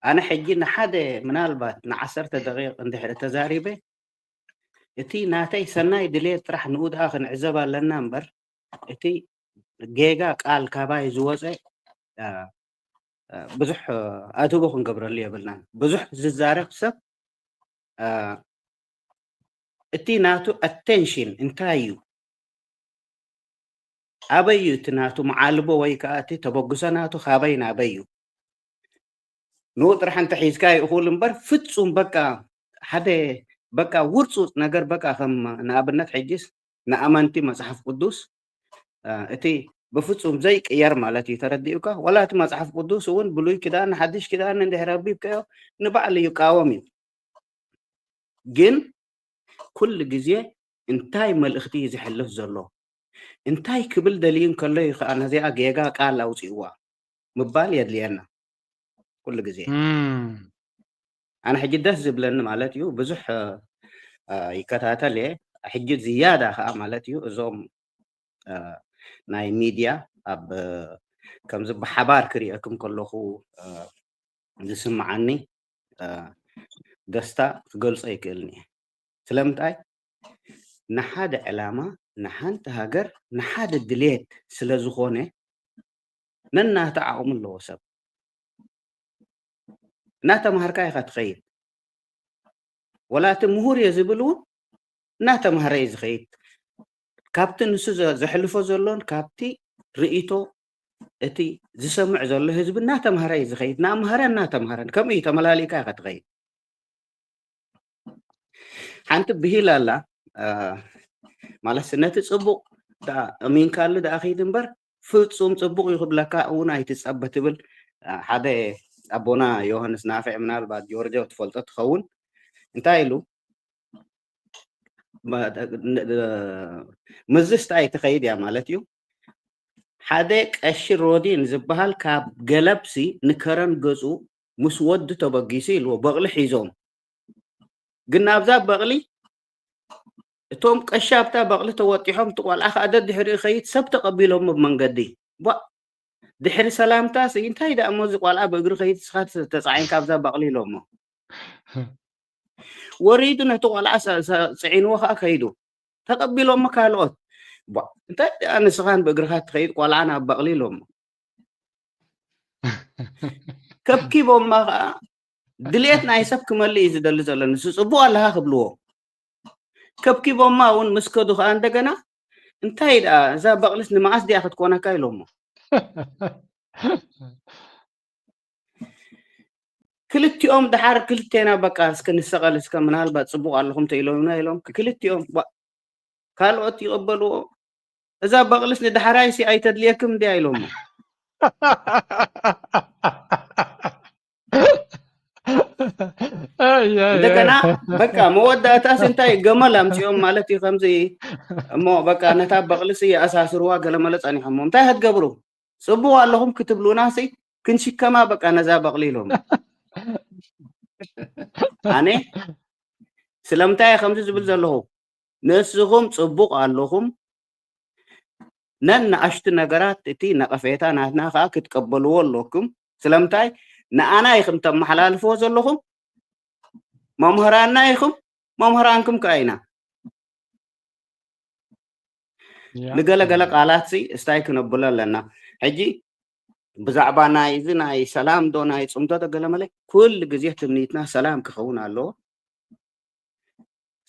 ኣነ ሕጂ ንሓደ ምናልባት ንዓሰርተ ደቂቕ እንድሕር ተዛሪበ፣ እቲ ናተይ ሰናይ ድሌት ጥራሕ ንኡ ደኣ ክንዕዘብ ኣለና እምበር፣ እቲ ጌጋ ቃል ካባይ ዝወፀ ብዙሕ ኣድህቦ ክንገብረሉ የብልናን። ብዙሕ ዝዛረብ ሰብ እቲ ናቱ ኣቴንሽን እንታይ እዩ? ኣበይ እዩ እቲ ናቱ መዓልቦ ወይ ከዓ እቲ ተበግሶ ናቱ ካበይ ናበይ እዩ? ንኡ ጥራሕ እንተ ሒዝካ ይእኹል እምበር ፍጹም በቃ ሓደ በቃ ውርጹጽ ነገር በቃ ከም ንኣብነት ሕጂስ ንኣመንቲ መጽሓፍ ቅዱስ እቲ ብፍጹም ዘይቅየር ማለት እዩ። ተረዲኡካ? ወላ እቲ መጽሓፍ ቅዱስ እውን ብሉይ ኪዳን ንሓድሽ ኪዳን እንድሕር ኣቢብካዮ ንባዕሉ ይቃወም እዩ። ግን ኩሉ ግዜ እንታይ መልእኽቲ እዩ ዝሕልፍ ዘሎ? እንታይ ክብል ደልዩ እንከሎ እዩ ከዓ ነዚኣ ጌጋ ቃል ኣውፂእዋ ምባል የድልየና ኩሉ ግዜ። ኣነ ሕጂ ደስ ዝብለኒ ማለት እዩ ብዙሕ ይከታተል እየ። ሕጂ ዝያዳ ከዓ ማለት እዩ እዞም ናይ ሚድያ ኣብ ከምዚ ብሓባር ክሪአኩም ከለኹ ዝስምዓኒ ደስታ ክገልጾ ኣይክእልን እየ። ስለምንታይ ንሓደ ዕላማ ንሓንቲ ሃገር ንሓደ ድሌት ስለ ዝኾነ ነናተ ዓቕሙ ኣለዎ ሰብ እናተምሃርካ ኢኻ ትኸይድ። ወላ እቲ ምሁር እየ ዝብል እውን እናተምሃረ እዩ ዝኸይድ። ካብቲ ንሱ ዘሕልፎ ዘሎን ካብቲ ርእይቶ እቲ ዝሰምዕ ዘሎ ህዝቢ እናተምሃረ እዩ ዝኸይድ። እናምሃረ እናተምሃረን ከምኡ እዩ ተመላሊእካ ኢኻ ትኸይድ። ሓንቲ ብሂል ኣላ ማለት ነቲ ፅቡቕ እሚንካሉ ደኣ ኸይድ እምበር ፍፁም ፅቡቕ እዩ ክብለካ እውን ኣይትፀበ ትብል። ሓደ ኣቦና ዮሃንስ ናፍዕ ምናልባት ጆርጆ ትፈልጦ ትኸውን እንታይ ኢሉ ምዝስታ ኣይትኸይድ እያ ማለት እዩ። ሓደ ቀሺ ሮዲን ዝበሃል ካብ ገለብሲ ንከረን ገፁ ምስ ወዱ ተበጊሱ ኢልዎ በቕሊ ሒዞም ግን ናብዛ በቕሊ እቶም ቀሺ ኣብታ በቕሊ ተወጢሖም እቲ ቆልዓ ከዓ ደድሕሪኡ ኸይድ ሰብ ተቐቢሎም ኣብ መንገዲ ቧ ድሕሪ ሰላምታ ሲ እንታይ ደኣ እሞ እዚ ቆልዓ ብእግሪ ኸይድ ስኻ ተፃዒንካ ኣብዛ በቕሊ ኢሎሞ ወሪዱ ነቲ ቆልዓ ጽዒንዎ ከዓ ከይዱ ተቐቢሎሞ ካልኦት እንታይ ደኣ ንስኻን ብእግርኻ ትኸይድ ቆልዓ ናብ በቕሊ ኢሎሞ ከብኪቦማ ከዓ ድልየት ናይ ሰብ ክመልእ እዩ ዝደሊ ዘሎ ንሱ ፅቡቅ ኣለካ ክብልዎ ከብኪቦማ እውን ምስ ከዱ ከዓ እንደገና እንታይ ደኣ እዛ በቕልስ ንመዓስ ድያ ክትኮነካ ኢሎሞ ክልቲኦም ደሓር ክልቴና በቃ እስከ ንሰቐል እስከ ምናልባት ፅቡቅ ኣለኹም ተኢሎምና ኢሎም ክልቲኦም ካልኦት ይቕበልዎ እዛ በቕልስ ንዳሕራይ ሲ ኣይተድልየክም እንዲያ ኢሎሞ እንደገና በቃ መወዳእታስ እንታይ ገመል ኣምፅኦም ማለት እዩ ከምዚ እሞ በቃ ነታ በቕልስ የኣሳስርዋ ገለመለ ፀኒሖሞ እንታይ ክትገብሩ ፅቡቅ ኣለኹም ክትብሉና ሲ ክንሽከማ በቃ ነዛ በቕሊ ኢሎም ኣነ ስለምንታይ ከምዚ ዝብል ዘለኹ ንስኹም ፅቡቅ ኣለኹም ነን ንኣሽቱ ነገራት እቲ ነቐፌታ ናትና ከዓ ክትቀበልዎ ኣለኩም ስለምንታይ ንኣና ኢኹም ተመሓላልፍዎ ዘለኹም መምህራንና ኢኹም፣ መምህራንኩም ከኣ ኢና። ንገለገለ ቃላት ሲ እስታይ ክነብሎ ኣለና። ሕጂ ብዛዕባ ናይ እዚ ናይ ሰላም ዶ ናይ ጽምዶ ዶ ገለመለ፣ ኩሉ ግዜ ትምኒትና ሰላም ክኸውን ኣለዎ።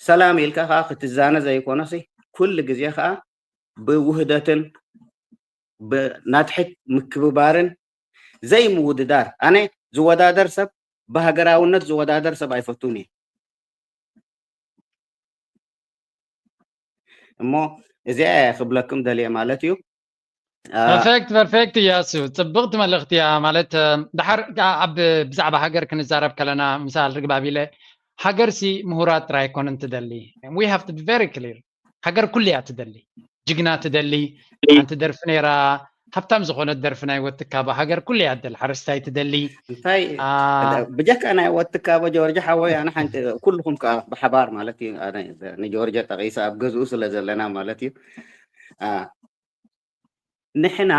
ሰላም ኢልካ ከዓ ክትዛነ ዘይኮነሲ፣ ኩሉ ግዜ ከዓ ብውህደትን ብናትሕት ምክብባርን ዘይምውድዳር። ኣነ ዝወዳደር ሰብ፣ ብሃገራውነት ዝወዳደር ሰብ ኣይፈቱን እየ። እሞ እዚኣ እየ ክብለኩም ደልየ ማለት እዩ። ፐርፌክት ፐርፌክት እያሱ፣ ጽብቕቲ መልእኽቲ እያ። ማለት ድሓር ኣብ ብዛዕባ ሃገር ክንዛረብ ከለና ምሳል ርግባብ ኢለ፣ ሃገርሲ ምሁራት ጥራይ ኣይኮነን ትደሊ። We have to be very clear። ሃገር ኩሉ እያ ትደሊ። ጅግና ትደሊ። ሓንቲ ደርፊ ነይራ፣ ሃብታም ዝኾነት ደርፊ ናይ ወትካባ፣ ሃገር ኩሉ እያ ትደሊ። ሓረስታይ ትደሊ። እንታይ ብጀካ ናይ ወትካባ ጆርጅ ሓወይ፣ ኣነ ሓንቲ ኩልኹም ከዓ ብሓባር ማለት እዩ። ኣነ ንጆርጅ ጠቒሰ ኣብ ገዝኡ ስለ ዘለና ማለት እዩ። ንሕና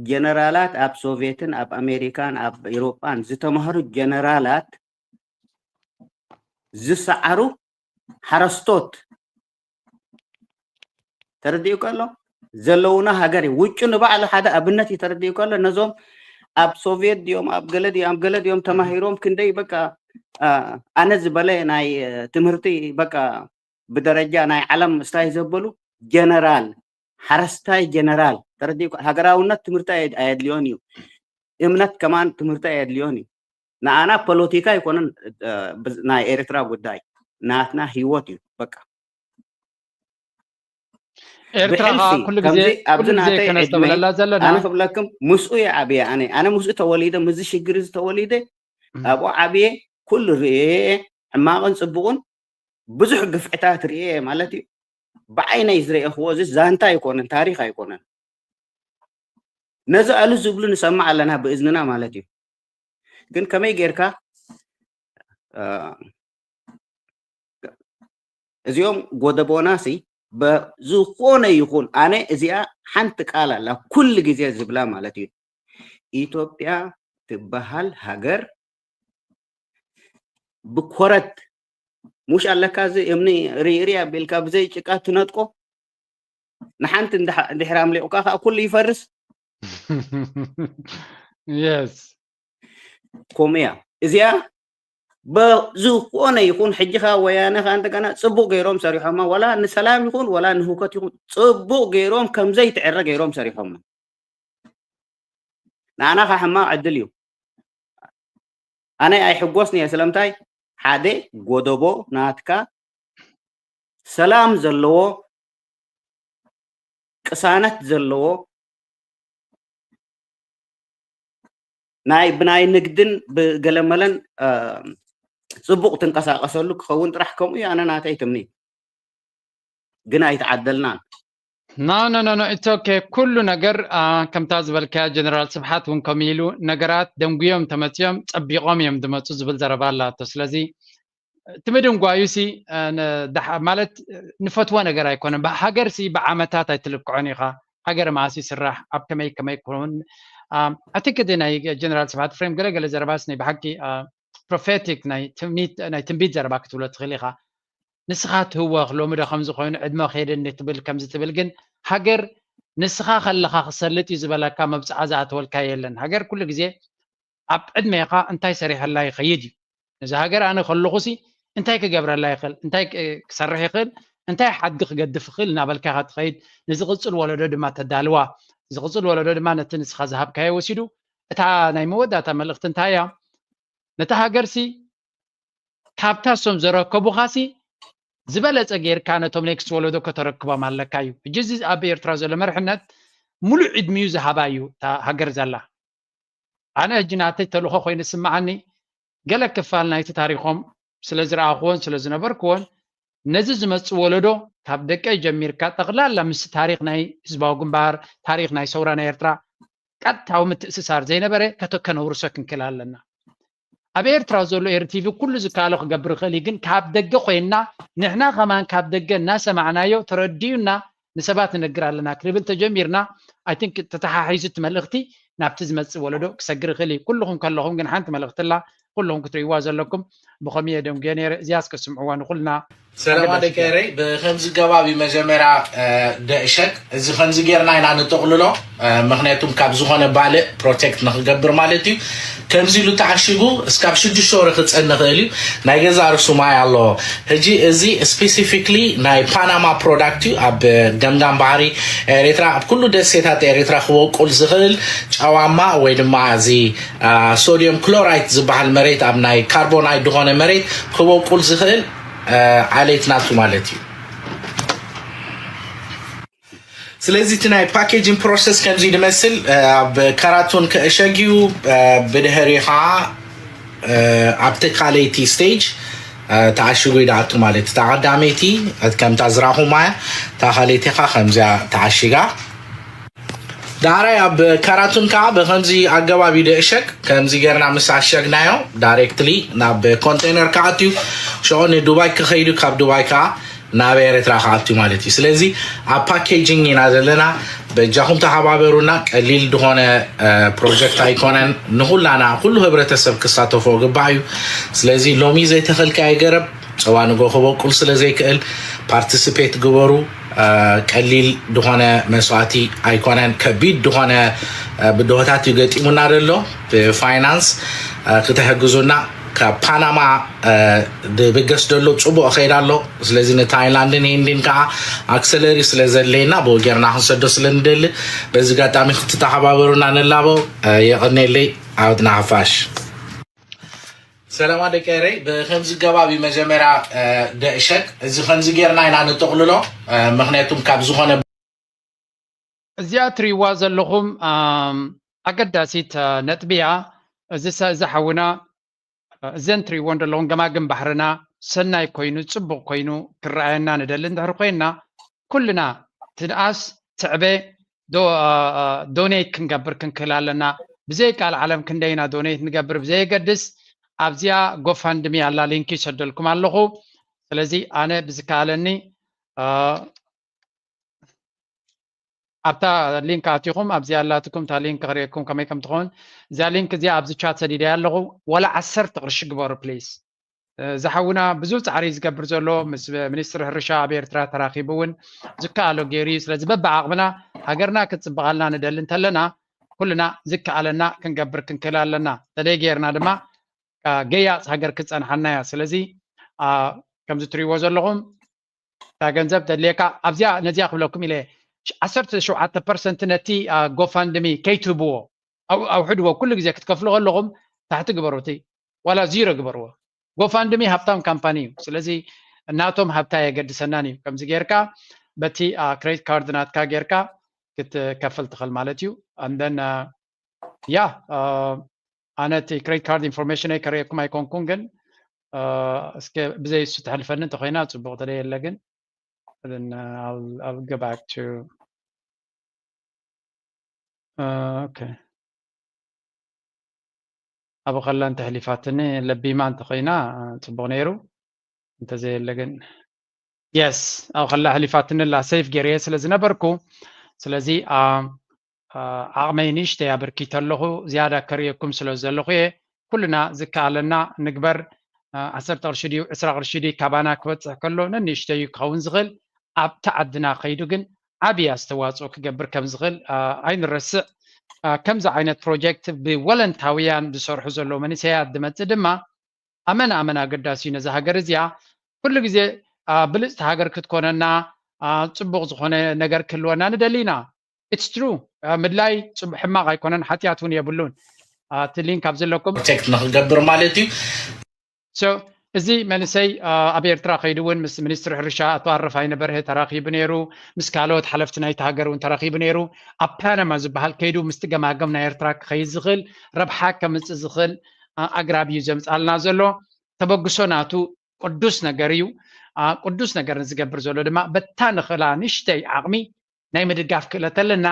ጀነራላት ኣብ ሶቪየትን ኣብ ኣሜሪካን ኣብ ኤውሮጳን ዝተማህሩ ጀነራላት ዝሰዓሩ ሓረስቶት ተረዲኡ ከሎ ዘለውና ሃገር እዩ። ውጩ ንባዕሉ ሓደ ኣብነት እዩ። ተረዲኡ ከሎ ነዞም ኣብ ሶቪየት ድዮም ኣብ ገለ ድዮም ኣብ ገለ ድዮም ተማሂሮም ክንደይ በቃ ኣነ ዝበለ ናይ ትምህርቲ በቃ ብደረጃ ናይ ዓለም እስታይ ዘበሉ ጀነራል ሓረስታይ ጀነራል ተረዲኡ። ሃገራውነት ትምህርቲ ኣየድልዮን እዩ። እምነት ከማን ትምህርቲ ኣየድልዮን እዩ። ንኣና ፖለቲካ ኣይኮነን ናይ ኤርትራ ጉዳይ፣ ናትና ህይወት እዩ በቃ። ኤርትራ ኣብዚ ናተይ ዕድመ ኣነ ክብለኩም ምስኡ እየ ዓብየ። ኣነ ኣነ ምስኡ ተወሊደ ምስዚ ሽግር እዚ ተወሊደ ኣብኡ ዓብየ ኩሉ ርእየ ሕማቕን ፅቡቕን ብዙሕ ግፍዕታት ርእየ ማለት እዩ። ብዓይነይ ዝረእኽዎ እዚ ዛንታ ኣይኮነን፣ ታሪኽ ኣይኮነን። ነዚ ኣሉ ዝብሉ ንሰምዕ ኣለና ብእዝንና ማለት እዩ። ግን ከመይ ጌርካ እዚኦም ጎደቦናሲ በዝኾነ ይኹን ኣነ እዚኣ ሓንቲ ቃል ኣላ ኩሉ ግዜ ዝብላ ማለት እዩ። ኢትዮጵያ ትበሃል ሃገር ብኮረት ሙሽ ኣለካ እዚ እምኒ ሪእሪ ኣቢልካ ብዘይ ጭቃ ትነጥቆ ንሓንቲ እንድሕር ኣምሊቑካ ከዓ ኩሉ ይፈርስ። የስ ከምኡ እያ እዚኣ። በዝኾነ ይኹን ሕጂ ከዓ ወያነ ከዓ እንደገና ፅቡቅ ገይሮም ሰሪሖማ። ወላ ንሰላም ይኹን ወላ ንህውከት ይኹን ፅቡቅ ገይሮም ከምዘይትዕረ ገይሮም ሰሪሖማ። ንኣና ከዓ ሕማቅ ዕድል እዩ። ኣነ ኣይሕጎስን እየ። ስለምንታይ ሓደ ጎደቦ ናትካ ሰላም ዘለዎ ቅሳነት ዘለዎ ናይ ብናይ ንግድን ብገለመለን ፅቡቅ ትንቀሳቀሰሉ ክኸውን ጥራሕ ከምኡ እዩ። ኣነ ናተይ ትምኒት ግን ኣይተዓደልናን። No no no no it's okay። ኩሉ ነገር ከምታ ዝበልካያ ጀነራል ስብሓት እውን ከምኡ ኢሉ ነገራት ደንጉዮም ተመፅዮም ፀቢቆም እዮም ዝመፁ ዝብል ዘረባ ኣላቶ። ስለዚ እቲ ምድንጓዩ ሲ ማለት ንፈትዎ ነገር ኣይኮነን። ሃገር ሲ ብዓመታት ኣይትልክዖን ኢኻ። ሃገር መዓስ ይስራሕ ኣብ ከመይ ከመይ ክኸውን I think እቲ ናይ ጀነራል ስብሓት ፍሬም ገለገለ ዘረባስ ናይ ብሓቂ ፕሮፌቲክ ናይ ትንቢት ዘረባ ክትብሎ ትኽእል ኢኻ። ንስኻ ትህወኽ ሎሚ ዶ ከምዚ ኮይኑ ዕድመ ከይደኒ ትብል ከምዚ ትብል ግን ሃገር ንስኻ ከለኻ ክሰልጥ እዩ ዝበለካ መብፅዓ ዝኣተወልካ የለን። ሃገር ኩሉ ግዜ ኣብ ዕድሜኻ እንታይ ሰሪሐላ ይኸይድ እዩ። ነዚ ሃገር ኣነ ከለኹሲ እንታይ ክገብረላ ይኽእል፣ እንታይ ክሰርሕ ይኽእል፣ እንታይ ሓድጊ ክገድፍ ይኽእል እናበልካ ኢኻ ትኸይድ። ንዝቕፅል ወለዶ ድማ ተዳልዋ። ዝቕፅል ወለዶ ድማ ነቲ ንስኻ ዝሃብካዮ ወሲዱ እታ ናይ መወዳእታ መልእኽቲ እንታይ እያ? ነታ ሃገርሲ ካብታ እሶም ዘረከቡኻሲ ዝበለፀ ጌርካ ነቶም ኔክስት ወለዶ ከተረክቦም ኣለካ እዩ። ሕጂ እዚ ኣብ ኤርትራ ዘሎ መርሕነት ሙሉእ ዕድሚኡ ዝሃባ እዩ እታ ሃገር ዘላ። ኣነ ሕጂ ናተይ ተልእኾ ኮይኑ ዝስምዓኒ ገለ ክፋል ናይቲ ታሪኾም ስለ ዝረኣኽዎን ስለ ዝነበርክዎን ነዚ ዝመጽእ ወለዶ ካብ ደቀይ ጀሚርካ ጠቕላላ ምስ ታሪኽ ናይ ህዝባዊ ግንባር ታሪኽ ናይ ሰውራ ናይ ኤርትራ ቀጥታዊ ምትእስሳር ዘይነበረ ከነውርሶ ክንክእል ኣለና። ኣብ ኤርትራ ዘሎ ኤርቲቪ ኩሉ ዝከኣሎ ክገብር ይኽእል እዩ፣ ግን ካብ ደገ ኮይንና ንሕና ከማን ካብ ደገ እናሰማዕናዮ ተረዲኡና ንሰባት ንነግር ኣለና ክንብል ተጀሚርና I think ተተሓሒዙ እቲ መልእኽቲ ናብቲ ዝመጽእ ወለዶ ክሰግር ይኽእል እዩ። ኩልኹም ከለኹም ግን ሓንቲ መልእኽቲ ኣላ ኩሎም ክትርእይዋ ዘለኩም ብኸምኡ እየ ደንጉየ ነይረ። እዚኣ እስከ ስምዕዋ ንኹልና ሰላማ ደቂ ኤረይ። ብከምዚ ገባብ እዩ መጀመርያ ደእሸግ እዚ ከምዚ ጌርና ኢና ንጠቕልሎ። ምክንያቱም ካብ ዝኾነ ባልእ ፕሮቴክት ንክገብር ማለት እዩ። ከምዚ ኢሉ ተዓሺጉ እስካብ ሽዱሽተ ወረ ክፀን ንኽእል እዩ። ናይ ገዛ ርሱ ማይ ኣለዎ። ሕጂ እዚ ስፔሲፊክሊ ናይ ፓናማ ፕሮዳክት እዩ። ኣብ ገምጋም ባሕሪ ኤርትራ ኣብ ኩሉ ደሴታት ኤርትራ ክበቁል ዝኽእል ጨዋማ ወይ ድማ እዚ ሶዲየም ክሎራይት ዝበሃል መሬት ኣብ ናይ ካርቦናይት ዝኾነ መሬት ክበቁል ዝኽእል ዓሌት ናቱ ማለት እዩ። ስለዚ እቲ ናይ ፓኬጂንግ ፕሮሰስ ከምዚ ድመስል ኣብ ካራቱን ክእሸግ እዩ። ብድሕሪ ከዓ ኣብቲ ካልኣይቲ ስቴጅ ተዓሽጉ ይደኣቱ ማለት እዩ። እታ ቀዳመይቲ ከምታ ዝራኹማ እያ። እታ ካልኣይቲ ከዓ ከምዚያ ተዓሽጋ ዳዕራይ ኣብ ካራቱን ከዓ ብከምዚ ኣገባብ ይደእሸግ። ከምዚ ጌርና ምስ ኣሸግናዮ ዳይሬክትሊ ናብ ኮንቴነር ክኣትዩ ሽዑ ንዱባይ ክኸይዱ ካብ ዱባይ ከዓ ናብ ኤርትራ ክኣትዩ ማለት እዩ። ስለዚ ኣብ ፓኬጂንግ ኢና ዘለና። በጃኹም ተሓባበሩና። ቀሊል ዝኾነ ፕሮጀክት ኣይኮነን። ንኹላና ኩሉ ህብረተሰብ ክሳተፎ ግባእ እዩ። ስለዚ ሎሚ ዘይተኸልካዮ ገረብ ፀዋ ንጎ ክበቁል ስለ ዘይክእል ፓርቲስፔት ግበሩ። ቀሊል ዝኾነ መስዋእቲ ኣይኮነን። ከቢድ ዝኾነ ብድሆታት እዩ ገጢሙና ዘሎ። ብፋይናንስ ክትሕግዙና ካብ ፓናማ ድብገስ ዘሎ ፅቡቅ ከይድ ኣሎ። ስለዚ ንታይላንድን ሂንድን ከዓ ኣክሰለሪ ስለ ዘድለየና ብኡ ጌርና ክንሰዶ ስለ ንደሊ በዚ ጋጣሚ ክትተሓባበሩና ንላቦ። የቐኔለይ። ዓወት ንሓፋሽ። ሰላማ ደቂ ኤረይ። ብከምዚ ገባብ እዩ መጀመርያ ደእሸግ እዚ ከምዚ ጌርና ኢና ንጠቕልሎ። ምክንያቱም ካብ ዝኾነ እዚኣ ትሪእዋ ዘለኹም ኣገዳሲት ነጥቢ እያ። እዚ ሓውና እዘን ትሪእወን ዘለኹም ገማግም ባሕርና ሰናይ ኮይኑ ፅቡቕ ኮይኑ ክረኣየና ንደሊ እንድሕር ኮይና ኩልና ትንኣስ ትዕበ ዶኔት ክንገብር ክንክእል ኣለና። ብዘይ ቃል ዓለም ክንደይና ዶኔት ንገብር ብዘየገድስ ኣብዚኣ ጎፋንድሚ ኣላ ሊንክ ይሰደልኩም ኣለኹ። ስለዚ ኣነ ብዝከኣለኒ ኣብታ ሊንክ ኣቲኹም ኣብዚኣ ኣላትኩም እታ ሊንክ ክርእየኩም ከመይ ከም ትኸውን እዚኣ ሊንክ እዚኣ ኣብዚ ቻት ሰዲደ ኣለኹ። ወላ ዓሰርተ ቅርሺ ግበሩ ፕሊስ። ዝሓውና ብዙ ፃዕሪ ዝገብር ዘሎ ምስ ሚኒስትሪ ሕርሻ ኣብ ኤርትራ ተራኪቡ እውን ዝከኣሎ ገይሩ እዩ። ስለዚ በብዓቕምና ሃገርና ክትፅበቐልና ንደሊ እንተለና ኩልና ዝከኣለና ክንገብር ክንክእል ኣለና። ተደይ ገይርና ድማ ገያፅ ሃገር ክፀንሓና እያ። ስለዚ ከምዚ ትሪእዎ ዘለኹም እታ ገንዘብ ተድልየካ ኣብዚኣ ነዚኣ ክብለኩም ኢለ ዓሰርተ ሸውዓተ ፐርሰንት ነቲ ጎፋንድሚ ከይትህብዎ ኣውሕድዎ። ኩሉ ግዜ ክትከፍሉ ከለኹም ታሕቲ ግበሩ። እቲ ዋላ ዚሮ ግበርዎ። ጎፋንድሚ ሃብታም ካምፓኒ እዩ። ስለዚ እናቶም ሃብታ የገድሰናን እዩ። ከምዚ ጌርካ በቲ ክሬዲት ካርድ ናትካ ጌርካ ክትከፍል ትኽእል ማለት እዩ። ኣንደን ያ ኣነ እቲ ክሬዲት ካርድ ኢንፎርሜሽነይ ከርእየኩም ኣይኮንኩን፣ ግን እስከ ብዘይ እሱ ተሕልፈኒ እንተኮይና ፅቡቅ ተደ የለ ግን I'll go back to okay. ኣብ ከላ እንተሕሊፋትኒ ለቢማ እንተኮይና ፅቡቅ ነይሩ፣ እንተዘየለ ግን የስ ኣብ ከላ ሕሊፋትኒ ላ ሴፍ ገይረየ ስለ ዝነበርኩ ስለዚ ዓቕመይ ንእሽተይ ኣበርኪተ ኣለኹ። ዝያዳ ከርእየኩም ስለ ዘለኹ እየ። ኩልና ዝከኣለና ንግበር። ዓሰርተ ቅርሺ ድዩ ዕስራ ቅርሺ ድዩ ካባና ክበፅሕ ከሎ ነንእሽተዩ ክኸውን ዝኽእል ኣብቲ ዓድና ከይዱ ግን ዓብዪ ኣስተዋፅኦ ክገብር ከም ዝኽእል ኣይንረስዕ። ከምዚ ዓይነት ፕሮጀክት ብወለንታውያን ዝሰርሑ ዘለዉ መንእሰያት ዝመፅእ ድማ ኣመና ኣመና ኣገዳሲ እዩ ነዛ ሃገር እዚኣ። ኩሉ ግዜ ብልፅቲ ሃገር ክትኮነና ፅቡቕ ዝኾነ ነገር ክህልወና ንደሊ ኢና። ኢትስ ትሩ። ምድላይ ሕማቕ ኣይኮነን፣ ሓጢኣት እውን የብሉን። እቲ ሊንክ ኣብ ዘለኩም ፕሮቴክት ንክገብር ማለት እዩ። እዚ መንእሰይ ኣብ ኤርትራ ከይዱ እውን ምስ ሚኒስትሪ ሕርሻ ኣቶ ኣረፋይነ በርሀ ተራኺቡ ነይሩ። ምስ ካልኦት ሓለፍቲ ናይቲ ሃገር እውን ተራኺቡ ነይሩ። ኣብ ፓናማ ዝበሃል ከይዱ ምስቲ ገማግም ናይ ኤርትራ ክኸይድ ዝኽእል ረብሓ ከምፅእ ዝኽእል ኣግራብ እዩ ዘምፃልና ዘሎ። ተበግሶ ናቱ ቅዱስ ነገር እዩ። ቅዱስ ነገር ዝገብር ዘሎ ድማ በታ ንኽእላ ንሽተይ ዓቕሚ ናይ ምድጋፍ ክእለት ኣለና።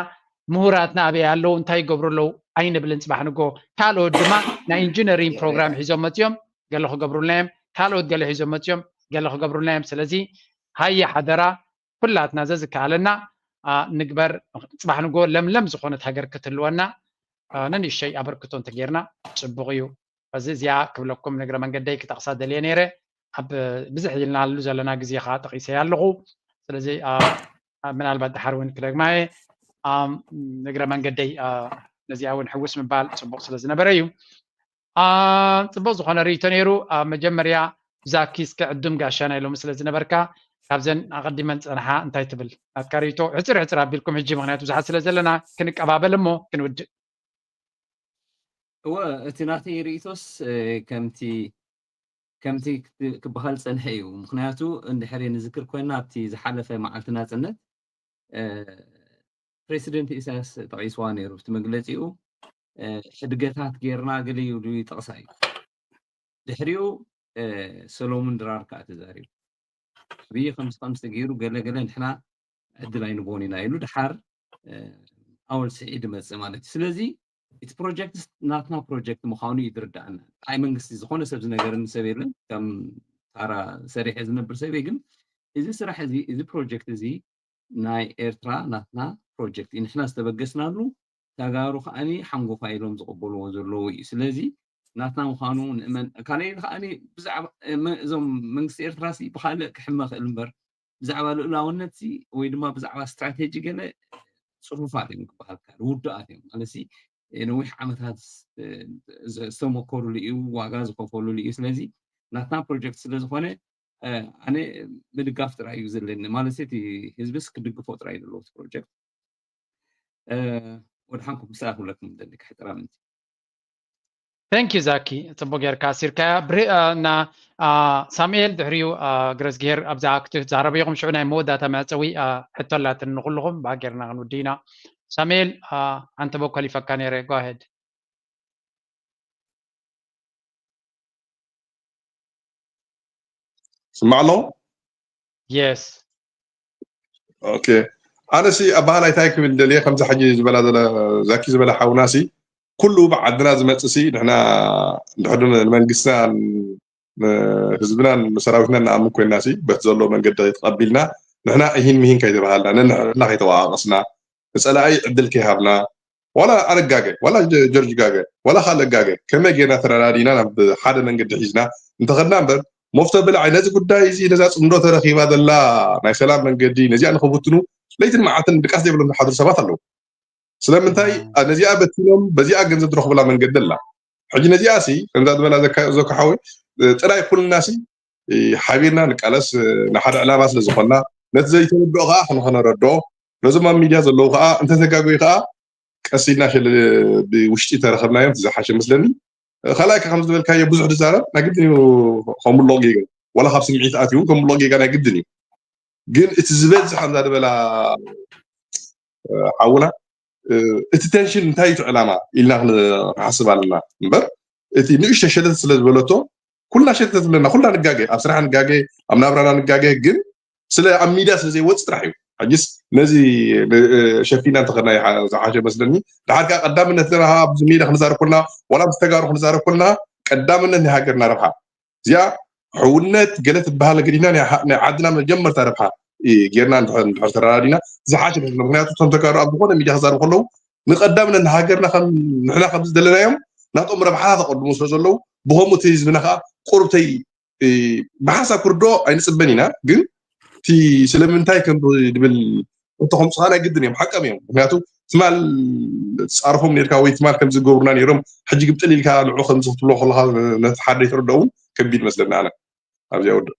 ምሁራትና ኣበይ ኣለዉ እንታይ ይገብሩ ኣለዉ ኣይንብልን። ፅባሕ ንጎ ካልኦት ድማ ናይ ኢንጂነሪንግ ፕሮግራም ሒዞም መፅዮም ገለ ክገብሩልና እዮም። ካልኦት ገለ ሒዞም መፅዮም ገለ ክገብሩልና እዮም። ስለዚ ሃየ ሓደራ ኩላትና ዘዝከኣለና ንግበር። ፅባሕ ንጎ ለምለም ዝኾነት ሃገር ክትህልወና ነንእሽተይ ኣበርክቶ እንተጌርና ፅቡቕ እዩ። እዚ እዚኣ ክብለኩም ንግረ መንገደይ ክጠቕሳ ደልየ ነይረ። ኣብ ብዝሕ ኢልናሉ ዘለና ግዜ ከዓ ጠቒሰ ኣለኹ። ስለዚ ምናልባት ድሓር እውን ክደግማ እየ። ንግረ መንገደይ ነዚኣ እውን ሕውስ ምባል ፅቡቕ ስለ ዝነበረ እዩ። ፅቡቕ ዝኾነ ርእይቶ ነይሩ። ኣብ መጀመርያ ዛኪ እስከ ዕዱም ጋሻና ኢሎም ስለ ዝነበርካ ካብዘን ኣቐዲመን ፀንሓ እንታይ ትብል? ናትካ ርእይቶ ሕፅር ሕፅር ኣቢልኩም ሕጂ፣ ምክንያቱ ብዙሓት ስለ ዘለና ክንቀባበል እሞ ክንውድእ። እወ፣ እቲ ናተይ ርእይቶስ ከምቲ ከምቲ ክበሃል ፀንሐ እዩ። ምክንያቱ እንድሕር ንዝክር ኮይና ኣብቲ ዝሓለፈ መዓልቲ ናፅነት ፕሬዚደንት ኢሳያስ ጠቒስዋ ነይሩ። እቲ መግለፂኡ ሕድገታት ጌርና ገለ ይብሉ ይጠቕሳ እዩ። ድሕሪኡ ሰሎሙን ድራር ከዓ ተዛሪቡ። ኣብይ ከምዚ ከምዚ ተገይሩ ገለ ገለ ንሕና ዕድል ኣይንቦን ኢና ኢሉ ድሓር ኣወል ስዒድ መፅእ ማለት እዩ። ስለዚ እቲ ፕሮጀክት ናትና ፕሮጀክት ምዃኑ እዩ ዝርዳእና። ኣይ መንግስቲ ዝኾነ ሰብ ዝነገርኒ ሰብ የለን። ከም ታራ ሰሪሐ ዝነብር ሰብ እየ። ግን እዚ ስራሕ እዚ እዚ ፕሮጀክት እዚ ናይ ኤርትራ ናትና ፕሮጀክት እዩ። ንሕና ዝተበገስናሉ ተጋሩ ከዓኒ ሓንጎፋ ኢሎም ዝቕበልዎ ዘለዉ እዩ። ስለዚ ናትና ምዃኑ ንእመን። ካልእ ከዓኒ ብዛዕባ እዞም መንግስቲ ኤርትራ ሲ ብኻልእ ክሕመ ክእል እምበር ብዛዕባ ልኡላውነት ሲ ወይ ድማ ብዛዕባ ስትራቴጂ ገለ ፅፉፋት እዮም ክበሃል ከኣል፣ ውዱኣት እዮም ማለት ሲ ነዊሕ ዓመታት ዝተመከሩሉ እዩ፣ ዋጋ ዝኸፈሉሉ እዩ። ስለዚ ናትና ፕሮጀክት ስለ ዝኾነ ኣነ ምድጋፍ ጥራይ እዩ ዘለኒ ማለት እቲ ህዝብስ ክድግፎ ጥራይ ዘለዎ ፕሮጀክት። ወድሓንኩም ምሳኣ ክብለኩም ደሊ ክሕጥራ ምንቲ Thank you ዛኪ፣ ጽቡቅ ጌርካ ኣሲርካያ። እና ሳሙኤል ድሕሪኡ ግረዝግሄር ኣብዛ ክትዛረቡ ኢኹም። ሽዑ ናይ መወዳእታ መዕጸዊ ሕቶ ኣላትን ንኩልኹም ብኣ ጌርና ክንውዲ ኢና። ሳሙኤል ኣንተ በኮል ይፈካ ነይረ። Go ahead። ስማዕ ኣሎ? Yes። ኦኬ፣ ኣነ ሲ ኣባህላይ እንታይ ክብል ደልየ፣ ከምዚ ሕጂ ዝበላ ዘለ ዛኪ ዝበላ ሓውና ሲ ኩሉ ብዓድና ዝመጽእ ሲ ንሕና እንድሕር ንመንግስትና ንህዝብናን ንሰራዊትናን ንኣምን ኮይና ሲ በቲ ዘሎ መንገዲ ተቐቢልና ንሕና እሂን ምሂን ከይተባሃልና ነንሕድሕድና ከይተወቃቀስና ንጸላኢ ዕድል ከይሃብና ዋላ ኣነ ጋገ ዋላ ጀርጅ ጋገ ዋላ ካልእ ጋገ ከመይ ጌርና ተረዳዲና ናብ ሓደ መንገዲ ሒዝና እንተኸድና እምበር ሞፍቶ ብላዒ ነዚ ጉዳይ እዚ ነዛ ጽምዶ ተረኺባ ዘላ ናይ ሰላም መንገዲ ነዚኣ ንኽብትኑ ለይትን መዓልትን ድቃስ ዘይብሎም ዝሓድሩ ሰባት ኣለዉ። ስለምንታይ ነዚኣ በቲኖም በዚኣ ገንዘብ ዝረኽቡላ መንገዲ ኣላ። ሕጂ ነዚኣ ሲ ከምዛ ዝበላ ዘካ ሓወይ ጥራይ ኩልና ሲ ሓቢርና ንቃለስ ንሓደ ዕላማ ስለ ዝኾንና ነቲ ዘይተረድኦ ከዓ ክንኸነረድኦ ነዞም ኣብ ሚድያ ዘለዉ ከዓ እንተተጋገዩ ከዓ ቀስ ኢልና ሸለ ብውሽጢ ተረኸብናዮም ዝሓሸ መስለኒ። ካልኣይ ከም ዝበልካዮ ብዙሕ ዝዛረብ ናይ ግድን እዩ። ከምሎ ጌጋ ዋላ ካብ ስምዒት ኣትዩ እውን ከምሎ ጌጋ ናይ ግድን እዩ። ግን እቲ ዝበዝሕ ከምዛ ዝበላ ሓውና እቲ ቴንሽን እንታይ እዩ ዕላማ ኢልና ክንሓስብ ኣለና እምበር እቲ ንእሽቶ ሸለተት ስለ ዝበለቶ ኩልና ሸተት ኣለና፣ ኩልና ንጋገ፣ ኣብ ስራሕ ንጋገ፣ ኣብ ናብራና ንጋገ። ግን ስለ ኣብ ሚድያ ስለ ዘይወፅእ ጥራሕ እዩ። ሕጂስ ነዚ ሸፊና እንተኸድና ዝሓሸ መስለኒ። ድሓር ከዓ ቀዳምነት ዘለና ኣብዚ ሜዳ ክንዛረብ ከለና ዋላ ምስ ተጋሩ ክንዛረብ ከለና ቀዳምነት ናይ ሃገርና ረብሓ እዚኣ ሕውነት ገለ ትበሃል ገዲፍና ናይ ዓድና መጀመርታ ረብሓ ጌርና እንድሕር ተረዳዲና ዝሓሸ መስለኒ። ምክንያቱ እቶም ተጋሩ ኣብ ዝኾነ ሚድያ ክዛረቡ ከለዉ ንቀዳምነት ንሃገርና ከም ንሕና ከም ዝደለናዮም ናቶም ረብሓታት ኣቀድሙ ስለ ዘለዉ ብከምኡ እቲ ህዝብና ከዓ ቁርብተይ ብሓንሳብ ክርድኦ ኣይንፅበን ኢና። ግን እቲ ስለምንታይ ከም ድብል እንተኸምፁ ከዓ ናይ ግድን እዮም ሓቀም እዮም። ምክንያቱ ትማል ፃርፎም ነርካ ወይ ትማል ከምዚ ገብሩና ነይሮም ሕጂ ግምጥል ኢልካ ንዑ ከምዚ ክትብሎ ከለካ ነቲ ሓደ ይትረድኦ እውን ከቢድ መስለኒ ኣነ ኣብዚኣ ወድእ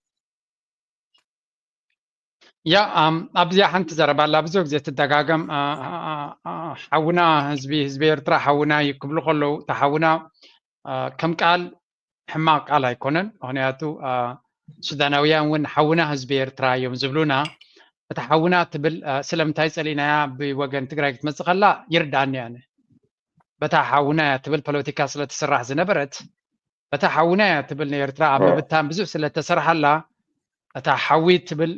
ያ ኣብዚኣ ሓንቲ ዘረባ ኣላ ብዙሕ ግዜ ትደጋገም ሓውና ህዝቢ ህዝቢ ኤርትራ ሓውና እዩ ክብሉ ከለዉ እታ ሓውና ከም ቃል ሕማቕ ቃል ኣይኮነን። ምክንያቱ ሱዳናውያን እውን ሓውና ህዝቢ ኤርትራ እዮም ዝብሉና። እታ ሓውና ትብል ስለምንታይ ፀሊእናያ ብወገን ትግራይ ክትመፅእ ከላ ይርዳኣኒ ኣነ በታ ሓውና እያ ትብል ፖለቲካ ስለትስራሕ ዝነበረት በታ ሓውና እያ ትብል ንኤርትራ ኣብ ምብታን ብዙሕ ስለተሰርሓላ እታ ሓዊ ትብል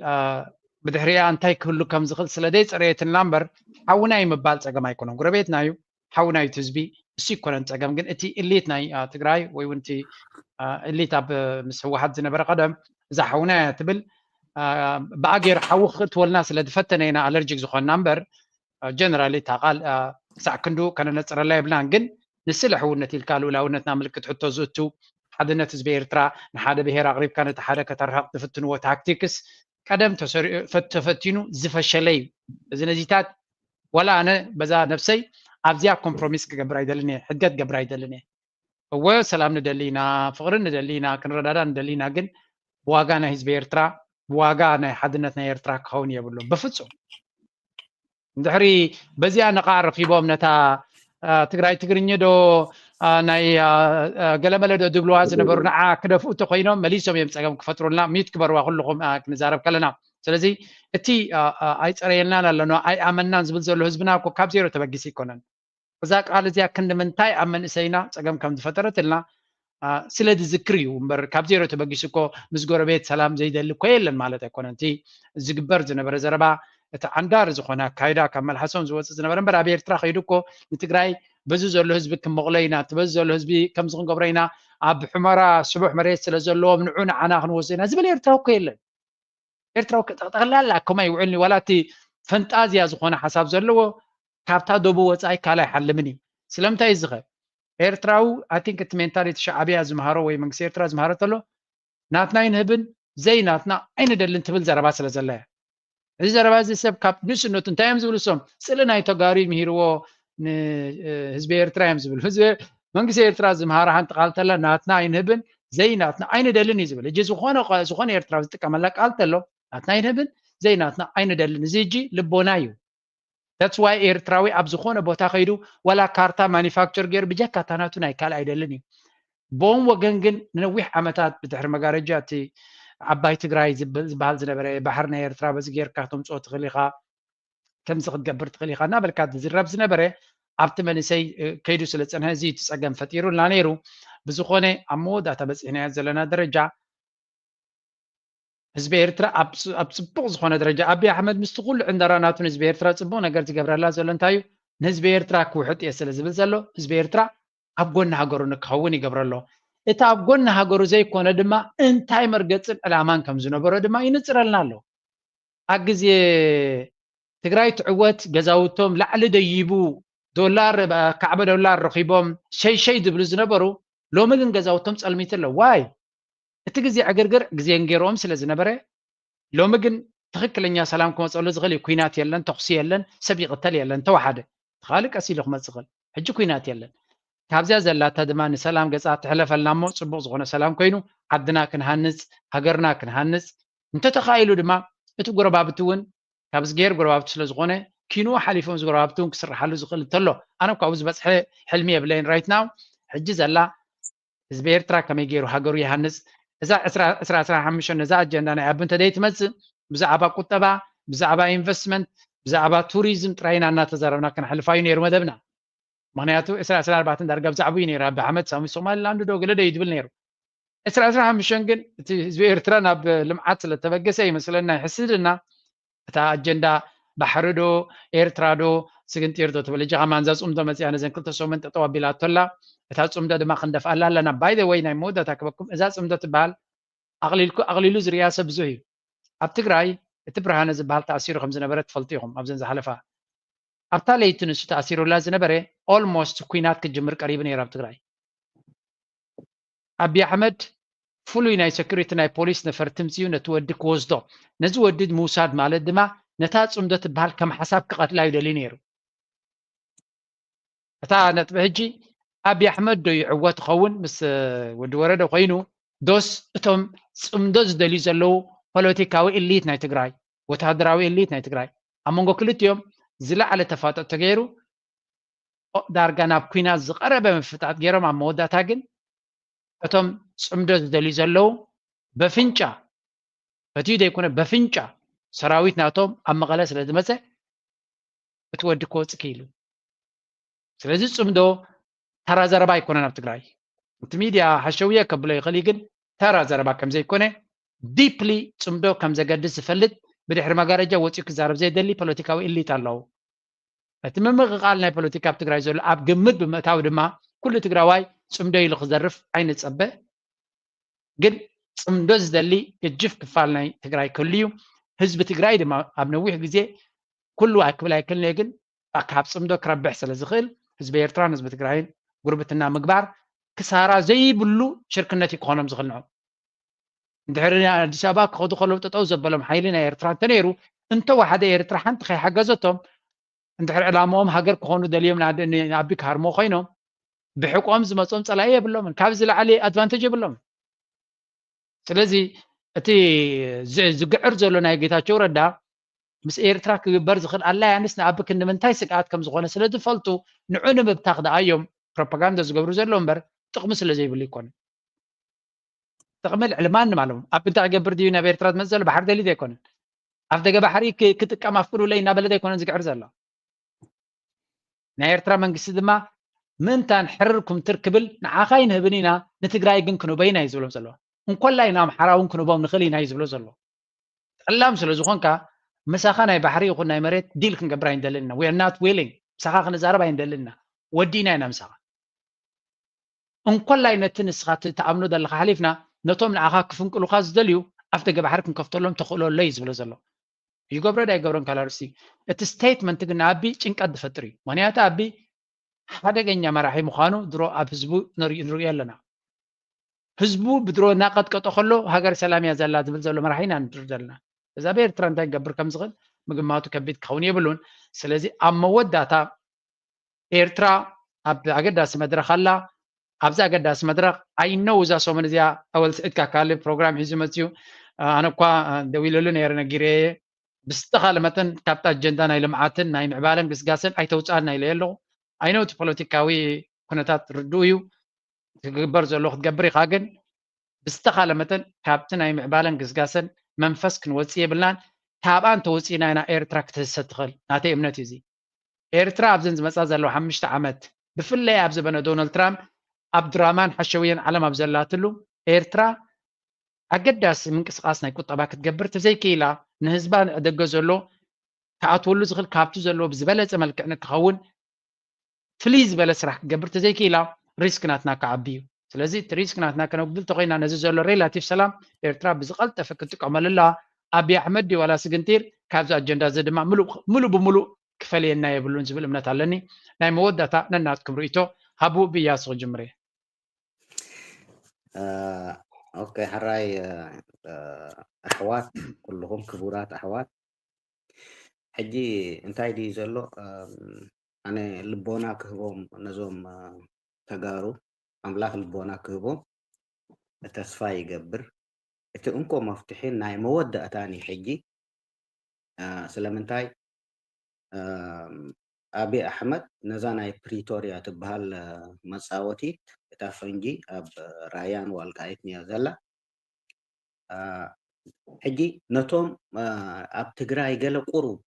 ብድሕሪኣ እንታይ ክህሉ ከም ዝኽእል ስለ ዘይፀረየትልና እምበር ሓውና እዩ ምባል ፀገም ኣይኮነን። ጎረቤትና እዩ፣ ሓውና እዩ እቲ ህዝቢ፣ እሱ ይኮነን ፀገም። ግን እቲ እሊት ናይ ትግራይ ወይ እውን እቲ እሊት ኣብ ምስ ህወሓት ዝነበረ ቀደም እዛ ሓውና እያ ትብል ብኣገር ሓዊ ክእትወልና ስለ ዝፈተነ ኢና ኣለርጂክ ዝኾንና እምበር ጀነራሊ እታ ቃል ክሳዕ ክንዱ ከነነፅረላ የብልናን። ግን ንስለ ሕውነት ኢልካ ልኡላውነትና ምልክት ሕቶ ዝእቱ፣ ሓድነት ህዝቢ ኤርትራ፣ ንሓደ ብሄር ኣቕሪብካ ነቲ ሓደ ከተርሕቕ ትፍትንዎ ታክቲክስ ቀደም ተሰሪዑ፣ ፈት-፣ ተፈቲኑ ዝፈሸለ እዩ። እዚ ነዚታት ዋላ ኣነ በዛ ነብሰይ ኣብዚኣ ኮምፕሮሚስ ክገብር ኣይደልን እየ፣ ሕድገት ክገብር ኣይደልን እየ። እወ ሰላም ንደሊ ኢና፣ ፍቕሪ ንደሊ ኢና፣ ክንረዳዳ ንደሊ ኢና፣ ግን ብዋጋ ናይ ህዝቢ ኤርትራ፣ ብዋጋ ናይ ሓድነት ናይ ኤርትራ ክኸውን የብሉን። በፍጹም። እንድሕሪ በዚኣ ነቓ ረኺቦም ነታ፣ አ፣ ትግራይ ትግርኝ ዶ፣ አ፣ ናይ፣ አ፣ አ፣ ገለመለ ዶ ዝብልዋ ዝነበሩ ንዓ ክደፍኡ እንተኾይኖም መሊሶም እዮም ጸገም ክፈጥሩልና። ሚዩት ክበርዋ ኩልኹም፣ አ፣ ክንዛረብ ከለና። ስለዚ እቲ፣ አ፣ አ፣ ኣይጸረየልናን ኣለና፣ ኣይኣመናን ዝብል ዘሎ ህዝብና እኮ ካብ ዜሮ ተበጊሱ ኣይኮነን። እዛ ቃል እዚኣ ክንዲ ምንታይ ኣብ መንእሰይና ጸገም ከም ዝፈጠረትልና፣ አ፣ ስለ ዝዝክር እዩ እምበር፣ ካብ ዜሮ ተበጊሱ እኮ ምስ ጎረቤት ሰላም ዘይደሊ እኮ የለን ማለት ኣይኮነን። እቲ ዝግበር ዝነበረ ዘረባ፣ እቲ ዓንዳሪ ዝኾነ ኣካይዳ ካብ መልሓሶም ዝወጽእ ዝነበረ እምበር፣ ኣብ ኤርትራ ከይዱ እኮ ንትግራይ በዚ ዘሎ ህዝቢ ክመቕሎ ኢና፣ እቲ በዚ ዘሎ ህዝቢ ከምዚ ክንገብሮ ኢና፣ ኣብ ሑመራ ስቡሕ መሬት ስለ ዘለዎም ንዑ ንዓና ክንወስዶ ኢና ዝብል ኤርትራዊ እኮ የለን። ኤርትራዊ ጠቕላላ ከምኡ ኣይውዕልን እዩ። ዋላ እቲ ፈንጣዝያ ዝኾነ ሓሳብ ዘለዎ ካብታ ዶቡ ወጻኢ ካልእ ኣይሓልምን እዩ። ስለምንታይ እዚ ኸ? ኤርትራዊ፣ I think፣ እቲ ሜንታሊቲ ሻዕብያ ዝምሃሮ ወይ መንግስቲ ኤርትራ ዝምሃሮ ተሎ፣ ናትና ኣይንህብን፣ ዘይናትና ኣይንደልን ትብል ዘረባ ስለ ዘላ እያ። እዚ ዘረባ እዚ ሰብ ካብ ንእስነቱ እንታይ እዮም ዝብሉ እሶም? ስእሊ ናይ ተጋሩ ምሂርዎ ን-፣ እ፣ ህዝቢ ኤርትራ እዮም ዝብሉ። ህዝቢ፣ መንግስቲ ኤርትራ ዝምሃራ ሓንቲ ቃል ተላ፣ ናትና ኣይንህብን፣ ዘይናትና ኣይንደልን እዩ ዝብል። ሕጂ ዝኾነ ቋ-፣ ዝኾነ ኤርትራዊ ዝጥቀመላ ቃል ተሎ፣ ናትና ኣይንህብን፣ ዘይናትና ኣይንደልን። እዚ ሕጂ ልቦና እዩ። That's why ኤርትራዊ ኣብ ዝኾነ ቦታ ከይዱ ዋላ ካርታ ማኒፋክቸር ገይሩ ብጀካ እታ ናቱ ናይ ካልእ ኣይደልን እዩ። ብኦም ወገን ግን ንነዊሕ ዓመታት ብድሕሪ መጋረጃ እቲ ዓባይ ትግራይ ዝብ-፣ ዝበሃል ዝነበረ ባሕሪ ናይ ኤርትራ በዚ ጌርካ ክተምጽኦ ትኽእል ኢኻ፣ ከምዚ ክትገብር ትኽእል ኢኻ እናበልካ ዝዝረብ ዝነበረ ኣብቲ መንእሰይ፣ እ፣ ከይዱ ስለ ዝጸንሐ እዚ እቲ ጸገም ፈጢሩልና ነይሩ። ብዝኾነ ኣብ መወዳእታ በጺሕናዮ ዘለና ደረጃ ህዝቢ ኤርትራ ኣብ ፅ-፣ ኣብ ጽቡቕ ዝኾነ ደረጃ፣ ኣቢ ኣሕመድ ምስቲ ኩሉ ዕንደራ ናቱ ንህዝቢ ኤርትራ ጽቡቕ ነገር ዝገብረላ ዘሎ እንታይ እዩ? ንህዝቢ ኤርትራ ክውሕጥ እየ ስለ ዝብል ዘሎ፣ ህዝቢ ኤርትራ ኣብ ጎኒ ሃገሩ ንክኸውን ይገብሮ ኣሎ። እቲ ኣብ ጎኒ ሃገሩ ዘይኮነ ድማ እንታይ መርገጽን ዕላማን ከም ዝነበሮ ድማ ይንጽረልና ኣሎ። ኣብ ግዜ ትግራይ ትዕወት ገዛውቶም ላዕሊ ደይቡ ዶላር፣ ካዕበ ዶላር ረኺቦም ሸይ ሸይ ዝብሉ ዝነበሩ፣ ሎሚ ግን ገዛውቶም ጸልሚቱ ኣሎ። ዋይ? እቲ ግዜ ዕግርግር ግዜ እንጌርኦም ስለ ዝነበረ፣ ሎሚ ግን ትኽክለኛ ሰላም ክመጸሉ ዝኽእል እዩ። ኲናት የለን፣ ተኹሲ የለን፣ ሰብ ይቕተል የለን፣ ተወሓደ። እቲ ካልእ ቀስ ኢሉ ክመጽእ ይኽእል። ሕጂ ኲናት የለን። ካብዚኣ ዘላታ ድማ ንሰላም ገጻ ትሕለፈልና እሞ ጽቡቕ ዝኾነ ሰላም ኮይኑ ዓድና ክንሃንጽ፣ ሃገርና ክንሃንጽ፣ እንተተኻኢሉ ድማ እቲ ጎረባብቲ እውን ካብ ዝገሄር ጎረባብቲ ስለ ዝኾነ ኪንኡ ሓሊፎም ዝጎረባብቲ እውን ክስርሓሉ ዝኽእል እንተሎ፣ ኣነ እኳ ኣብዚ ዝበጽሐ ሕልሚ የብለይን። Right now ሕጂ ዘላ ህዝቢ ኤርትራ ከመይ ገይሩ ሃገሩ ይሃንጽ፣ እዛ ዕስራ ዕስራ ዕስራ ሓሙሽተ ነዛ ኣጀንዳ ናይ ኣቢ እንተ ዘይትመጽእ ብዛዕባ ቁጠባ፣ ብዛዕባ ኢንቨስትመንት፣ ብዛዕባ ቱሪዝም ጥራይ ኢና እናተዛረብና ከነሕልፋ እዩ ነይሩ መደብና። ምኽንያቱ ዕስራ ዕስራ ኣርባዕተ ዳርጋ ብዛዕባኡ እዩ ነይሩ። ኣቢ ኣሕመድ ሳሚ ሶማሊላንድ ዶ ገለ ዶ እዩ ዝብል ነይሩ። ዕስራ ዕስራ ሓሙሽተ ግን እቲ ህዝቢ ኤርትራ ናብ ልምዓት ስለ ተበገሰ ይመስለና ይሕስድና። እታ ኣጀንዳ ባሕሪ ዶ ኤርትራ ዶ ስግንጢር ዶ ትብል። ሕጂ ከማን እዛ ጽምዶ መጺኣ ነዘን ክልተ ሰሙን ጠጠው ኣቢላቶ ኣላ። እታ ጽምዶ ድማ ክንደፍኣላ ኣለና። By the way ናይ መወዳእታ ክበኩም እዛ ጽምዶ ትበሃል ኣቕሊልኩ-፣ ኣቕሊሉ ዝርእያ ሰብ ብዙህ እዩ። ኣብ ትግራይ እቲ ብርሃነ ዝበሃል ተኣሲሩ ከም ዝነበረ ትፈልጡ ኢኹም። ኣብዘን ዝሓለፋ ኣብታ ለይቲ ንሱ ተኣሲሩላ ዝነበረ ኦልሞስት ኲናት ክጅምር ቀሪቡ ነይሩ ኣብ ትግራይ። ኣቢ ኣሕመድ ፍሉይ ናይ ሰኩሪቲ ናይ ፖሊስ ነፈርቲ ምጽኡ ነቲ ወዲ ክወስዶ። ነዚ ወዲ ምውሳድ ማለት ድማ ነታ ጽምዶ ትበሃል ከም ሓሳብ ክቐትላ እዩ ደልዩ ነይሩ። እታ ነጥቢ ሕጂ ኣቢ ኣሕመድ ዶ ይዕወት ይኸውን ምስ፣ እ፣ ወዲ ወረደ ኮይኑ ዶስ እቶም ጽምዶ ዝደልዩ ዘለዉ ፖለቲካዊ ኤሊት ናይ ትግራይ፣ ወተሃደራዊ ኤሊት ናይ ትግራይ ኣብ መንጎ ክልቲኦም ዝለዓለ ተፋጠጥ ተገይሩ ኦ-፣ ዳርጋ ናብ ኲናት ዝቐረበ ምፍጣጥ ገይሮም ኣብ መወዳእታ ግን እቶም ጽምዶ ዝደልዩ ዘለዉ በፍንጫ፣ በትዩ ዘይኮነ በፍንጫ ሰራዊት ናቶም ኣብ መቐለ ስለ ዝመጸ እቲ ወዲ ክወጽእ ክኢሉ። ስለዚ ጽምዶ ተራ ዘረባ ኣይኮነን ኣብ ትግራይ። እቲ ሚድያ ሓሸውየ ከብሎ ይኽእል እዩ፣ ግን ተራ ዘረባ ከም ዘይኮነ፣ ዲፕሊ ጽምዶ ከም ዘገድስ ዝፈልጥ፣ ብድሕሪ መጋረጃ ወጺኡ ክዛረብ ዘይደሊ ፖለቲካዊ ኤሊት ኣለዉ። እቲ ምምቕቓል ናይ ፖለቲካ ኣብ ትግራይ ዘሎ ኣብ ግምት ብምእታው ድማ ኩሉ ትግራዋይ ጽምዶ ኢሉ ክዘርፍ ኣይንጸበ። ግን ጽምዶ ዝደሊ ገጅፍ ክፋል ናይ ትግራይ ክህሉ እዩ። ህዝቢ ትግራይ ድማ ኣብ ነዊሕ ግዜ ኩሉ ክብል ኣይክእልን እየ፣ ግን ካብ ጽምዶ ክረብሕ ስለ ዝኽእል ህዝቢ ኤርትራን ህዝቢ ትግራይን ጉርብትና ምግባር ክሳራ ዘይብሉ ሽርክነት እዩ ክኾኖም ዝኽእል። ንዑ እንድሕር ኣዲስ ኣበባ ክኸዱ ከለዉ ጠጠው ዘበሎም ሓይሊ ናይ ኤርትራ እንተነይሩ፣ እንተወሓደ ኤርትራ ሓንቲ ከይሓገዘቶም፣ እንድሕር ዕላማኦም ሃገር ክኾኑ ደልዮም ንኣቢ ክሃርሞ ኮይኖም፣ ብሕቆም ዝመጾም ጸላኢ የብሎምን። ካብዚ ዝለዓለ ኣድቫንቴጅ የብሎምን። ስለዚ እቲ ዝግዕር ዘሎ ናይ ጌታቸው ረዳ ምስ ኤርትራ ክግበር ዝኽእል ኣላያንስ ንኣቢ ክንዲ ምንታይ ስግኣት ከም ዝኾነ ስለ ዝፈልጡ፣ ንዑ ንምብታኽ ደኣ እዮም ፕሮፓጋንዳ ዝገብሩ ዘለዉ እምበር፣ ጥቕሚ ስለ ዘይብሉ ኣይኮነን። ጥቕሚ ልዕሊ ማንም ኣለዎም። ኣብ እንታይ ክገብር ድዩ ናብ ኤርትራ ዝመጽእ ዘሎ? ባሕሪ ደልዩ ኣይኮነን። ኣፍደገ ባሕሪ ክጥቀም ኣፍቅዱለይ እናበለ ኣይኮነን ዝግዕር ዘሎ። ናይ ኤርትራ መንግስቲ ድማ ምእንታን ሕርር ኩምትር ክብል ንዓኻ ኣይንህብን ኢና፣ ንትግራይ ግን ክንህቦ ኢና እዩ ዝብሎም ዘሎ። እንኮላይ ንኣምሓራ እውን ክንህቦም ንኽእል ኢና እዩ ዝብሎ ዘሎ። ጠላም ስለ ዝኾንካ ምሳኻ ናይ ባሕሪ ይኹን ናይ መሬት ዲል ክንገብር ኣይንደልን ኢና። We are not willing። ምሳኻ ክንዛረብ ኣይንደልን ኢና። ወዲእና ኢና ምሳኻ። እንኮላይ ነቲ ንስኻ ትኣምኖ ዘለኻ ሓሊፍና ነቶም ንዓኻ ክፍንቅሉኻ ዝደልዩ ኣፍደገ ባሕሪ ክንከፍተሎም ተኽእሎ ኣሎ እዩ ዝብሎ ዘሎ። ይገብሮ ዶ ኣይገብሮን ካላርሲ? እቲ ስቴትመንት ግን ንኣቢ ጭንቀት ዝፈጥር እዩ። ምኽንያቱ ኣቢ ሓደገኛ መራሒ ምዃኑ ድሮ ኣብ ህዝቡ ንሪኦ ኣለና። ህዝቡ ብድሮ እናቐጥቀጦ ከሎ ሃገር ሰላም እያ ዘላ ዝብል ዘሎ መራሒ ኢና ንድር ዘለና። እዛ ብኤርትራ እንታይ ክገብር ከም ዝኽእል ምግማቱ ከቢድ ክኸውን የብሉን። ስለዚ ኣብ መወዳእታ ኤርትራ ኣብ ኣገዳሲ መድረኽ ኣላ። ኣብዚ ኣገዳሲ መድረኽ ኣይነው እዛ ሰሙን እዚኣ ኣወል ስዒድ ካካሊ ፕሮግራም ሒዙ መፅዩ። ኣነ እኳ ደዊለሉ ነይረ ነጊረየ። ብዝተኻለ መጠን ካብቲ ኣጀንዳ ናይ ልምዓትን ናይ ምዕባለን ግስጋሰን ኣይተውፅኣና ኢለ ኣለኹ። ኣይነው እቲ ፖለቲካዊ ኩነታት ርዱእ እዩ። ክግበር ዘሎ ክትገብር ኢኻ፣ ግን ብዝተኻለ መጠን ካብቲ ናይ ምዕባለን ግስጋሰን መንፈስ ክንወፅእ የብልናን። ካብኣ እንተወፂእና ኢና ኤርትራ ክትህሰ ትኽእል። ናተይ እምነት እዩ እዚ። ኤርትራ ኣብዘን ዝመፃ ዘለዋ ሓሙሽተ ዓመት ብፍላይ ኣብ ዘበነ ዶናልድ ትራምፕ ኣብ ድራማን ሓሸውየን ዓለም ኣብ ዘላትሉ ኤርትራ ኣገዳሲ ምንቅስቃስ ናይ ቁጠባ ክትገብር ተዘይክኢላ ንህዝባ ንዕደገ ዘሎ ክኣትወሉ ዝኽእል ካብቲ ዘለዎ ብዝበለፀ መልክዕ ንክኸውን ፍልይ ዝበለ ስራሕ ክትገብር ተዘይክኢላ ሪስክ ናትና ክዓቢ እዩ። ስለዚ እቲ ሪስክ ናትና ከነጉድል ተኮይና ነዚ ዘሎ ሬላቲቭ ሰላም ኤርትራ ብዝቐልጠፈ ክትጥቀመሉ ኣለዋ። ኣብይ ኣሕመድ ድዩ ዋላ ስግንጢር ካብዚ ኣጀንዳ እዚ ድማ ምሉእ ብምሉእ ክፈልየና የብሉን ዝብል እምነት ኣለኒ። ናይ መወዳእታ ነናትኩም ርእይቶ ሃቡ። ብያሱ ክጅምር እየ። ኦኬ፣ ሕራይ ኣሕዋት፣ ኩልኹም ክቡራት ኣሕዋት፣ ሕጂ እንታይ ድዩ ዘሎ? ኣነ ልቦና ክህቦም ነዞም ተጋሩ ኣምላኽ ልቦና ክህቦም ተስፋ ይገብር። እቲ እንኮ መፍትሒ ናይ መወዳእታን እዩ ሕጂ። ስለምንታይ ኣብይ ኣሕመድ ነዛ ናይ ፕሪቶርያ ትበሃል መፃወቲት፣ እታ ፈንጂ ኣብ ራያን ዋልቃይትን እያ ዘላ። ሕጂ ነቶም ኣብ ትግራይ ገለ ቁሩብ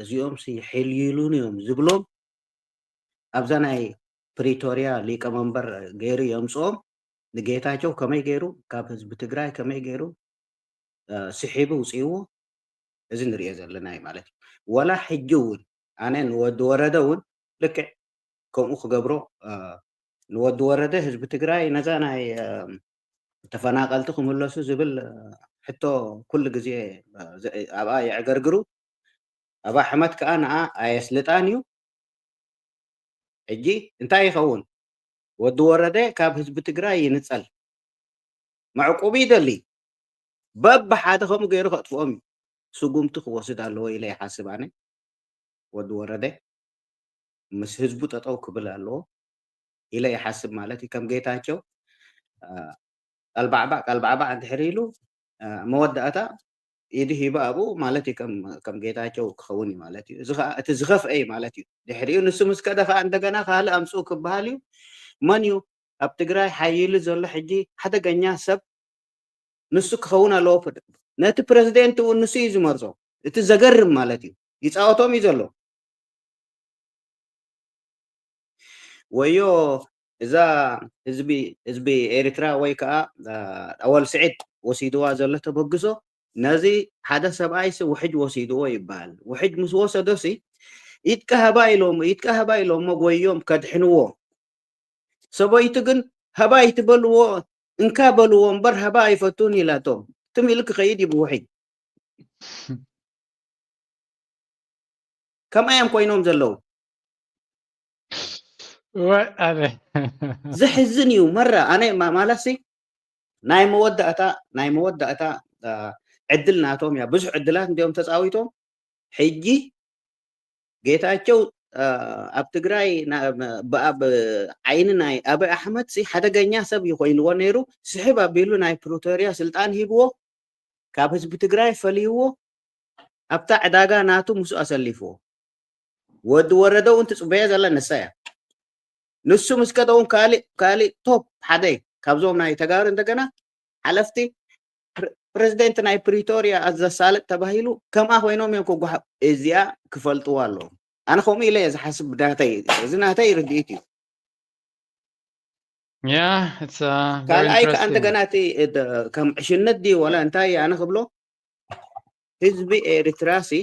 እዚኦም ሕልይሉን እዮም ዝብሎም ኣብዛ ናይ ፕሪቶርያ ሊቀመንበር ገይሩ የምፅኦም። ንጌታቸው ከመይ ገይሩ ካብ ህዝቢ ትግራይ ከመይ ገይሩ ስሒቡ ውፅእዎ፣ እዚ ንሪኦ ዘለና እዩ ማለት እዩ። ወላ ሕጂ እውን ኣነ ንወዲ ወረደ እውን ልክዕ ከምኡ ክገብሮ ንወዲ ወረደ ህዝቢ ትግራይ ነዛ ናይ ተፈናቀልቲ ክምለሱ ዝብል ሕቶ ኩሉ ግዜ ኣብኣ የዕገርግሩ። ኣብ ኣሕመድ ከዓ ንኣ ኣየስልጣን እዩ። ሕጂ እንታይ ይኸውን? ወዲ ወረደ ካብ ህዝቢ ትግራይ ይንፀል፣ መዕቁብ ይደሊ፣ በብሓደ ከምኡ ገይሩ ከጥፍኦም እዩ። ስጉምቲ ክወስድ ኣለዎ ኢለ ይሓስብ ኣነ። ወዲ ወረደ ምስ ህዝቡ ጠጠው ክብል ኣለዎ ኢለ ይሓስብ ማለት እዩ። ከም ጌታቸው ቀልባዕባዕ ቀልባዕባዕ እንድሕር ኢሉ መወዳእታ ኢዱ ሂቡ ኣብኡ ማለት እዩ። ከም ጌታቸው ክኸውን እዩ ማለት እዩ። እዚ ከዓ እቲ ዝኸፍአ እዩ ማለት እዩ። ድሕሪኡ ንሱ ምስ ከደ ከዓ እንደገና ካልእ ኣምፅኡ ክበሃል እዩ። መን እዩ ኣብ ትግራይ ሓይሉ ዘሎ ሕጂ ሓደገኛ ሰብ ንሱ ክኸውን ኣለዎ። ነቲ ፕረዚደንት እውን ንሱ እዩ ዝመርጾ። እቲ ዘገርም ማለት እዩ። ይፃወቶም እዩ ዘሎ። ወዮ እዛ ህዝቢ ህዝቢ ኤርትራ ወይ ከዓ ኣወል ስዒድ ወሲድዋ ዘሎ ተበግሶ ነዚ ሓደ ሰብኣይሲ ውሕጅ ወሲድዎ ይበሃል። ውሕጅ ምስ ወሰዶሲ ኢድካ ሃባ ኢሎሞ ኢድካ ሃባ ኢሎሞ ጎዮም ከድሕንዎ። ሰበይቱ ግን ሃባ ኣይትበልዎ እንካ በልዎ እምበር ሃባ ኣይፈቱን ኢላቶም። ትም ኢሉ ክኸይድ እዩ ብውሕጅ። ከምኣ እዮም ኮይኖም ዘለዉ። ወይ ኣነ ዘሕዝን እዩ መራ። ኣነ ማ- ማለትሲ ናይ መወዳእታ ናይ መወዳእታ አ፣ ዕድል ናቶም እያ። ብዙሕ ዕድላት እንዲኦም ተፃዊቶም። ሕጂ ጌታቸው አ፣ ኣብ ትግራይ ና- ብ- ኣብ ዓይኒ ናይ ኣበይ ኣሕመድ ሲ ሓደገኛ ሰብ እዩ ኮይንዎ ነይሩ። ስሕብ ኣቢሉ ናይ ፕሪቶሪያ ስልጣን ሂብዎ፣ ካብ ህዝቢ ትግራይ ፈልይዎ፣ ኣብታ ዕዳጋ ናቱ ምስኡ ኣሰሊፍዎ። ወዲ ወረደ እውን ትፅበዮ ዘላ ንሳ እያ። ንሱ ምስ ከደ እውን ካሊእ ካሊእ ቶፕ ሓደ ካብዞም ናይ ተጋሩ እንደገና ሓለፍቲ ፕረ- ፕሬዚደንት ናይ ፕሪቶሪያ ዘሳልጥ ተባሂሉ ከምኣ ኮይኖም እዮም ክጓሓ እዚኣ ክፈልጥዎ ኣለዎም። ኣነ ከምኡ ኢለ እየ ዝሓስብ። ናተይ እዚ ናተይ ርድኢት እዩ። Yeah, it's uh, very ካልኣይ ከዓ interesting. እንደገና እቲ እ- ከም ዕሽነት ድዩ ወላ እንታይ ኣነ ክብሎ ህዝቢ ኤርትራ ሲ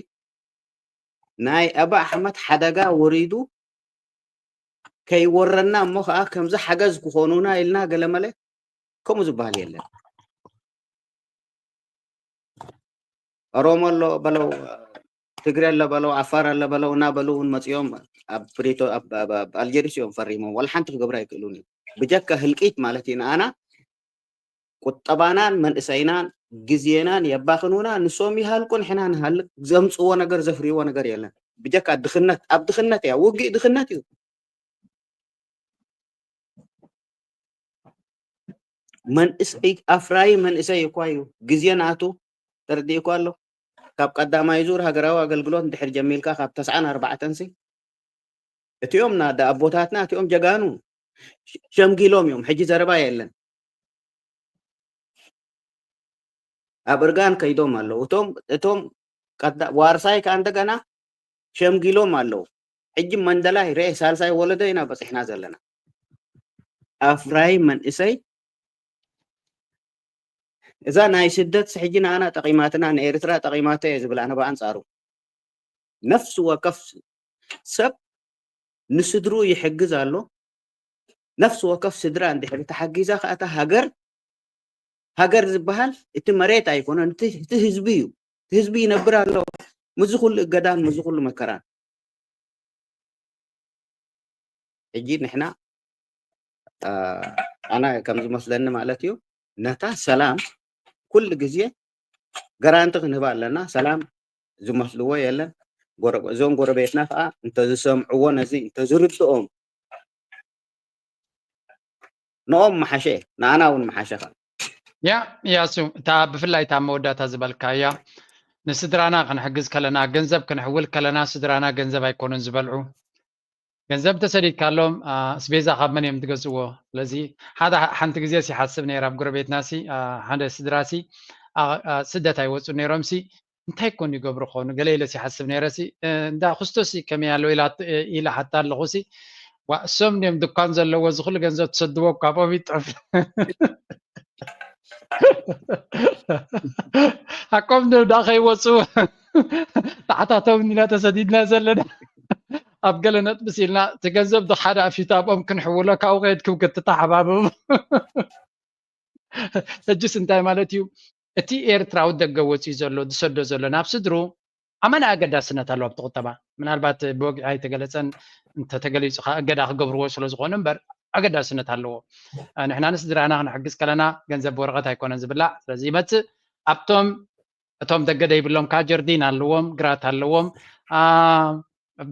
ናይ ኣባ ኣሕመድ ሓደጋ ወሪዱ ከይወረና እሞ ከዓ ከምዚ ሓገዝ ክኾኑና ኢልና ገለመለ ከምኡ ዝበሃል የለን። ኦሮሞ ኣሎ በለው፣ ትግሬ ኣሎ በለው፣ ዓፋር ኣሎ በለው እናበሉ እውን መፂኦም ኣብ ፕሪቶ ኣብ ኣብ- ኣብ ኣልጀሪስ እዮም ፈሪሞም። ዋላ ሓንቲ ክገብሩ ኣይክእሉን እዮም። ብጀካ ህልቂት ማለት እዩ። ንኣና ቁጠባናን መንእሰይናን ግዜናን የባኽኑና። ንሶም ይሃልቁ፣ ንሕና ንሃልቅ። ዘምፅዎ ነገር ዘፍርይዎ ነገር የለን። ብጀካ ድኽነት፣ ኣብ ድኽነት እያ። ውግእ ድኽነት እዩ። መንእሰይ ኣፍራይ መንእሰይ እኳ እዩ። ግዜ ናቱ ተረዲእኳ ኣሎ። ካብ ቀዳማይ ዙር ሃገራዊ ኣገልግሎት እንድሕር ጀሚርካ ካብ ተስዓን ኣርባዕተን ሲ እቲኦም ና ኣቦታትና እቲኦም ጀጋኑ ሸምጊሎም እዮም። ሕጂ ዘረባ የለን። ኣብ እርጋን ከይዶም ኣለዉ። እቶም እቶም ቀዳ- ዋርሳይ ከኣ እንደገና ሸምጊሎም ኣለዉ። ሕጂ መንደላይ ርኤ ሳልሳይ ወለዶ ኢና በፂሕና ዘለና። ኣፍራይ መንእሰይ እዛ ናይ ስደት ሕጂ ንኣና ጠቂማትና ንኤርትራ ጠቂማቶ እየ ዝብል ኣነ ብኣንጻሩ ነፍሲ ወከፍ ሰብ ንስድርኡ ይሕግዝ ኣሎ። ነፍሲ ወከፍ ስድራ እንድሕር ተሓጊዛ ከኣ እታ ሃገር ሃገር ዝበሃል እቲ መሬት ኣይኮነን፣ እቲ እቲ ህዝቢ እዩ። እቲ ህዝቢ ይነብር ኣሎ ምስዚ ኩሉ እገዳን ምስዚ ኩሉ መከራን። ሕጂ ንሕና ኣነ ከም ዝመስለኒ ማለት እዩ ነታ ሰላም ኩሉ ግዜ ገራንቲ ክንህባ ኣለና። ሰላም ዝመስልዎ የለን። ጎረ- እዞም ጎረቤትና ከዓ እንተዝሰምዕዎ ነዚ እንተዝርድኦም ንኦም መሓሸ ንኣና እውን መሓሸ ከዓ ያ ያሱ እታ ብፍላይ እታ መወዳእታ ዝበልካያ ንስድራና ክንሕግዝ ከለና ገንዘብ ክንሕውል ከለና ስድራና ገንዘብ ኣይኮኑን ዝበልዑ። ገንዘብ ተሰዲድካሎም ኣስቤዛ ካብ መን እዮም ትገዝእዎ? ስለዚ ሓደ ሓንቲ ግዜ ሲሓስብ ነይር ኣብ ጎረቤትና ሲ ሓደ ስድራ ሲ ስደት ኣይወፁ ነይሮም ሲ እንታይ ኮን ይገብሩ ኾኑ ገለ ኢለ ሲሓስብ ነይረ ሲ እንዳ ክስቶ ሲ ከመይ ኣለዉ ኢላ ሓታ ኣለኹ ሲ ዋ እሶም ድዮም ድኳን ዘለዎ እዚ ኩሉ ገንዘብ ትሰድዎ ካብኦም ይጥዕፍ ሓቆም ድዮም ዳ ከይወፁ ታሕታቶም ኢና ተሰዲድና ዘለና ኣብ ገለ ነጥቢ ሲልና እቲ ገንዘብ ሓደ ኣፊት ኣብኦም ክንሕውሎ ካብኡ ከየድኩም ክትተሓባበቡ ሕጅስ እንታይ ማለት እዩ እቲ ኤርትራዊ ደገ ወፂኡ ዘሎ ዝሰዶ ዘሎ ናብ ስድሩ ኣመና ኣገዳስነት ኣለዎ ኣብቲ ቁጠባ ምናልባት ብወግዒ ኣይተገለፀን እንተተገሊፁ ከዓ እገዳ ክገብርዎ ስለዝኮኑ እምበር ኣገዳስነት ኣለዎ ንሕና ንስድራና ክንሕግዝ ከለና ገንዘብ ወረቀት ኣይኮነን ዝብላዕ ስለዚ ይመፅእ ኣብቶም እቶም ደገ ደይብሎም ከዓ ጀርዲን ኣለዎም ግራት ኣለዎም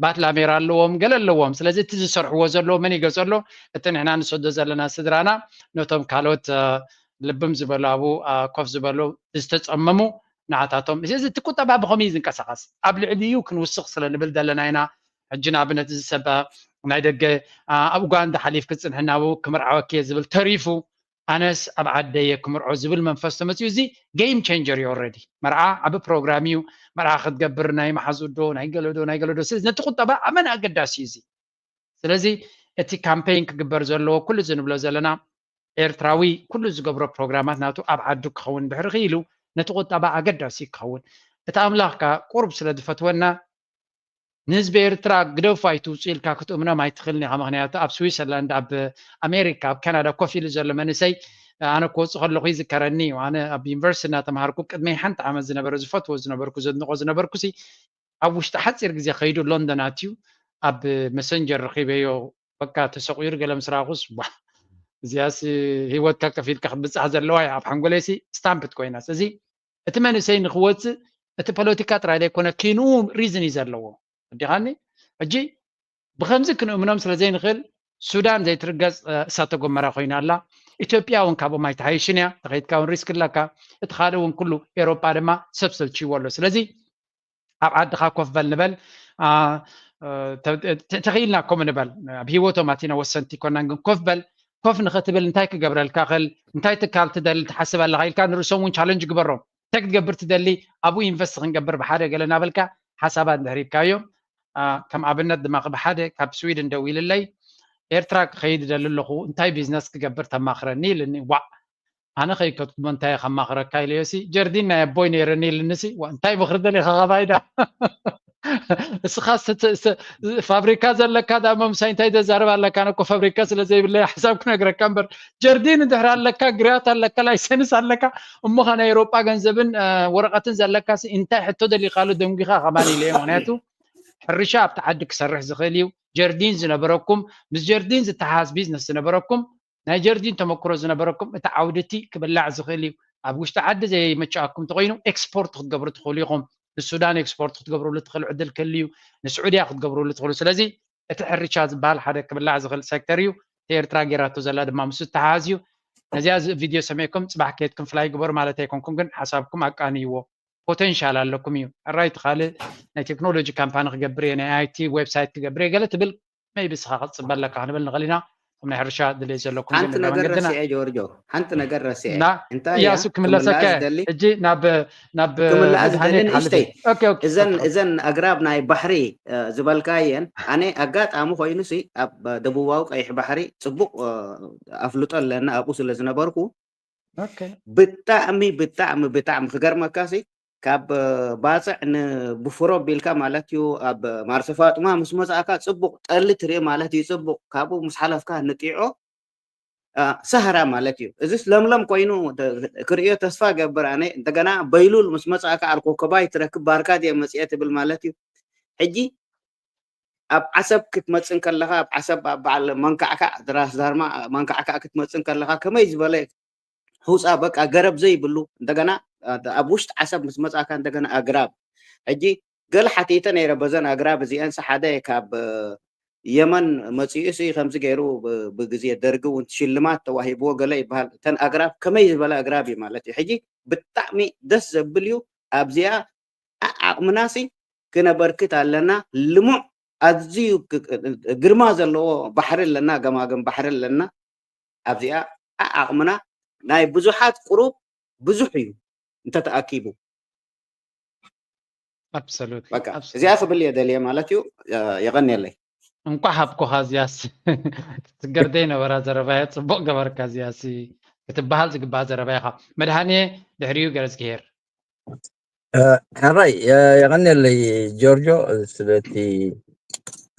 ባትላሜራ ኣለዎም ገለ ኣለዎም ስለዚ እቲ ዝሰርሕዎ ዘለዉ መን ይገፅ ኣሎ እቲ ንሕና ንሰዶ ዘለና ስድራና ነቶም ካልኦት ልብም ዝበሉ ኣብኡ ኮፍ ዝበሉ ዝተፀመሙ ንዓታቶም እዚ እቲ ቁጠባ ብኸመይ ዝንቀሳቐስ ኣብ ልዕሊኡ ክንውስኽ ስለ ንብል ዘለና ኢና ሕጂ ንኣብነት እዚ ሰብ ናይ ደገ ኣብ ኡጋንዳ ሓሊፍ ክፅንሕና ክምርዓወኪ ዝብል ተሪፉ ኣነስ ኣብ ዓደየ ክምርዖ ዝብል መንፈስ ተመፅኡ እዚ game changer እዩ already መርዓ ዓብ program እዩ መርዓ ክትገብር ናይ መሓዙ ዶ ናይ ገለዶ ናይ ገለዶ ስለዚ ነቲ ቁጠባ ኣመን ኣገዳሲ እዩ እዚ ስለዚ እቲ campaign ክግበር ዘለዎ ኩሉ እዚ ንብሎ ዘለና ኤርትራዊ ኩሉ ዝገብሮ ፕሮግራማት ናቱ ኣብ ዓዱ ክኸውን ድሕሪ ክኢሉ ነቲ ቁጠባ ኣገዳሲ ክኸውን እቲ ኣምላኽ ካ ቁሩብ ስለ ዝፈትወና ንህዝቢ ኤርትራ ግደፉ ኣይትውፁ ኢልካ ክትእምኖም ኣይትኽእልን ኢኻ ምክንያቱ ኣብ ስዊሰርላንድ ኣብ ኣሜሪካ ኣብ ካናዳ ኮፍ ኢሉ ዘሎ መንእሰይ ኣነ ክወፁ ከለኹ ይዝከረኒ እዩ ኣነ ኣብ ዩኒቨርሲቲ እናተምሃርኩ ቅድመይ ሓንቲ ዓመት ዝነበረ ዝፈትዎ ዝነበርኩ ዘድንቆ ዝነበርኩ ሲ ኣብ ውሽጢ ሓፂር ግዜ ከይዱ ሎንደን ኣትዩ ኣብ መሰንጀር ረኪበዮ በቃ ተሰቑሩ ገለ ምስ ረኣኹስ፣ ዋ፣ እዚኣስ ህይወትካ ከፊልካ ክትብጻሕ ዘለዋ እያ ኣብ ሓንጎለይሲ ስታምፕት ኮይና። ስለዚ እቲ መንእሰይ ንኽወጽእ እቲ ፖለቲካ ጥራይ ዘይኮነ ኪንኡ ሪዝን እዩ ዘለዎ። ወዲኻኒ? ሕጂ ብኸምዚ ክንእምኖም ስለ ዘይንኽእል፣ ሱዳን ዘይትርገጽ እሳተ ጎመራ ኮይና ኣላ። ኢትዮጵያ እውን ካብኦም ኣይትሓይሽን እያ። ተኸይድካ እውን ሪስክ ኣለካ። እቲ ካልእ እውን ኩሉ ኤሮጳ ድማ ሰብ ሰልችይዎ ኣሎ። ስለዚ ኣብ ዓድኻ ኮፍ በል ንበል። ተኺኢልና ከምኡ ንበል። ኣብ ሂወቶም ኣቲና ወሰንቲ ይኮናን፣ ግን ኮፍ በል። ኮፍ ንኸትብል እንታይ ክገብረልካ ኽእል፣ እንታይ ትካል ትደሊ ትሓስብ ኣለኻ ኢልካ ንርእሶም እውን ቻለንጅ ግበሮም። እንታይ ክትገብር ትደሊ፣ ኣብኡ ኢንቨስት ክንገብር ብሓደ ገለ እናበልካ ሓሳባት እንድሕር ሂብካዮም። ከም ኣብነት ድማ ብሓደ ካብ ስዊድን ደዊልለይ፣ ኤርትራ ክኸይድ እደሊ ኣለኹ፣ እንታይ ቢዝነስ ክገብር ተማኽረኒ ኢልኒ። ዋእ፣ ኣነ ከይከድኩሞ እንታይ ከማኽረካ ኢለዮሲ፣ ጀርዲን ናይ ኣቦይ ነይርኒ ኢልንሲ። ዋ፣ እንታይ ምኽሪ ደሊኻ ካባይ ዳ? እስኻ ፋብሪካ ዘለካ ዳ መምሳይ እንታይ ተዛርብ ኣለካ? ኣነ እኮ ፋብሪካ ስለ ዘይብለይ ሓሳብ ክነግረካ እምበር፣ ጀርዲን እንድሕር ኣለካ፣ ግራት ኣለካ፣ ላይሰንስ ኣለካ፣ እሞኻ ናይ ኤሮጳ ገንዘብን ወረቐትን ዘለካ እንታይ ሕቶ ደሊኻሉ ደንጒኻ ከማን ኢለዮ። ምክንያቱ ሕርሻ ኣብቲ ዓዲ ክሰርሕ ዝኽእል እዩ። ጀርዲን ዝነበረኩም፣ ምስ ጀርዲን ዝተሓዝ ቢዝነስ ዝነበረኩም፣ ናይ ጀርዲን ተመክሮ ዝነበረኩም፣ እቲ ዓውዲ እቲ ክብላዕ ዝኽእል እዩ። ኣብ ውሽጢ ዓዲ ዘይመቸኣኩም እንተኾይኑ ኤክስፖርት ክትገብሩ ትኽእሉ ኢኹም። ንሱዳን ኤክስፖርት ክትገብሩሉ ትኽእሉ ዕድል ክህሉ እዩ። ንስዑድያ ክትገብሩሉ ትኽእሉ። ስለዚ እቲ ሕርሻ ዝበሃል ሓደ ክብላዕ ዝኽእል ሴክተር እዩ። እቲ ኤርትራ ጌራቶ ዘላ ድማ ምስ ዝተሓዝ እዩ። ነዚኣ ቪድዮ ሰሚዕኩም ጽባሕ ከየድኩም ፍላይ ግበሩ ማለት ኣይኮንኩም፣ ግን ሓሳብኩም ኣቃንይዎ። ፖቴንሻል ኣለኩም እዩ። ሕራይ እቲ ካልእ ናይ ቴክኖሎጂ ካምፓኒ ክገብር እየ፣ ናይ ኣይቲ ዌብሳይት ክገብር እየ ገለ ትብል፣ ሜይቢ እስኻ ክትጽበ ኣለካ ክንብል ንኽእል ኢና። እቶም ናይ ሕርሻ ድሌት ዘለኩም ሓንቲ ግን ነገር መገድና ረስኤ ጆርጆ፣ ሓንቲ ነገር ረስኤ። እና እንታይ እያ እያሱ ክምለሰካ ክምለስ እየ። ደሊ? ሕጂ ናብ ናብ ክምለስ መድሃኔ ደሊ ክሓልፍ ንእሽተይ። እየ። ኦኬ፣ ኦኬ፣ እዘን ኦኬ፣ ኦኬ። እዘን ኣግራብ ናይ ባሕሪ እ፣ ዝበልካየን ኣነ ኣጋጣሚ ኮይኑሲ ኣብ ደቡባዊ ቀይሕ ባሕሪ ጽቡቕ እ፣ ኣፍልጦ ኣለና ኣብኡ ስለ ዝነበርኩ ኦኬ። ብጣዕሚ ብጣዕሚ ብጣዕሚ ክገርመካሲ ካብ ባፅዕ ንብፍሮ ቢልካ ማለት እዩ ኣብ ማርሰ ፋጥማ ምስ መፃእካ ፅቡቅ ጠሊ ትርኢ ማለት እዩ። ፅቡቅ ካብኡ ምስ ሓለፍካ ንጢዖ አ፣ ሰሃራ ማለት እዩ። እዚስ ለምለም ኮይኑ ተ- ክርእዮ ተስፋ ገብር ኣነ። እንደገና በይሉል ምስ መፃእካ ኣልኮ ከባይ ትረክብ ባርካ ድየ መፅኤ ትብል ማለት እዩ። ሕጂ ኣብ ዓሰብ ክትመፅእ እንከለኻ ኣብ ዓሰብ ኣብ በዓል መንካዕካዕ ድራስ ዳርማ መንካዕካዕ ክትመፅእ እንከለኻ ከመይ ዝበለ ህውፃ በቃ ገረብ ዘይብሉ እንደገና ኣብ ውሽጢ ዓሰብ ምስ መፃእካ እንደገና ኣግራብ ሕጂ ገለ ሓቲተ ነይረ በዘን ኣግራብ እዚአንስ ሓደ ካብ የመን መፂኡ ሲ ከምዚ ገይሩ ብግዜ ደርጊ እውን ሽልማት ተዋሂብዎ ገለ ይበሃል እተን ኣግራብ ከመይ ዝበለ ኣግራብ እዩ ማለት እዩ ሕጂ ብጣዕሚ ደስ ዘብል እዩ ኣብዚኣ ዓቕምናሲ ክነበርክት ኣለና። ልሙዕ ኣዝዩ ግርማ ዘለዎ ባሕሪ ኣለና፣ ገማግም ባሕሪ ኣለና። ኣብዚኣ ዓቕምና ናይ ብዙሓት ቁሩብ ብዙሕ እዩ እንተተኣኪቡ። እዚኣ ክብል እየ ደልየ ማለት እዩ። የቐንየለይ። እንኳዕ ሃብኩኻ እዚያስ ትገርደይ ነበራ ዘረባያ ጽቡቕ ገበርካ እዚያሲ ክትበሃል ዝግባኣ ዘረባ ኢኻ። መድሃንየ ድሕሪኡ ገረዝግሄር። ሕራይ የቐንየለይ ጆርጆ ስለቲ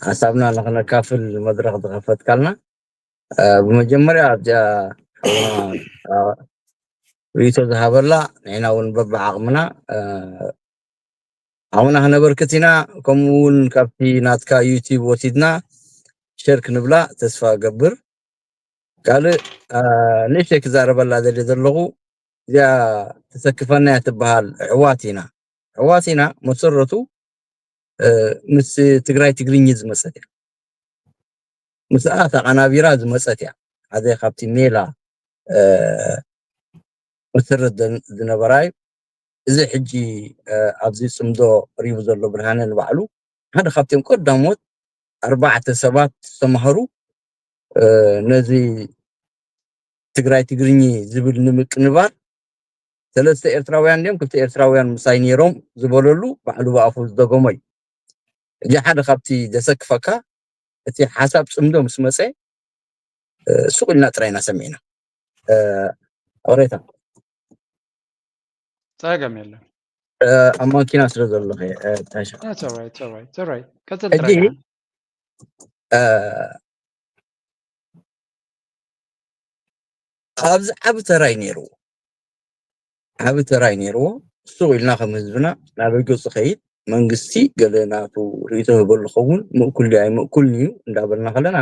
ሓሳብና ንክነካፍል መድረክ ዝኸፈትካልና። ብመጀመርያ ኣብዚኣ ርእቶ ዝሃበላ ንሕና እውን በብዓቕምና ዓቕምና ክነበርክት ኢና። ከምኡ እውን ካብቲ ናትካ ዩቲብ ወሲድና ሸር ክንብላ ተስፋ እገብር። ካልእ ንእሽተይ ክዛረበላ ደልየ ዘለኹ እዚኣ ተሰክፈና እያ ትበሃል። ኣሕዋት ኢና ኣሕዋት ኢና መሰረቱ ምስ ትግራይ ትግርኝ ዝመፀት እያ። ምስኣ ተቐናቢራ ዝመፀት እያ። ሓደ ካብቲ ሜላ መሰረት ዝነበራ እዩ። እዚ ሕጂ ኣብዚ ፅምዶ ሪቡ ዘሎ ብርሃነ ንባዕሉ ሓደ ካብቶም ቀዳሞት ኣርባዕተ ሰባት ዝተማሃሩ ነዚ ትግራይ ትግርኝ ዝብል ንምቅንባር ሰለስተ ኤርትራውያን ድዮም ክልተ ኤርትራውያን ምሳይ ነይሮም ዝበለሉ ባዕሉ ብኣፉ ዝደገሞ እዩ። ሕጂ ሓደ ካብቲ ዘሰክፈካ እቲ ሓሳብ ፅምዶ ምስ መፀ ሱቕ ኢልና ጥራይ ኢና ሰሚዕና። ቅሬታ ፀገም የለን። ኣብ ማኪና ስለ ዘለኹ ታሻ ሕጂ ኣብዚ ዓቢ ተራይ ነይርዎ። ዓቢ ተራይ ነይርዎ። ሱቕ ኢልና ከም ህዝብና ናበይ ገፁ ኸይድ መንግስቲ ገለ ናቱ ርእቶ ህበሉ ኸውን ምእኩል ድዩ ኣይምእኩልን እዩ እንዳበልና ከለና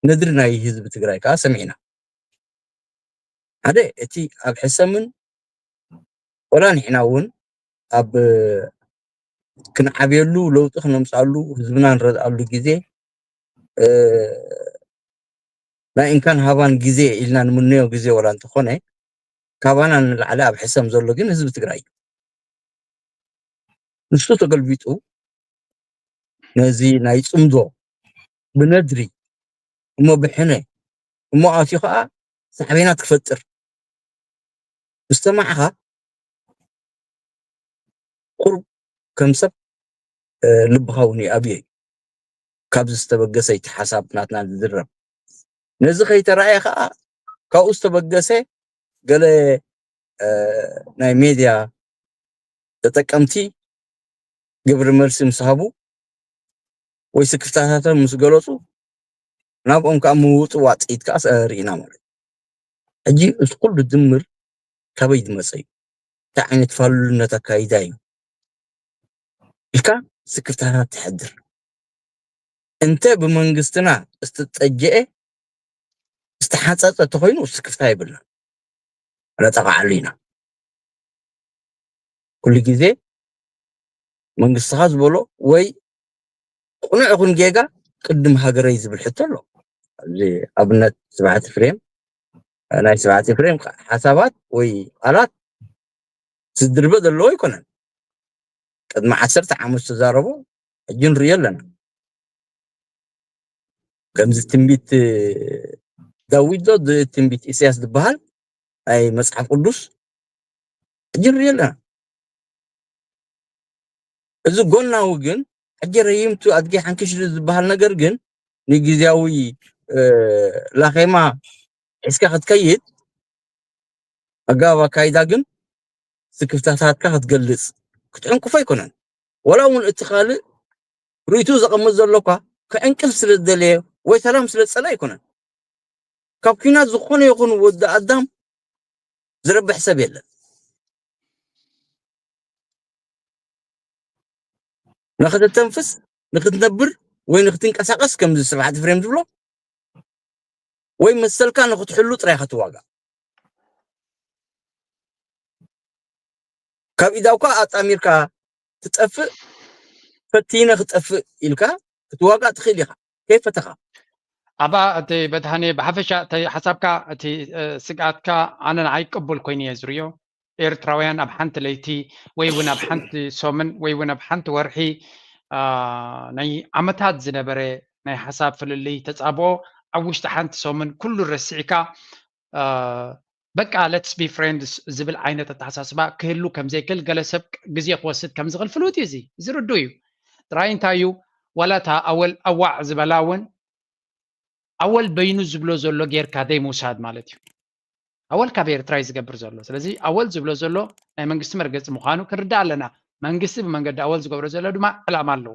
ነድሪ ናይ ህዝቢ ትግራይ ከዓ ሰሚዕና። ሓደ እቲ ኣብ ሕሰምን ወላ ንሕና እውን ኣብ ክንዓብየሉ ለውጢ ክነምፅኣሉ ህዝብና ንረድኣሉ ግዜ ናይ እንካን ሃባን ግዜ ኢልና ንምነዮ ግዜ ወላ እንተኾነ ካባና ንላዕሊ ኣብ ሕሰም ዘሎ ግን ህዝቢ ትግራይ እዩ። ንሱ ተገልቢጡ ነዚ ናይ ፅምዶ ብነድሪ እሞ ብሕነ እሞ ኣትዩ ከዓ ሳዕቤናት ክፈጥር ምስ ሰማዕኻ ቁሩብ ከም ሰብ ልብኻ እውን ይኣብዮ እዩ። ካብዚ ዝተበገሰ እቲ ሓሳብ ናትና ዝዝረብ። ነዚ ከይተረኣየ ከዓ ካብኡ ዝተበገሰ ገለ ናይ ሜድያ ተጠቀምቲ ግብሪ መልሲ ምስ ሃቡ ወይ ስክፍታታቶም ምስ ገለፁ ናብኦም ከዓ ምውፅዋጥ ጥይት ከዓ ርኢና ማለት እዩ። ሕጂ እዚ ኩሉ ድምር ካበይ ዝመፀ እዩ? እንታይ ዓይነት ፋሉልነት ኣካይዳ እዩ ኢልካ ስክፍታታት ትሕድር። እንተ ብመንግስትና ዝተጠጀአ ዝተሓፀፀ ተኮይኑ ስክፍታ የብልና፣ ነጠቃዓሉ ኢና። ኩሉ ግዜ መንግስትኻ ዝበሎ ወይ ቅኑዕ ይኹን ጌጋ ቅድም ሃገረይ ዝብል ሕቶ ኣሎ። ኣብዚ ኣብነት ስብሓት ፍሬም ናይ ስብሓት ፍሬም ሓሳባት ወይ ቃላት ዝድርበ ዘለዎ ኣይኮነን። ቅድሚ ዓሰርተ ዓመት ዝተዛረቦ ሕጂ ንሪኦ ኣለና። ከምዚ ትንቢት ዳዊት ዶ ትንቢት ኢሳያስ ዝበሃል ናይ መፅሓፍ ቅዱስ ሕጂ ንሪኦ ኣለና። እዚ ጎናዊ ግን ሕጂ ረይምቱ ኣድጊ ሓንኪሽ ዝበሃል ነገር ግን ንግዜያዊ ላኼማ ሒዝካ ክትከይድ ኣገባብ ኣካይዳ ግን ስክፍታታትካ ክትገልፅ ክትዕንቅፎ ኣይኮነን። ወላ እውን እቲ ካልእ ርእይቱ ዘቐምጥ ዘሎ እኳ ክዕንቅፍ ስለ ዝደለየ ወይ ሰላም ስለ ዝፀለ ኣይኮነን። ካብ ኲናት ዝኾነ ይኹን ወዲ ኣዳም ዝረብሕ ሰብ የለን። ንክትተንፍስ ንክትነብር ወይ ንክትንቀሳቀስ ከምዚ ስብሓት ፍሬም ዝብሎ ወይ መሰልካ ንክትሕሉ ጥራይ ክትዋጋእ ካብ ኢዳውካ ኣጣሚርካ ትጠፍእ ፈቲነ ክጠፍእ ኢልካ ክትዋጋእ ትኽእል ኢኻ ከይፈተኻ። ኣባ እቲ በድሃኔ ብሓፈሻ እቲ ሓሳብካ እቲ ስግኣትካ ኣነ ንዓይ ቅቡል ኮይኑ እየ ዝርዮ። ኤርትራውያን ኣብ ሓንቲ ለይቲ ወይ እውን ኣብ ሓንቲ ሰሙን ወይ እውን ኣብ ሓንቲ ወርሒ ናይ ዓመታት ዝነበረ ናይ ሓሳብ ፍልልይ ተፃብኦ ኣብ ውሽጢ ሓንቲ ሰሙን ኩሉ ረሲዕካ በቃ let's be friends ዝብል ዓይነት ኣተሓሳስባ ክህሉ ከምዘይክእል ገለ ሰብ ግዜ ክወስድ ከምዝኽእል ፍሉጥ እዩ። እዚ ዝርዱ እዩ። ጥራይ እንታይ እዩ ዋላ እታ ኣወል ኣዋዕ ዝበላ እውን ኣወል በይኑ ዝብሎ ዘሎ ጌርካ ደይ ምውሳድ ማለት እዩ። ኣወል ካብ ኤርትራ እዩ ዝገብር ዘሎ። ስለዚ ኣወል ዝብሎ ዘሎ ናይ መንግስቲ መርገፂ ምዃኑ ክንርዳእ ኣለና። መንግስቲ ብመንገዲ ኣወል ዝገብሮ ዘሎ ድማ ዕላማ ኣለዎ።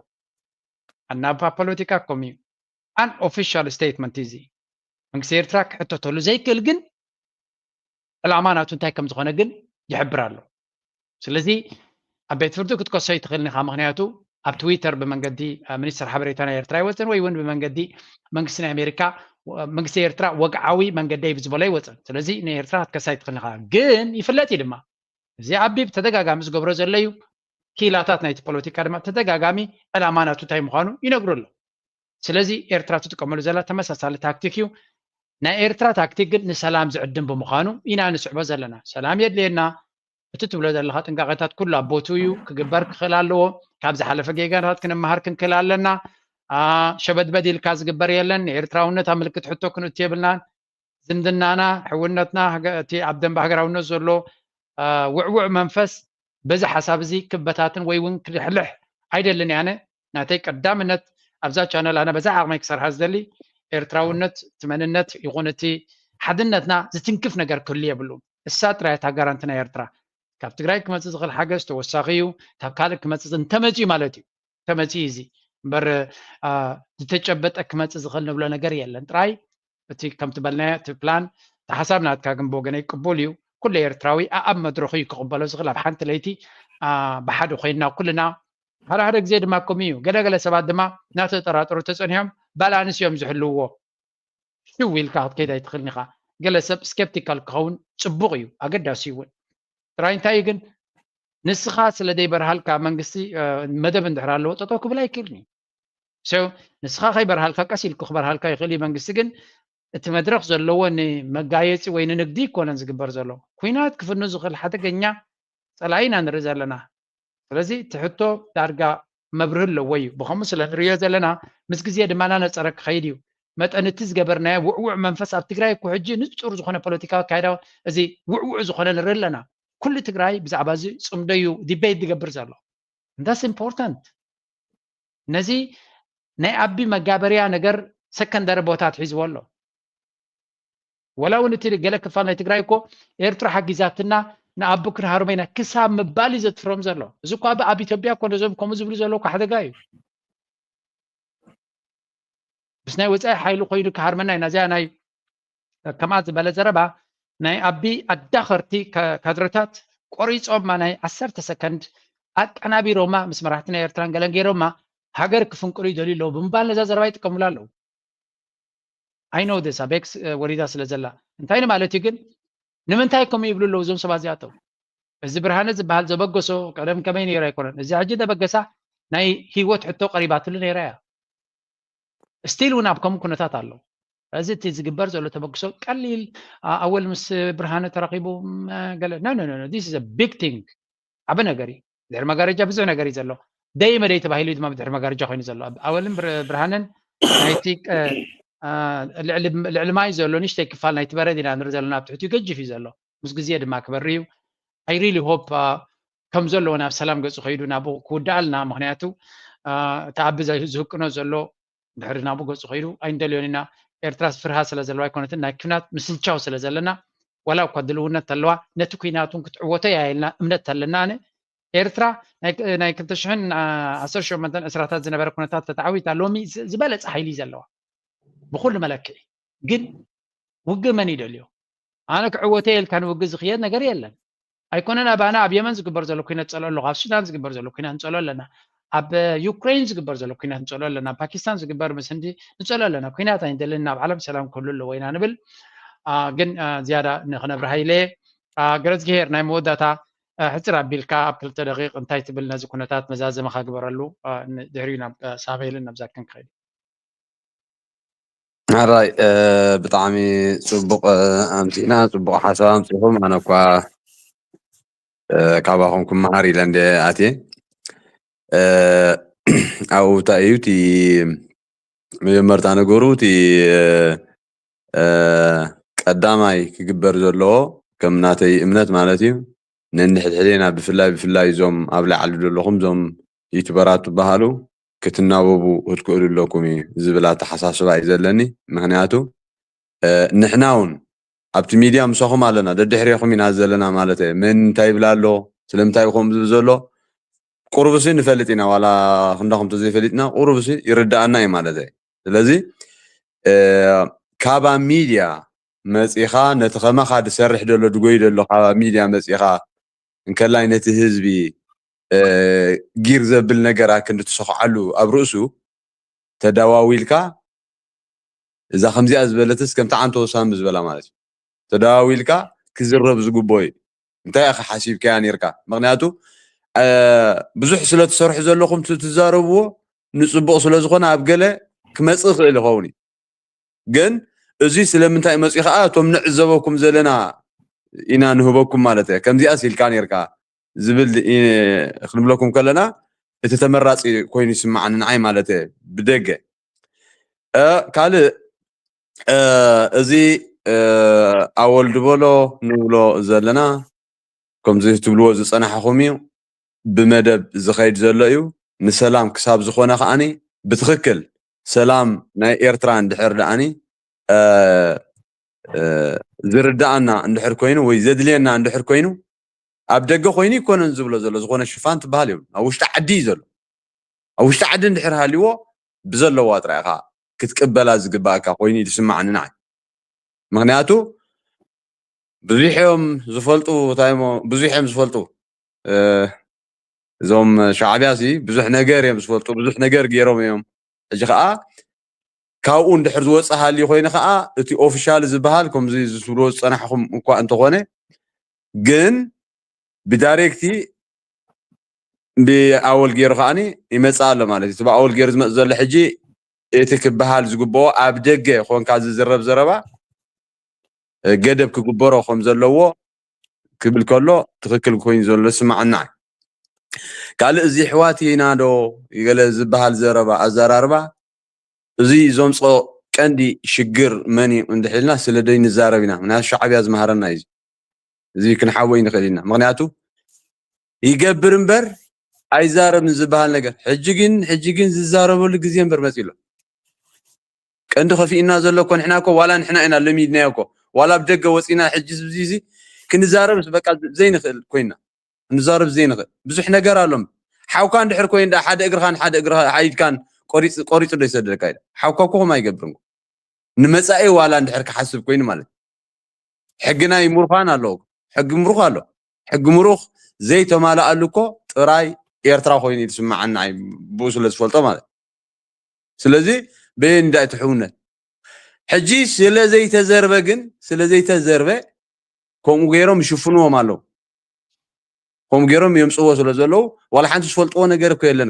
ኣናባ ፖለቲካ ኮም እዩ። ኣን ኦፊሻል ስቴትመንት እዚ መንግስቲ ኤርትራ ክሕተተሉ ዘይክእል ግን ዕላማ ናቱ እንታይ ከም ዝኾነ ግን ይሕብር ኣሎ። ስለዚ ኣብ ቤት ፍርዲ ክትከሶ ይትኽእልን ኢኻ። ምክንያቱ ኣብ ትዊተር ብመንገዲ ሚኒስትር ሓበሬታ ናይ ኤርትራ ኣይወፅን ወይ እውን ብመንገዲ መንግስቲ ናይ ኣሜሪካ መንግስቲ ኤርትራ ወግዓዊ መንገዲ እዩ ብዝበሎ ኣይወፅን። ስለዚ ንኤርትራ ክትከሳ ይትኽእልን ኢኻ። ግን ይፍለጥ እዩ ድማ እዚ ኣቢ ብተደጋጋሚ ዝገብሮ ዘሎ እዩ። ኪላታት ናይቲ ፖለቲካ ድማ ተደጋጋሚ ዕላማ ናቱ እንታይ ምዃኑ ይነግሩ ኣሎ። ስለዚ ኤርትራ ትጥቀመሉ ዘላ ተመሳሳሊ ታክቲክ እዩ። ናይ ኤርትራ ታክቲክ ግን ንሰላም ዝዕድም ብምዃኑ ኢና ንስዕቦ ዘለና። ሰላም የድልየና። እቲ ትብሎ ዘለኻ ጥንቃቄታት ኩሉ ኣብ ቦትኡ እዩ ክግበር ክኽእል ኣለዎ። ካብ ዝሓለፈ ጌጋታት ክንመሃር ክንክእል ኣለና። ሸበድበድ ኢልካ ዝግበር የለን። ንኤርትራውነት ኣብ ምልክት ሕቶ ክንእቱ የብልናን። ዝምድናና፣ ሕውነትና፣ እቲ ኣብ ደንበ ሃገራውነት ዘሎ ውዕውዕ መንፈስ በዚ ሓሳብ እዚ ክበታትን ወይ እውን ክልሕልሕ ኣይደልን እየ። ኣነ ናተይ ቀዳምነት ኣብዛ ቻነል ኣነ በዛ ዓቕመይ ክሰርሓ ዝደሊ ኤርትራውነት፣ እቲ መንነት ይኹን እቲ ሓድነትና ዝትንክፍ ነገር ክህሉ የብሉን። እሳ ጥራይ እታ ጋራንቲ ናይ ኤርትራ። ካብ ትግራይ ክመፅእ ዝኽእል ሓገዝ ተወሳኺ እዩ። ካብ ካልእ ክመፅእ እንተመፅኡ ማለት እዩ። ተመፅኡ እዚ እምበር ዝተጨበጠ ክመፅእ ዝኽእል ንብሎ ነገር የለን። ጥራይ እቲ ከምቲ በልናዮ እቲ ፕላን እቲ ሓሳብ ናትካ ግን ብወገነይ ቅቡል እዩ። ኩሉ ኤርትራዊ ኣኣብ መድረኹ እዩ ክቕበሎ ዝኽእል ኣብ ሓንቲ ለይቲ ብሓደ ኮይንና ኩልና ሓደ ሓደ ግዜ ድማ ከምኡ እዩ። ገለገለ ሰባት ድማ እናተጠራጠሩ ተፀኒሖም ባላንስ እዮም ዝሕልውዎ። ሽው ኢልካ ክትከይድ ኣይትኽእልን ኢኻ። ገለ ሰብ ስኬፕቲካል ክኸውን ጽቡቕ እዩ፣ ኣገዳሲ እዩ እውን። ጥራይ እንታይ እዩ ግን፣ ንስኻ ስለ ዘይበርሃልካ መንግስቲ መደብ እንድሕር ኣለዎ ጠጠው ክብል ኣይክእልን እዩ። ንስኻ ከይበርሃልካ ቀስ ኢልኩ ክበርሃልካ ይኽእል እዩ መንግስቲ። ግን እቲ መድረኽ ዘለዎ ንመጋየፂ ወይ ንንግዲ ይኮነን ዝግበር ዘሎ። ኩናት ክፍኑ ዝኽእል ሓደገኛ ፀላኢ ኢና ንርኢ ዘለና። ስለዚ እቲ ሕቶ ዳርጋ መብርህ ኣለዎ እዩ። ብኸምኡ ስለ ንሪኦ ዘለና ምስ ግዜ ድማ እናነፀረ ክኸይድ እዩ። መጠን እቲ ዝገበርናዮ ውዕውዕ መንፈስ ኣብ ትግራይ እኮ ሕጂ ንፁር ዝኾነ ፖለቲካዊ ኣካይዳ እዚ ውዕውዕ ዝኾነ ንርኢ ኣለና። ኩሉ ትግራይ ብዛዕባ እዚ ፅምዶ እዩ ዲቤት ዝገብር ዘሎ። That's important። ነዚ ናይ ኣቢ መጋበርያ ነገር ሰከንደሪ ቦታ ትሒዝዎ ኣሎ። ወላ እውን እቲ ገለ ክፋል ናይ ትግራይ እኮ ኤርትራ ሓጊዛትና ንኣቢ ክንሃርሞ ኢና ክሳብ ምባል እዩ ዘትፍሮም ዘሎ። እዚ እኮ ኣብ ኢትዮጵያ እኮ ነዞም ከምኡ ዝብሉ ዘለዉ ሓደጋ እዩ። ምስ ናይ ወፃኢ ሓይሊ ኮይኑ ክሃርመና ኢና። እዚኣ ናይ ከምኣ ዝበለ ዘረባ ናይ ኣቢ ኣዳኸርቲ ካድረታት ቆሪፆማ ናይ ዓሰርተ ሰከንድ ኣቀናቢሮማ ምስ መራሕቲ ናይ ኤርትራን ገለን ገይሮማ ሃገር ክፍንቅሉ ይደልዩ ኣለዉ ብምባል ነዛ ዘረባ ይጥቀሙላ ኣለዉ። I know this ኣብ ኤክስ ወሪዳ ስለ ዘላ እንታይ ማለት እዩ ግን ንምንታይ ከምኡ ይብሉ ኣለዉ እዞም ሰባት እዚኣቶም? እዚ ብርሃነ ዝበሃል ዘበገሶ ቀደም ከመይ ነይሩ ኣይኮነን። እዚ ሕጂ ዘበገሳ ናይ ህይወት ሕቶ ቀሪባትሉ ነይራ እያ። ስቲል እውን ኣብ ከምኡ ኩነታት ኣሎ። እዚ እቲ ዝግበር ዘሎ ተበግሶ ቀሊል ኣወል ምስ ብርሃነ ተራኺቡ ገለ no no no this is a big thing ዓቢ ነገር እዩ። ድሕሪ መጋረጃ ብዙሕ ነገር እዩ ዘሎ። ደይ መደይ ተባሂሉ ድማ ብድሕሪ መጋረጃ ኮይኑ ዘሎ ኣወልን ብርሃነን ናይቲ ልዕሊ ማይ ዘሎ ንሽተይ ክፋል ናይቲ በረድ ኢና ንርኢ ዘለና ኣብ ትሕቲኡ ገጅፍ እዩ ዘሎ። ምስ ግዜ ድማ ክበሪ እዩ። I really hope ከም ዘለዎ ናብ ሰላም ገፁ ከይዱ ናብኡ ክውዳኣልና ምክንያቱ እቲ ኣቢ ዝህቅኖ ዘሎ ድሕሪ ናብኡ ገፁ ከይዱ ኣይንደልዮን ኢና። ኤርትራ ፍርሃ ስለ ዘለዋ ኣይኮነትን ናይ ኩናት ምስልቻው ስለ ዘለና ዋላ እኳ ድልውነት ተለዋ ነቲ ኩናት እውን ክትዕወቶ እያ ኢልና እምነት ተለና ኣነ ኤርትራ ናይ ክልተ ሽሕን ዓሰርተ ሸሞንተን ዕስራታት ዝነበረ ኩነታት ተተዓዊታ ሎሚ ዝበለፀ ሓይሊ እዩ ዘለዋ ብኩሉ መለክዒ። ግን ውግእ መን ይደልዮ? ኣነ ክዕወተ ኢልካ ንውግእ ዝኽየድ ነገር የለን። ኣይኮነን ኣባና ኣብ የመን ዝግበር ዘሎ ኩናት ንጸልኦ ኣለኹ፣ ኣብ ሱዳን ዝግበር ዘሎ ኩናት ንጸልኦ ኣለና፣ ኣብ ዩክሬን ዝግበር ዘሎ ኩናት ንጸልኦ ኣለና፣ ኣብ ፓኪስታን ዝግበር ምስ ህንዲ ንጸልኦ ኣለና። ኩናት ኣይንደልን፣ ናብ ዓለም ሰላም ክህሉ ኣለዎ ኢና ንብል። ግን ዝያዳ ንኽነብርሃ ኢለ ገረዝግሄር ናይ መወዳእታ ሕጽር ኣቢልካ ኣብ ክልተ ደቂቕ እንታይ ትብል ነዚ ኩነታት መዛዘመኻ ግበረሉ ድሕሪኡ ናብ ሳቤልን ናብ ዛክን ክኸይድ። ሕራይ ብጣዕሚ ፅቡቕ ኣምፂእና ፅቡቕ ሓሳብ ኣምፂኹም ኣነ እኳ ካባኹም ክመሃር ኢለ እንደ ኣትየ ኣብኡ እንታይ እዩ እቲ መጀመርታ ነገሩ እቲ ቀዳማይ ክግበር ዘለዎ ከም ናተይ እምነት ማለት እዩ ነንሕድሕዴና ብፍላይ ብፍላይ እዞም ኣብ ላዕሊ ዘለኹም እዞም ዩቱበራት ትበሃሉ ክትናበቡ ክትክእሉ ኣለኩም እዩ ዝብል ኣተሓሳስባ እዩ ዘለኒ። ምክንያቱ ንሕና እውን ኣብቲ ሚድያ ምሳኹም ኣለና፣ ደድሕሬኹም ኢና ዘለና ማለት እየ። መን እንታይ ይብል ኣሎ፣ ስለምንታይ እዩ ከምኡ ዝብል ዘሎ ቁሩብሲ ንፈልጥ ኢና፣ ዋላ ክንዳኹም ተዘይፈሊጥና ቁሩብሲ ይርድኣና እዩ ማለት እየ። ስለዚ ካብ ኣብ ሚድያ መፂኻ ነቲ ከማኻ ዝሰርሕ ዘሎ ድጎይ ዘሎ ካብ ኣብ ሚድያ መፂኻ እንከላይ ነቲ ህዝቢ ጊር ዘብል ነገር ኣክንዲ ትሰኽዓሉ ኣብ ርእሱ ተዳዋዊልካ እዛ ከምዚኣ ዝበለትስ ከምቲ ዓንቶ ሳሚ ዝበላ ማለት እዩ ተዳዋዊልካ ክዝረብ ዝግቦ እዩ እንታይ ኢኻ ሓሲብካያ ነርካ ምክንያቱ ብዙሕ ስለ ትሰርሑ ዘለኹም ትዛረብዎ ንፅቡቕ ስለ ዝኾነ ኣብ ገለ ክመፅእ ይኽእል ይኸውን እዩ ግን እዚ ስለምንታይ መፂኡ ከዓ እቶም ንዕዘበኩም ዘለና ኢና ንህበኩም ማለት እየ ከምዚኣስ ኢልካ ነርካ ዝብል ክንብለኩም ከለና እቲ ተመራፂ ኮይኑ ይስማዓኒ ንዓይ ማለት እየ ብደገ ካልእ እዚ ኣወል ድበሎ ንብሎ ዘለና ከምዚ ትብልዎ ዝፀናሕኹም እዩ ብመደብ ዝኸይድ ዘሎ እዩ ንሰላም ክሳብ ዝኾነ ከዓኒ ብትኽክል ሰላም ናይ ኤርትራ እንድሕር ደኣኒ ዝርዳኣና እንድሕር ኮይኑ ወይ ዘድልየና እንድሕር ኮይኑ ኣብ ደገ ኮይኑ ይኮነን ዝብሎ ዘሎ ዝኾነ ሽፋን ትበሃል እዮም ኣብ ውሽጢ ዓዲ እዩ ዘሎ ኣብ ውሽጢ ዓዲ እንድሕር ሃልዎ ብዘለዋ ጥራይ ኢኻ ክትቅበላ ዝግባእካ ኮይኑ ዝስማዕኒ ንዓይ ምክንያቱ ብዙሕ እዮም ዝፈልጡ እንታይ ሞ ብዙሕ እዮም ዝፈልጡ እዞም ሻዕብያ ሲ ብዙሕ ነገር እዮም ዝፈልጡ ብዙሕ ነገር ገይሮም እዮም ሕጂ ከዓ ካብኡ እንድሕር ዝወፅእ ሃልዩ ኮይኑ ከዓ እቲ ኦፊሻል ዝበሃል ከምዚ ዝትብልዎ ዝፀናሕኹም እኳ እንተኾነ ግን ብዳይሬክቲ ብኣወል ገይሩ ከዓኒ ይመፅእ ኣሎ ማለት እዩ። እቲ ብኣወል ገይሩ ዝመፅእ ዘሎ ሕጂ እቲ ክበሃል ዝግብኦ ኣብ ደገ ኮንካ ዝዝረብ ዘረባ ገደብ ክግበሮ ከም ዘለዎ ክብል ከሎ ትኽክል ኮይኑ ዘሎ ስማዓና። ካልእ እዚ ኣሕዋት ኢና ዶ ገለ ዝበሃል ዘረባ ኣዘራርባ እዚ ዘምፅኦ ቀንዲ ሽግር መን እዩ እንድሕልና ስለ ደይ ንዛረብ ኢና ምክንያቱ ሻዕብያ ዝመሃረና እዩ። እዚ ክንሓወይ ንኽእል ኢና ምክንያቱ ይገብር እምበር ኣይዛረብን ዝበሃል ነገር ሕጂ ግን ሕጂ ግን ዝዛረበሉ ግዜ እምበር መፂ ኣሎ። ቀንዲ ከፊእና ዘሎ እኮ ንሕና እኮ ዋላ ንሕና ኢና ለሚድናዮ እኮ ዋላ ኣብ ደገ ወፂና ሕጂ ዝብዚ እዚ ክንዛረብስ በቃ ዘይንኽእል ኮይና ንዛረብ ዘይንኽእል ብዙሕ ነገር ኣሎም። ሓውካ እንድሕር ኮይኑ ዳ ሓደ እግርኻን ሓደ እግርኻ ሓይድካን ቆሪፅ ቆሪፁ ዶ ይሰደልካ ኢለ ሓውካ እኮ ከም ኣይገብርን እኮ። ንመፃኢ ዋላ እንድሕር ክሓስብ ኮይኑ ማለት ሕጊ ናይ ምሩኻን ኣለዎ። ሕጊ ምሩኽ ኣሎ። ሕጊ ምሩኽ ዘይተማልኣሉ እኮ ጥራይ ኤርትራ ኮይኑ ይስማዓና እዩ ብኡ ስለ ዝፈልጦ ማለት። ስለዚ በየን እንዳ እቲ ሕውነት ሕጂ ስለ ዘይተዘርበ ግን ስለ ዘይተዘርበ ከምኡ ገይሮም ይሽፍንዎም ኣለዉ። ከምኡ ገይሮም የምፅዎ ስለ ዘለዉ ዋላ ሓንቲ ዝፈልጥዎ ነገር እኮ የለን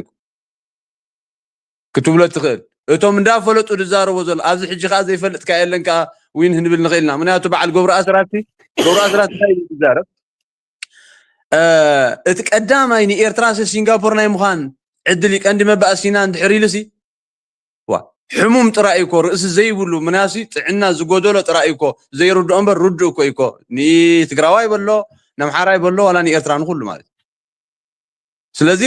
ክትብሎ ትኽእል። እቶም እንዳፈለጡ ዝዛረቦ ዘሎ ኣብዚ ሕጂ ከዓ ዘይፈልጥ ከዓ የለን ከዓ ዊን ህንብል ንኽእል ኢና። ምክንያቱ በዓል ገብሩ ኣስራት ገብሩ ኣስራት እንታይ ዝዛረብ እቲ ቀዳማይ ንኤርትራ ሲንጋፖር ናይ ምዃን ዕድል ቀንዲ መባእሲና እንድሕር ኢሉሲ ሕሙም ጥራይ እኮ ርእሲ ዘይብሉ ምናሲ ጥዕና ዝጎደሎ ጥራይ እኮ ዘይርድኦ እምበር ርዱእ እኮ እኮ ንትግራዋይ በሎ ነምሓራይ በሎ ዋላ ንኤርትራ ንኩሉ ማለት ስለዚ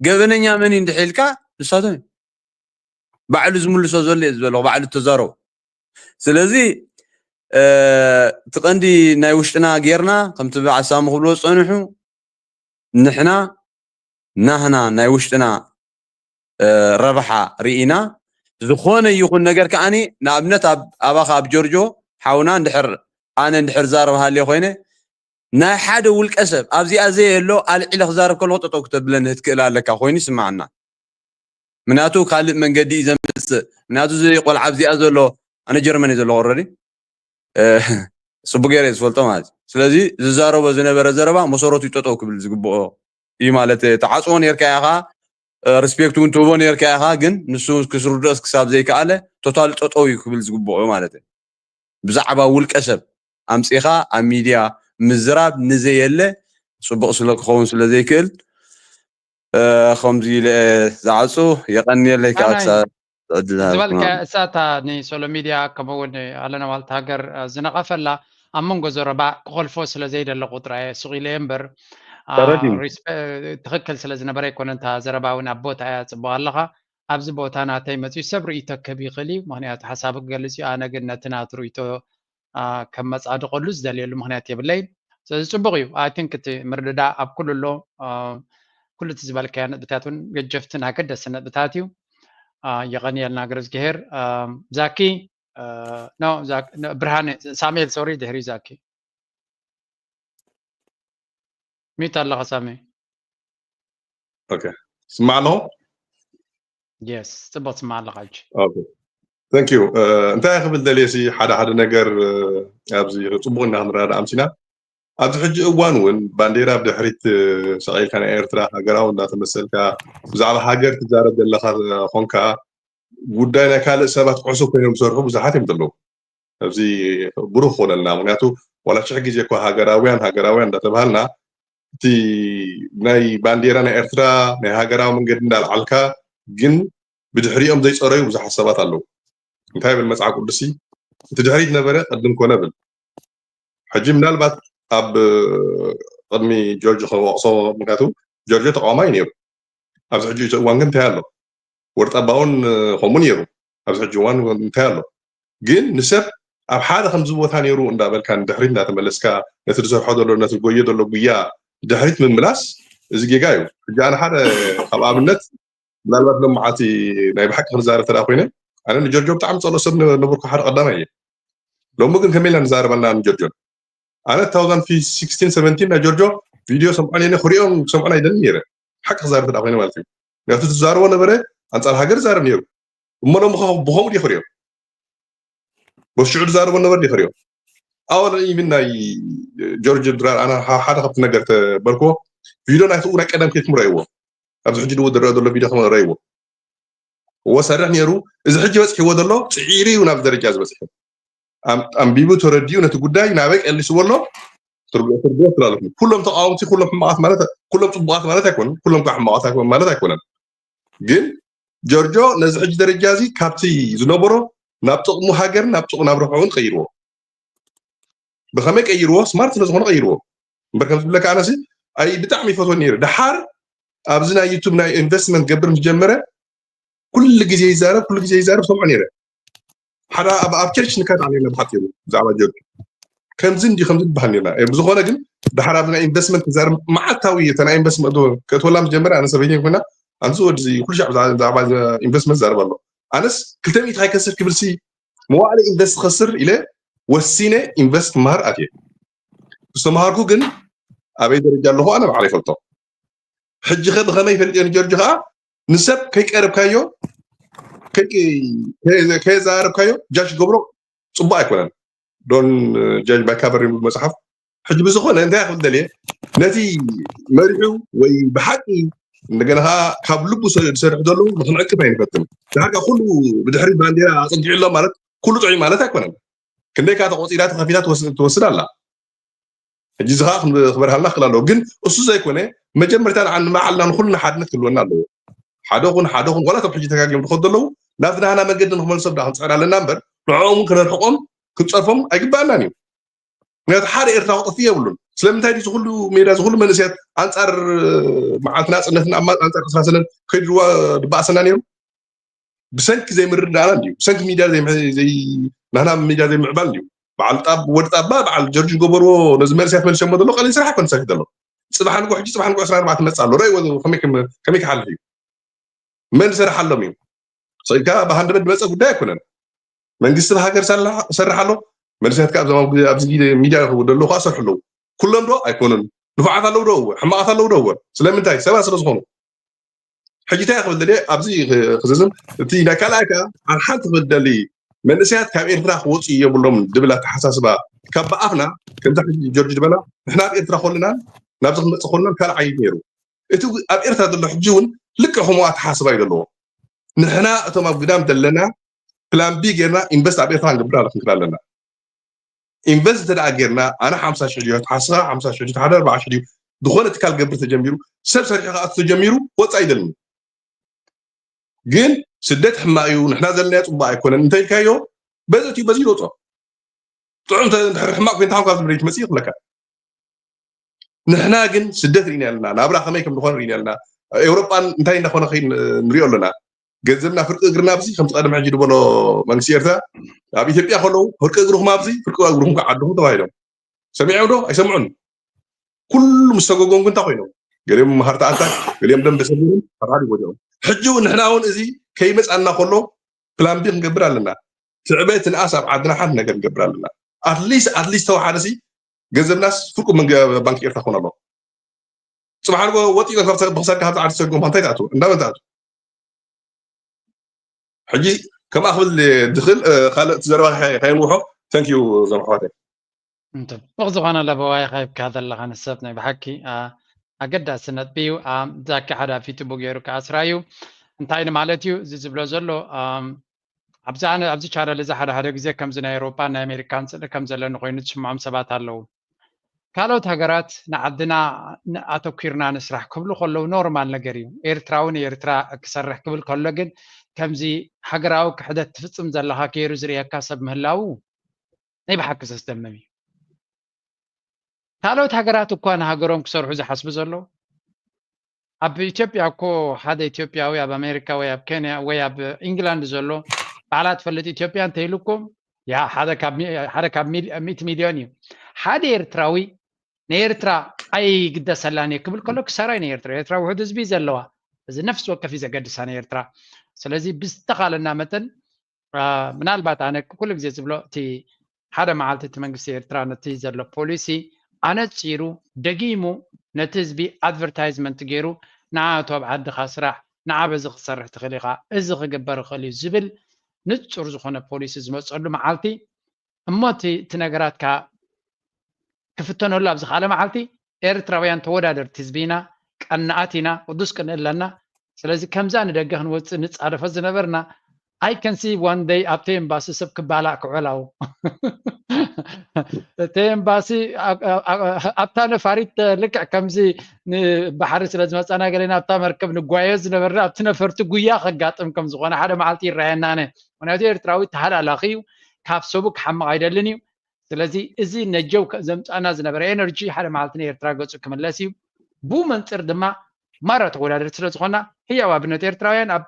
ገበነኛ መን እንድሕልካ ንሳቶም ባዕሉ ዝምልሶ ዘሎ እዩ ዝበሎ ባዕሉ ተዛረቡ ስለዚ እቲ ቀንዲ ናይ ውሽጥና ጌርና ከምቲ በዓል ሳሙ ክብልዎ ዝፀንሑ ንሕና ናህና ናይ ውሽጥና ረብሓ ርኢና ዝኾነ ይኹን ነገር ከዓኒ ንኣብነት ኣባኻ ኣብ ጆርጆ ሓውና እንድሕር ኣነ እንድሕር ዛረብ ሃልየ ኮይነ ናይ ሓደ ውልቀ ሰብ ኣብዚኣ ዘየሎ ኣልዒለ ክዛረብ ከለኹ ጠጠው ክተብለኒ ክትክእል ኣለካ ኮይኑ ይስማዓና ምክንያቱ ካልእ መንገዲ እዩ ዘምፅእ ምክንያቱ እዚ ቆልዓ ኣብዚኣ ዘሎ ኣነ ጀርመን እዩ ዘለኹ ረዲ ፅቡቅ ገይረ ዝፈልጦ ማለት እዩ ስለዚ ዝዛረቦ ዝነበረ ዘረባ መሰረቱ ጠጠው ክብል ዝግብኦ እዩ ማለት ተዓፅዎ ነርካ ኢኻ ሪስፔክት እውን ትህቦ ነርካ ኢኻ ግን ንሱ ክስርድኦስ ክሳብ ዘይከኣለ ቶታል ጠጠው እዩ ክብል ዝግብኦ ማለት እዩ ብዛዕባ ውልቀ ሰብ ኣምፂኻ ኣብ ሚድያ ምዝራብ ንዘየለ ፅቡቅ ስለ ክኸውን ስለ ዘይክእል ከምዚ ኢለ ዝዓፁ የቀንየለይ ከዓ ዝበልካ እሳታ ንሶሎ ሚድያ ከምኡውን ኣለና ዋልታ ሃገር ዝነቐፈላ ኣብ መንጎ ዘረባ ክኸልፎ ስለ ዘይደለኹ ጥራየ ስቕ ኢለ እምበር ትኽክል ስለ ዝነበረ ኣይኮነ እንታ ዘረባ እውን ኣብ ቦታ እያ ፅቡቕ ኣለኻ ኣብዚ ቦታ ናተይ መፅዩ ሰብ ርእይቶ ክህብ ይኽእል እዩ ምክንያቱ ሓሳቡ ክገልፅ እዩ ኣነ ግን ነቲ ናቱ ርእይቶ ከም መፃድቐሉ ዝደልየሉ ምክንያት የብለይን ስለዚ ፅቡቕ እዩ ኣይ ቲንክ እቲ ምርድዳእ ኣብ ኩሉ ኣሎ ኩሉ እቲ ዝበልካዮ ነጥብታት እውን ገጀፍትን ኣገደስቲ ነጥብታት እዩ የቐንየልና ግርዝግሄር ዛኪ ብርሃነ ሳሙኤል ሶሪ ድሕሪ ዛኪ ሚት ኣለኻ ሳሚ ስማዕ ኣለኹ የስ ፅቡቅ ትስማዕ ኣለኻ ሕጂ thank you እንታይ ክብል ደልየ ሲ ሓደ ሓደ ነገር ኣብዚ ፅቡቅ እና ክንረዳዳ ኣምሲና ኣብዚ ሕጂ እዋን እውን ባንዴራ ብድሕሪት ሰቂልካ ናይ ኤርትራ ሃገራዊ እንዳተመሰልካ ብዛዕባ ሃገር ትዛረብ ዘለካ ኮንካ ጉዳይ ናይ ካልእ ሰባት ዕሱብ ኮይኖም ዝሰርሑ ብዙሓት እዮም ዘለዉ ኣብዚ ብሩክ ክኾነልና ምክንያቱ ዋላ ሽሕ ግዜ እኳ ሃገራውያን ሃገራውያን እንዳተባሃልና እቲ ናይ ባንዴራ ናይ ኤርትራ ናይ ሃገራዊ መንገዲ እንዳልዓልካ ግን ብድሕሪኦም ዘይፀረዩ ብዙሓት ሰባት ኣለዉ እንታይ ብል መፅሓፍ ቅዱሲ እቲ ድሕሪት ነበረ ቅድም ኮነ ብል ሕጂ ምናልባት ኣብ ቅድሚ ጆርጅ ከወቅሶ ምክንያቱ ጆርጆ ተቃዋማይ ነይሩ ኣብዚ ሕጂ እዋን ግን እንታይ ኣሎ ወርጠባውን ከምኡ ነይሩ ኣብዚ ሕጂ እዋን እንታይ ኣሎ ግን ንሰብ ኣብ ሓደ ከምዚ ቦታ ነይሩ እንዳበልካ ንድሕሪት እንዳተመለስካ ነቲ ዝሰርሖ ዘሎ ነቲ ጎዮ ዘሎ ጉያ ድሕሪት ምምላስ እዚ ጌጋ እዩ ሕጂ ኣነ ሓደ ካብ ኣብነት ምናልባት ሎም መዓልቲ ናይ ብሓቂ ክንዛረብ ተዳ ኮይነ ኣነ ንጆርጆ ብጣዕሚ ፀሎ ሰብ ነበርኩ ሓደ ቀዳማይ እየ ሎሚ ግን ከመይ ኢልና ንዛረብ ኣለና ንጆርጆ ኣነ two thousand sixteen seventeen ናይ ጆርጆ ቪድዮ ሰምዖ ነነ ክሪኦም ክሰምዖን ኣይደልን ነይረ ሓቂ ክዛረብ ተዳ ኮይነ ማለት እዩ ምክንያቱ ትዛረቦ ነበረ ኣንፃር ሃገር ዛረብ ነይሩ እሞ ሎም ብኸምኡ ድዩ ክሪኦ በስሽዑ ዝዛረቦ ነበር ዲኸሪዮ ኣወል ኢብን ናይ ጆርጅ ድራር ኣነ ሓደ ካብቲ ነገር ተበልክዎ ቪድዮ ናይቲ ናይ ቀደም ክሊፕ ምረእይዎ ኣብዚ ሕጂ ድዎ ዝረአ ዘሎ ቪድዮ ክመረእይዎ እዎ ሰርሕ ነይሩ። እዚ ሕጂ በፅሕዎ ዘሎ ፅዒሩ እዩ ናብ ደረጃ ዝበፅሐ። ኣንቢቡ ተረዲኡ ነቲ ጉዳይ ናበይ ቀሊስዎ ኣሎ ትርጉ ስላለ ኩሎም ተቃወምቲ ኩሎም ሕማቃት ማለት ኩሎም ፅቡቃት ማለት ኣይኮኑን። ኩሎም ከዓ ሕማቃት ማለት ኣይኮነን። ግን ጆርጆ ነዚ ሕጂ ደረጃ እዚ ካብቲ ዝነበሮ ናብ ጥቕሙ ሃገር ናብ ጥቕሙ ናብ ረብሕኡ እውን ቀይርዎ። ብኸመይ ቀይርዎ? ስማርት ስለ ዝኾነ ቀይርዎ። እምበር ከም ዝብለካ ኣነሲ ኣይ ብጣዕሚ ይፈትዎ ነይሩ። ደሓር ኣብዚ ናይ ዩቱብ ናይ ኢንቨስትመንት ገብር ምስ ጀመረ ኩሉ ግዜ ይዛረብ፣ ኩሉ ግዜ ይዛረብ ሰምዖ ነይረ። ሓደ ኣብ ኣብ ቸርች ንካት ኣለና ብሓፂሩ ብዛዕባ ጆርጅ ከምዚ እንዲ ከምዚ ትበሃል ነርና። ብዝኾነ ግን ድሓር ኣብዚ ናይ ኢንቨስትመንት ክዛረብ መዓልታዊ እተ ናይ ኢንቨስትመንት ከእትወላ ምስ ጀመረ ኣነ ሰበይተይ ኮይና ኣንዚ ወዲ ኩሉ ሻዕ ብዛዕባ ኢንቨስትመንት ዛረብ ኣሎ። ኣነስ ክልተ ሚእቲ ከይከስር ክብል ሲ መዋዕለ ኢንቨስት ክኸስር ኢለ ወሲነ ኢንቨስት ክመሃር ኣትየ። ዝተምሃርኩ ግን ኣበይ ደረጃ ኣለኹ ኣነ ባዕለ ይፈልጦ። ሕጂ ኸ ብኸመይ ይፈልጥ እየ ንጀርጅ ኸዓ ንሰብ ከይቀረብካዮ ከየዛረብካዮ ጃጅ ገብሮ ፅቡቅ ኣይኮነን። ዶን ጃጅ ባይ ካቨር ይብል መፅሓፍ። ሕጂ ብዝኾነ እንታይ ክብል ደልየ ነቲ መሪሑ ወይ ብሓቂ እንደገና ከዓ ካብ ልቡ ዝሰርሑ ዘለዉ ንክንዕቅፍ ኣይንፈትን። ድሓር ከዓ ኩሉ ብድሕሪ ባንዴራ ኣፀጊዑ ኣሎ ማለት ኩሉ ጥዑይ ማለት ኣይኮነን። ክንደይ ከዓ ተቆፂራ ተኸፊላ ትወስድ ኣላ። ሕጂ እዚ ከዓ ክበርሃልና ክእል ኣለዎ። ግን እሱ ዘይኮነ መጀመርታ ንዓኒ ንባዕልና ንኩልና ሓድነት ክህልወና ኣለዎ። ሓደ ኹን ሓደ ኹን ዋላ ቶም ሕጂ ተጋጊዮም ዝኸዱ ዘለዉ ናብቲ ናህና መገዲ ንክመልሶም ዳ ክንፅዕር ኣለና እምበር ንዕኦም እውን ክነርሕቆም ክንፀርፎም ኣይግባኣናን እዩ። ምክንያቱ ሓደ ኤርትራ ክጠፍእ የብሉን። ስለምንታይ ድዩ ዝኩሉ ሜዳ ዝኩሉ መንእሰያት ኣንፃር መዓልቲ ናፅነትን ኣንፃር ዕስራ ሰነን ከይድዋ ድበኣሰና ነይሩ? ብሰንኪ ዘይምርዳእና እንድዩ። ብሰንኪ ሚድያ ናህና ሚድያ ዘይምዕባል እንድዩ። በዓል ጣብ ወዲ ጣባ በዓል ጀርጅ ገበርዎ ነዚ መንእሰያት መልሰሞ ዘሎ ቀሊል ስራሕ ኣይኮነ ሰሪሑ ዘሎ። ፅባሕ ንጎ ሕጂ ፅባሕ ንጎ ዕስራን ኣርባዕተን መፅእ ኣሎ ረእይዎ ከመይ ክሓልፍ እዩ። መን ዝሰርሓሎም እዩ? ሰኢልካ ብሃንደበት ዝመፀ ጉዳይ ኣይኮነን። መንግስቲ ብሃገር ዝሰርሕ ኣሎ። መንእሰያት ከዓ ኣብዚ ግዜ ሚድያ ይረኽቡ ዘለዉ ከዓ ሰርሑ ኣለዉ። ኩሎም ዶ ኣይኮኑን። ንፉዓት ኣለዉ ዶ እወ። ሕማቓት ኣለዉ ዶ እወ። ስለምንታይ? ሰባት ስለ ዝኾኑ። ሕጂ እንታይ ክብል ደልየ ኣብዚ ክዝዝም እቲ ናይ ካልኣይ ከዓ ኣብ ሓንቲ ክብል ደሊ መንእሰያት ካብ ኤርትራ ክወፁ የብሎም ድብል ኣተሓሳስባ ካብ ብኣፍና ከምዛ ሕጂ ጆርጅ ዝበላ ንሕና ኣብ ኤርትራ ከለናን ናብዚ ክንመፅእ ከለናን ካልእ ዓይነት ነይሩ። እቲ ኣብ ኤርትራ ዘሎ ሕጂ እውን ልክዕ ከምኡ ኣተሓስባ እዩ ዘለዎ። ንሕና እቶም ኣብ ግዳም ዘለና ፕላን ቢ ጌርና ኢንቨስት ኣብ ኤርትራ ክንገብር ኣለ ክንክል ኣለና። ኢንቨስት እንተ ደኣ ጌርና ኣነ ሓምሳ ሽሕ ድዮ ተሓስኻ ሓምሳ ሽሕ ድዮ ሓደ ኣርባዓ ሽሕ ድዩ ዝኾነ ትካል ገብር ተጀሚሩ ሰብ ሰሪሑ ከኣ ተጀሚሩ ወፃ ይደልኒ ግን ስደት ሕማቅ እዩ ንሕና ዘለናዮ ፅቡቅ ኣይኮነን እንተ ኢልካዮ በዚ እትዩ በዚ ይወፆ ጥዑም ሕማቅ ኮይንካ ካብ ዝብለ ይትመፅእ ይኽለካ ንሕና ግን ስደት ርኢና ኣለና ናብራ ከመይ ከም ዝኾነ ርኢና ኣለና ኤውሮጳን እንታይ እንዳኾነ ንሪኦ ኣለና ገንዘብና ፍርቂ እግርና ኣብዚ ከምቲ ቀደም ሕጂ ዝበሎ መንግስቲ ኤርትራ ኣብ ኢትዮጵያ ከለዉ ፍርቂ እግርኹም ኣብዚ ፍርቂ እግርኹም ዓድኹም ተባሂሎም ሰሚዖም ዶ ኣይሰምዑን ኩሉ ምስ ሰጎጎም ግን እንታይ ኮይኖም ገሊኦም መሃርቲ ኣታ ገሊኦም ደንበ ሰሚሮም ኣብ ሓደ ይጎድኦም ሕጂ እውን ንሕና እውን እዚ ከይመፃና ከሎ ፕላን ቢ ክንገብር ኣለና ስዕበት ንኣስ ኣብ ዓድና ሓንቲ ነገር ንገብር ኣለና ኣትሊስት ኣትሊስት ተወሓደ ሲ ገንዘብናስ ፍርቁ ባንኪ ኤርትራ ክኾን ኣለዎ ፅባሕ ንጎ ወፂ ኢሎም ብክሳድካ ካብዚ ዓዲ ሰጎምካ እንታይ ትኣትዎ እንዳመን ትኣትዎ ሕጂ ከምኣ ክብል ድኽእል ካልእ እቲ ዘረባ ከየንውሖ ተንኪዩ ዘምሓዋተ ጽቡቕ ዝኾነ ለበዋይ ኻይብካ ዘለኻ ንሰብ ናይ ብሓቂ ኣገዳሲ ነጥቢ እዩ ዛኪ ሓደ ኣፊትቡ ገይሩ ከኣስራ እዩ እንታይ ማለት እዩ እዚ ዝብሎ ዘሎ ኣብዚ ኣነ ኣብዚ ቻነል እዚ ሓደ ሓደ ግዜ ከምዚ ናይ ኤውሮጳን ናይ ኣሜሪካን ስእሊ ከም ዘለኒ ኮይኑ ዝስምዖም ሰባት ኣለዉ ካልኦት ሃገራት ንዓድና ኣተኲርና ንስራሕ ክብሉ ከለዉ ኖርማል ነገር እዩ ኤርትራዊ ንኤርትራ ክሰርሕ ክብል ከሎ ግን ከምዚ ሃገራዊ ክሕደት ትፍጽም ዘለኻ ገይሩ ዝርእየካ ሰብ ምህላዉ ናይ ብሓቂ ዘስደምም እዩ ካልኦት ሃገራት እኳ ንሃገሮም ክሰርሑ ዝሓስቡ ዘለዉ ኣብ ኢትዮጵያ እኮ ሓደ ኢትዮጵያዊ ኣብ ኣሜሪካ ወይ ኣብ ኬንያ ወይ ኣብ ኢንግላንድ ዘሎ ባዕላ ትፈልጥ ኢትዮጵያ እንተይልኩም ያ ሓደ ካብ ሚእቲ ሚልዮን እዩ ሓደ ኤርትራዊ ንኤርትራ ኣይግደሰላን እየ ክብል ከሎ ክሳራይ ንኤርትራ ኤርትራ ውሑድ ህዝቢ ዘለዋ እዚ ነፍሲ ወከፍ እዩ ዘገድሳ ንኤርትራ ስለዚ ብዝተኻለና መጠን ምናልባት ኣነ ኩሉ ግዜ ዝብሎ እቲ ሓደ መዓልቲ እቲ መንግስቲ ኤርትራ ነቲ ዘሎ ፖሊሲ ኣነፂሩ ደጊሙ ነቲ ህዝቢ ኣድቨርታይዝመንት ገይሩ ንዓቱ ኣብ ዓድኻ ስራሕ ንዓ በዚ ክትሰርሕ ትኽእል ኢኻ እዚ ክግበር ይኽእል እዩ ዝብል ንፁር ዝኾነ ፖሊሲ ዝመፀሉ መዓልቲ እሞ እቲ እቲ ነገራት ከኣ ክፍተነሉ ኣብ ዝኸኣለ መዓልቲ ኤርትራውያን ተወዳደርቲ ህዝቢ ኢና፣ ቀናኣት ኢና፣ ቅዱስ ቅንኢ ኣለና። ስለዚ ከምዛ ንደገ ክንወፅእ ንፃደፎ ዝነበርና I can see one day ኣብቲ ኤምባሲ ሰብ ክባላዕ ክዕላው እቲ ኤምባሲ ኣብታ ነፋሪት ልክዕ ከምዚ ንባሕሪ ስለ ዝመፀና ገሌና ኣብታ መርከብ ንጓየ ዝነበርና ኣብቲ ነፈርቲ ጉያ ከጋጥም ከም ዝኾነ ሓደ መዓልቲ ይረኣየና ነ ምክንያቱ ኤርትራዊ ተሃላላኺ እዩ ካብ ሰቡ ክሓምቕ ኣይደልን እዩ ስለዚ እዚ ነጀው ዘምፃና ዝነበረ ኤነርጂ ሓደ መዓልቲ ንኤርትራ ገፁ ክምለስ እዩ ብኡ መንፅር ድማ ማራ ተወዳደርቲ ስለ ዝኾና ህያው ኣብነት ኤርትራውያን ኣብ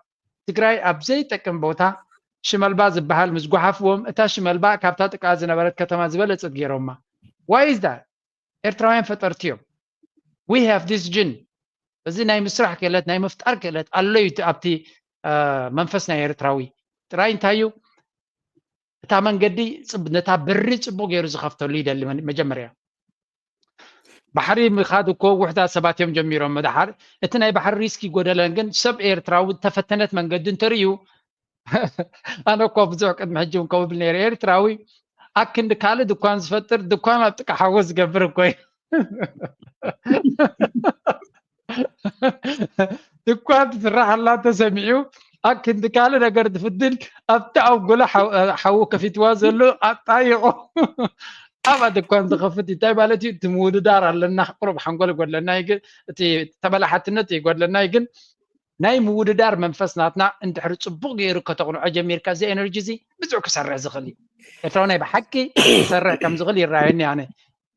ትግራይ ኣብ ዘይጠቅም ቦታ ሽመልባ ዝበሃል ምስ ጓሓፍዎም እታ ሽመልባ ካብታ ጥቃ ዝነበረት ከተማ ዝበለፀት ገይሮማ why is that ኤርትራውያን ፈጠርቲ እዮም we have this gene እዚ ናይ ምስራሕ ክእለት ናይ ምፍጣር ክእለት ኣሎ እዩ ኣብቲ መንፈስ ናይ ኤርትራዊ ጥራይ እንታይ እዩ እታ መንገዲ ነታ በሪ ፅቡቅ ገይሩ ዝኸፍተሉ ይደሊ መጀመርያ ባሕሪ ምኻድ እኮ ውሕዳት ሰባት እዮም ጀሚሮም መድሓር እቲ ናይ ባሕሪ ሪስክ ይጎደለን ግን ሰብ ኤርትራዊ ተፈተነት መንገዲ እንተርእዩ ኣነ እኮ ብዙሕ ቅድሚ ሕጂ እውን ከምብል ነይረ ኤርትራዊ ኣክንዲ ካልእ ድኳን ዝፈጥር ድኳን ኣብ ጥቃ ሓወ ዝገብር እኮ እዩ ድኳን ትስራሕ ኣላ ተሰሚዑ ኣብ ክንዲ ካልእ ነገር ዝፍትን ኣብቲ ኣብ ጎሎ ሓዊ ከፊትዋ ዘሎ ኣጣይቆ ኣብኣ ድኳን ዝኸፍት እንታይ ማለት እዩ እቲ ምውድዳር ኣለና ቁሩብ ሓንጎል ይጎድለና እዩ ግን እቲ ተበላሓትነት ይጎድለና እዩ ግን ናይ ምውድዳር መንፈስ ናትና እንድሕሪ ፅቡቅ ገይሩ ከተቕንዖ ጀሚርካ እዚ ኤነርጂ እዚ ብዙሕ ክሰርሕ ዝኽእል እዩ ኤርትራዊ ናይ ብሓቂ ክሰርሕ ከም ዝኽእል ይረኣየኒ ኣነ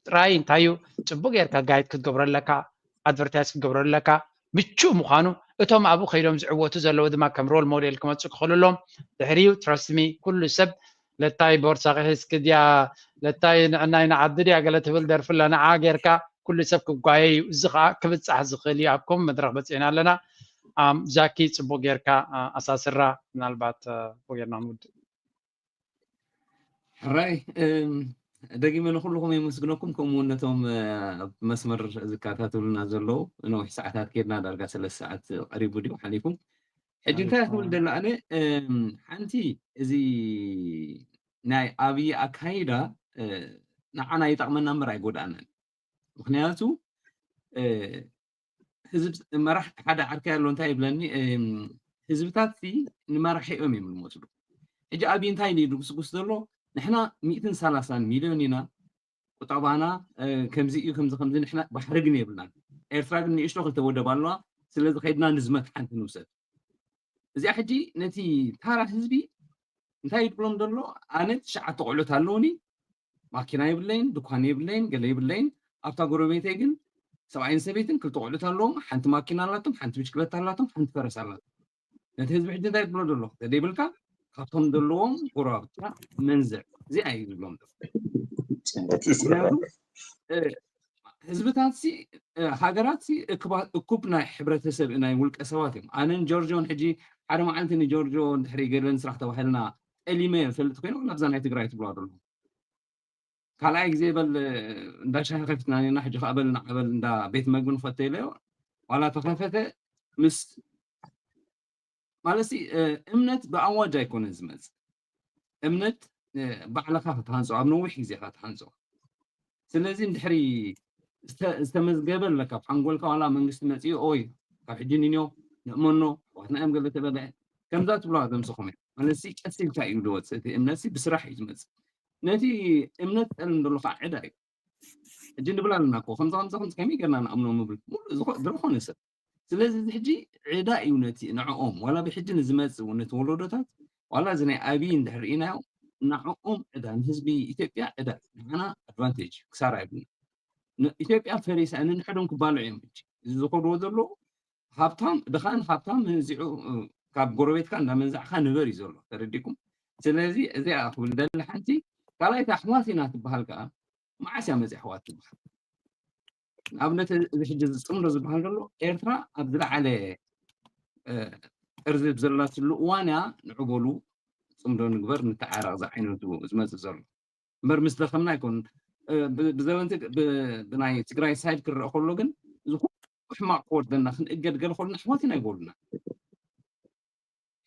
ጥራይ እንታይ እዩ ፅቡቅ ጌርካ ጋይድ ክትገብሮ ኣለካ ኣድቨርታይዝ ክትገብሮ ኣለካ ምቹእ ምዃኑ እቶም ኣብኡ ከይዶም ዝዕወቱ ዘለዉ ድማ ከም ሮል ሞዴል ክመፁ ክኽእሉ ኣለዎም ድሕሪኡ ትረስትሚ ኩሉ ሰብ ለታይ ቦርሳኺ ሒዝኪ ድያ ለታይ ንዕናይ ንዓዲ ድያ ገለ ትብል ደርፊ ኣላ ንዓ ጌርካ ኩሉ ሰብ ክጓየ እዩ እዚ ከዓ ክብፃሕ ዝኽእል እዩ ኣብ ከምኡ መድረክ በፂዕና ኣለና ጃኪ ፅቡቅ ጌርካ ኣሳስራ ምናልባት ጌርና ንውድእ ሕራይ ደጊመ ንኩልኹም የመስግነኩም ከምኡ እውን ነቶም ኣብ መስመር ዝከታተሉና ዘለዉ ነዊሕ ሰዓታት ከድና ዳርጋ ሰለስተ ሰዓት ቀሪቡ ድዩ ሓሊፉ ሕጂ እንታይ ክብል ደላ ኣነ ሓንቲ እዚ ናይ ኣብይ ኣካይዳ ንዓና ይጠቕመና እምበር ኣይጎድኣናን ምክንያቱ ህዝብ መራሕ ሓደ ዓርከይ ኣሎ እንታይ ይብለኒ ህዝብታት ሲ ንመራሒኦም እዮም ዝመስሉ ሕጂ ኣብይ እንታይ እዩ ድጉስጉስ ዘሎ ንሕና ሚእትን ሰላሳን ሚልዮን ኢና ቁጠባና ከምዚ እዩ ከምዚ ከምዚ ንሕና ባሕሪ ግን የብልናን ኤርትራ ግን ንእሽቶ ክልተ ወደብ ኣለዋ ስለዚ ከይድና ንዝመት ሓንቲ ንውሰድ እዚኣ ሕጂ ነቲ ታራ ህዝቢ እንታይ ይብሎም ዘሎ ኣነ ትሽዓተ ቆልዑት ኣለውኒ ማኪና የብለይን ድኳን የብለይን ገለ የብለይን ኣብታ ጎረቤተይ ግን ሰብኣይን ሰበይትን ክልተ ቆልዑት ኣለዎም ሓንቲ ማኪና ኣላቶም ሓንቲ ብሽክለታ ኣላቶም ሓንቲ ፈረስ ኣላቶም ነቲ ህዝቢ ሕጂ እንታይ ትብሎ ዘሎ ተደይብልካ ካብቶም ዘለዎም ጎረባብትካ መንዝዕ እዚኣ እዩ ዝብሎም ዘሎ ህዝብታት ሃገራት እኩብ ናይ ሕብረተሰብ ናይ ውልቀ ሰባት እዮም ኣነን ጆርጆን ሕጂ ሓደ መዓልቲ ንጆርጆ ድሕሪ ገለን ስራሕ ተባሂልና ጠሊመ ፈልጥ ኮይነ ናብዛ ናይ ትግራይ ትብሎ ኣሎ ካልኣይ ግዜ በል እንዳ ሻሂ ከፊትና ኔና ሕጂ ከዓ በል ንዓበል እንዳ ቤት መግቢ ንፈተ ኢለዮ ዋላ ተኸፈተ ምስ ማለት እምነት ብኣዋጅ ኣይኮነን ዝመፅእ እምነት ባዕልኻ ክትሃንፆ ኣብ ነዊሕ ግዜ ኢኻ ትሃንፆ ስለዚ እንድሕሪ ዝተመዝገበ ኣለካ ኣብ ሓንጎልካ ዋላ መንግስቲ መፅኡ ኦይ ካብ ሕጂ ንንዮ ንእመኖ ኣሕዋትና እዮም ገለ ተበልዐ ከምዛ ትብሎ ዘምስኹም እዮም ማለት ቀስ ኢልካ እዩ ዝወፅእ እቲ እምነት ብስራሕ እዩ ዝመፅእ ነቲ እምነት ጠልም ዘሎ ከዓ ዕዳ እዩ ሕጂ ንብል ኣለና እኮ ከምዚ ከምዚ ከምዚ ከመይ ገርና ንኣምኖ ምብል ዝረኾነ ሰብ ስለዚ እዚ ሕጂ ዕዳ እዩ ነቲ ንዕኦም ዋላ ብሕጂ ንዝመፅእ ነቲ ወለዶታት ዋላ እዚ ናይ ኣብይ እንድሕር ርኢናዮ ንዕኦም ዕዳ ንህዝቢ ኢትዮጵያ ዕዳ ንዓና ኣድቫንቴጅ ክሳራ ይብልና ኢትዮጵያ ፈሪሳ ንንሕዶም ክባልዑ እዮም ሕጂ እዚ ዝኸድዎ ዘለዉ ሃብታም ድኻን ሃብታም እዚዑ ካብ ጎረቤትካ እንዳመንዛዕካ ንበር እዩ ዘሎ ተረዲኩም ስለዚ እዚኣ ክብል ደሊ ሓንቲ ካልኣይቲ ኣሕዋት ኢና ትበሃል ከዓ መዓስ እያ መፅያ ኣሕዋት ትበሃል ንኣብነት እዚ ሕጂ ዝፅምዶ ዝበሃል ዘሎ ኤርትራ ኣብ ዝለዓለ ጥርዚ ብዘላትሉ እዋን እያ ንዕበሉ ፅምዶ ንግበር ንተዓረቕ ዝዓይነቱ ዝመፅእ ዘሎ እምበር ምስ ደኸምና ኣይኮን ብዘበንቲ ብናይ ትግራይ ሳይድ ክረአ ከሎ ግን እዚ ኩሉ ሕማቕ ክወርደና ክንእገድ ገለ ከሉና ኣሕዋት ኢና ይበሉና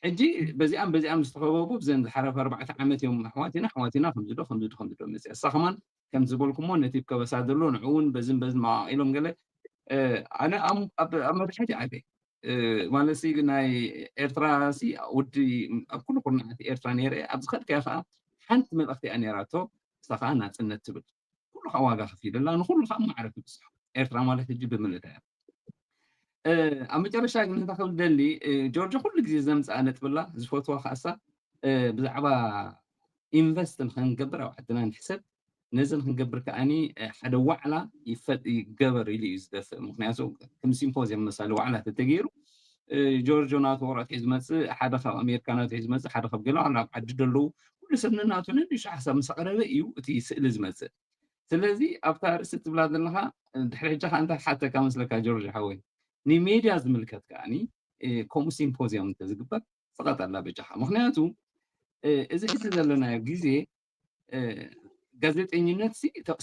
ሕጂ በዚኣም በዚኣም ዝተኸበቡ ብዘን ዝሓለፈ ኣርባዕተ ዓመት እዮም ኣሕዋትና ኣሕዋትና ከምዚ ዶ ከምዚ ዶ ከምዚ ዶ መፅእ እሳ ከማን ከም ዝበልኩሞ ነቲ ከበሳ ዘሎ ንዕውን በዝን በዝን መቃቂሎም ገለ ኣነ ኣብ መድሓቲ ዓበ ማለት ሲ ናይ ኤርትራ ሲ ውዲ ኣብ ኩሉ ኩርናዓት ኤርትራ ነይረ ኣብ ዝኸድካዮ ከዓ ሓንቲ መልእኽቲ እያ ነይራቶ እሳ ከዓ ናፅነት ትብል ኩሉ ከዓ ዋጋ ከፊልላ ንኩሉ ከዓ ማዕረ ትብፅሖ ኤርትራ ማለት ሕጂ ብምልእታ እያ ኣብ መጨረሻ ግን እንታይ ክብል ደሊ ጆርጆ ኩሉ ግዜ ዘምፅኣ ነጥብላ ዝፈትዋ ከኣሳ ብዛዕባ ኢንቨስት ንክንገብር ኣብ ዓድና ንሕሰብ ነዚ ንክንገብር ከዓኒ ሓደ ዋዕላ ይገበር ኢሉ እዩ ዝደፍእ ምክንያቱ ከም ሲምፖዚየም መሳሊ ዋዕላ ተተገይሩ ጆርጆ ናቱ ወረቀት ሒዙ መፅእ ሓደ ካብ ኣሜሪካ ናቱ ሒዙ መፅእ ሓደ ካብ ገለ ኣብ ዓዲ ደለዉ ኩሉ ሰብ ነናቱ ነንዲሹ ሓሳብ ምስ ኣቅረበ እዩ እቲ ስእሊ ዝመፅእ ስለዚ ኣብታ ርእሲ ትብላ ዘለካ ድሕሪ ሕጂ ከዓ እንታይ ሓተካ መስለካ ጆርጅ ሓወይ ንሜድያ ዝምልከት ከዓኒ ከምኡ ሲምፖዚየም እንተዝግበር ስቐጠላ በጃኻ ምክንያቱ እዚ ሕጂ ዘለናዮ ግዜ ጋዜጠኝነት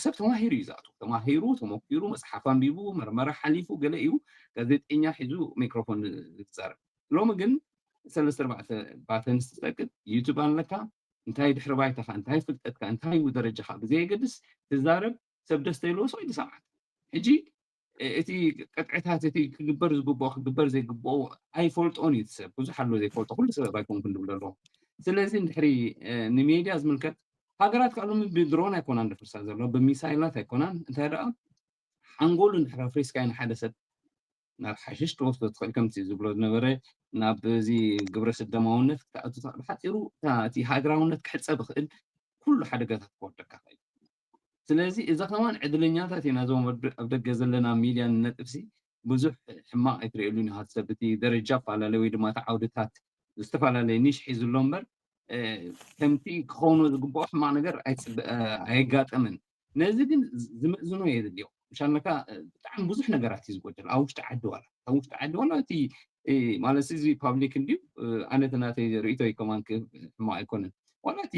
ሰብ ተማሂሩ እዩ ዝኣቱ ተማሂሩ ተመኪሩ መፅሓፍ ኣንቢቡ መርመራ ሓሊፉ ገለ እዩ ጋዜጠኛ ሒዙ ሚክሮፎን ዝዛረብ ሎሚ ግን ሰለስተ ኣርባዕተ ባተን ዝጠቅም ዩቱብ ኣለካ እንታይ ድሕሪ ባይታኻ እንታይ ፍልጠትካ እንታይ ደረጃኻ ብዘየገድስ ትዛረብ ሰብ ደስ ተይልዎ ሰው ይሰምዓካ ሕጂ እቲ ቅጥዕታት እቲ ክግበር ዝግብኦ ክግበር ዘይግብኦ ኣይፈልጦን እዩ ሰብ ብዙሕ ኣሎ ዘይፈልጦ ኩሉ ሰብ ኣይኮንኩን ዝብል ኣለዎ ስለዚ እንድሕሪ ንሜድያ ዝምልከት ሃገራት ከዓ ሎሚ ብድሮን ኣይኮናን ዝፍርሳ ዘሎ ብሚሳይላት ኣይኮናን እንታይ ደኣ ሓንጎሉ እንድሕር ኣፍሪስካዮ ንሓደ ሰብ ናብ ሓሽሽ ትወስዶ ትኽእል ከምቲ ዝብሎ ዝነበረ ናብ እዚ ግብረ ስደማውነት ክትኣቱ ብሓፂሩ እቲ ሃገራውነት ክሕፀብ ይኽእል ኩሉ ሓደጋታት ክወርደካ ይኽእል ስለዚ እዛ ከማን ዕድለኛታት ኢና እዞም ኣብ ደገ ዘለና ሚድያ ንነጥብሲ ብዙሕ ሕማቕ ኣይትርእየሉን ኢኻ ሰብ እቲ ደረጃ ፈላለ ወይ ድማ እቲ ዓውድታት ዝተፈላለየ ኒሽ ሒዙ ኣሎ እምበር ከምቲ ክኸውን ዝግብኦ ሕማቕ ነገር ኣየጋጠምን ነዚ ግን ዝምእዝኖ የድልዮ ምሻለካ ብጣዕሚ ብዙሕ ነገራት እዩ ዝጎደል ኣብ ውሽጢ ዓዲ ዋላ ኣብ ውሽጢ ዓዲ ዋላ እቲ ማለት እዚ ፓብሊክ እንድዩ ኣነ እቲ ናተይ ርእቶ እዩ ከማን ሕማቕ ኣይኮነን ዋላ እቲ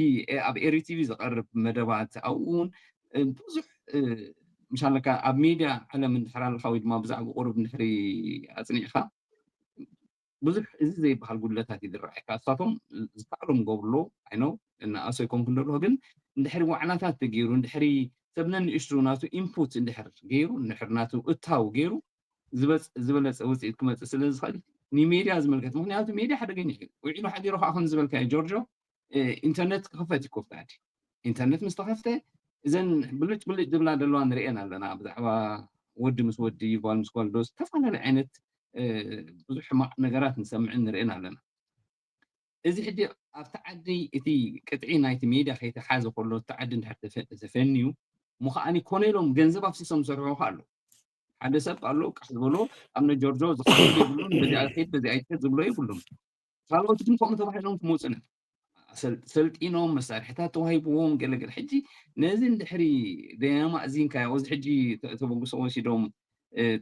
ኣብ ኤሪ ቲቪ ዝቐርብ መደባት ኣብኡ እውን ብዙሕ ምሻለካ ኣብ ሜድያ ዓለም እንድሕር ኣለካ ወይ ድማ ብዛዕባ ቁሩብ እንድሕሪ ኣፅኒዕካ ብዙሕ እዚ ዘይበሃል ጉድለታት ይዝረዓካ እሳቶም ዝከኣሎም ገብርሎ ኣይነው እናኣሰይኮም ክንደሎ ግን እንድሕሪ ዋዕላታት ተገይሩ እንድሕሪ ሰብ ነንእሽቱ ናቱ ኢንፑት እንድሕር ገይሩ እንድሕር ናቱ እታው ገይሩ ዝበለፀ ውፅኢት ክመፅእ ስለ ዝኽእል ንሜድያ ዝምልከት ምክንያቱ ሜድያ ሓደገኛ እዩ ውዒሉ ሓዲሩ ከዓ ከም ዝበልካዮ ጆርጆ ኢንተርነት ክኽፈት ይኮፍት ዓዲ ኢንተርነት ምስ ተኸፍተ እዘን ብልጭ ብልጭ ዝብላ ዘለዋ ንርእየን ኣለና ብዛዕባ ወዲ ምስ ወዲ ጓል ምስ ጓል ዶ ዝተፈላለዩ ዓይነት ብዙሕ ሕማቕ ነገራት ንሰምዕን ንርእን ኣለና እዚ ሕጂ ኣብቲ ዓዲ እቲ ቅጥዒ ናይቲ ሜድያ ከይተሓዘ ከሎ እቲ ዓዲ እንድሕር ተፈንዩ እሞ ከዓኒ ኮነ ኢሎም ገንዘብ ኣፍሲሶም ዝሰርሑ ከ ኣለዉ ሓደ ሰብ ኣሎ ቃሕ ዝበሎ ኣብ ነጆርጆ ዝኸድ የብሉን በዚ ኣይትከድ በዚ ኣይትከድ ዝብሎ የብሉን ካልኦት ግን ከምኡ ተባሂሎም ክመፁ ሰልጢኖም መሳርሕታት ተዋሂብዎም ገለገለ ሕጂ ነዚ እንድሕሪ ደያማ እዚንካዮ እዚ ሕጂ ተበግሶ ወሲዶም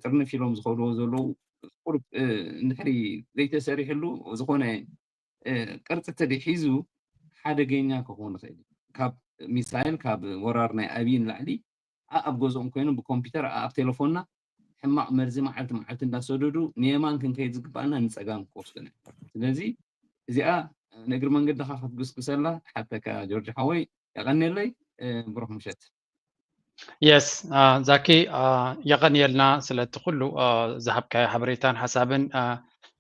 ጥርንፍ ኢሎም ዝኸድዎ ዘለዉ ቁሩብ እንድሕሪ ዘይተሰሪሕሉ ዝኾነ ቅርፂ ተደሒዙ ሓደገኛ ክኸውን ይኽእል ካብ ሚሳይል ካብ ወራር ናይ ኣብይ ንላዕሊ ኣብ ገዝኦም ኮይኖም ብኮምፒተር ኣብ ቴሌፎንና ሕማቕ መርዚ መዓልቲ መዓልቲ እንዳሰደዱ ንየማን ክንከይድ ዝግባኣና ንፀጋም ክወስዱና ስለዚ እዚኣ ንእግሪ መንገድኻ ክትግስግሰላ ሓተካ ጆርጅ ሓወይ የቐንየለይ ብሩኽ ምሸት የስ ዛኪ የቐንየልና ስለቲ ኩሉ ዝሃብካዮ ሓበሬታን ሓሳብን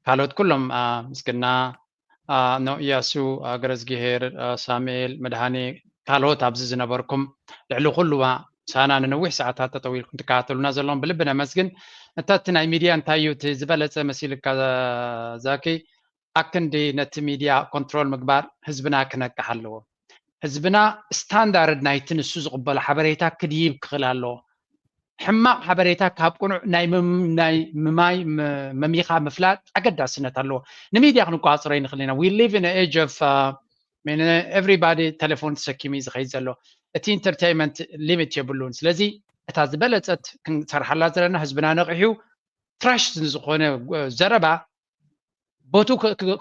ካልኦት ኩሎም ምስግና ኖ እያሱ ገረዝግሄር ሳሙኤል መድሃኔ ካልኦት ኣብዚ ዝነበርኩም ልዕሊ ኩሉ ምሳና ንነዊሕ ሰዓታት ጠጠው ኢልኩም ትከታተሉና ዘለኹም ብልቢ ነመስግን እንተ እቲ ናይ ሚድያ እንታይ እዩ እቲ ዝበለፀ መሲልካ ዛኪ ኣክንዲ ነቲ ሚድያ ኮንትሮል ምግባር ህዝብና ክነቅሕ ኣለዎ ህዝብና ስታንዳርድ ናይቲ ንሱ ዝቕበሎ ሓበሬታ ክድይብ ክኽእል ኣለዎ ሕማቕ ሓበሬታ ካብ ቅኑዕ ናይ ምማይ መሚኻ ምፍላጥ ኣገዳስነት ኣለዎ ንሚድያ ክንቋፅሮ ይንኽእል ኢና we live in age of everybody ቴሌፎን ተሰኪሙ እዩ ዝኸይድ ዘሎ እቲ ኢንተርቴይመንት ሊሚት የብሉን ስለዚ እታ ዝበለፀት ክንሰርሓላ ዘለና ህዝብና ነቕሕዩ ትራሽ ዝኾነ ዘረባ ቦቱ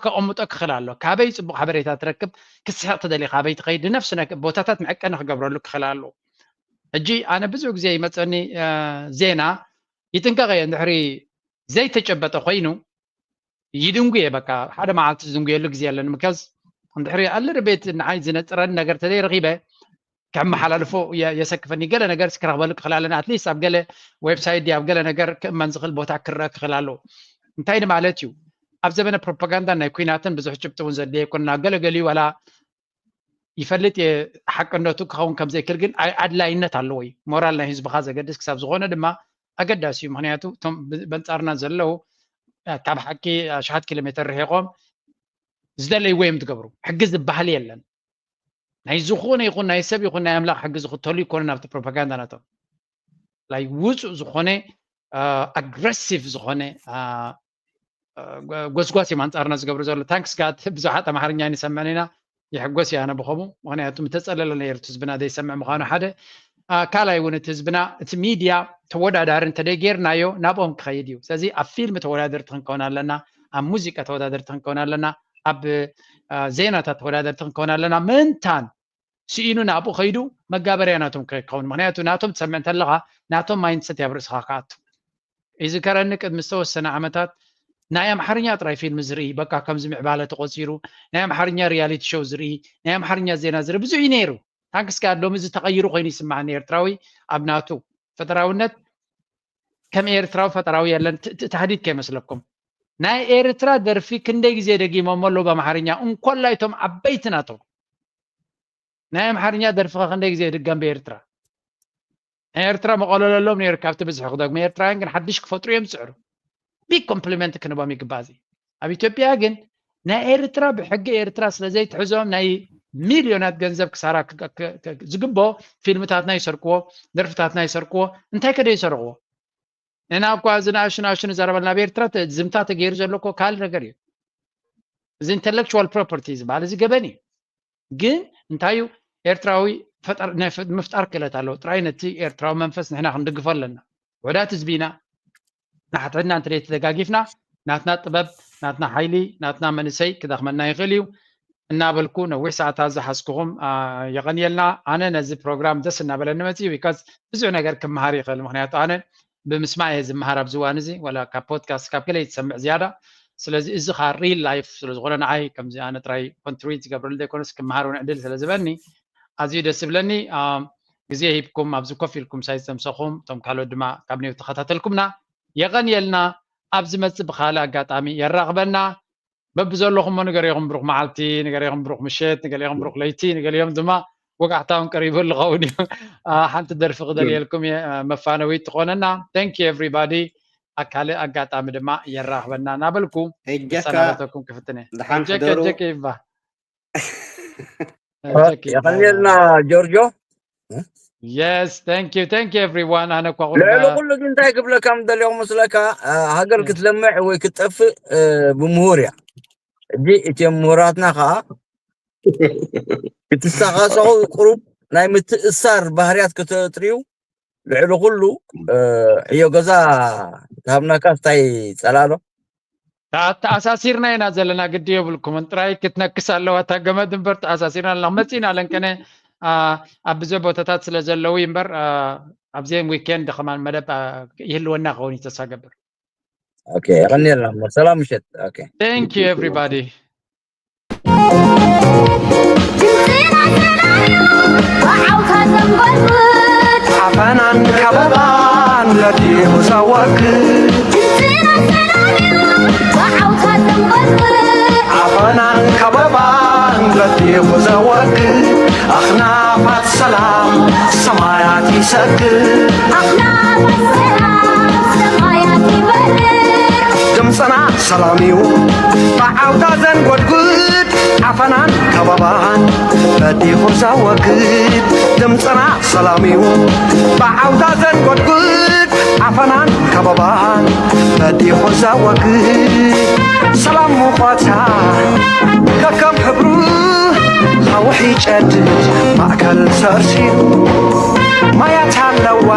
ከቐምጦ ክኽእል ኣሎ ካበይ ፅቡቅ ሓበሬታ ትረክብ ክስሕቅ ትደሊ ካበይ ትኸይድ ንነፍሲ ቦታታት መዕቀኒ ክገብረሉ ክኽእል ኣሎ ሕጂ ኣነ ብዙሕ ግዜ ይመፀኒ ዜና ይጥንቀቀ እየ እንድሕሪ ዘይተጨበጠ ኮይኑ ይድንጉ እየ። በቃ ሓደ መዓልቲ ዝድንጉየሉ ግዜ የለን። ምካዝ እንድሕሪ ኣልር ቤት ንዓይ ዝነፅረኒ ነገር ተዘይረኺበ ከመሓላልፎ የሰክፈኒ። ገለ ነገር ክረኽበሉ ክኽእል ኣለና። ኣትሊስት ኣብ ገለ ዌብሳይት ድዩ ኣብ ገለ ነገር ክእመን ዝኽእል ቦታ ክረአ ክኽእል ኣለዎ። እንታይ ንማለት እዩ? ኣብ ዘበነ ፕሮፓጋንዳ ናይ ኩናትን ብዙሕ ጭብጢ እውን ዘድልየ ኣይኮነን። ገለገሊኡ ዋላ ይፈልጥ እየ ሓቅነቱ ክኸውን ከም ዘይክእል፣ ግን ኣድላይነት ኣለዎ እዩ። ሞራል ናይ ህዝብኻ ዘገድስ ክሳብ ዝኾነ ድማ ኣገዳሲ እዩ። ምክንያቱ እቶም በንጻርና ዘለዉ ካብ ሓቂ ኣሽሓት ኪሎ ሜተር ርሒቖም ዝደለይዎ እዮም ትገብሩ። ሕጊ ዝበሃል የለን። ናይ ዝኾነ ይኹን ናይ ሰብ ይኹን ናይ ኣምላኽ ሕጊ ዝኽተሉ ይኮኑ ናብቲ ፕሮፓጋንዳ ናቶም ላይ ውፁእ ዝኾነ ኣግረሲቭ ዝኾነ ጎስጓስ እዮም ኣንጻርና ዝገብሩ ዘሎ። ታንክስ ጋድ ብዙሓት ኣምሓርኛ ንሰምዕን ኢና። ይሕጎስ እየ ኣነ ብኸምኡ፣ ምክንያቱ ምተፀለለ ነይሩ እቲ ህዝብና ዘይሰምዕ ምዃኑ ሓደ። ካልኣይ እውን እቲ ህዝብና እቲ ሚድያ ተወዳዳሪ እንተደይ ጌርናዮ ናብኦም ክኸይድ እዩ። ስለዚ ኣብ ፊልም ተወዳደርቲ ክንከውን ኣለና፣ ኣብ ሙዚቃ ተወዳደርቲ ክንከውን ኣለና፣ ኣብ ዜናታት ተወዳደርቲ ክንከውን ኣለና። ምእንታን ስኢኑ ናብኡ ከይዱ መጋበርያ ናቶም ከይከውን። ምክንያቱ ናቶም ትሰምዕ እንተለኻ ናቶም ማይንድሰት ኣብ ርእስኻ ክኣቱ። ይዝከረኒ ቅድሚ ዝተወሰነ ዓመታት ናይ ኣምሓርኛ ጥራይ ፊልም ዝርኢ፣ በቃ ከምዚ ምዕባለ ተቆፂሩ ናይ ኣምሓርኛ ሪያሊቲ ሾው ዝርኢ፣ ናይ ኣምሓርኛ ዜና ዝርኢ ብዙሕ እዩ ነይሩ። ታንክስ ጋድ ሎሚ እዚ ተቐይሩ ኮይኑ ይስማዓኒ። ኤርትራዊ ኣብ ናቱ ፈጠራውነት ከም ኤርትራዊ ፈጠራዊ የለን። ታህዲድ ከይመስለኩም። ናይ ኤርትራ ደርፊ ክንደይ ግዜ ደጊሞሞ ኣለዉ ብኣምሓርኛ፣ እንኮላይ እቶም ዓበይቲ ናቶም። ናይ ኣምሓርኛ ደርፊ ከ ክንደይ ግዜ ይድገም ብኤርትራ? ናይ ኤርትራ መቐለለሎም ነይሩ ካብቲ ብዝሒ ክደግሙ። ኤርትራውያን ግን ሓድሽ ክፈጥሩ እዮም ዝጽዕሩ። ቢግ ኮምፕሊመንት ክንቦም ይግባእ። እዚ ኣብ ኢትዮጵያ ግን ናይ ኤርትራ ብሕጊ ኤርትራ ስለ ዘይትሕዞም ናይ ሚልዮናት ገንዘብ ክሳራ ዝግቦ ፊልምታትና ይሰርቅዎ፣ ደርፍታትና ይሰርቅዎ። እንታይ ከደ ይሰርቅዎ? ንሕና እኳ እዚ ንኣሽቱ ንኣሽቱ ንዛረበልና ኣብ ኤርትራ ዝምታ ተገይሩ ዘሎ እኮ ካልእ ነገር እዩ። እዚ ኢንተሌክቹዋል ፕሮፐርቲ ዝበሃል እዚ ገበን እዩ። ግን እንታይ እዩ ኤርትራዊ ምፍጣር ክእለት ኣለዎ ጥራይ። ነቲ ኤርትራዊ መንፈስ ንሕና ክንድግፎ ኣለና። ውሕዳት ህዝቢ ኢና። ናሕትሕትና እንተ ተደጋጊፍና ናትና ጥበብ፣ ናትና ሓይሊ፣ ናትና መንእሰይ ክደኽመና ይኽእል እዩ እናበልኩ ነዊሕ ሰዓታት ዝሓዝኩኹም የቐንየልና። ኣነ ነዚ ፕሮግራም ደስ እናበለኒ መፅእ ቢካዝ ብዙሕ ነገር ክመሃር ይኽእል። ምክንያቱ ኣነ ብምስማዕ እየ ዝመሃር ኣብዚ እዋን እዚ፣ ዋላ ካብ ፖድካስት ካብ ገለ ትሰምዕ ዝያዳ። ስለዚ እዚ ከዓ ሪል ላይፍ ስለዝኾነ ንዓይ ከምዚ ኣነ ጥራይ ኮንትሪት ዝገብረሉ ዘይኮነስ ክመሃር እውን ዕድል ስለዝበኒ ኣዝዩ ደስ ዝብለኒ። ግዜ ሂብኩም ኣብዚ ኮፍ ኢልኩም ሳይ ዝተምሰኹም እቶም ካልኦት ድማ ካብ ኔው ተኸታተልኩምና የቐንየልና። ኣብ ዝመፅእ ብካልእ ኣጋጣሚ የራኽበና። በብዘለኹሞ ንገሌኹም ብሩኽ መዓልቲ፣ ንገሌኹም ብሩኽ ምሸት፣ ንገሌኹም ብሩኽ ለይቲ፣ ንገሌኹም ድማ ወጋሕታ እውን ቀሪቡ ዝኸውን እዩ። ሓንቲ ደርፊ ክደልየልኩም እየ መፋነዊት ትኾነና። Thank you everybody። ኣብ ካልእ ኣጋጣሚ ድማ የራኽበና እናበልኩ ክሰናበተኩም ክፍትን እየ። ጀከ ጀከ ይባ የቐንየልና ጆርጆ። Yes, thank you, thank you everyone። ኣነ እኳ ልዕሊ ኩሉ ግን እንታይ ክብለካ ምደልኹ መስለካ፣ ሃገር ክትለምዕ ወይ ክትጠፍእ ብምሁር እያ። ሕጂ እትዮም ምሁራትና ከዓ ክትሳቃሰቑ ቁሩብ ናይ ምትእሳር ባህርያት ከተጥርዩ ልዕሊ ኩሉ ዕዮ ገዛ ትሃብናካ እንታይ ጸላሎ? ተኣሳሲርና ኢና ዘለና፣ ግዲ የብልኩምን። ጥራይ ክትነክስ ኣለዋ እታ ገመድ እምበር፣ ተኣሳሲርና ኣለና። መጺና ኣለንቀነ ኣብ ብዙሕ ቦታታት ስለ ዘለዉ እምበር፣ ኣብዚአን ዊኬንድ ከማን መደብ ይህልወና ክኸውን እዩ ተስፋ ገብር። ኦኬ፣ የቐንየልና። ሰላም ምሸት። ኦኬ። Thank you everybody። ዓፈናን ከበባን በዲኹ ዘወግድ ዓፈናን ከበባን በዲኹ ዘወግድ ኣኽናፋት ሰላም ሰማያት ይሰግድ ድምፅና ሰላም እዩ ብዓውታ ዘንጎድጉድ ዓፈናን ከበባን በዲኹ ዘወግድ ድምፅና ሰላም እዩ ብዓውታ ዘንጎድጉድ ዓፈናን ከበባን በዲኹ ዘወግድ ሰላም ሙቐታ ከከም ሕብሩ ሃውሒ ጨድድ ማእከል ሰርሲሩ ማያት ኣለዋ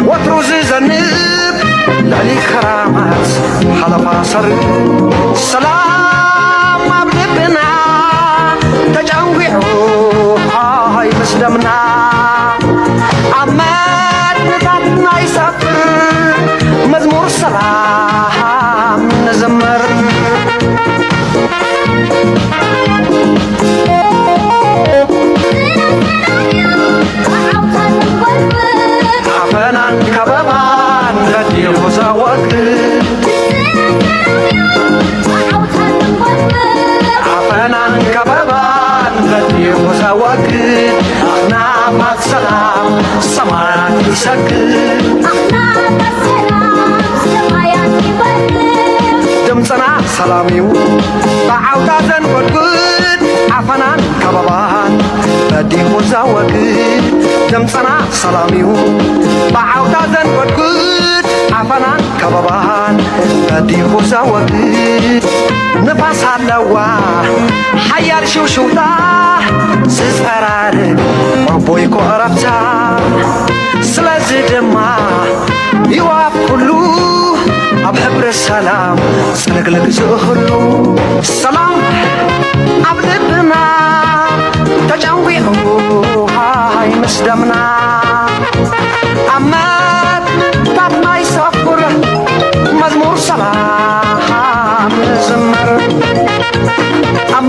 ወትሩ ዝዘንብ ልዕሊ ክራማት ሓለፋ ሰር ሰላም ኣብ ልብና ተጨንጒዑ ሃይ ምስ ደምና ኣብ መድንታትና ይሰፍር መዝሙር ሰላም ንዘምር ዓፈናን ከበባን በዲኹ ዘወግድ፣ ኣኽናፋት ሰላም ሰማያት ይሰግድ። ኣኽናፋት ሰላም ሰማያት ይበርድ። ድምፅና ሰላም እዩ ብዓውታ ዘንጎድጉድ፣ ዓፈናን ከበባን በዲኹ ዘወግድ። ድምፅና ሰላም እዩ ብዓውታ ዘንጎድጉድ፣ ዓፈናን ከበባን በዲኹ ዘወግድ። ንፋስ ኣለዋ ሓያል ሽውሽውታ፣ ዝፀራርግ ዕቡይ ኮረብታ። ስለዚ ድማ ይዋብ ኩሉ ኣብ ሕብሪ ሰላም ዝልግልግ ዝእኽሉ። ሰላም ኣብ ልብና ተጨንጒዑ ሃይ ምስ ደምና፣ ኣብ መትንታት ናይ ሰፉር መዝሙር ሰላም ንዝምር። ኣብ